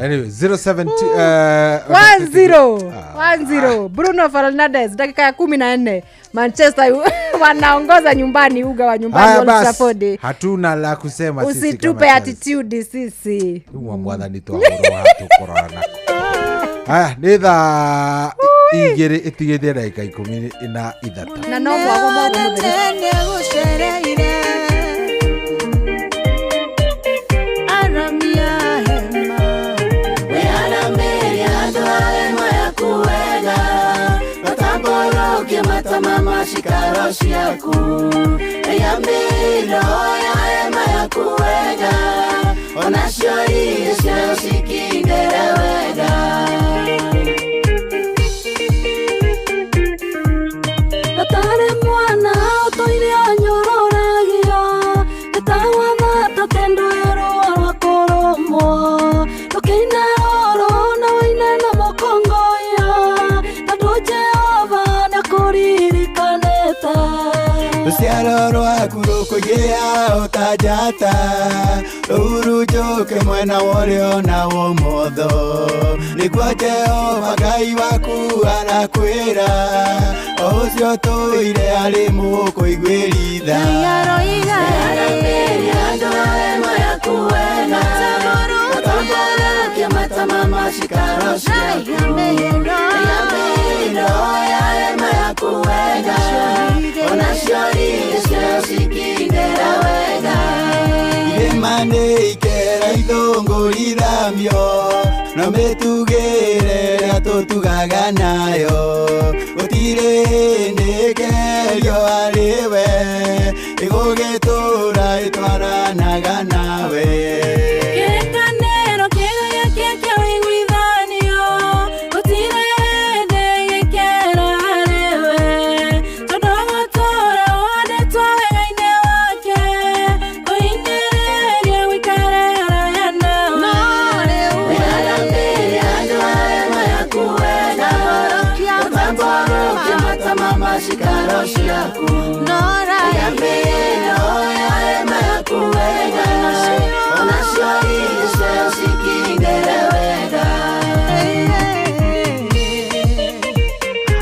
Anyway, 072 1-0 1-0 Bruno Fernandes dakika ya 14 Manchester wanaongoza nyumbani, uga wa nyumbani Haya Old basi, Trafford. hatuna la kusema sisi Usitupe kama Chelsea. attitude sisi. Rĩu mwa mwathani twahũrwo haha tũkũrora nako. Haya, nĩ thaa 2 ĩtigĩtie ndagĩka 13. Na no mwago mwago mũtheri. Nĩgũcereire aramia hema Wĩharamĩrie andũ a hema yaku wega, ũtambũrũkie matama ma cikaro ciaku. Ĩyambĩrĩro ya hema yaku wega, onacio irio ciayo cikindĩre wega. Gatarĩ mwana ũtũire anyũrũragia, ĩtagwo thata tendo ya rũa rwa kũrũmwo. Ndũkĩine rũrũ na ũine na mũkũngũiyo, tondũ Jehova nĩakũririkanĩte. Rũciaro rwaku rũkũgĩa o ta njata, rũhurunjũke mwena wa ũrĩo na wa ũmotho. Nĩguo Jehova Ngai waku arakwĩra, o ũcio ũtũire arĩ mũkũiguĩri tha. Ngai aroiga Wĩharamĩrie andũ a hema yaku wega, ũtambũrũkie matama ma cikaro ciaku. Ĩyambĩrĩro ya hema yaku wega, onacio irio ciayo cikindĩre wega. Irĩma nĩ ikera ithũngũrithamio, no mĩtugĩre ĩrĩa tũtugaga nayo. Gũtirĩ hĩndĩ ĩkeherio harĩ we, ĩgũgĩtũũra ĩtwaranaga nawe. Kĩrĩkanĩro kĩega gĩake kĩa ũiguithanio, gũtirĩ hĩndĩ gĩkera harĩ we. Tondũ gũtũũra ũhandĩtwo wega-inĩ wake, kũhinyĩrĩria gũikare haraya nawe. Wĩharamĩrie andũ a hema yaku wega, ũtambũrũkie matama ma cikaro ciaku. Ĩyambĩrĩro ya hema yaku wega, onacio irio ciayo cikindĩre wega.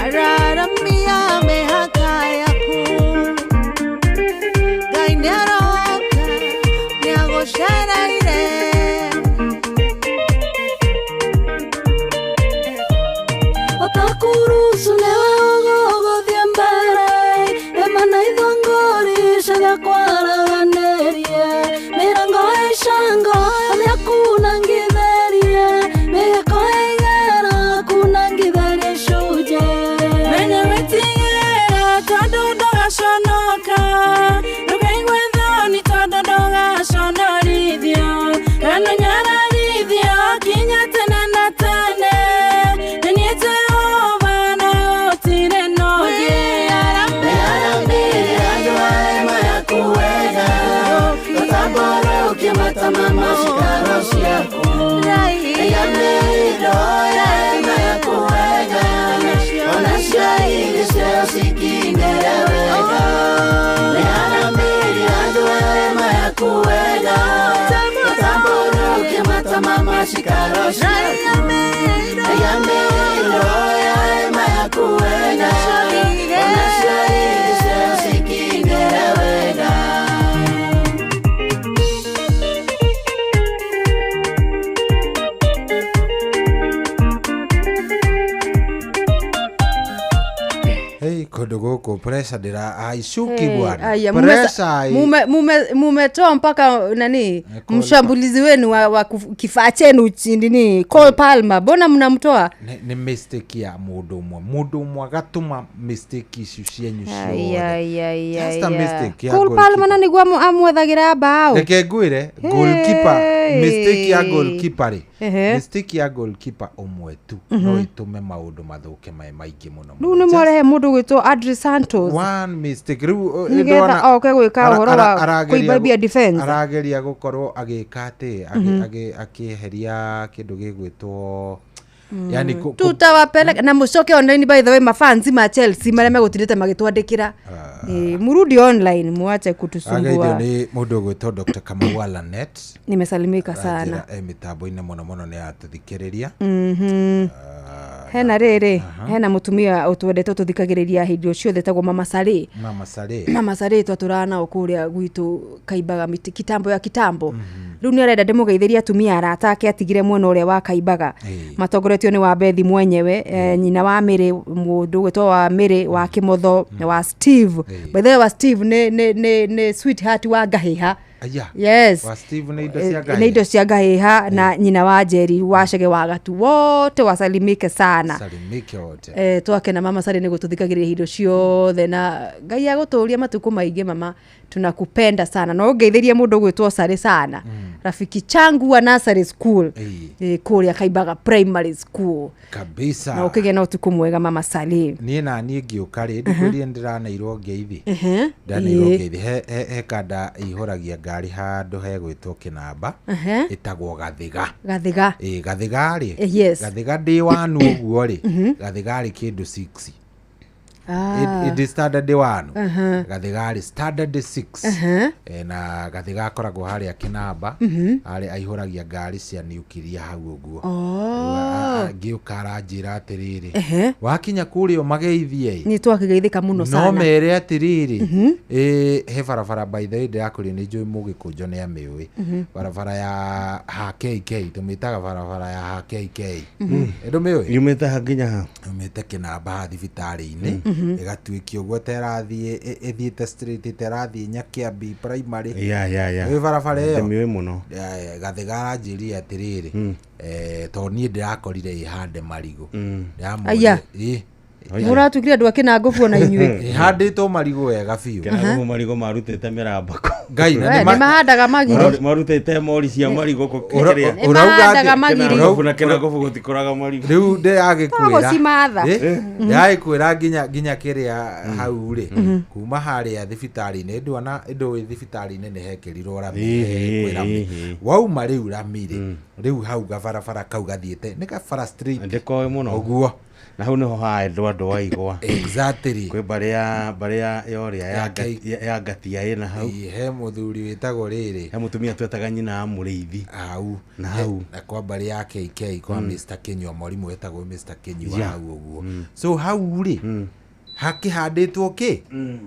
Araramia mĩhaka yaku, Ngai nĩaroka nĩagũcereire. Ũtakurucu nĩwe ũgũgũthiĩ mbere, hema na ithũngũri cigakwaraganĩrie. Mĩrango ya icango nĩakunangithĩrie, mĩgĩko ya igera kunangithĩrie icunjĩ. Menya wĩtigĩre tondũ ndũgaconoka, ndũkaigue thoni tondũ ndũgaconorithio. Kana nyararithio kinya tene na tene, nĩ niĩ Jehova na gũtirĩ na ũngĩ. Wĩharamĩrie andũ a hema yaku wega, ũtambũrũkie matama ma cikaro ciaku. Ĩyambĩrĩro ya hema yaku wega, onacio irio ciayo cikindĩre wega. Wĩharamĩrie andũ a hema yaku wega, ũtambũrũkie matama ma cikaro ciaku. Ĩyambĩrĩro ya hema yaku wega, onacio irio ciayo cikindĩre wega. Hey, kũndũ gũkũ pressure ndĩra haishuki bwana. Aya, Pressure mumetoa mpaka nani mshambulizi wenu wa kifaa chenu nini Cole Palmer, mbona mnamtoa? Nĩ mistake ya mũndũ ũmwe. Mũndũ ũmwe agatũma mistake icio cienyu ciothe. Just a mistake ya Cole Palmer na nĩguo amwethagira bao. Reke ngwĩre goalkeeper, mistake ya goalkeeper rĩ. Mistake ya goalkeeper ũmwe tu no ĩtũme maũndũ mathũke maingĩ mũno. Rĩu nĩ mwarehe mũndũ gwĩtwo Adri Santos. One mistake rĩu nĩgetha oke gwĩka ũhoro wa kũimbaimbia defense. Arageria gũkorwo agĩka atĩ akĩeheria kĩndũ gĩgwĩtwo yani tutawapeleka na mucoke online. By the way, mafansi ma Chelsea marĩa megũtindĩte magĩtwandĩkĩra murudi online muache kutusumbua. Nĩ mũndũ ũgwĩtwo Dr. Kamau Lanet. Nimesalimika sana. Mĩtambo-inĩ mũno mũno nĩ atũthikĩrĩria. Hena rĩrĩ, hena mũtumia ũtwendete ũtũthikagĩrĩria hĩndĩ ciothe tagwo Mama Sare. Mama Sare. Mama Sare twatũraga nao kũrĩa gwitũ Kaimbaga mĩtĩ kitambo ya kitambo. Rĩu nĩ arenda ndĩmũgeithĩrie atumia arata ake atigire mwena ũrĩa wa Kaimbaga. Matongoretio nĩ wa Bethi mwenyewe, nyina wa Mĩrĩ, mũndũ ũgwĩtwo wa Mĩrĩ wa Kĩmotho, wa Steve. By the way, wa Steve nĩ sweetheart wa Ngahĩha. Yes. Wa Steve nĩ indo cia Ngahĩha. Nĩ indo cia Ngahĩha na nyina wa Njeri wa Chege wa Gatu. Wote wasalimike sana. Salimike wote. Twakena Mama Sare nĩ gũtũthikagĩrĩria indo ciothe na Ngai agũtũũria matukũ maingĩ mama, tunakupenda sana. Na ũngeithĩrie mũndũ ũgwĩtwo Sare sana. Rafiki changu wa nursery school. Kũrĩa Kaimbaga primary school. Kabisa. Na ũkĩgĩa na ũtukũ mwega Mama Sare. Niĩ na niĩ ngĩũka rĩ, ndĩkwĩrire ndĩraneirwo ngeithi. Ndaneirwo ngeithi. He kanda ihũragia ngari handũ hegwĩtwo Kĩnamba. Ĩtagwo Gathiga. Gathiga. Gathiga rĩ. Yes. Gathiga ndĩ wanu ũguo rĩ. Gathiga rĩ kĩndũ 6. Ĩndĩ standard 1. Gathiga rĩ standard 6. Na Gathiga akoragwo harĩa Kĩnamba. Harĩa aihũragia ngari cia niukiria hau ũguo. Ngĩũka aranjĩra atĩrĩrĩ, wakinya kũrĩa ũmageithie. Nĩ twakĩgeithĩka mũno sana. No mere atĩrĩrĩ, he barabara by the way ndĩrakũria nĩ njũĩ mũgĩkũnjo nĩ amĩũĩ. Barabara ya HKK, tũmĩtaga barabara ya HKK. Ndũmĩũĩ? Yumĩte ha nginya ha? Yumĩte Kĩnamba ha thibitarĩ-inĩ. Ĩgatuĩkia ũguo ta ĩrathiĩ ĩthiĩte straight ta ĩrathiĩ Nyakĩambi primary. Yeah. Wĩ barabara ĩyo? Ndĩmĩũĩ mũno. Gathiga aranjĩrire atĩrĩrĩ, tondũ niĩ ndĩrakorire ĩhande marigũ. Aya. Mũratuĩkire andũ a Kĩnangũbu ona inyuĩ. Ĩhandĩtwo marigũ wega biũ. Kĩnangũbu marigũ marutĩte mĩramba kũ. Ngai na nĩ mahandaga magiri. Marutĩte mori cia marigũ kũ. Nĩ mahandaga magiri. Kĩnangũbu na Kĩnangũbu gũtikũraga marigũ. Rĩu ndĩragĩkwĩra. Tũgũcimatha. Ndĩragĩkwĩra nginya kĩrĩa hau rĩ. Kuma harĩa thibitarĩ-inĩ ndũana ndũĩ thibitarĩ-inĩ nĩ hekĩrirwo rami. Wauma rĩu rami rĩ. Rĩu hau gabarabara kau gathiĩte nĩ gabara straight. Ndĩkoĩ mũno. Ũguo. Na hau nĩho haendwo andũ a igwa. Exactly. Kwĩ mbarĩ ya yorĩa ya Ngatia ĩna hau. He mũthuri wĩtagwo rĩrĩ. He mũtumia twetaga nyina wa mũrĩithi. Hau. Na hau. Na kwa mbarĩ ya KK kwa Mr. Kinyua, mwarimũ wetagwo Mr. Kinyua hau ũguo. So hau rĩ hakĩhandĩtwo kĩ?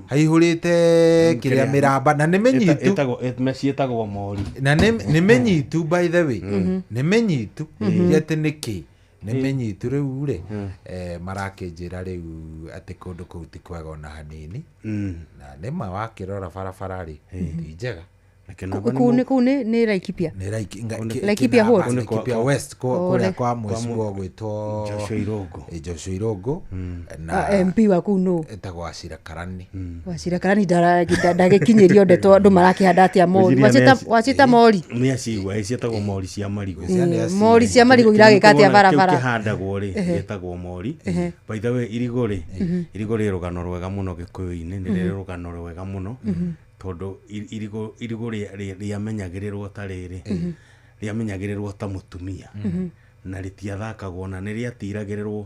Haihũrĩte kĩrĩa mĩramba na nĩ mĩnyitu. Ciĩtagwo mori. Na nĩ mĩnyitu by the way. Nĩ mĩnyitu. Ti atĩ nĩ kĩ. Nĩ mĩnyitu rĩu rĩ, marakĩnjĩra rĩu atĩ kũndũ kũu ti kwega ona hanini. Na nĩma wakĩrora barabara rĩ, ti njega. Kũu nĩ Laikipia. Nĩ Laikipia what? Laikipia West kũrĩa kwa mũciĩ gwĩtwo Joshua Irũngũ. Joshua Irũngũ. Na MP wa kũu nũ? Etagwo Wachira Karani. Wachira Karani ndagĩkinyĩrio ndeto andũ marakĩhanda atĩa mori. Wachita mori. Nĩ acigua ciĩtagwo mori cia marigũ. Mori cia marigũ iragĩka atĩa barabara? Kĩu kĩhandagwo rĩ, gĩtagwo mori. By the way, irigũ rĩ, irigũ rĩ rũgano rwega mũno Gĩkũyũ-inĩ, nĩ rĩrĩ rũgano rwega mũno. Tondũ irigũ rĩamenyagĩrĩrwo ta rĩrĩ, rĩamenyagĩrĩrwo ta mũtumia. Na rĩtiathakagwo na nĩ rĩatiragĩrĩrwo.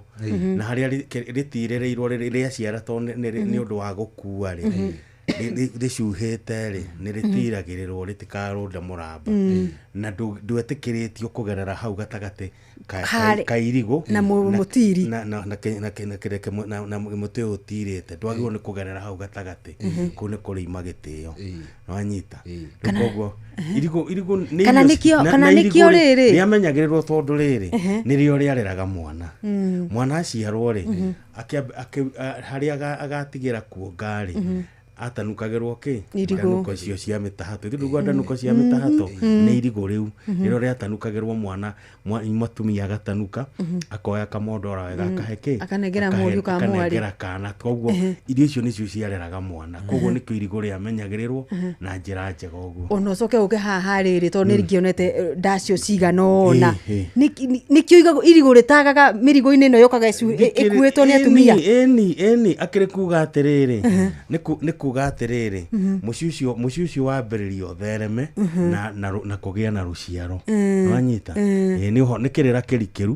Na harĩa rĩtirĩrĩirwo rĩaciara tondũ nĩ ũndũ wa gũkua rĩ, Rĩcuhĩte rĩ, nĩ rĩtiragĩrĩrwo rĩtikarũnde mũramba. Na ndwetĩkĩrĩtio kũgerera hau gatagatĩ ka irigũ na mũtiri. Na na na kĩ- na kĩ- na kĩrĩa na mũtĩ ũyũ ũtirĩte, ndwagĩrĩirwo nĩ kũgerera hau gatagatĩ. Kũu nĩ kũrĩima gĩtĩo, nĩwanyita? Rĩu koguo irigũ nĩ Kana kana na irigũ nĩkĩo rĩrĩ? Nĩamenyagĩrĩrwo tondũ rĩrĩ nĩrĩo rĩareraga mwana. Mwana aciarwo rĩ, harĩa agatigĩra kuonga rĩ, atanukagĩrwo kĩ? Irigũ. Ndanuko icio cia mĩtahatũ. Ithuĩ ndũigua ndanuko cia mĩtahatũ? Nĩ irigũ rĩu nĩrĩo rĩatanukagĩrwo mwana, mũtumia agatanuka, akoya kamondora wega, akahe kĩ? Akanengera mũriũ kana mwarĩ. Akanengera kana. Koguo irio icio nĩcio ciareraga mwana, koguo nĩkĩo irigũ rĩamenyagĩrĩrwo na njĩra njega ũguo. Ona ũcoke ũke haha rĩrĩ, tondũ nĩ ngĩonete ndacio cigana ũna. Nĩkĩo irigũ rĩtagaga mĩrigo-inĩ ĩno yũkaga ĩkuĩtwo nĩ atumia. Ĩni ĩni, akĩrĩ kuga atĩrĩrĩ, nĩ kuga atĩrĩrĩ, mũciĩ ũcio wambĩrĩria ũthereme na kũgĩa na rũciaro. Nĩwanyita? Ĩĩ, nĩ kĩrĩra kĩrikĩru,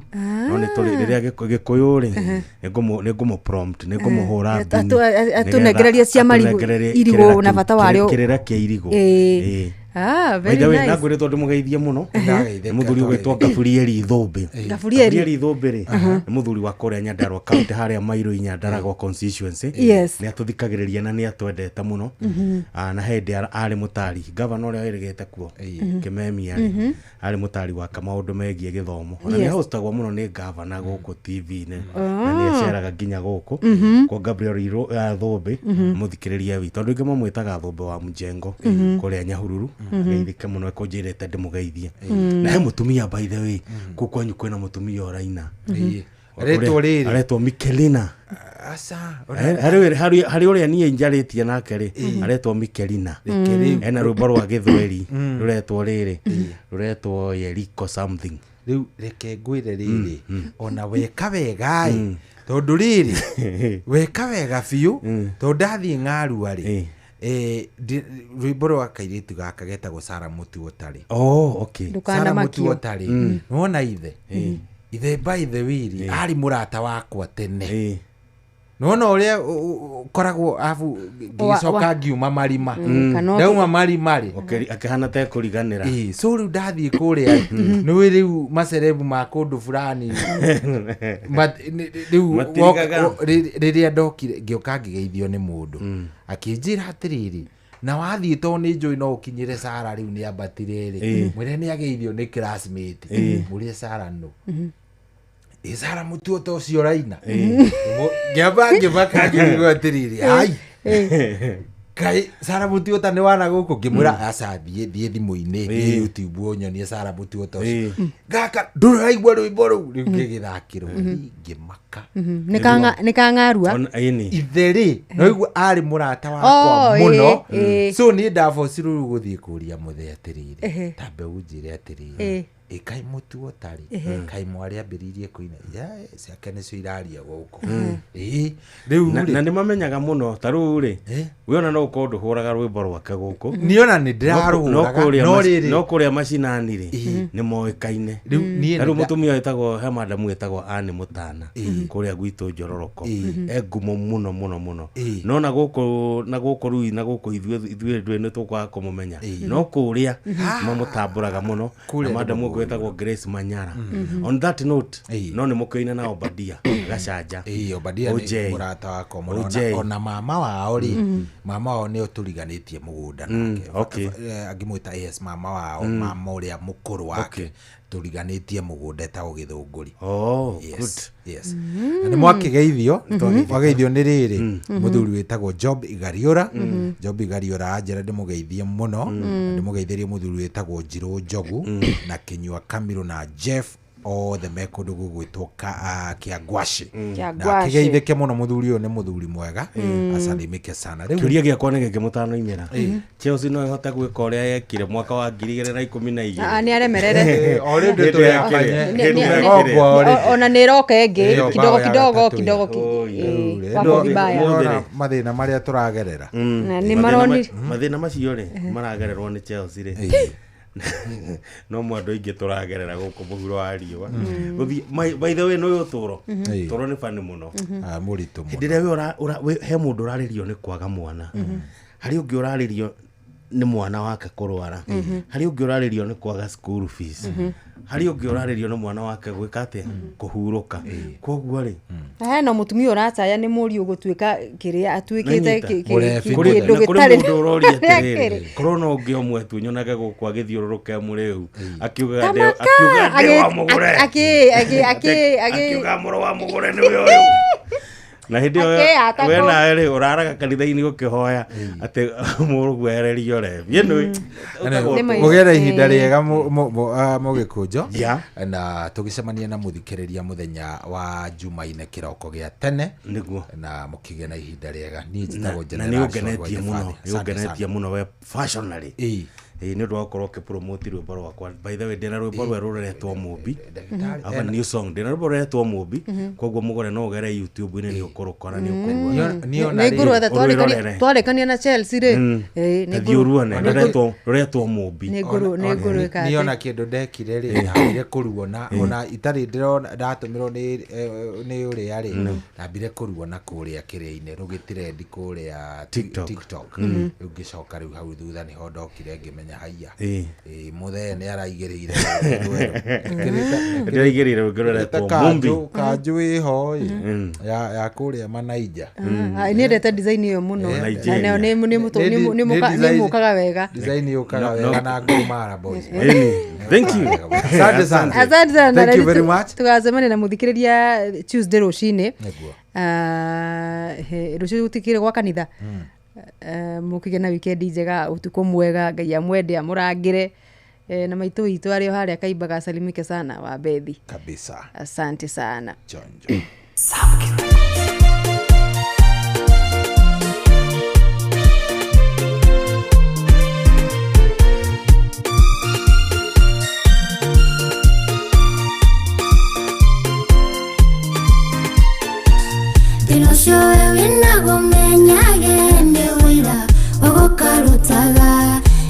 no nĩ tũrĩ rĩrĩa Gĩkũyũ rĩ, nĩ ngũmũ prompt, nĩ ngũmũhũra mbini Atũnengererie cia marigũ, atũnengererie irigũ kĩrĩra na bata warĩo. Kĩrĩra kĩa irigũ. Ĩĩ. Ah, By very the way, nice. na ngwĩre tondũ mũgeithie mũno nĩ mũthuri ũgwĩtwo Gaburieli Thũmbĩ. Gaburieli. Gaburieli Thũmbĩ rĩ, nĩ mũthuri wa kũrĩa Nyandarua County, harĩa Mairũ Nyandaragwa constituency. Nĩ atũthikagĩrĩria na nĩ atwendete mũno. Ah, na hĩndĩ arĩ mũtari gavana ũrĩa wĩrĩgĩte kuo Kĩmemia rĩ, arĩ mũtari wake maũndũ megiĩ gĩthomo. Ona nĩ hostagwo mũno nĩ gavana gũkũ TV-inĩ na nĩ aceraga nginya gũkũ kwa Gabriel Thũmbĩ. Mũthikĩrĩria witũ, andũ aingĩ mamwĩtaga Thũmbĩ wa Mjengo kũrĩa Nyahururu. Geithĩke mũno, ekũnjĩrĩte ndĩmũgeithie. Na he mũtumia, by the way, kũu kwanyu kwĩna mũtumia ũraina. Aretwo rĩrĩ? Aretwo Mikelina. Aca. Harĩ ũrĩa niĩ njarĩtie nake rĩ, aretwo Mikelina. Reke rĩu. Ena rwĩmbo rwa gĩthweri rũretwo rĩrĩ, rũretwo Yeriko something. Rĩu reke ngwĩre rĩrĩ, ona weka wega-ĩ, tondũ rĩrĩ weka wega biũ, tondũ ndathiĩ ng'arua rĩ, rwĩmbo rwa kairĩtu gaka getagwo Sara Mũtu Ũtarĩ. Oh, okay. Sara Mũtu Ndũkanamakio. Ũtarĩ, nĩwona ithe by the way rĩ, arĩ mũrata wakwa tene. Nĩwona ũrĩa ũkoragwo abu ngĩgĩcoka ngiuma marima. Kana Ndauma marima rĩ, Akĩhana ta ekũriganĩra. Ĩĩ, so rĩu ndathiĩ kũrĩa, nĩwĩ rĩu macerebu ma kũndũ fulani rĩu Matirigaga. Rĩrĩa ndokire ngĩũka ngĩgeithio nĩ mũndũ, akĩnjĩra atĩrĩrĩ, na wathiĩ tondũ nĩ njũĩ no ũkinyĩre Sara, rĩu nĩ ambatire rĩ, mwĩre nĩ ageithio nĩ classmate, mũrie Sara nũ. Ĩ Sara mũtuo ta ũcio ũraina. Ngĩamba ngĩmaka ngĩigua atĩrĩrĩ, ai kaĩ Sara mũtuo ta nĩ wana gũkũ? Ngĩmwĩra aca, thiĩ thimũ-inĩ, thiĩ YouTube ũnyonie Sara mũtuo ta ũcio. Gaka ndũraigua rwĩmbo rũu? Rĩu ngĩgĩthakĩrwo ngĩmaka. Nĩ kang'arua. Ĩni. Ithe rĩ, noigua arĩ mũrata wakwa Oh, mũno. ĩĩ. So niĩ ndabocirwo rĩu gũthiĩ kũria mũthee atĩrĩrĩ, tambe ũnjĩre atĩrĩrĩ, ĩ kaĩ mũtuo tarĩ kaĩ mwarĩ ambĩrĩirie kũina? Ya, ciake nĩcio iraria gũkũ. Ĩ rĩu Na rĩ, na nĩ mamenyaga mũno ta rĩu rĩ, we ona no ũkorwo ndũhũraga rwĩmbo rwake gũkũ. Niĩ ona nĩ No ndĩrarũhũraga kũrĩa no rĩrĩ, no kũrĩa macinani rĩ, nĩ moĩkaine. Rĩu niĩ Ta rĩu mũtumia wĩtagwo, he madamu wĩtagwo Anne Mũtana kũrĩa gwitũ Njororoko, e ngumo mũno mũno mũno. No na gũkũ rĩu na gũkũ ithuĩ ndũĩ nĩ tũkwaga kũmũmenya, no kũrĩa mamũtambũraga mũno. Kũrĩa Na madamu ũngĩ wĩtagwo Grace Manyara. On that note, no nĩ mũkĩoine na Obadia Gacanja? Ĩĩ, Obadia nĩ OJ. mũrata wakwa mũno. OJ. Ona mama wao rĩ, mama wao nĩ tũriganĩtie mũgũnda nake. Angĩmwĩta AS mama wao, mama ũrĩa mũkũrũ wake, tũriganĩtie mũgũnda, etagwo Gĩthũngũri. Oh, Yes, good. yes. Na nĩ mwakĩgeithio, mwageithio nĩ rĩrĩ mũthuri wĩtagwo Job Igariũra. Job Igariũra anjĩra ndĩmũgeithie mũno, ndĩmũgeithĩrie mũthuri wĩtagwo Njirũ Njogu na Kĩnyua Kamirũ na Jeff, othe me kũndũ gũgwĩtwo Kĩangwacĩ. Kĩangwacĩ. Na akĩgeithĩke mũno mũthuri ũyũ, nĩ mũthuri mwega, asalimike sana rĩu. Kĩũria gĩakwa nĩ gĩkĩ, mũtanoimĩra, Chelsea no ĩhote gwĩka ũrĩa yekire mwaka wa 2012? Ah, nĩ aremerere. Already Hĩndĩ ya tũrĩ kĩrĩa. Hĩndĩ ya Tumegongwo kĩrĩa. already. Ona nĩ ĩroka ĩngĩ Ĩyo kidogo bao ya kidogo gatatũ. Kidogo Oi, ĩĩ, wako vibaya. Ũmũthĩ rĩ. Mathĩna marĩa tũragerera. Na nĩ Mathĩna maroni mathĩna macio rĩ, maragererwo nĩ Chelsea rĩ, No mo andũ aingĩ tũragerera gũkũ mũhuro wa riũa. Gũthiĩ by the way nĩ ũyũ ũtũro. Ĩĩ. Ũtũro nĩ bani mũno. Ah, mũritũ Hĩndĩ ĩrĩa we he mũndũ ũrarĩrio nĩ kwaga mwana, harĩ ũngĩ ũrarĩrio nĩ mwana wake kũrwara, harĩ ũngĩ ũrarĩrio nĩ kwaga school fees, harĩ ũngĩ ũrarĩrio nĩ mwana wake gwĩka atĩa, kũhurũka. Koguo rĩ, Na hena mũtumia ũracaya nĩ mũriũ gũtuĩka kĩrĩa atuĩkĩte Nĩnyita. kĩndũ Na kũrĩ gĩtarĩ mũndũ ũroria kĩrĩ. atĩrĩrĩ, korwo no ũngĩ ũmwe tu nyonage gũkũ agĩthiũrũrũka mũrĩu akiugaga Tamaka! akiuga ndĩ wa mũgũre, akiuga mũrũ wa mũgũre nĩwe ũyũ. Na hĩndĩ ĩyo Akĩyata we kũu. nawe rĩ ũraraga kanitha-inĩ ũkĩhoya atĩ mũgwererio rebi ĩno. Mũgĩe na ihinda rĩega mũgĩkũnjo na tũgĩcemania na mũthikĩrĩria mũthenya wa jumaine kĩroko gĩa tene nĩguo, na mũkĩgĩe na ihinda rĩega. Niĩ njĩtagwo na nĩ ũngenetie mũno, nĩ ũngenetie mũno we passionally ĩĩ nĩ ũndũ wa gũkorwo ũkĩpromote rwĩmbo rwakwa. By the way, ndĩna rwĩmbo rwerũ rũretwo Mũmbi. I have a new song, ndĩna rwĩmbo rũretwo Mũmbi. Koguo mũgũre no ũgere YouTube-inĩ nĩ ũkũrũkora nĩ ũkũruona. Nĩ ngũrwetha. Ũrwĩrorere. Twarĩkania na Chelsea rĩ. Ĩĩ, nĩ Ta thiĩ ũruone rũretwo Mũmbi. Nĩ ngũrwĩka Niĩ atĩ. Ona kĩndũ ndekire rĩ, ndambire kũruona ona itarĩ ndĩrona ndatũmĩrwo nĩ ũrĩa rĩ, ndambire kũruona kũrĩa kĩrĩa-inĩ rũgĩtirendi kũrĩa TikTok. Rĩu ngĩcoka rĩu hau thutha nĩho ndokire ngĩmenya haiya. Ĩ, mũthee nĩ araigĩrĩire rwĩmbo. Ndĩraigĩrĩire rwĩmbo rũretwo Mũmbi. Kanjũ ĩho ĩ ya kũrĩa Manaija. Ah, nĩ endete design ĩyo mũno. Nigeria. Na nayo nĩ mũkaga wega. Design yũkaga No, no. wega na Gor Mahia boys. Ĩni. Thank you. Asante sana. Asante sana. Thank you Na very much. Tũgacemania na mũthikĩrĩria Tuesday rũcinĩ. Nĩguo. Ah, rũciũ gũtikĩrĩ gwa kanitha. Mũkĩgĩe na wikendi njega, ũtukũ mwega, Ngai amwende amũrangĩre. Na maitũ witũ arĩ o harĩa kaimbaga asalimike sana wa Bethi. Kabisa. Asante sana. Chonjo. Thĩna ũcio we wĩnaguo menyage nĩ wĩra ũgũkarutaga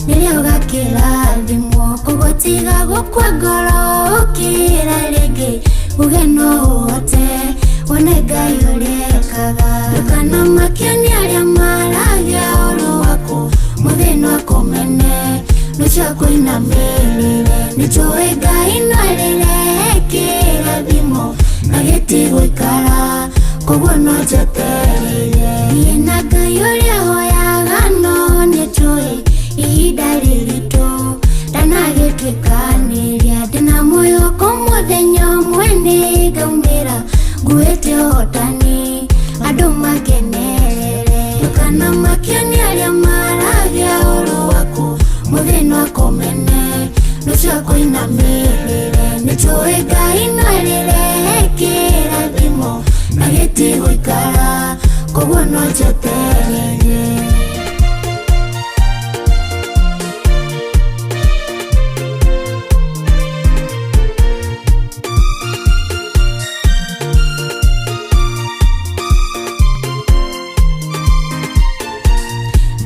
rĩrĩa ũgakĩrathimwo, koguo tiga gũkua ngoro, ũkĩra rĩngĩ uge no ũhote, wone Ngai ũrĩa ekaga. Ndũkanamakio nĩ arĩa maragia ũru waku, mũthĩ no akũmene, rũciũ akũinamĩrĩre. Nĩnjũĩ Ngai no arĩrehe kĩrathimo na gĩtigũikara, koguo no njetereire. Niĩ na Ngai ũrĩa hoyaga no nĩnjũĩ ihinda rĩritũ ndanagĩtuĩkanĩria, ndĩna mwĩhoko mũthenya ũmwe nĩngaumĩra nguĩte ũhotani andũ makenerere. Ndũkanamakio nĩ arĩa maragia ũru waku, mũthĩ no akũmene, rũciũ akũinamĩrĩre. Nĩnjũĩ Ngai no arĩrehe kĩrathimo na gĩtigũikara, koguo no njetereire.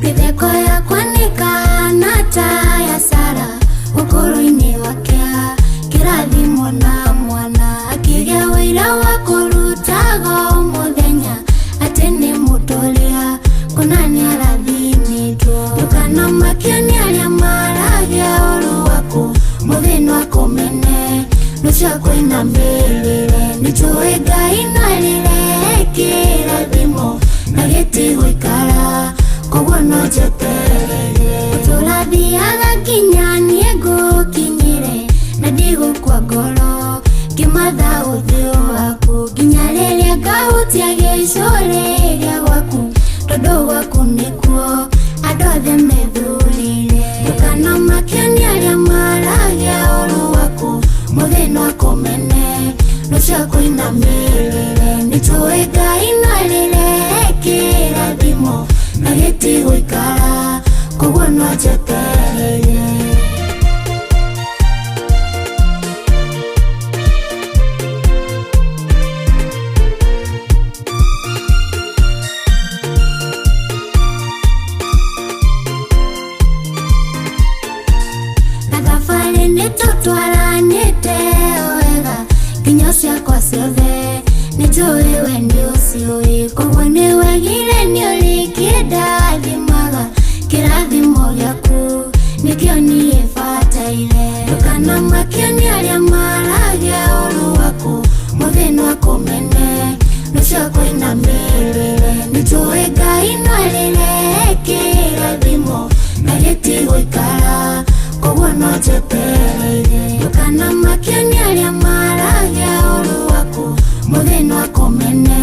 Mĩtheko yakwa nĩkahana ta ya Sara ũkũrũ-inĩ wake, kĩrathimo na mwana akĩgĩa wĩra wa kũrutaga o mũthenya atĩ nĩ mũtũrĩa kũna nĩarathimĩtwo. Ndũkanamakio nĩ arĩa maragia ũru waku, mũthĩ no akũmene, rũciũ akũinamĩrĩre. Nĩnjũĩ Ngai no arĩrehe kĩrathimo na gĩtigũikara, koguo no njetereire. Ũtũrathiaga nginya niĩ ngũkinyĩre na ndigũkua ngoro ngĩmatha ũthiũ waku nginya rĩrĩa ngahutia gĩcũrĩ gĩa gwaku, tondũ gwaku nĩkuo andũ othe methurĩire. Ndũkanamakio nĩ arĩa maragia ũru waku, mũthĩ no akũmene, rũciũ akũinamĩrĩre. Nĩnjũĩ Ngai no arĩrehe kĩrathimo na gĩtigũikara, koguo no njetereire. Na Koguo nĩ wagire nĩ ũrĩkĩndathimaga kĩrathimo gĩaku nĩkĩo niĩ bataire. Ndũkanamakio nĩ arĩa maragia ũũru waku, mũthĩ no akũmene rũciũ akũinamĩrĩre. Nĩnjũĩ Ngai no arĩrehe kĩrathimo na gĩtigũikara, koguo no njetereire. Ndũkanamakio nĩ arĩa maragia ũũru waku, mũthĩ no akũmene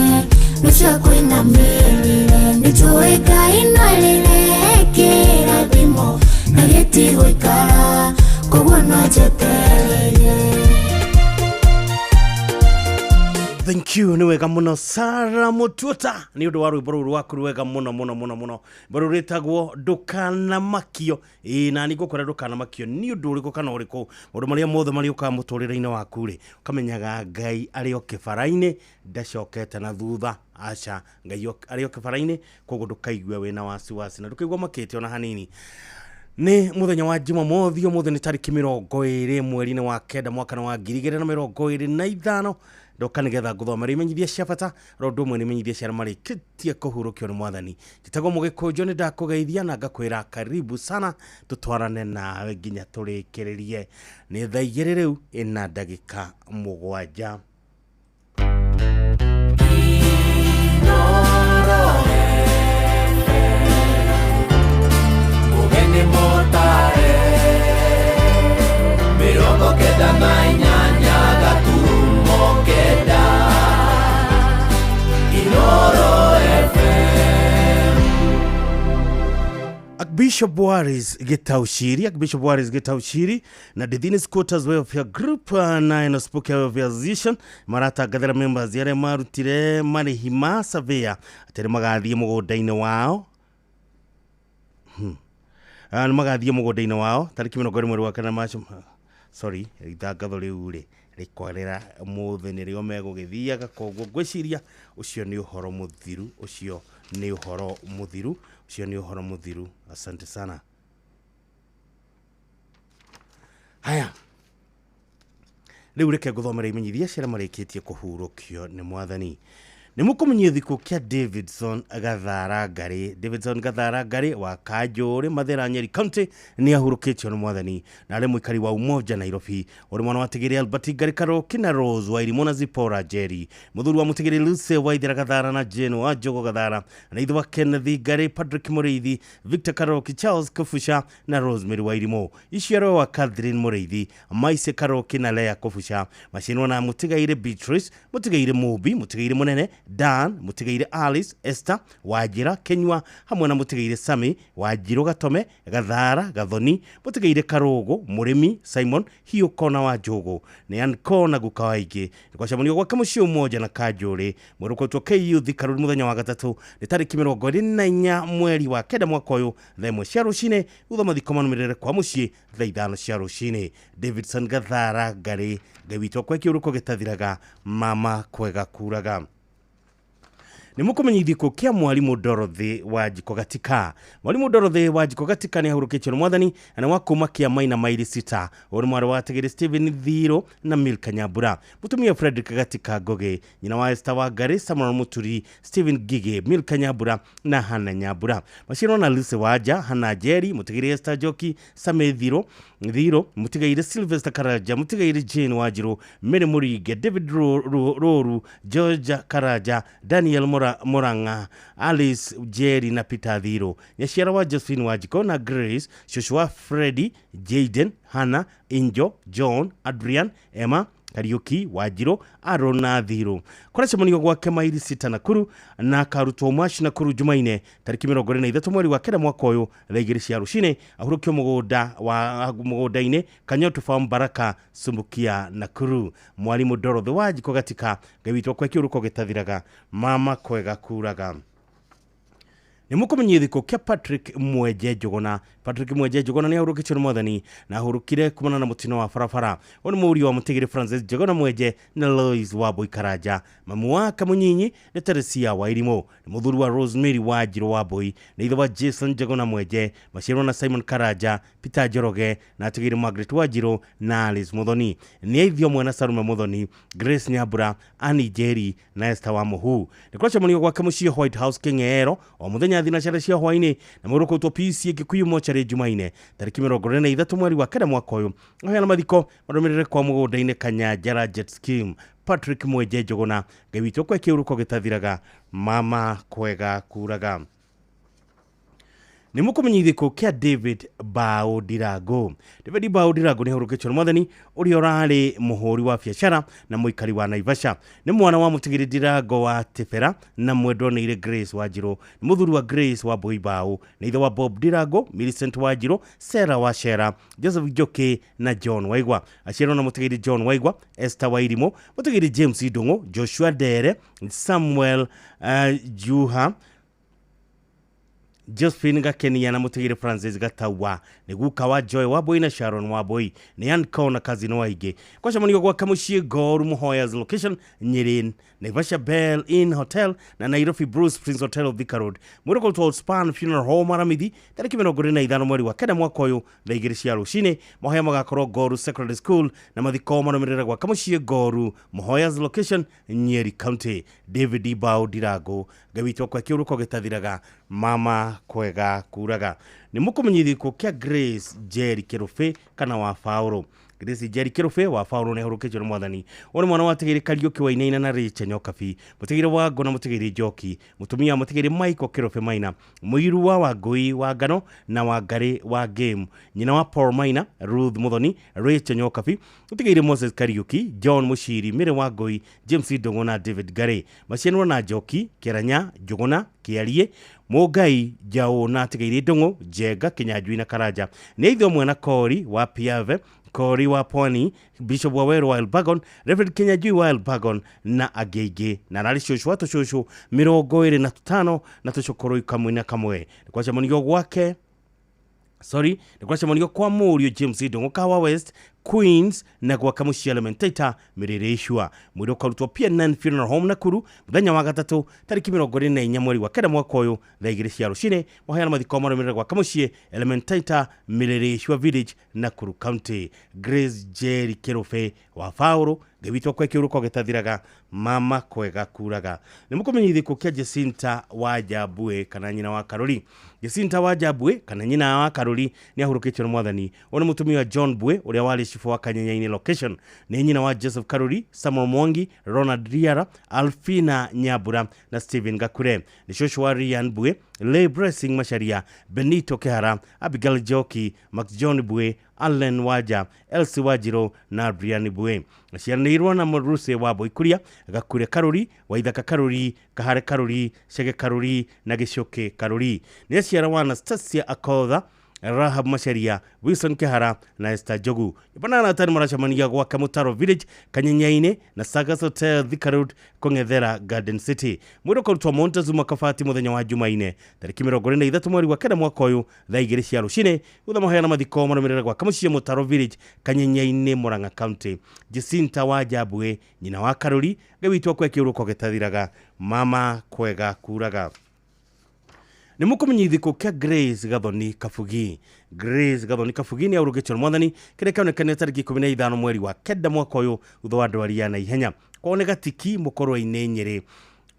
rũciũ akũinamĩrĩre. Nĩnjũĩ Ngai no arĩrehe kĩrathimo na gĩtigũikara, koguo no njetereire. Thank you nĩ wega mũno Sara Mututa nĩ ũndũ wa rwĩmbo rũu rwaku rwega mũno mũno mũno mũno. Rwĩmbo rũu rwĩtagwo ndũkanamakio. Ĩĩ na nĩ ngũkwĩra ndũkanamakio nĩ ũndũ ũrĩkũ kana ũrĩkũ, maũndũ marĩa mothe marĩũkaga mũtũrĩre-inĩ waku rĩ, ũkamenyaga Ngai arĩ o kĩbara-inĩ, ndacokete na thutha. Aca, Ngai arĩ o kĩbara-inĩ, koguo ndũkaigue wĩna wasiwasi na ndũkaigua makĩte ona hanini. Nĩ mũthenya wa Jumamothi, ũmũthĩ nĩ tarĩki 20 mweri-inĩ wa 9 mwaka wa 2025. Ndoka nĩgetha ngũthomere imenyithia cia bata ro ũndũ ũmwe nĩ imenyithia cia arĩa marĩkĩtie kũhurũkio nĩ mwathani. Njĩtagwo Mũgĩkũnjũ, nĩ ndakũgeithia na ngakwĩra karibu sana, tũtwarane nawe nginya tũrĩkĩrĩrie. Nĩ thaa 2 rĩu ĩna ndagĩka 7. Mũgeni mũtare 98.9 Inoro FM. Archbishop Waris Gitaushiri, Archbishop Waris Gitaushiri na Dithini Scooters Welfare Group na Enospokea Welfare Association maratangathĩra members arĩa marutire marĩhi ma surveyor atĩ nĩ magathiĩ mũgũnda-inĩ wao. Nĩ magathiĩ mũgũnda-inĩ wao tarĩki 20 mweri wa kana macio. Sorry, itangatho rĩu rĩ rĩkwarĩra ũmũthĩ nĩrĩo megũgĩthiaga, koguo ngwĩciria ũcio nĩ ũhoro mũthiru, ũcio nĩ ũhoro mũthiru, ũcio nĩ ũhoro mũthiru. Asante sana. Haya, rĩu reke ngũthomere imenyithia cia arĩa marĩkĩtie kũhurũkio nĩ mwathani. Nĩ mũkũmenyio thikũ kĩa Davidson Gathara Ngarĩ. Davidson Gathara Ngarĩ wa Kanjũrĩ, Mathĩra, Nyeri County nĩ ahurũkĩtio nĩ mwathani, na arĩ mũikari wa Umoja Nairobi. Ũrĩ mwana wa Tigiri Albert Ngarĩ Karoki na Rose wa Irimũ na Zipora Njeri, mũthuri wa Mũtigiri Lucy wa Ithira Gathara na Jane wa Njogo Gathara, na ithe wa Kenneth Ngarĩ, Patrick Mũrĩithi, Victor Karoki, Charles Kofusha na Rosemary wa Irimũ. Iciaro wa Catherine Mũrĩithi, Maise Karoki na Lea Kofusha. Macinwo na Mũtigaire Beatrice, Mũtigaire Mũmbi, Mũtigaire Mũnene Dan, Mũtigaire Alice, Esther Wanjĩra Kenyua, hamwe na Mũtigaire Sami Wanjirũ Gatome Gathara Gathoni, Mũtigaire Karũgũ Mũrĩmi Simon Hiũ Kona wa Njũgũ, nĩ Anko na guka wa ingĩ. Nĩ gwacemanio gwake mũciĩ Umoja na Kanjũrĩ mwerũkotwo KU Thika Road mũthenya wa gatatũ nĩ tarĩki 24 mweri wa 9 mwaka ũyũ thaa 1 cia rũcinĩ, thutha mathiko manũmĩrĩre kwa mũciĩ thaa 5 cia rũcinĩ. Davidson Gathara Ngarĩ, Ngai witũ akwe kĩũrũko gĩtathiraga, mama kwega kuraga. Nĩ mũkũmenyithio gĩkuũ kĩa mwarimũ Dorothy wa Njiko Gatika. Mwarimũ Dorothy wa Njiko Gatika nĩ ahurũkĩtio nĩ mwathani na nĩ wa kuma kĩa Maina Maili 6. Ũyũ nĩ mwarĩ wa Tegere Stephen Thiro na Milka Nyambura. Mũtumia Frederick Gatika Ngũgĩ, nyina wa Esther wa Ngarĩ, Samuel Muturi, Stephen Ngigĩ, Milka Nyambura na Hannah Nyambura. Maciarwo na Lucy Wanja, Hannah Njeri, Mũtigaire Esther Njoki, Same Thiro, Mũtigaire Sylvester Karaja, Mũtigaire Jane Wanjirũ, Mary Mũringe, David Rũru, George Karaja, Daniel Moranga, Alice Jerry na Peter Thiro. Nyaciara wa Josephine Wanjiko na Grace, Joshua Freddy, Jaden, Hannah, Injo, John, Adrian, Emma, Kariuki, Wanjirũ, Aaron na Thiro. Kũracemanio gwake Maili 6 Nakuru na karutwo Mwaci Nakuru Jumaine tarĩki 23 mweri wa 9 mwaka ũyũ thaa 2 cia rũcinĩ, ahurũkio mũgũnda-inĩ Kanyotu Farm Baraka Sumbukia Nakuru. Mwarimũ Dorothy wa Njiko Gatika, Ngai witũ akwe kĩũrũko gĩtathiraga, mama kwega kuraga. Nĩ mũkũmenyithio gĩkuũ kĩa Patrick Mwenje Njũgũna. Patrick Mwenje Njũgũna nĩ ahurũkĩtio nĩ mwathani na ahurũkire kumana na mũtino wa barabara. Ũyũ nĩ mũriũ wa mũtigĩrĩ Francis Njũgũna Mwenje na Lois wa Karanja. Mamu wa Kamunyinyi nĩ Teresia wa Irimũ, nĩ mũthuri wa Rosemary wa Njirũ wa Mbui, nĩ ithe wa Jason Njũgũna Mwenje, maciarwo na Simon Karanja, Peter Njoroge na atigĩrĩ Margaret wa Njirũ na Alice Muthoni. Nĩ aithio mwana Sarume Muthoni, Grace Nyambura, Annie Njeri na Esther wa Mũhu. Nĩ kũracemanio gwake mũciĩ White House Kĩng'eero o mũthenya thinacara cia hwaĩ-inĩ na mwĩrĩ ũkũrutwo PCA Kikuyu mocarĩ Jumaine tarĩki 23 mweri wa kenda mwaka ũyũ. Ahoyana mathiko marũmĩrĩre kwa mũgũnda-inĩ Kanyanjara Jet Scheme. Patrick Mwenje Njũgũna, Ngai witũ kwe kĩũrũko gĩtathiraga, mama kwega kuraga. Nĩ mũkũmenyithio gĩkuũ kĩa David Bao Ndirango. David Bao Ndirango nĩ ahurũkĩtio nĩ mwathani ũrĩa ũrarĩ mũhũri wa biacara na mũikari wa Naivasha. Nĩ mwana wa mũtigĩrĩ Ndirango wa Tebera na mwendwa nĩire Grace wa Njirũ. Nĩ mũthuri wa Grace wa Mbui Bao, nĩ ithe wa Bob Ndirango, Millicent wa Njirũ, Sarah wa Shera, Joseph Njoki na John Waigwa. Aciarwo na mũtigĩrĩ John Waigwa, Esther wa Irimũ, mũtigĩrĩ James Ndung'u, Joshua Ndere, Samuel Juha, Josephine Gakenia na mũtigĩrĩ Francis Gatawa. Nĩ guka wa Joy wa Mbui na Sharon wa Mbui. Nĩ Anko na Kazino Waingĩ. Kwacemanio gwake mũciĩ Goru Muhoyas location Nyeri, Naivasha Bell Inn Hotel na Nairobi Bruce Prince Hotel of Thika Road. Mwĩrĩ ũkũrutwo Span Funeral Home Aramithi tarĩki 25 mweri wa kenda mwaka ũyũ thaa 2 cia rũcinĩ. Mahoya magakorwo Goru Secondary School na mathiko marũmĩrĩre gwake mũciĩ Goru Muhoyas location Nyeri County. David Bao Ndirango, Ngai witũ kwe kĩũrũko gĩtathiraga, mama kwega kuraga. Nĩ mũkũmenyithio gĩkuũ kĩa Grace Njeri Kĩrũbĩ kana wa Faũrũ. Grace Njeri Kĩrũbĩ wa Faũrũ nĩ ahurũkĩtio nĩ mwathani. Ũyũ nĩ mwana wa Tigĩrĩ Kariũki Wainaina na Rachel Nyokabi, mũtigĩrĩ wa Ngo na mũtigĩrĩ Njoki, mũtumia wa mũtigĩrĩ Michael Kĩrũbĩ Maina, mũiru wa Wangũi wa Ngano na Wangarĩ wa Game, nyina wa Paul Maina, Ruth Muthoni, Rachel Nyokabi, mũtigĩrĩ Moses Kariũki, John Mũciri, Mary Wangũi, James Ndung'u na David Gary. Macianwo na Njoki, Kĩaranya, Njũgũna, Kĩarie, Mũngai, Njaũ na atigĩrĩ Ndung'u, Njenga, Kĩnyanjui na Karanja. Nĩ aithe ũmwe na Kori wa Piave, Kori wa Pwani, Bishop wa Weru wa Elbagon, Reverend Kĩnyanjui wa Elbagon na angĩ aingĩ. Na ararĩ cũcũ wa tũcũcũ 25 na tũcũkũrũ kamwe na kamwe. Nĩ kwacemanio gwake sorry, nĩ kwacemanio kwa mũriũ James Ndung'u Kahawa West Queens na gwaka mũciĩ Elementaita Mĩrĩrĩ Icua. Mwĩrĩ ũkarutwo PNN Funeral Home Nakuru mũthenya wa gatatũ tarĩki 24 mweri wa kenda mwaka ũyũ thaa 2 cia rũcinĩ. Mahoya na mathiko marũmĩrĩre gwaka mũciĩ Elementaita Mĩrĩrĩ Icua Village Nakuru County. Grace Njeri Kĩrũbĩ wa Faũrũ, Ngai witũ kwe kĩũrũko gĩtathiraga, mama kwega kuraga. Nĩ mũkũmenyithio gĩkuũ kĩa Jacinta wa Njambue kana nyina wa Karori. Jacinta wa Njambue kana nyina wa Karori nĩ ahurũkĩtio nĩ mwathani. Ũyũ nĩ mũtumia wa John Mbue ũrĩa warĩ cibũ wa Kanyenyainĩ location. Nĩ nyina wa Joseph Karori, Samuel Mwangi, Ronald Riara, Alfina Nyambura na Stephen Gakure. Nĩ cũcũ wa Ryan Mbue, Lay Blessing Macharia, Benito Kehara, Abigail Njoki, Max John Mbue, Allen Waja, Elsie Wajiro na Brian Mbue. Aciaranĩirwo na Mũruse wa Boikuria, Gakure Karori, Waithaka Karori, Kahare Karori, Chege Karori na Gĩcũkĩ Karori. Nĩ aciara wa Anastasia Akotha, Rahab Macharia, Wilson Kehara na Esther Njogu. Nyũmba na atani maracemania gwake Mutaro Village, Kanyenyainĩ na Sagas Hotel Thika Road, Kũng'ethera Garden City. Mwĩrĩ ũkarutwo Montezuma Kabati mũthenya wa Jumaine tarĩki 23 mweri wa kenda mwaka ũyũ thaa 2 cia rũcinĩ. Thutha mahoya na mathiko marũmĩrĩre gwake mũciĩ Mutaro Village, Kanyenyainĩ, Murang'a County. Jacinta wa Njambue, nyina wa Karori, Ngai witũ kwe kĩũrũko gĩtathiraga, mama kwega kuraga. Nĩ mũkũmenyithio gĩkuũ kĩa Grace Gathoni Kabugi. Grace Gathoni Kabugi nĩ ahurũkĩtio nĩ mwathani kĩrĩa kĩonekanire tarĩki 15 mweri wa kenda mwaka ũyũ thutha wa ndwari ya naihenya. Kwao nĩ Gatiki Mũkorwa-inĩ Nyĩrĩ.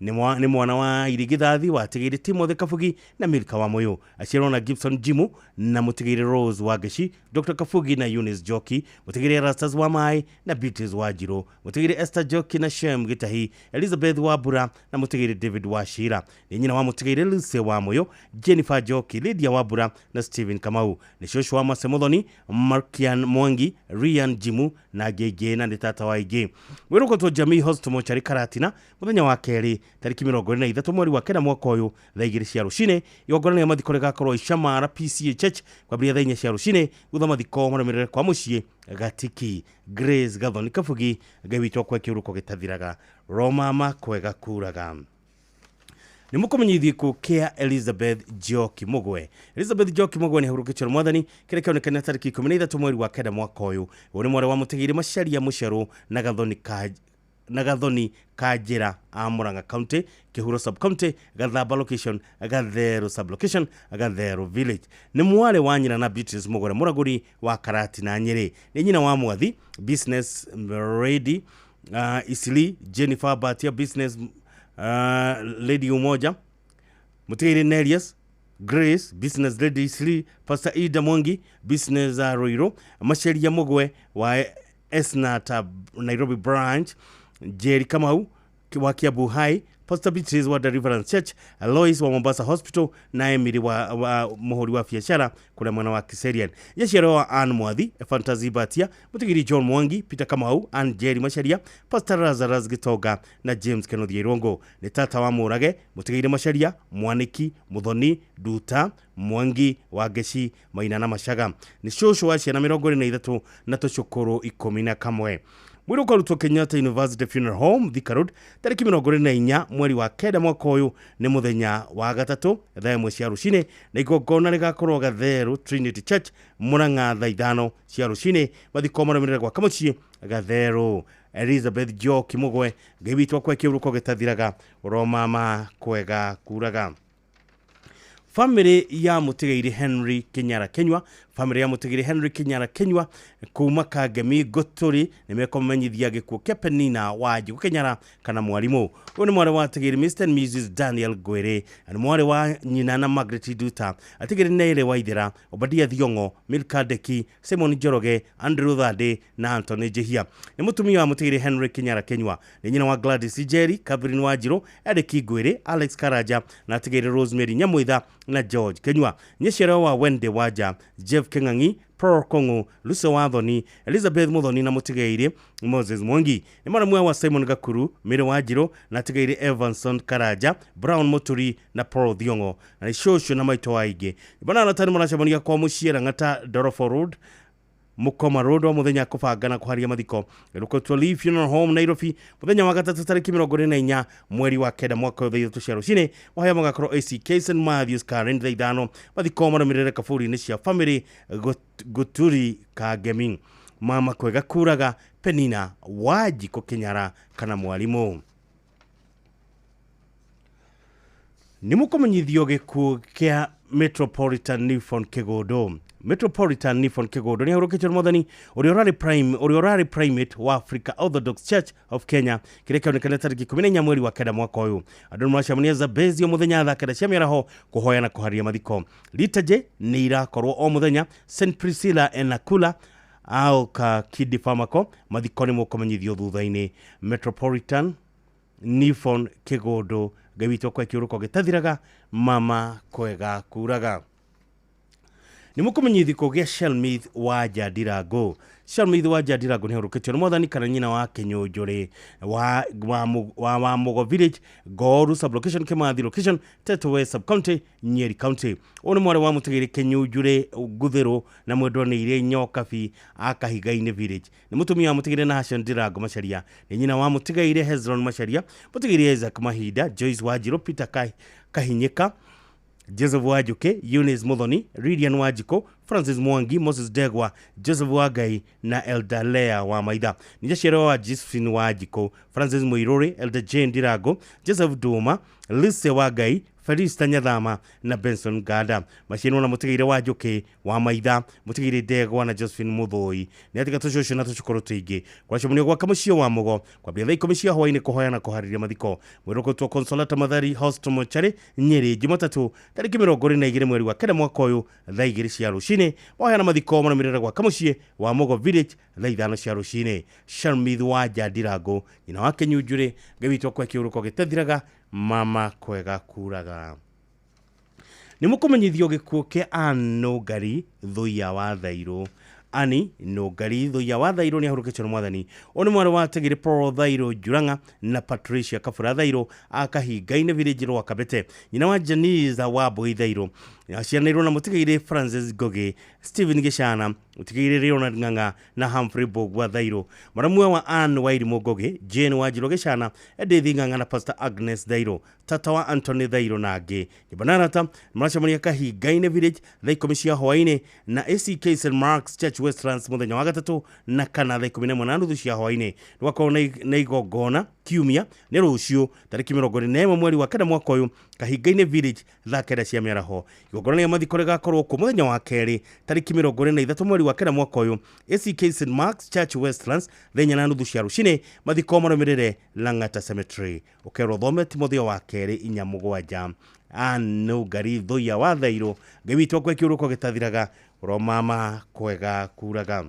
Nĩ mwana wa irigithathi wa Tigĩrĩ Timothy Kabugi na Milka wa Moyo. Aciarwo na Gibson Jimu na mũtigĩrĩ Rose wa Ngeci, Dr. Kabugi na Eunice Njoki, mũtigĩrĩ Erastus wa Mai na Beatrice wa Njirũ, mũtigĩrĩ Esther Njoki na Shem Gĩtahi, Elizabeth wa Mbura na mũtigĩrĩ David wa Shira. Nĩ nyina wa mũtigĩrĩ Lucy wa Moyo, Jennifer Njoki, Lydia wa Mbura na Stephen Kamau. Nĩ cũcũ wa Mase Muthoni, Markian Mwangi, Ryan Jimu na angĩ na nĩ tata wa aingĩ. Mwĩrĩ ũkũrutwo Jamii Hospital Mochari Karatina mũthenya wa kerĩ tarĩki 23 mweri wa kenda mwaka ũyũ thaa 2 cia rũcinĩ. Igongona rĩa mathiko rĩgakorwo Icamara PCA Church kwambĩrĩria thaa 4 cia rũcinĩ. Thutha mathiko marũmĩrĩre kwa mũciĩ Gatiki. Grace Gathoni Kabugi, Ngai witũ akwe kĩũrũko gĩtathiraga, Romama kwega kuraga. Nĩ mũkũmenyithio gĩkuũ kĩa Elizabeth Njoki Mũgwe. Elizabeth Njoki Mũgwe nĩ ahurũkĩtio nĩ mwathani kĩrĩa kĩonekana tarĩki 13 mweri wa 9 mwaka ũyũ. Ũyũ nĩ mwarĩ wa Mũtigĩri Macharia Mũcerũ na Gathoni ka na Gathoni Kanjĩra a Murang'a County, Kĩhuro sub county, Gathamba location, Gatheru sub location, Gatheru village. Nĩ mwarĩ wa nyina na Beatrice Mũgore Mũragũri wa Karati na Nyĩrĩ. Nĩ nyina wa Mwathi business lady, Isili Jennifer Batia business lady Umoja, Mũtigĩri Nelius Grace business lady Isili, Pastor Ida Mwangi business Ruiru, Macharia Mugwe wa Esnata Nairobi branch, Jerry Kamau wa Kiambu High, Pastor Beatrice wa Deliverance Church, Alois wa Mombasa Hospital na Emily wa muhuri wa biashara kũrĩa mwena wa Kiserian. Nyaciaro wa Ann Mwathi, Fantasy Batia, Mũtigiri John Mwangi, Peter Kamau, Ann Jerry Macharia, Pastor Lazarus Gitonga na James Kenothi Irongo. Nĩ tata wa Mũrage, Mũtigiri Macharia, Mwaniki, Muthoni, Duta, Mwangi wa Ngeci, Maina na Machaga. Nĩ cũcũ wa ciana 23 na tũcũkũrũ 11. Mwĩrĩ ũkarutwo Kenyatta University Funeral Home, Thika Road, tarĩki 24 mweri wa 9 mwaka ũyũ nĩ mũthenya wa gatatũ thaa 1 cia rũcinĩ, na igongona rĩgakorwo Gatheru Trinity Church Murang'a thaa 5 cia rũcinĩ. Mathiko marũmĩrĩre gwaka mũciĩ Gatheru. Elizabeth Njoki Mũgwe, Ngai witũ akwe kĩũrũko gĩtathiraga, ũromama kwega kuraga. Family ya Mũtigĩri Henry Kinyara Kenywa, family ya Mũtigĩri Henry Kinyara Kenywa kuma Kangemi Gũtũri nĩ mekũmenyithia gĩkuũ kĩa Penina wa Njũgũ Kinyara kana mwarimũ. Ũyũ nĩ mwarĩ wa Atigĩri Mr and Mrs Daniel Ngwĩrĩ, na nĩ mwarĩ wa nyina na Margaret Duta, Atigĩri Neire Waithera, Obadia Thiong'o, Milka Deki, Simon Njoroge, Andrew Thande na Anthony Njihia. Nĩ mũtumia wa Mũtigĩri Henry Kinyara Kenywa, nĩ nyina wa Gladys Njeri, Catherine Wanjirũ, Eric Ngwĩrĩ, Alex Karanja na Atigĩri Rosemary Nyamwitha na George Kenywa. Nyaciaro wa Wendy Wanja, Jeff Keng'ang'i, Paul Kong'u, Lucy Wathoni, Elizabeth Muthoni na Mũtigĩri Moses Mwangi. Nĩ mwarimũ wa Simon Gakuru, Mary Wanjirũ na Atigĩri Evanson Karanja, Brown Muturi na Paul Thiong'o. Na nĩ cũcũ na maitũ aingĩ. Bana na tani maracemania kwa mũciĩ Lang'ata Dorofo Road, Mukoma Road wa muthenya kũbanga na kũharia mathiko. Rũkotwo Lee Funeral Home Nairobi muthenya wa gatatũ tarĩki 24 mweri wa 9 mwaka wa 3 cia rũcinĩ. Wahaya magakorwo ACK St Matthews Karen thaa 5. Mathiko marũmĩrĩre kaburi-inĩ cia family Gũturi Kangemi. Mama kwega kuraga Penina Wanjikũ Kinyara kana mwarimũ. Nĩ mũkũmenyithio gĩkuũ kĩa Metropolitan Newfound Kĩgũndũ. Metropolitan Newfound Kĩgũndũ nĩ ahurũkĩtio nĩ mwathani ũrĩa ũrarĩ primate wa Africa Orthodox Church of Kenya kĩrĩa kĩonekana tarĩki 14 mweri wa 9 mwaka ũyũ. Andũ nĩmaracemania Zambezi o mũthenya thaa 9 cia mĩaraho kũhoya na kũharia mathiko. Liturgy nĩ irakorwo o mũthenya St Priscilla Enakula au ka Kidi Pharmaco. Mathiko nĩ mũkũmenyithio thutha-inĩ. Metropolitan Newfound Kĩgũndũ, Ngai witũ akwe kĩũrũko gĩtathiraga, mama kwega kuraga. Nĩ mũkũmenyithio gĩa Shelmith wa Njandirango. Shelmith wa Njandirango nĩ ahurũkĩtio nĩ mwathani kana nyina wa Kĩnyũnjũrĩ wa Mugo Village, Goru sub-location, Kimathi location, Teto West sub-county, Nyeri County. Ũyũ nĩ mwarĩ wa Mũtigĩri Kĩnyũnjũrĩ Nguthĩrũ na mwendwa nĩ Iria Nyokabi a Kahiga-inĩ Village. Nĩ mũtumia wa Mũtigĩri Nahashon Ndirango Macharia, nĩ nyina wa Mũtigaire Hezron Macharia, Mũtigĩri Isaac Mahinda, Joyce Wanjirũ, Peter Kahinyĩka, Joseph Wajuke, Eunice Muthoni, Ridian Wajiko, Francis Mwangi, Moses Degwa, Joseph Wagai na Elder Lea wa Maitha. Nĩ nyaciaro wa Josephine Wajiko, Francis Muiruri, Elder Jane Dirago, Joseph Duma, Lucy Wagai, Felista Nyathama na Benson Gada. Macienwo na Mũtigĩri Wajuke wa Maitha, Mũtigĩri Ndegwa na Josephine Muthoi. Nĩ atiga tũcũcũ na tũcũkũrũ tũingĩ. Kwacemanio gwaka mũciĩ wa Mũgo kwambia thaa 10 cia hwaĩ-inĩ kũhoya na kũharĩria mathiko. Mwĩrĩ Consolata Mathari Hospital Mortuary Nyĩrĩ Jumatatũ tarĩki 22 mweri wa 9 mwaka ũyũ thaa 2 cia rũcinĩ. Mahoya na mathiko marũmĩrĩre gwaka mũciĩ wa Mũgo Village thaa 5 cia rũcinĩ. Sharmith wa Njandirango, nyina wa Kĩnyunjurĩ, Ngai witũ akwe kĩũrũko gĩtathiraga, mama kwega kuraga. Nĩ mũkũmenyithio gĩkuũ kĩa Ann Nũngari Thuia wa Thairũ. Ani Nũngari Thuia wa Thairũ nĩ ahurũkĩtio nĩ mwathani. Ũyũ nĩ mwarĩ wa Atigĩri Paul Thairũ Njurang'a na Patricia Kabura Thairũ a Kahinga-inĩ Village Rwa Kabete. Nyina wa Janice wa Mbui Thairũ. Acianĩirwo na mũtigairĩ Francis Ngugi, Stephen Gĩcana, mũtigairĩ Leonard Ng'ang'a na Humphrey Mbũgua Thairũ. Maramwe wa Ann Wairimũ Ngugi, Jane Wanjirũ Gĩcana, Edith Ng'ang'a na Pastor Agnes Thairũ, tata wa Anthony Thairũ na angĩ. Nyũmba na arata maracemania Kahinga-inĩ Village thaa 10 cia hwaĩ-inĩ na ACK St Mark's Church Westlands mũthenya wa gatatũ na kana thaa 11:30 cia hwaĩ-inĩ. Nĩgwakorwo na igongona kiumia nĩ rũciũ tarĩki 21 mweri wa 9 mwaka ũyũ Kahinga-inĩ Village thaa 9 cia mĩaraho. Igongona rĩa mathiko rĩgakorwo kuo mũthenya wa kerĩ tarĩki 23 mweri wa 9 mwaka ũyũ ACK St Mark's Church Westlands thaa 4:30 cia rũcinĩ. Mathiko marũmĩrĩre Lang'ata Cemetery. Ũkerwo thome Timotheo wa kerĩ 4:7. Anu ngari thuia wa Thairũ, Ngai witũ akwe kĩũrũko gĩtathiraga, ũromama kwega kuraga.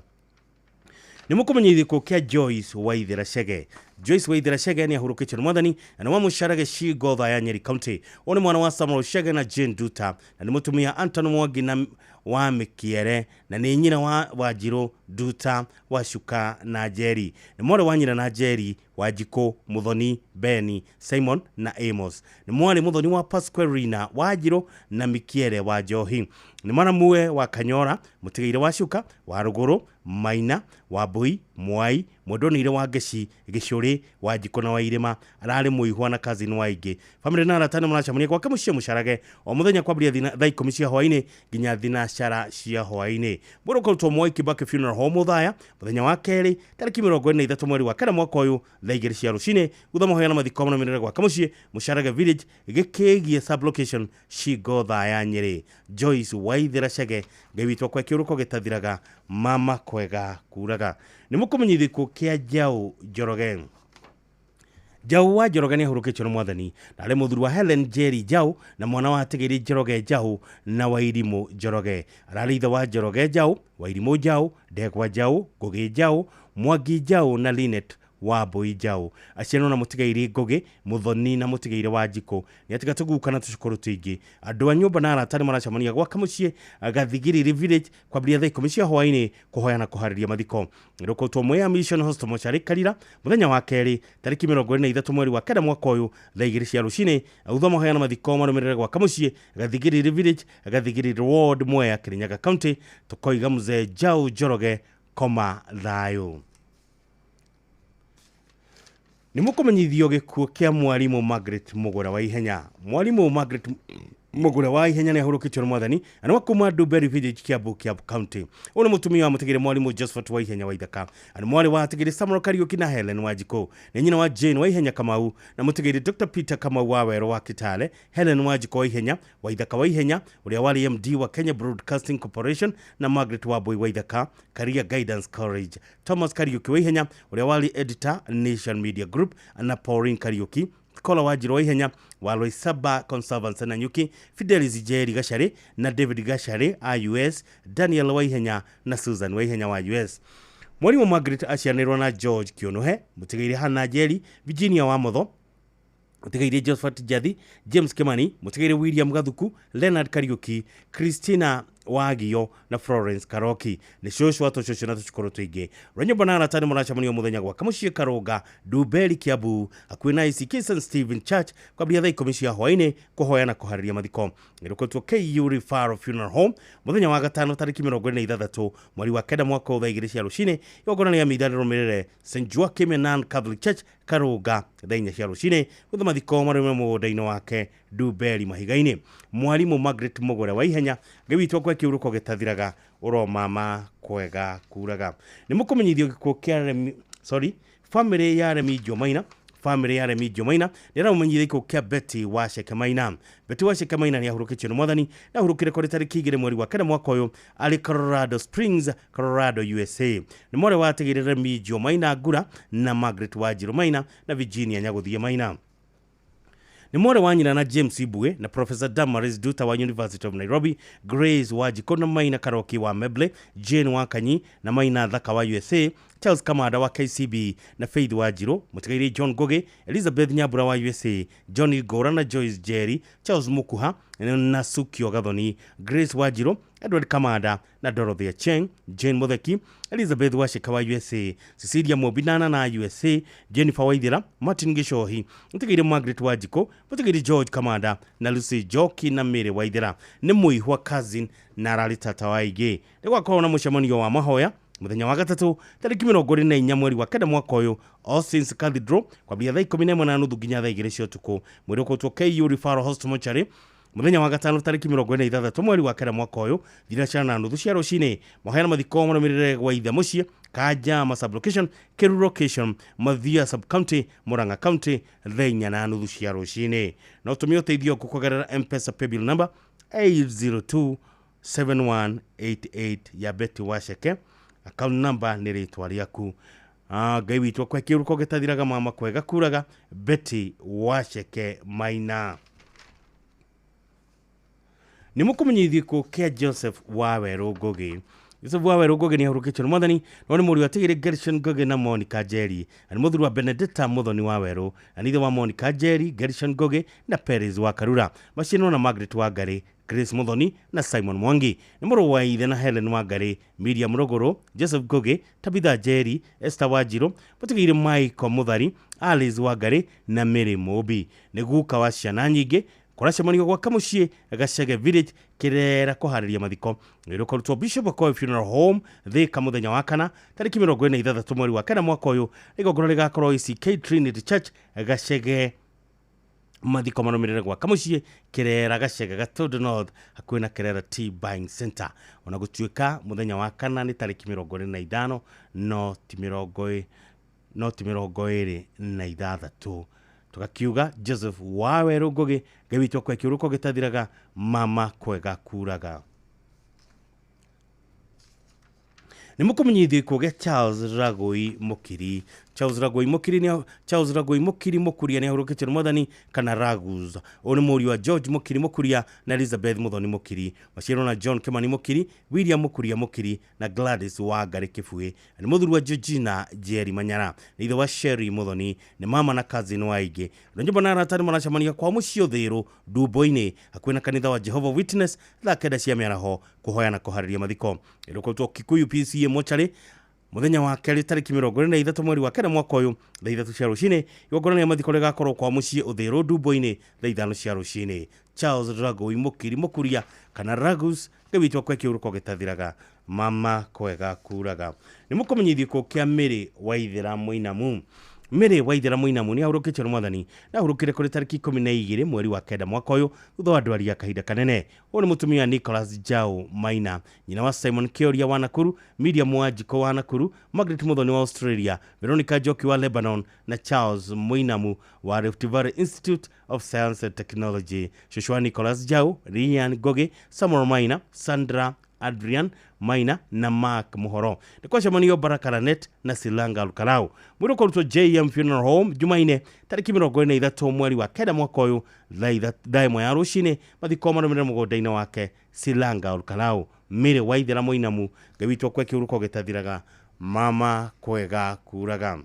Nĩ mũkũmenyithio gĩkuũ kĩa Joyce Waithera Chege. Joyce Waithera Chege nĩ ahurũkĩtio nĩ mwathani na nĩ wa Mũcarage Cigo ya Nyeri County. Ũyũ nĩ mwana wa Samuel Chege na Jane Duta na nĩ mũtumia Anton Mwangi na wa Mĩkĩere na nĩ nyina wa Wanjirũ Duta wa Shuka na Njeri. Nĩ mwarĩ wa nyina na Njeri, Wanjikũ, Muthoni, Beni, Simon na Amos. Nĩ mwarĩ Muthoni wa Pasquarina Wanjirũ na Mĩkĩere wa Njohi. Nĩ mwaramue wa Kanyora, mũtigaire wa Shuka, wa Rũgũrũ, Maina, wa Mbui, Mwai, mwendonire wa Ngeci, Gĩcũrĩ, Wanjikũ na Wairĩma. Ararĩ mũihwa na cousin wa ingĩ. Famĩlĩ na arata nĩ maracemania gwake mũciĩ Mũcarage o mũthenya kwambĩrĩria thaa 10 cia hwaĩ-inĩ nginya thinacara cia hwaĩ-inĩ. Mwĩrĩ ũkarutwo Mwai Kibaki Funeral Home Othaya mũthenya wa kerĩ tarĩki 23 mweri wa 9 mwaka ũyũ thaa 2 cia rũcinĩ. Thutha mahoya na mathiko marũmĩrĩre gwake mũciĩ Mũcarage Village, Gĩkĩgie Sublocation, Cigo ya Nyeri. Joyce Waithera Chege, Ngai witũ akwe kĩũrũko gĩtathiraga, mama kwega kuraga. Nĩ mũkũmenyithio gĩkuũ kĩa Njaũ Njoroge. Njaũ wa Njoroge nĩ ahurũkĩtio nĩ mwathani na arĩ mũthuri wa Helen Njeri Njaũ na mwana wa Atigĩri Njoroge Njaũ na Wairimũ Njoroge. Ararĩ ithe wa Njoroge Njaũ, Wairimũ Njaũ, Ndegwa Njaũ, Ngũgĩ Njaũ, Mwangi Njaũ na Linet wa Mbui Njaũ. Aciarĩirwo na mũtigairĩ Ngũgĩ, Muthoni na mũtigairĩ Wanjikũ. Nĩ atiga tũguka na tũcũkũrũ tũingĩ. Andũ a nyũmba na arata nĩ maracemania gwake mũciĩ Gathigiriri Village kwambĩrĩria thaa 10 cia hwaĩ-inĩ kũhoya na kũharĩria mathiko. Rũkũtwo Mwea Mission Hospital Mocarĩ Karira mũthenya wa kerĩ tarĩki 23 mweri wa 9 mwaka ũyũ thaa 2 cia rũcinĩ. Thutha mahoya na mathiko marũmĩrĩre gwake mũciĩ Gathigiriri Village, Gathigiriri Ward, Mwea, Kirinyaga County. Tũkoiga mzee Njaũ Njoroge koma thayũ. Nĩ mũkũmenyithio gĩkuũ kĩa mwarimũ Margaret Mugura wa Ihenya. Mwarimũ Margaret Mugura wa Ihenya nĩ ahurũkĩtio nĩ mwathani na nĩ wa kuma Ndumberi Village, Kiambu, Kiambu County. Ũyũ nĩ mũtumia wa mũtigĩrĩ mwarimũ Josephat wa Ihenya wa Ithaka na nĩ mwarĩ wa atigĩrĩ Samuel Kariũki na Helen Wanjikũ. Nĩ nyina wa Jane wa Ihenya Kamau na mũtigĩrĩ Dr Peter Kamau wa Werũ wa Kitale, Helen Wanjikũ wa Ihenya wa Ithaka wa Ihenya ũrĩa warĩ MD wa Kenya Broadcasting Corporation na Margaret Wambui wa Ithaka, Career Guidance College, Thomas Kariũki wa Ihenya ũrĩa warĩ editor Nation Media Group na Pauline Kariũki, Kola Wanjirũ wa Ihenya wa Loisaba Conservancy na Nyuki, Fidelis Njeri Gacharĩ na David Gacharĩ a US, Daniel wa Ihenya na Susan wa Ihenya wa US. Mwarimũ Margaret aciaranĩirwo na George Kĩũnũhe, mũtigairĩ Hannah Njeri, Virginia wa Motho, mũtigairĩ Josephat Njathi, James Kimani, mũtigairĩ William Gathuku, Leonard Kariũki, Christina Wagio na Florence Karoki. Nĩ cũcũ wa tũcũcũ na tũcũkũrũ tũingĩ. Rwanyũmba na arata nĩ maracemania mũthenya gwaka mũciĩ Karũnga, Ndumberi, Kiambu, hakuhĩ na ACK St Stephen Church kwambĩrĩria thaa 10 cia hwaĩ-inĩ kũhoya na kũharĩria mathiko. Nĩrũkũtwo KU Referral Funeral Home mũthenya wa gatano tarĩki 26 mweri wa 9 mwaka ũyũ thaa 2 cia rũcinĩ. Igongona rĩa mitha rĩrũmĩrĩre St Joachim Non Catholic Church Karũnga thaa 4 cia rũcinĩ. Gũtha mathiko marũmĩrĩre mũgũnda-inĩ wake Ndumberi Mahiga-inĩ. Mwarimũ Margaret Mugure wa Ihenya, Ngai witũ akwe kĩũrũko gĩtathiraga, ũromama kwega kuraga. Nĩ mũkũmenyithio gĩkuũ kĩa famĩlĩ ya Remigio Maina. Famĩlĩ ya Remigio Maina nĩ ĩramũmenyithia gĩkuũ kĩa Betty wa Cheke Maina. Betty wa Cheke Maina nĩ ahurũkĩtio nĩ mwathani na ahurũkire kũrĩ tarĩki 2 mweri wa 9 mwaka ũyũ arĩ Colorado Springs, Colorado, USA. Nĩ mwarĩ wa atigĩrĩ Remigio Maina Ngura na Margaret Wanjirũ Maina na Virginia Nyagũthie Maina. Nĩ mwarĩ wa nyina na James Ibue na Professor Damaris Duta wa University of Nairobi, Grace Wanjikũ na Maina Karoki wa Meble, Jane wa Kanyi na Maina Thaka wa USA, Charles Kamada wa KCB na Faith Wanjiru, mũtigairĩ John Ngugi, Elizabeth Nyambura wa USA, Johnny Ngora na Joyce Jerry, Charles Mukuha na Sukio Gathoni, Grace Wanjiru, Edward Kamada na Dorothy Acheng, Jane Mutheki, Elizabeth Washika wa USA, Cecilia Mobinana na USA, Jennifer Waithira, Martin Gicohi, mũtigairĩ Margaret Wanjiko, mũtigairĩ George Kamada na Lucy Njoki na Mary Waithira. Nĩ mũihwa cousin na ararĩ tata wa aingĩ. Nĩ gwakorwo na mũcemanio wa mahoya muthenya wa gatatu tariki 24 mweri wa kenda mwaka ũyũ All Saints Cathedral kwambia thaa 11:30 nginya thaa 2 cia ũtukũ. Mwĩrĩ ũkũrutwo KU Referral Hospital Mortuary muthenya wa gatano tariki 26 mweri wa kenda mwaka ũyũ 3:30 cia rũcinĩ. Mahoya na mathiko marũmĩrĩre gwa ithe mũciĩ Kajama sublocation, Keru location, Mathia sub-county, Murang'a county thaa 4:30 cia rũcinĩ. Na ũtũmie ũteithio kũgerera M-Pesa paybill number 8027188 ya Betty Wacheke. Account number nĩ rĩtwa rĩaku. Ngai witũ akwe kĩũrũko gĩtathiraga mama kwega kuraga Betty Wacheke Maina. Nĩ mũkũmenyithio gĩkuũ kĩa Joseph Wawerũ Ngugi. Joseph Wawerũ Ngugi nĩ ahurũkĩtio nĩ Mwathani, no nĩ mũriũ atigĩrĩ Gershon Ngugi na Monica Njeri, na nĩ mũthuri wa Benedetta Muthoni Wawerũ, na nĩ ithe wa Monica Njeri, Gershon Ngugi na Perez wa Karura. Macianwo na Margaret Wangari, Grace Muthoni na Simon Mwangi. Nĩ mũrũ wa ithe na Helen Wangari, Miriam Ruguru, Joseph Ngugi, Tabitha Njeri, Esther Wanjiru, mũtigĩire Michael Muthari, Alice Wangari na Mary Mũmbi. Nĩ guka wa ciana nyingĩ. Kũracemanio gwake mũciĩ Gacege Village Kirera kũharĩria mathiko. Wĩra ũkarutwo Bishop Okoye Funeral Home Thika mũthenya wa kana tariki 46 mweri wa kenda mwaka ũyũ. Igongona rĩgakorwo ECK Trinity Church Gacege. Mathiko marũmĩrĩre gwaka mũciĩ Kirera Gacege Gatundu North hakuhĩ na Kirera Tea Buying Center. Ona gũtuĩka mũthenya wa kana nĩ tariki 25 no ti 26. Tukakiuga Joseph Wawerũ Ngugi, Ngai witũ akwe kĩũrũko gĩtathiraga mama kwega kuraga. Nĩ mũkũmenyithio gĩkuũ gĩa Charles Ragoi Mukiri. Charles Ragoi Mukiri nĩ Charles Ragoi Mukiri Mukuria nĩ ahurũkĩtio nĩ Mwathani kana Ragus. Ũyũ nĩ mũriũ wa George Mukiri Mukuria na Elizabeth Muthoni Mukiri. Maciarwo na John Kimani Mukiri, William Mukuria Mukiri na Gladys Wangari Kĩbuĩ. Nĩ mũthuri wa Georgina Njeri Manyara. Nĩ ithe wa Sherry Muthoni, nĩ mama na cousin wa aingĩ. Andũ na arata nĩ maracemania kwa mũciĩ Ũthĩrũ Ndumbo-inĩ hakuhĩ na kanitha wa Jehovah Witness thaa 9 cia mĩaraho kũhoya na kũharĩria mathiko. Ĩrũkũrutwo Kikuyu PCA Mortuary muthenya wa kerĩ tariki 23 mweri wa kenda mwaka ũyũ thaa 3 cia rũcinĩ. Igongona rĩa mathiko rĩgakorwo kwa mũciĩ Ũthĩrũ Ndumbo-inĩ thaa 5 cia rũcinĩ. Charles Ragoi Mukiri Mukuria kana Ragus, Ngai witũ akwe kĩũrũko gĩtathiraga mama kwega kuraga. Nĩ mũkũmenyithio gĩkuũ kĩa Mary Waithera Mũinamu. Mary Waithera Mũinamu nĩ ahurũkĩtio nĩ Mwathani na ahurũkire kũrĩ tariki 12 mweri wa kenda mwaka ũyũ thutha wa ndwari ya kahinda kanene. Ũyũ nĩ mũtumia Nicholas Jao Maina, nyina wa Simon Kioria wa Nakuru, Miriam Wanjiko wa Nakuru, Margaret Muthoni wa Australia, Veronica Njoki wa Lebanon na Charles Mũinamu wa Rift Valley Institute of Science and Technology. Cũcũ wa Nicholas Jao, Rian Ngugi, Samuel Maina, Sandra Adrian Maina na Mark Muhoro. Nĩ kwacemanio Baraka Lanet na Silanga Lukarau. Mwĩrĩ ũkarutwo JM Funeral Home Jumaine tariki 43 mweri wa kenda mwaka ũyũ thaa 1 ya rũcinĩ. Mathiko marũmĩrĩre mũgũnda-inĩ wake Silanga Lukarau. Mary Waithera Mũinamu, Ngai witũ akwe kĩũrũko gĩtathiraga mama kwega kuraga.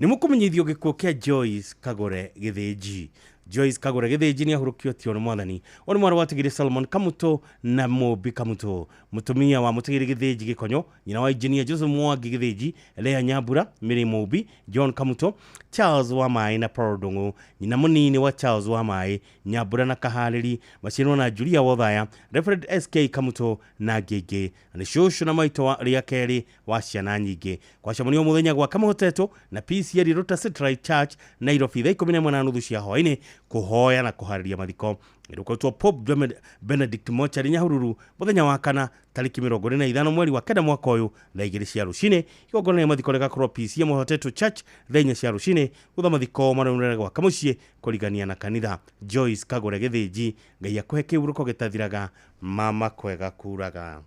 Nĩ mũkũmenyithio gĩkuũ kĩa Joyce Kagore Gĩthĩnji. Joyce Kagore Gĩthĩnji nĩ ahurũkĩtio nĩ Mwathani. Ũyũ nĩ mwarĩ wa Tigiri Solomon Kamuto na Mũmbi Kamuto, mũtumia wa Mũtigiri Gĩthĩnji Gĩkonyo, nyina wa Engineer Joseph Mwangi Gĩthĩnji, Lea Nyambura, Mary Mũmbi, John Kamuto, Charles wa Maĩ na Paul Ndung'u, nyina mũnini wa Charles wa Maĩ, Nyambura na Kaharĩri, maciarwo na Julia Wothaya, Reverend SK Kamuto na Ngĩngĩ. Nĩ cũcũ na maitũ wa rĩa kerĩ wa ciana nyingĩ. Kwacemanio mũthenya gwa Kamũhotetwo na PCL Rota Satellite Church Nairobi thaa 11:30 cia hwaĩ-inĩ kũhoya na kũharĩria mathiko. Ĩrũkũrutwo Pope Benedict Mortuary Nyahururu mũthenya wa kana tariki 25 mweri wa kenda mwaka ũyũ thaa 2 cia rũcinĩ. Igongona rĩa mathiko rĩgakorwo PCM Mũhotetwo Church thaa 4 cia rũcinĩ. Gũtha mathiko marũmĩrĩre gwaka mũciĩ kũrigania na kanitha. Joyce Kagore Gĩthĩnji, Ngai akũhe kĩhurũko gĩtathiraga mama kwega kuraga.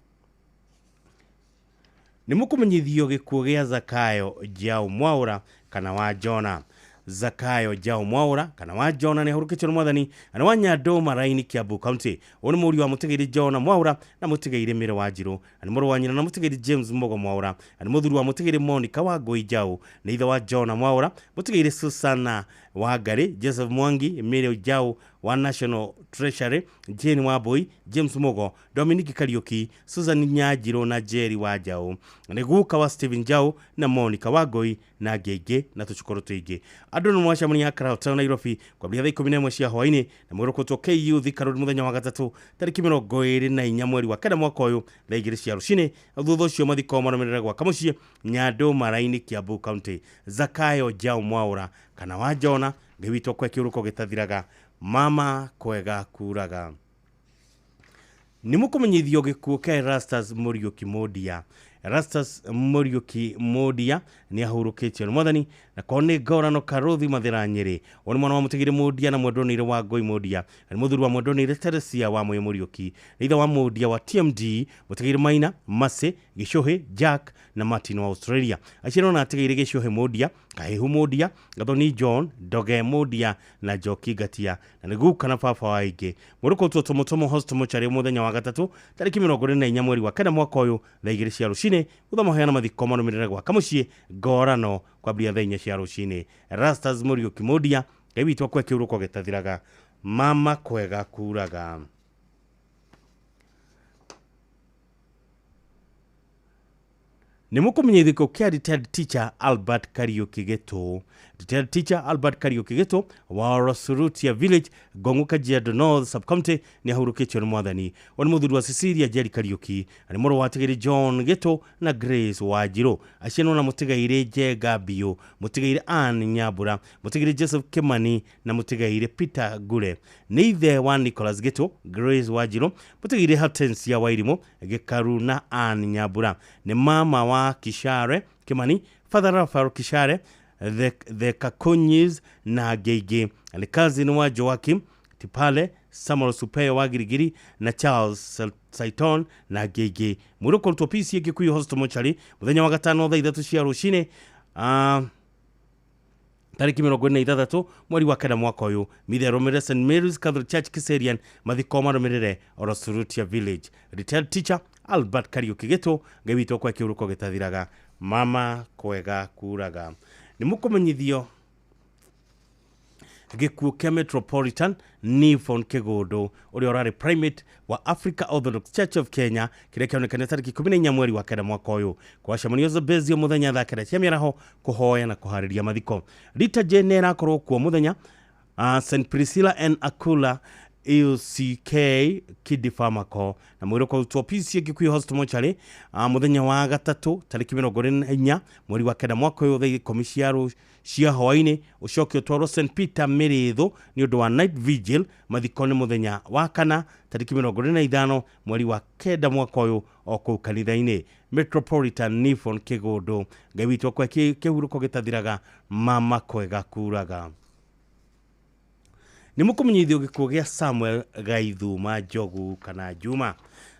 Nĩ mũkũmenyithio gĩkuũ gĩa Zakayo Njau Mwaũra kana wa Jona. Zakayo Jao Mwaura kana wa Jona nĩ ahurũkĩtio nĩ mwathani na nĩ wa Nyandũ Maraini Kiambu County. Ũyũ nĩ mũriũ wa mũtigairĩ Jona Mwaura na mũtigairĩ Mĩrĩ wa Njirũ, na nĩ mũrũ wa nyina na mũtigairĩ James Mugo Mwaura, na nĩ mũthuri wa mũtigairĩ Monica wa Ngũi Njau, nĩ ithe wa Jona Mwaura, mũtigairĩ Susana wa Ngarĩ, Joseph Mwangi, Mĩrĩ Njau wa National Treasury, Jane Wambui, James Mugo, Dominic Kariuki, Susan Nyanjirũ na Jerry wa Njau. Nĩ guka wa Stephen Njau na Monica wa Ngũi na angĩ aingĩ na tũcukuru tũingĩ. Andũ nĩ mwacemania Crown Nairobi kwambĩrĩria thaa 11 cia hwaĩ-inĩ na mwĩrũkũtwo KU Thika Road mũthenya wa gatatũ tarĩki 24 mweri wa kenda mwaka ũyũ thaa 2 cia rũcinĩ. Thutha ũcio mathiko marũmĩrĩre gwaka mũciĩ Nyandũ Maraini Kiambu County. Zakayo Njau Mwaura kana wa Jona, Ngai witũ akwe kĩũrũko gĩtathiraga, mama kwega kuraga. Nĩ mũkũmenyithio gĩkuũ kĩa Erastus Muriuki Mundia. Erastus Muriuki Mundia nĩ ahurũkĩtio nĩ mwathani na korwo nĩ Ngorano Karũthi Mathĩra Nyĩrĩ. Ũyũ nĩ mwana wa mũtigĩrĩ Mundia na mwendonĩire wa Ngũi Mundia, na nĩ mũthuri wa mwendonĩire Teresia wa Mũĩ Muriuki, nĩ ithe wa Mundia wa TMD, mũtigĩrĩ Maina, Mercy, Gĩcũhĩ, Jack na Martin wa Australia. Aciarwo na atigĩrĩ Gĩcũhĩ Mundia, Kahihu Mundia, Gathoni John, Ndoge Mundia na Njoki Ngatia, na nĩ guka na baba wa aingĩ. Mũrũkũtwo Tũmũtũmũ Hospital Mochari mũthenya wa gatatũ tarĩki 24 mweri wa kenda mwaka ũyũ thaa 2 cia rũcinĩ. Thutha maheana mathiko marũmĩrĩre gwaka mũciĩ Ngorano kwambĩrĩria thaa 4 cia rũcinĩ. Erastus Muriuki Mundia, Ngai witũ akwe kĩũrũko gĩtathiraga, mama kwega kuraga. Nĩ mũkũmenyithio gĩkuũ kĩa retired teacher Albert Kariuki Gĩtũ. Retired teacher Albert Kariuki Gĩtũ wa Rosurutia Village, Ngong'u, Kajiado North Sub-County nĩ ahurũkĩtio nĩ mwathani. Ũyũ nĩ mũthuri wa Cecilia Njeri Kariuki, na nĩ mũrũ wa Tigiri John Gĩtũ na Grace Wanjirũ. Aciarwo na mũtigairĩ Njenga Mbiũ, mũtigairĩ Ann Nyambura, mũtigairĩ Joseph Kimani na mũtigairĩ Peter Ngure. Nĩ ithe wa Nicholas Gĩtũ, Grace Wanjirũ, mũtigairĩ Hortensia Wairimũ, Gĩkaru na Ann Nyambura. Nĩ mama wa Kishare Kimani, Father Raphael Kishare, the Kakunyis na angĩ aingĩ. Nĩ cousin wa Joakim Tipale, Samuel Supeo wa Girigiri na Charles Saiton na angĩ aingĩ. Mwĩrĩ ũkũrutwo PCA Kikuyu Hospital Mochari mũthenya wa gatano thaa 3 cia rũcinĩ tarĩki 26 mweri wa kenda mwaka ũyũ. Mitha ĩrũmĩrĩre St Mary's Catholic Church Kiserian, mathiko marũmĩrĩre Orosurutia Village. Retired teacher Albert Kariuki Gĩtũ, Ngai witũ akwe kĩũrũko gĩtathiraga, mama kwega kuraga. Nĩ mũkũmenyithio gĩkuũ kĩa Metropolitan Nifon Kĩgũndũ ũrĩa ũrarĩ primate wa Africa Orthodox Church of Kenya, kĩrĩa kĩonekanire tarĩki 14 mweri wa kenda mwaka ũyũ. Kwacemanio Zambezi mũthenya thaa 9 cia mĩaraho kũhoya na kũharĩria mathiko. Rita J nĩ ĩrakorwo kuo mũthenya St Priscilla N Akula EUCK Kidi Pharmaco na mwĩrĩ ũkũrutwo PCA Kikuyu Hospital Mochari mũthenya wa gatatũ tarĩki 24 mweri wa kenda mwaka ũyũ thaa 10 cia hwaĩ-inĩ. Ũcoke ũtwarwo St Peter Mĩrĩthũ nĩ ũndũ wa night vigil. Mathiko nĩ mũthenya wa kana tarĩki 25 mweri wa kenda mwaka ũyũ o kũu kanitha-inĩ. Metropolitan Nifon Kĩgũndũ, Ngai witũ akwe kĩhurũko gĩtathiraga, mama kwega kuraga. Nĩ mũkũmenyithio gĩkuũ gĩa Samuel Gaithuma Njogu kana Juma.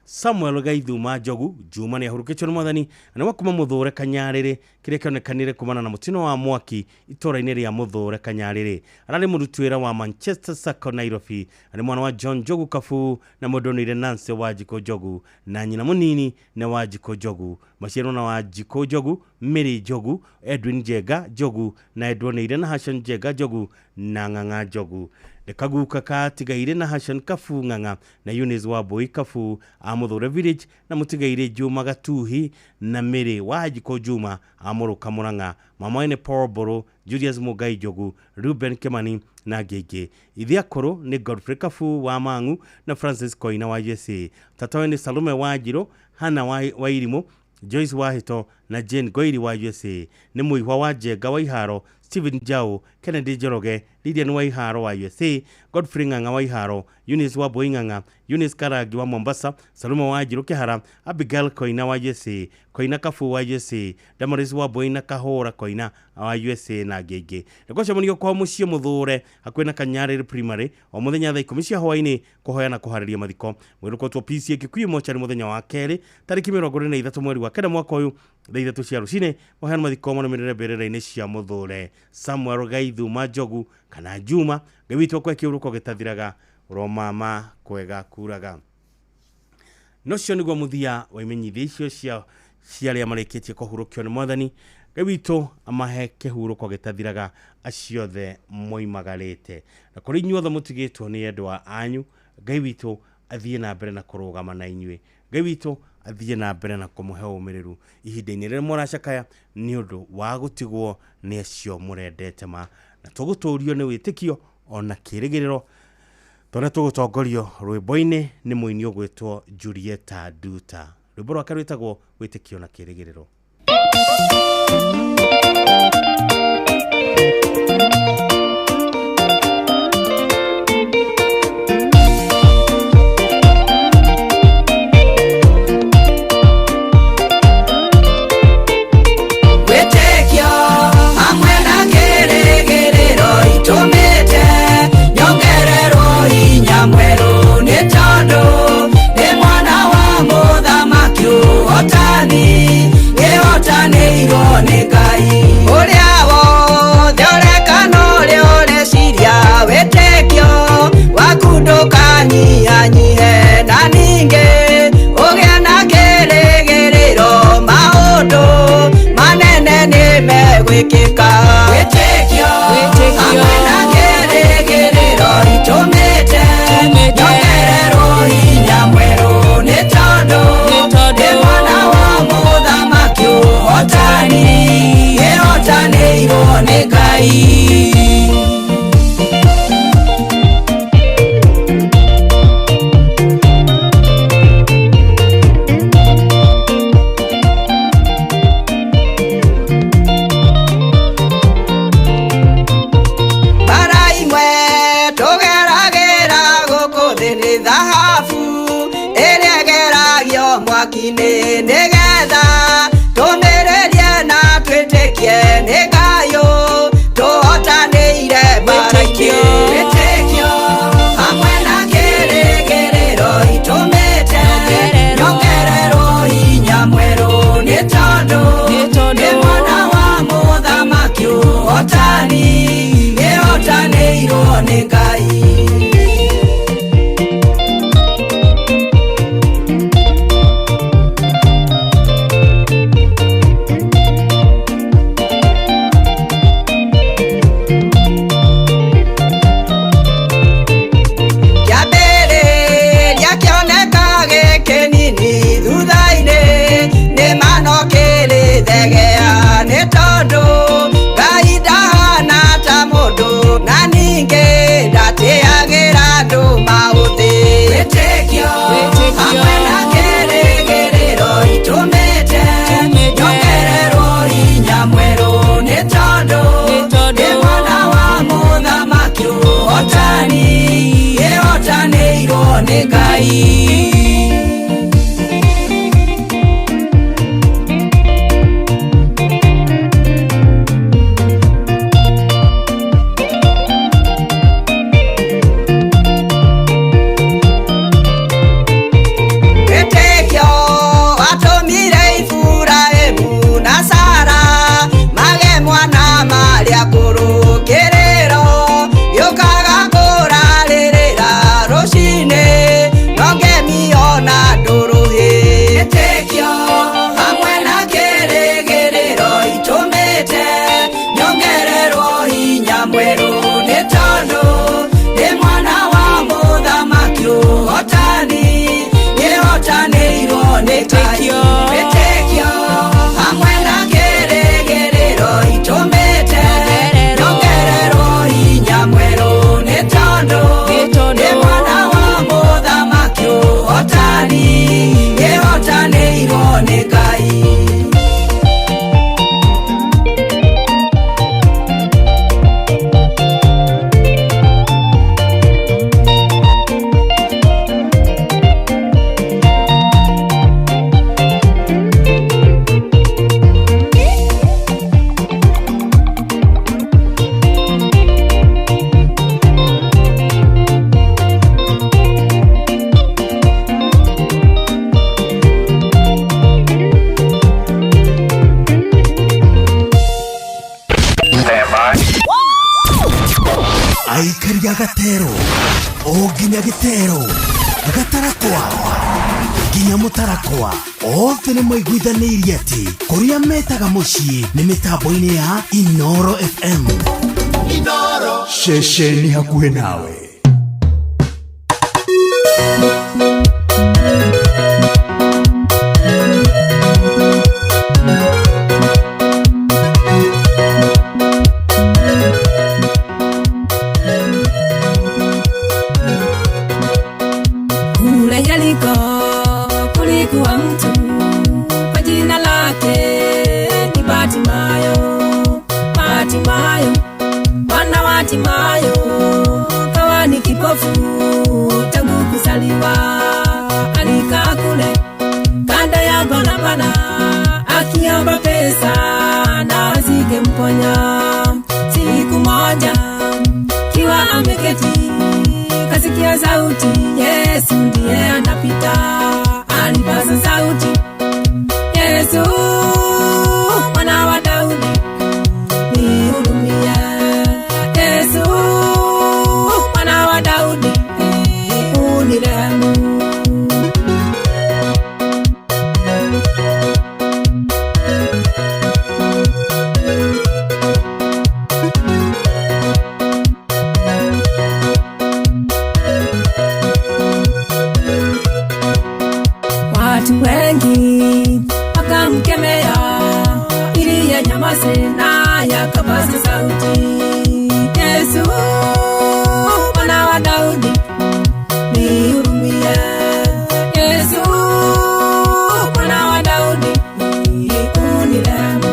Samuel Gaithuma Njogu Juma nĩ ahurũkĩtio nĩ mwathani na nĩ wa kuma Mũthũre Kanyarĩrĩ, kĩrĩa kĩonekanire kumana na mũtino wa mwaki itũũra-inĩ rĩa Mũthũre Kanyarĩrĩ. Ararĩ mũruti wĩra wa Manchester Sacco Nairobi. Arĩ mwana wa John Njogu Kabu na mwendonĩire Nancy Wanjikũ Njogu na nyina mũnini nĩ Wanjikũ Njogu. Maciarwo na Wanjikũ Njogu, Mary Njogu, Edwin Njenga Njogu na endwanĩire na Hassan Njenga Njogu na Ng'ang'a Njogu. Nĩ kaguka katigaire na Hassan Kabu Ng'ang'a na Eunice Wambui Kabu a Mũthũre Village na mũtigaire Juma Gatuhi na Mary Wanjikũ Juma a Mũrũka Mũrang'a. Mama wene Paul Mbũrũ, Julius Mũngai Njogu, Ruben Kimani na angĩ aingĩ. Ithe akũrũ nĩ Godfrey Kabu wa Mang'u na Francis Koina wa USA. Tata we nĩ Salome Wanjirũ, Hannah Wairimũ, Joyce Wahito na Jane Goiri wa USA. Nĩ mũihwa wa Njenga wa Iharo, Stephen Njau, Kennedy Njoroge, Lilian wa Iharo wa USA, Godfrey Ng'ang'a wa Iharo, Eunice Wambui Ng'ang'a, Eunice Karangi wa Mombasa, Salome Wanjirũ Kĩhara, Abigail Koina wa USA, Koina Kabu wa USA, Damaris Wambui na Kahũra Koina wa USA na angĩ aingĩ. Nĩ gwacemanio kwa mũciĩ Mũthũre hakuhĩ na Kanyarĩrĩ Primary o mũthenya thaa 10 cia hwaĩ-inĩ kũhoya na kũharĩria mathiko. Mwĩrĩ ũkũrutwo PCA Kikuyu Mochari mũthenya wa kerĩ tarĩki 23 mweri wa kenda mwaka ũyũ Thaa 3 cia rũcinĩ maheano mathiko marũmĩrĩre mbĩrĩra-inĩ cia mũthũre Samuel Gaithu Majogu kana Juma. Ngai witũ akwe kĩũrũko gĩtathiraga, ũromama kwega kuraga. No cio nĩguo mũthia wa imenyithia icio cia arĩa marĩkĩtie kũhurũkio nĩ Mwathani. Ngai witũ amahe kĩhurũko gĩtathiraga acio othe moimagarĩte, na kũrĩ inyuothe mũtigĩtwo nĩ endwa anyu, Ngai witũ athiĩ na mbere na kũrũgama na inyuĩ. Ngai witũ athiĩ na mbere na kũmũhe ũmĩrĩru ihinda-inĩ rĩrĩa mũracakaya nĩ ũndũ wa gũtigwo nĩ acio mũrendete ma, na tũgũtũrio nĩ wĩtĩkio ona kĩrĩgĩrĩro tondũ tũgũtongorio rwĩmbo-inĩ nĩ mũini ũgwĩtwo Julieta Nduta. Rwĩmbo rwake rwĩtagwo wĩtĩkio na kĩrĩgĩrĩro. Wĩtĩkio hamwe na kĩrĩgĩrĩro itũmĩte nyongererwo hinya mwerũ, nĩ tondũ nĩ mwana wa mũthamaki ũhotani kĩhotanĩirwo nĩ Ngai. Ũrĩa wothe ũreka na ũrĩa ũreciria, wĩtĩkio waku ndũkanyihanyihe, na ningĩ ũgĩe na kĩrĩgĩrĩro, maũndũ manene nĩ megwĩkĩka. Wĩtĩkio hamwe na kĩrĩgĩrĩro itũmĩte nyongererwo hinya mwerũ, nĩ tondũ nĩ mwana wa mũthamaki ũhotani kĩhotanĩirwo nĩ Ngai. Bara imwe tũgeragĩra gũkũ thĩ nĩ thahabu ĩrĩa ĩgeragio mwaki-inĩ, nĩgetha tũmĩrĩrie na twĩtĩkie nĩ Ngai tũhotanĩire mbara-inĩ. Wĩtĩkio hamwe na kĩrĩgĩrĩro itũmĩte nyongererwo hinya mwerũ, nĩ tondũ nĩ mwana wa mũthamaki ũhotani kĩhotanĩirwo nĩ Ngai. Kĩambĩrĩria kĩoneka gĩkĩnini, thutha-inĩ nĩ mano kĩrĩthegea, nĩ tondũ Ngai ndahana ta mũndũ, na ningĩ ndatĩagĩra andũ maũthĩ. Wĩtĩkio hamwe na kĩrĩgĩrĩro itũmĩte nyongererwo hinya mwerũ, nĩ tondũ nĩ mwana wa mũthamaki ũhotani kĩhotanĩirwo nĩ Ngai. Wĩtĩkio watũmire Iburahĩmu na Sara mage mwana marĩ akũrũ, kĩrĩro gĩũkaga kũrarĩrĩra rũcinĩ, no ngemio Gĩtero o nginya Gĩtero, Gatarakwa nginya Mũtarakwa, othe nĩ maiguithanĩirie atĩ kũrĩa metaga mũciĩ nĩ mĩtambo-inĩ ya Inoro FM. Inoro ceceni hakuhĩ nawe. Kule Yeriko kulikuwa mtu kwa jina lake ni Bartimayo. Bartimayo, mwana wa Timayo, kawa ni kipofu tangu kuzaliwa. Alikaa kule kando ya barabara akiomba pesa na asingemponya. Siku moja kiwa ameketi kasikia sauti, Yesu ndiye anapita. Alipaza sauti, Yesu mwana wa Daudi nihurumie. Yesu mwana wa Daudi unirehemu. Watu wengi wakamkemea ili anyamaze, naye akapaza sauti, Yesu mwana wa Daudi nihurumie. Yesu mwana wa Daudi unirehemu.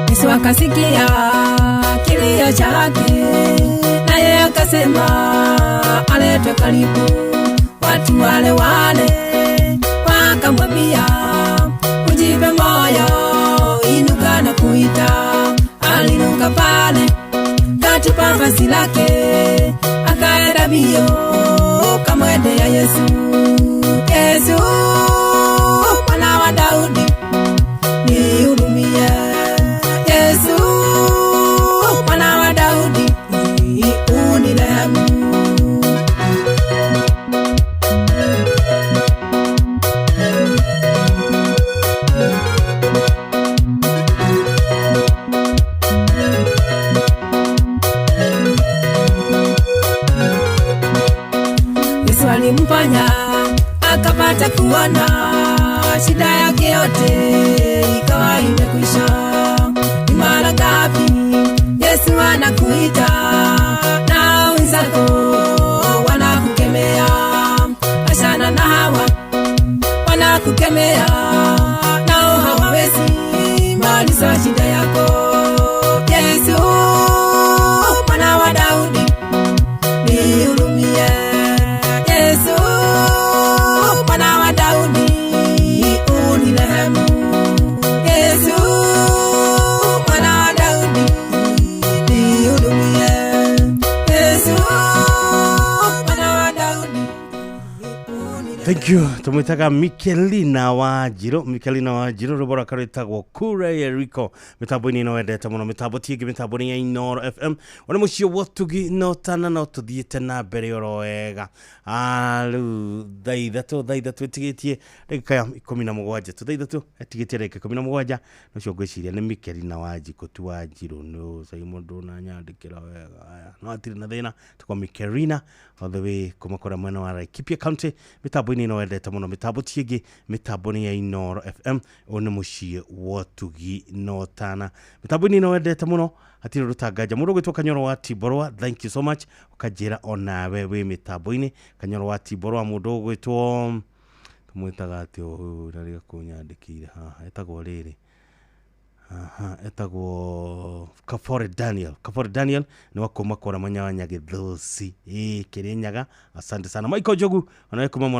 Yesu akasikia kilio chake, naye akasema aletwe karibu. Watu wale wale wakamwambia, ujipe moyo, inuka na kuita. Alinuka pale katupa vazi lake, akaenda mbio kamwendea Yesu. Yesu mwana wa Daudi nihurumie. Yesu mwana wa Daudi unirehemu. Yesu alimponya akapata kuona, shida yake yote ikawa imekwisha. Ni mara ngapi Yesu anakuita na wenzako wanakukemea? Achana na hawa wanakukemea, nao hawawezi maliza shida yako. Yesu mwana wa Daudi nihurumie. Yesu mwana wa Daudi unirehemu. Yesu mwana wa Daudi nihurumie. Yesu mwana wa Daudi. Thank you. Tumwitaga Mikelina wa Njiro, Mikelina wa Njiro rwĩmbo rwake rwĩtagwo Kure Yeriko. Mĩtambo-inĩ ĩno wendete mũno, mĩtambo ti ĩngĩ, mĩtambo nĩ ya Inoro FM. Ona mũciĩ wa ũtugi na ũtana no tũthiĩte na mbere oro wega. Rĩu thaa ithatũ ĩtigĩtie ndagĩka ya 17, tu thaa 3 ĩtigĩtie ndagĩka 17. Ũcio ngwĩciria nĩ Mikelina wa Njiko tu wa Njiro, nĩ cai mũndũ nanyandĩkĩra wega. Aya, no hatirĩ na thĩna, tukwa Mikelina all the way kuma kũrĩa mwena wa Laikipia County. Mĩtambo-inĩ ĩno wendete mũno, mĩtambo ti ĩngĩ, mĩtambo nĩ ya Inoro FM. Ũyũ nĩ mũciĩ wa ũtugi na ũtana. Mĩtambo-inĩ ĩno wendete mũno, hatirĩ rũtanganja. Mũndũ ũgwĩtwo Kanyoro wa Tiborwa, thank you so much. Ũkanjĩra onawe wĩ mĩtambo-inĩ. Kanyoro wa Tiborwa, mũndũ ũgwĩtwo tũmwĩtaga atĩ ũyũ ndarĩga kũnyandĩkĩire haha, etagwo rĩrĩ Aha, etagwo Kafore Daniel. Kafore Daniel nĩ wa kuma kũrĩa mwena wa Nyagĩthũci, Kĩrĩnyaga. Asante sana Michael Njogu, onawe kuma mwena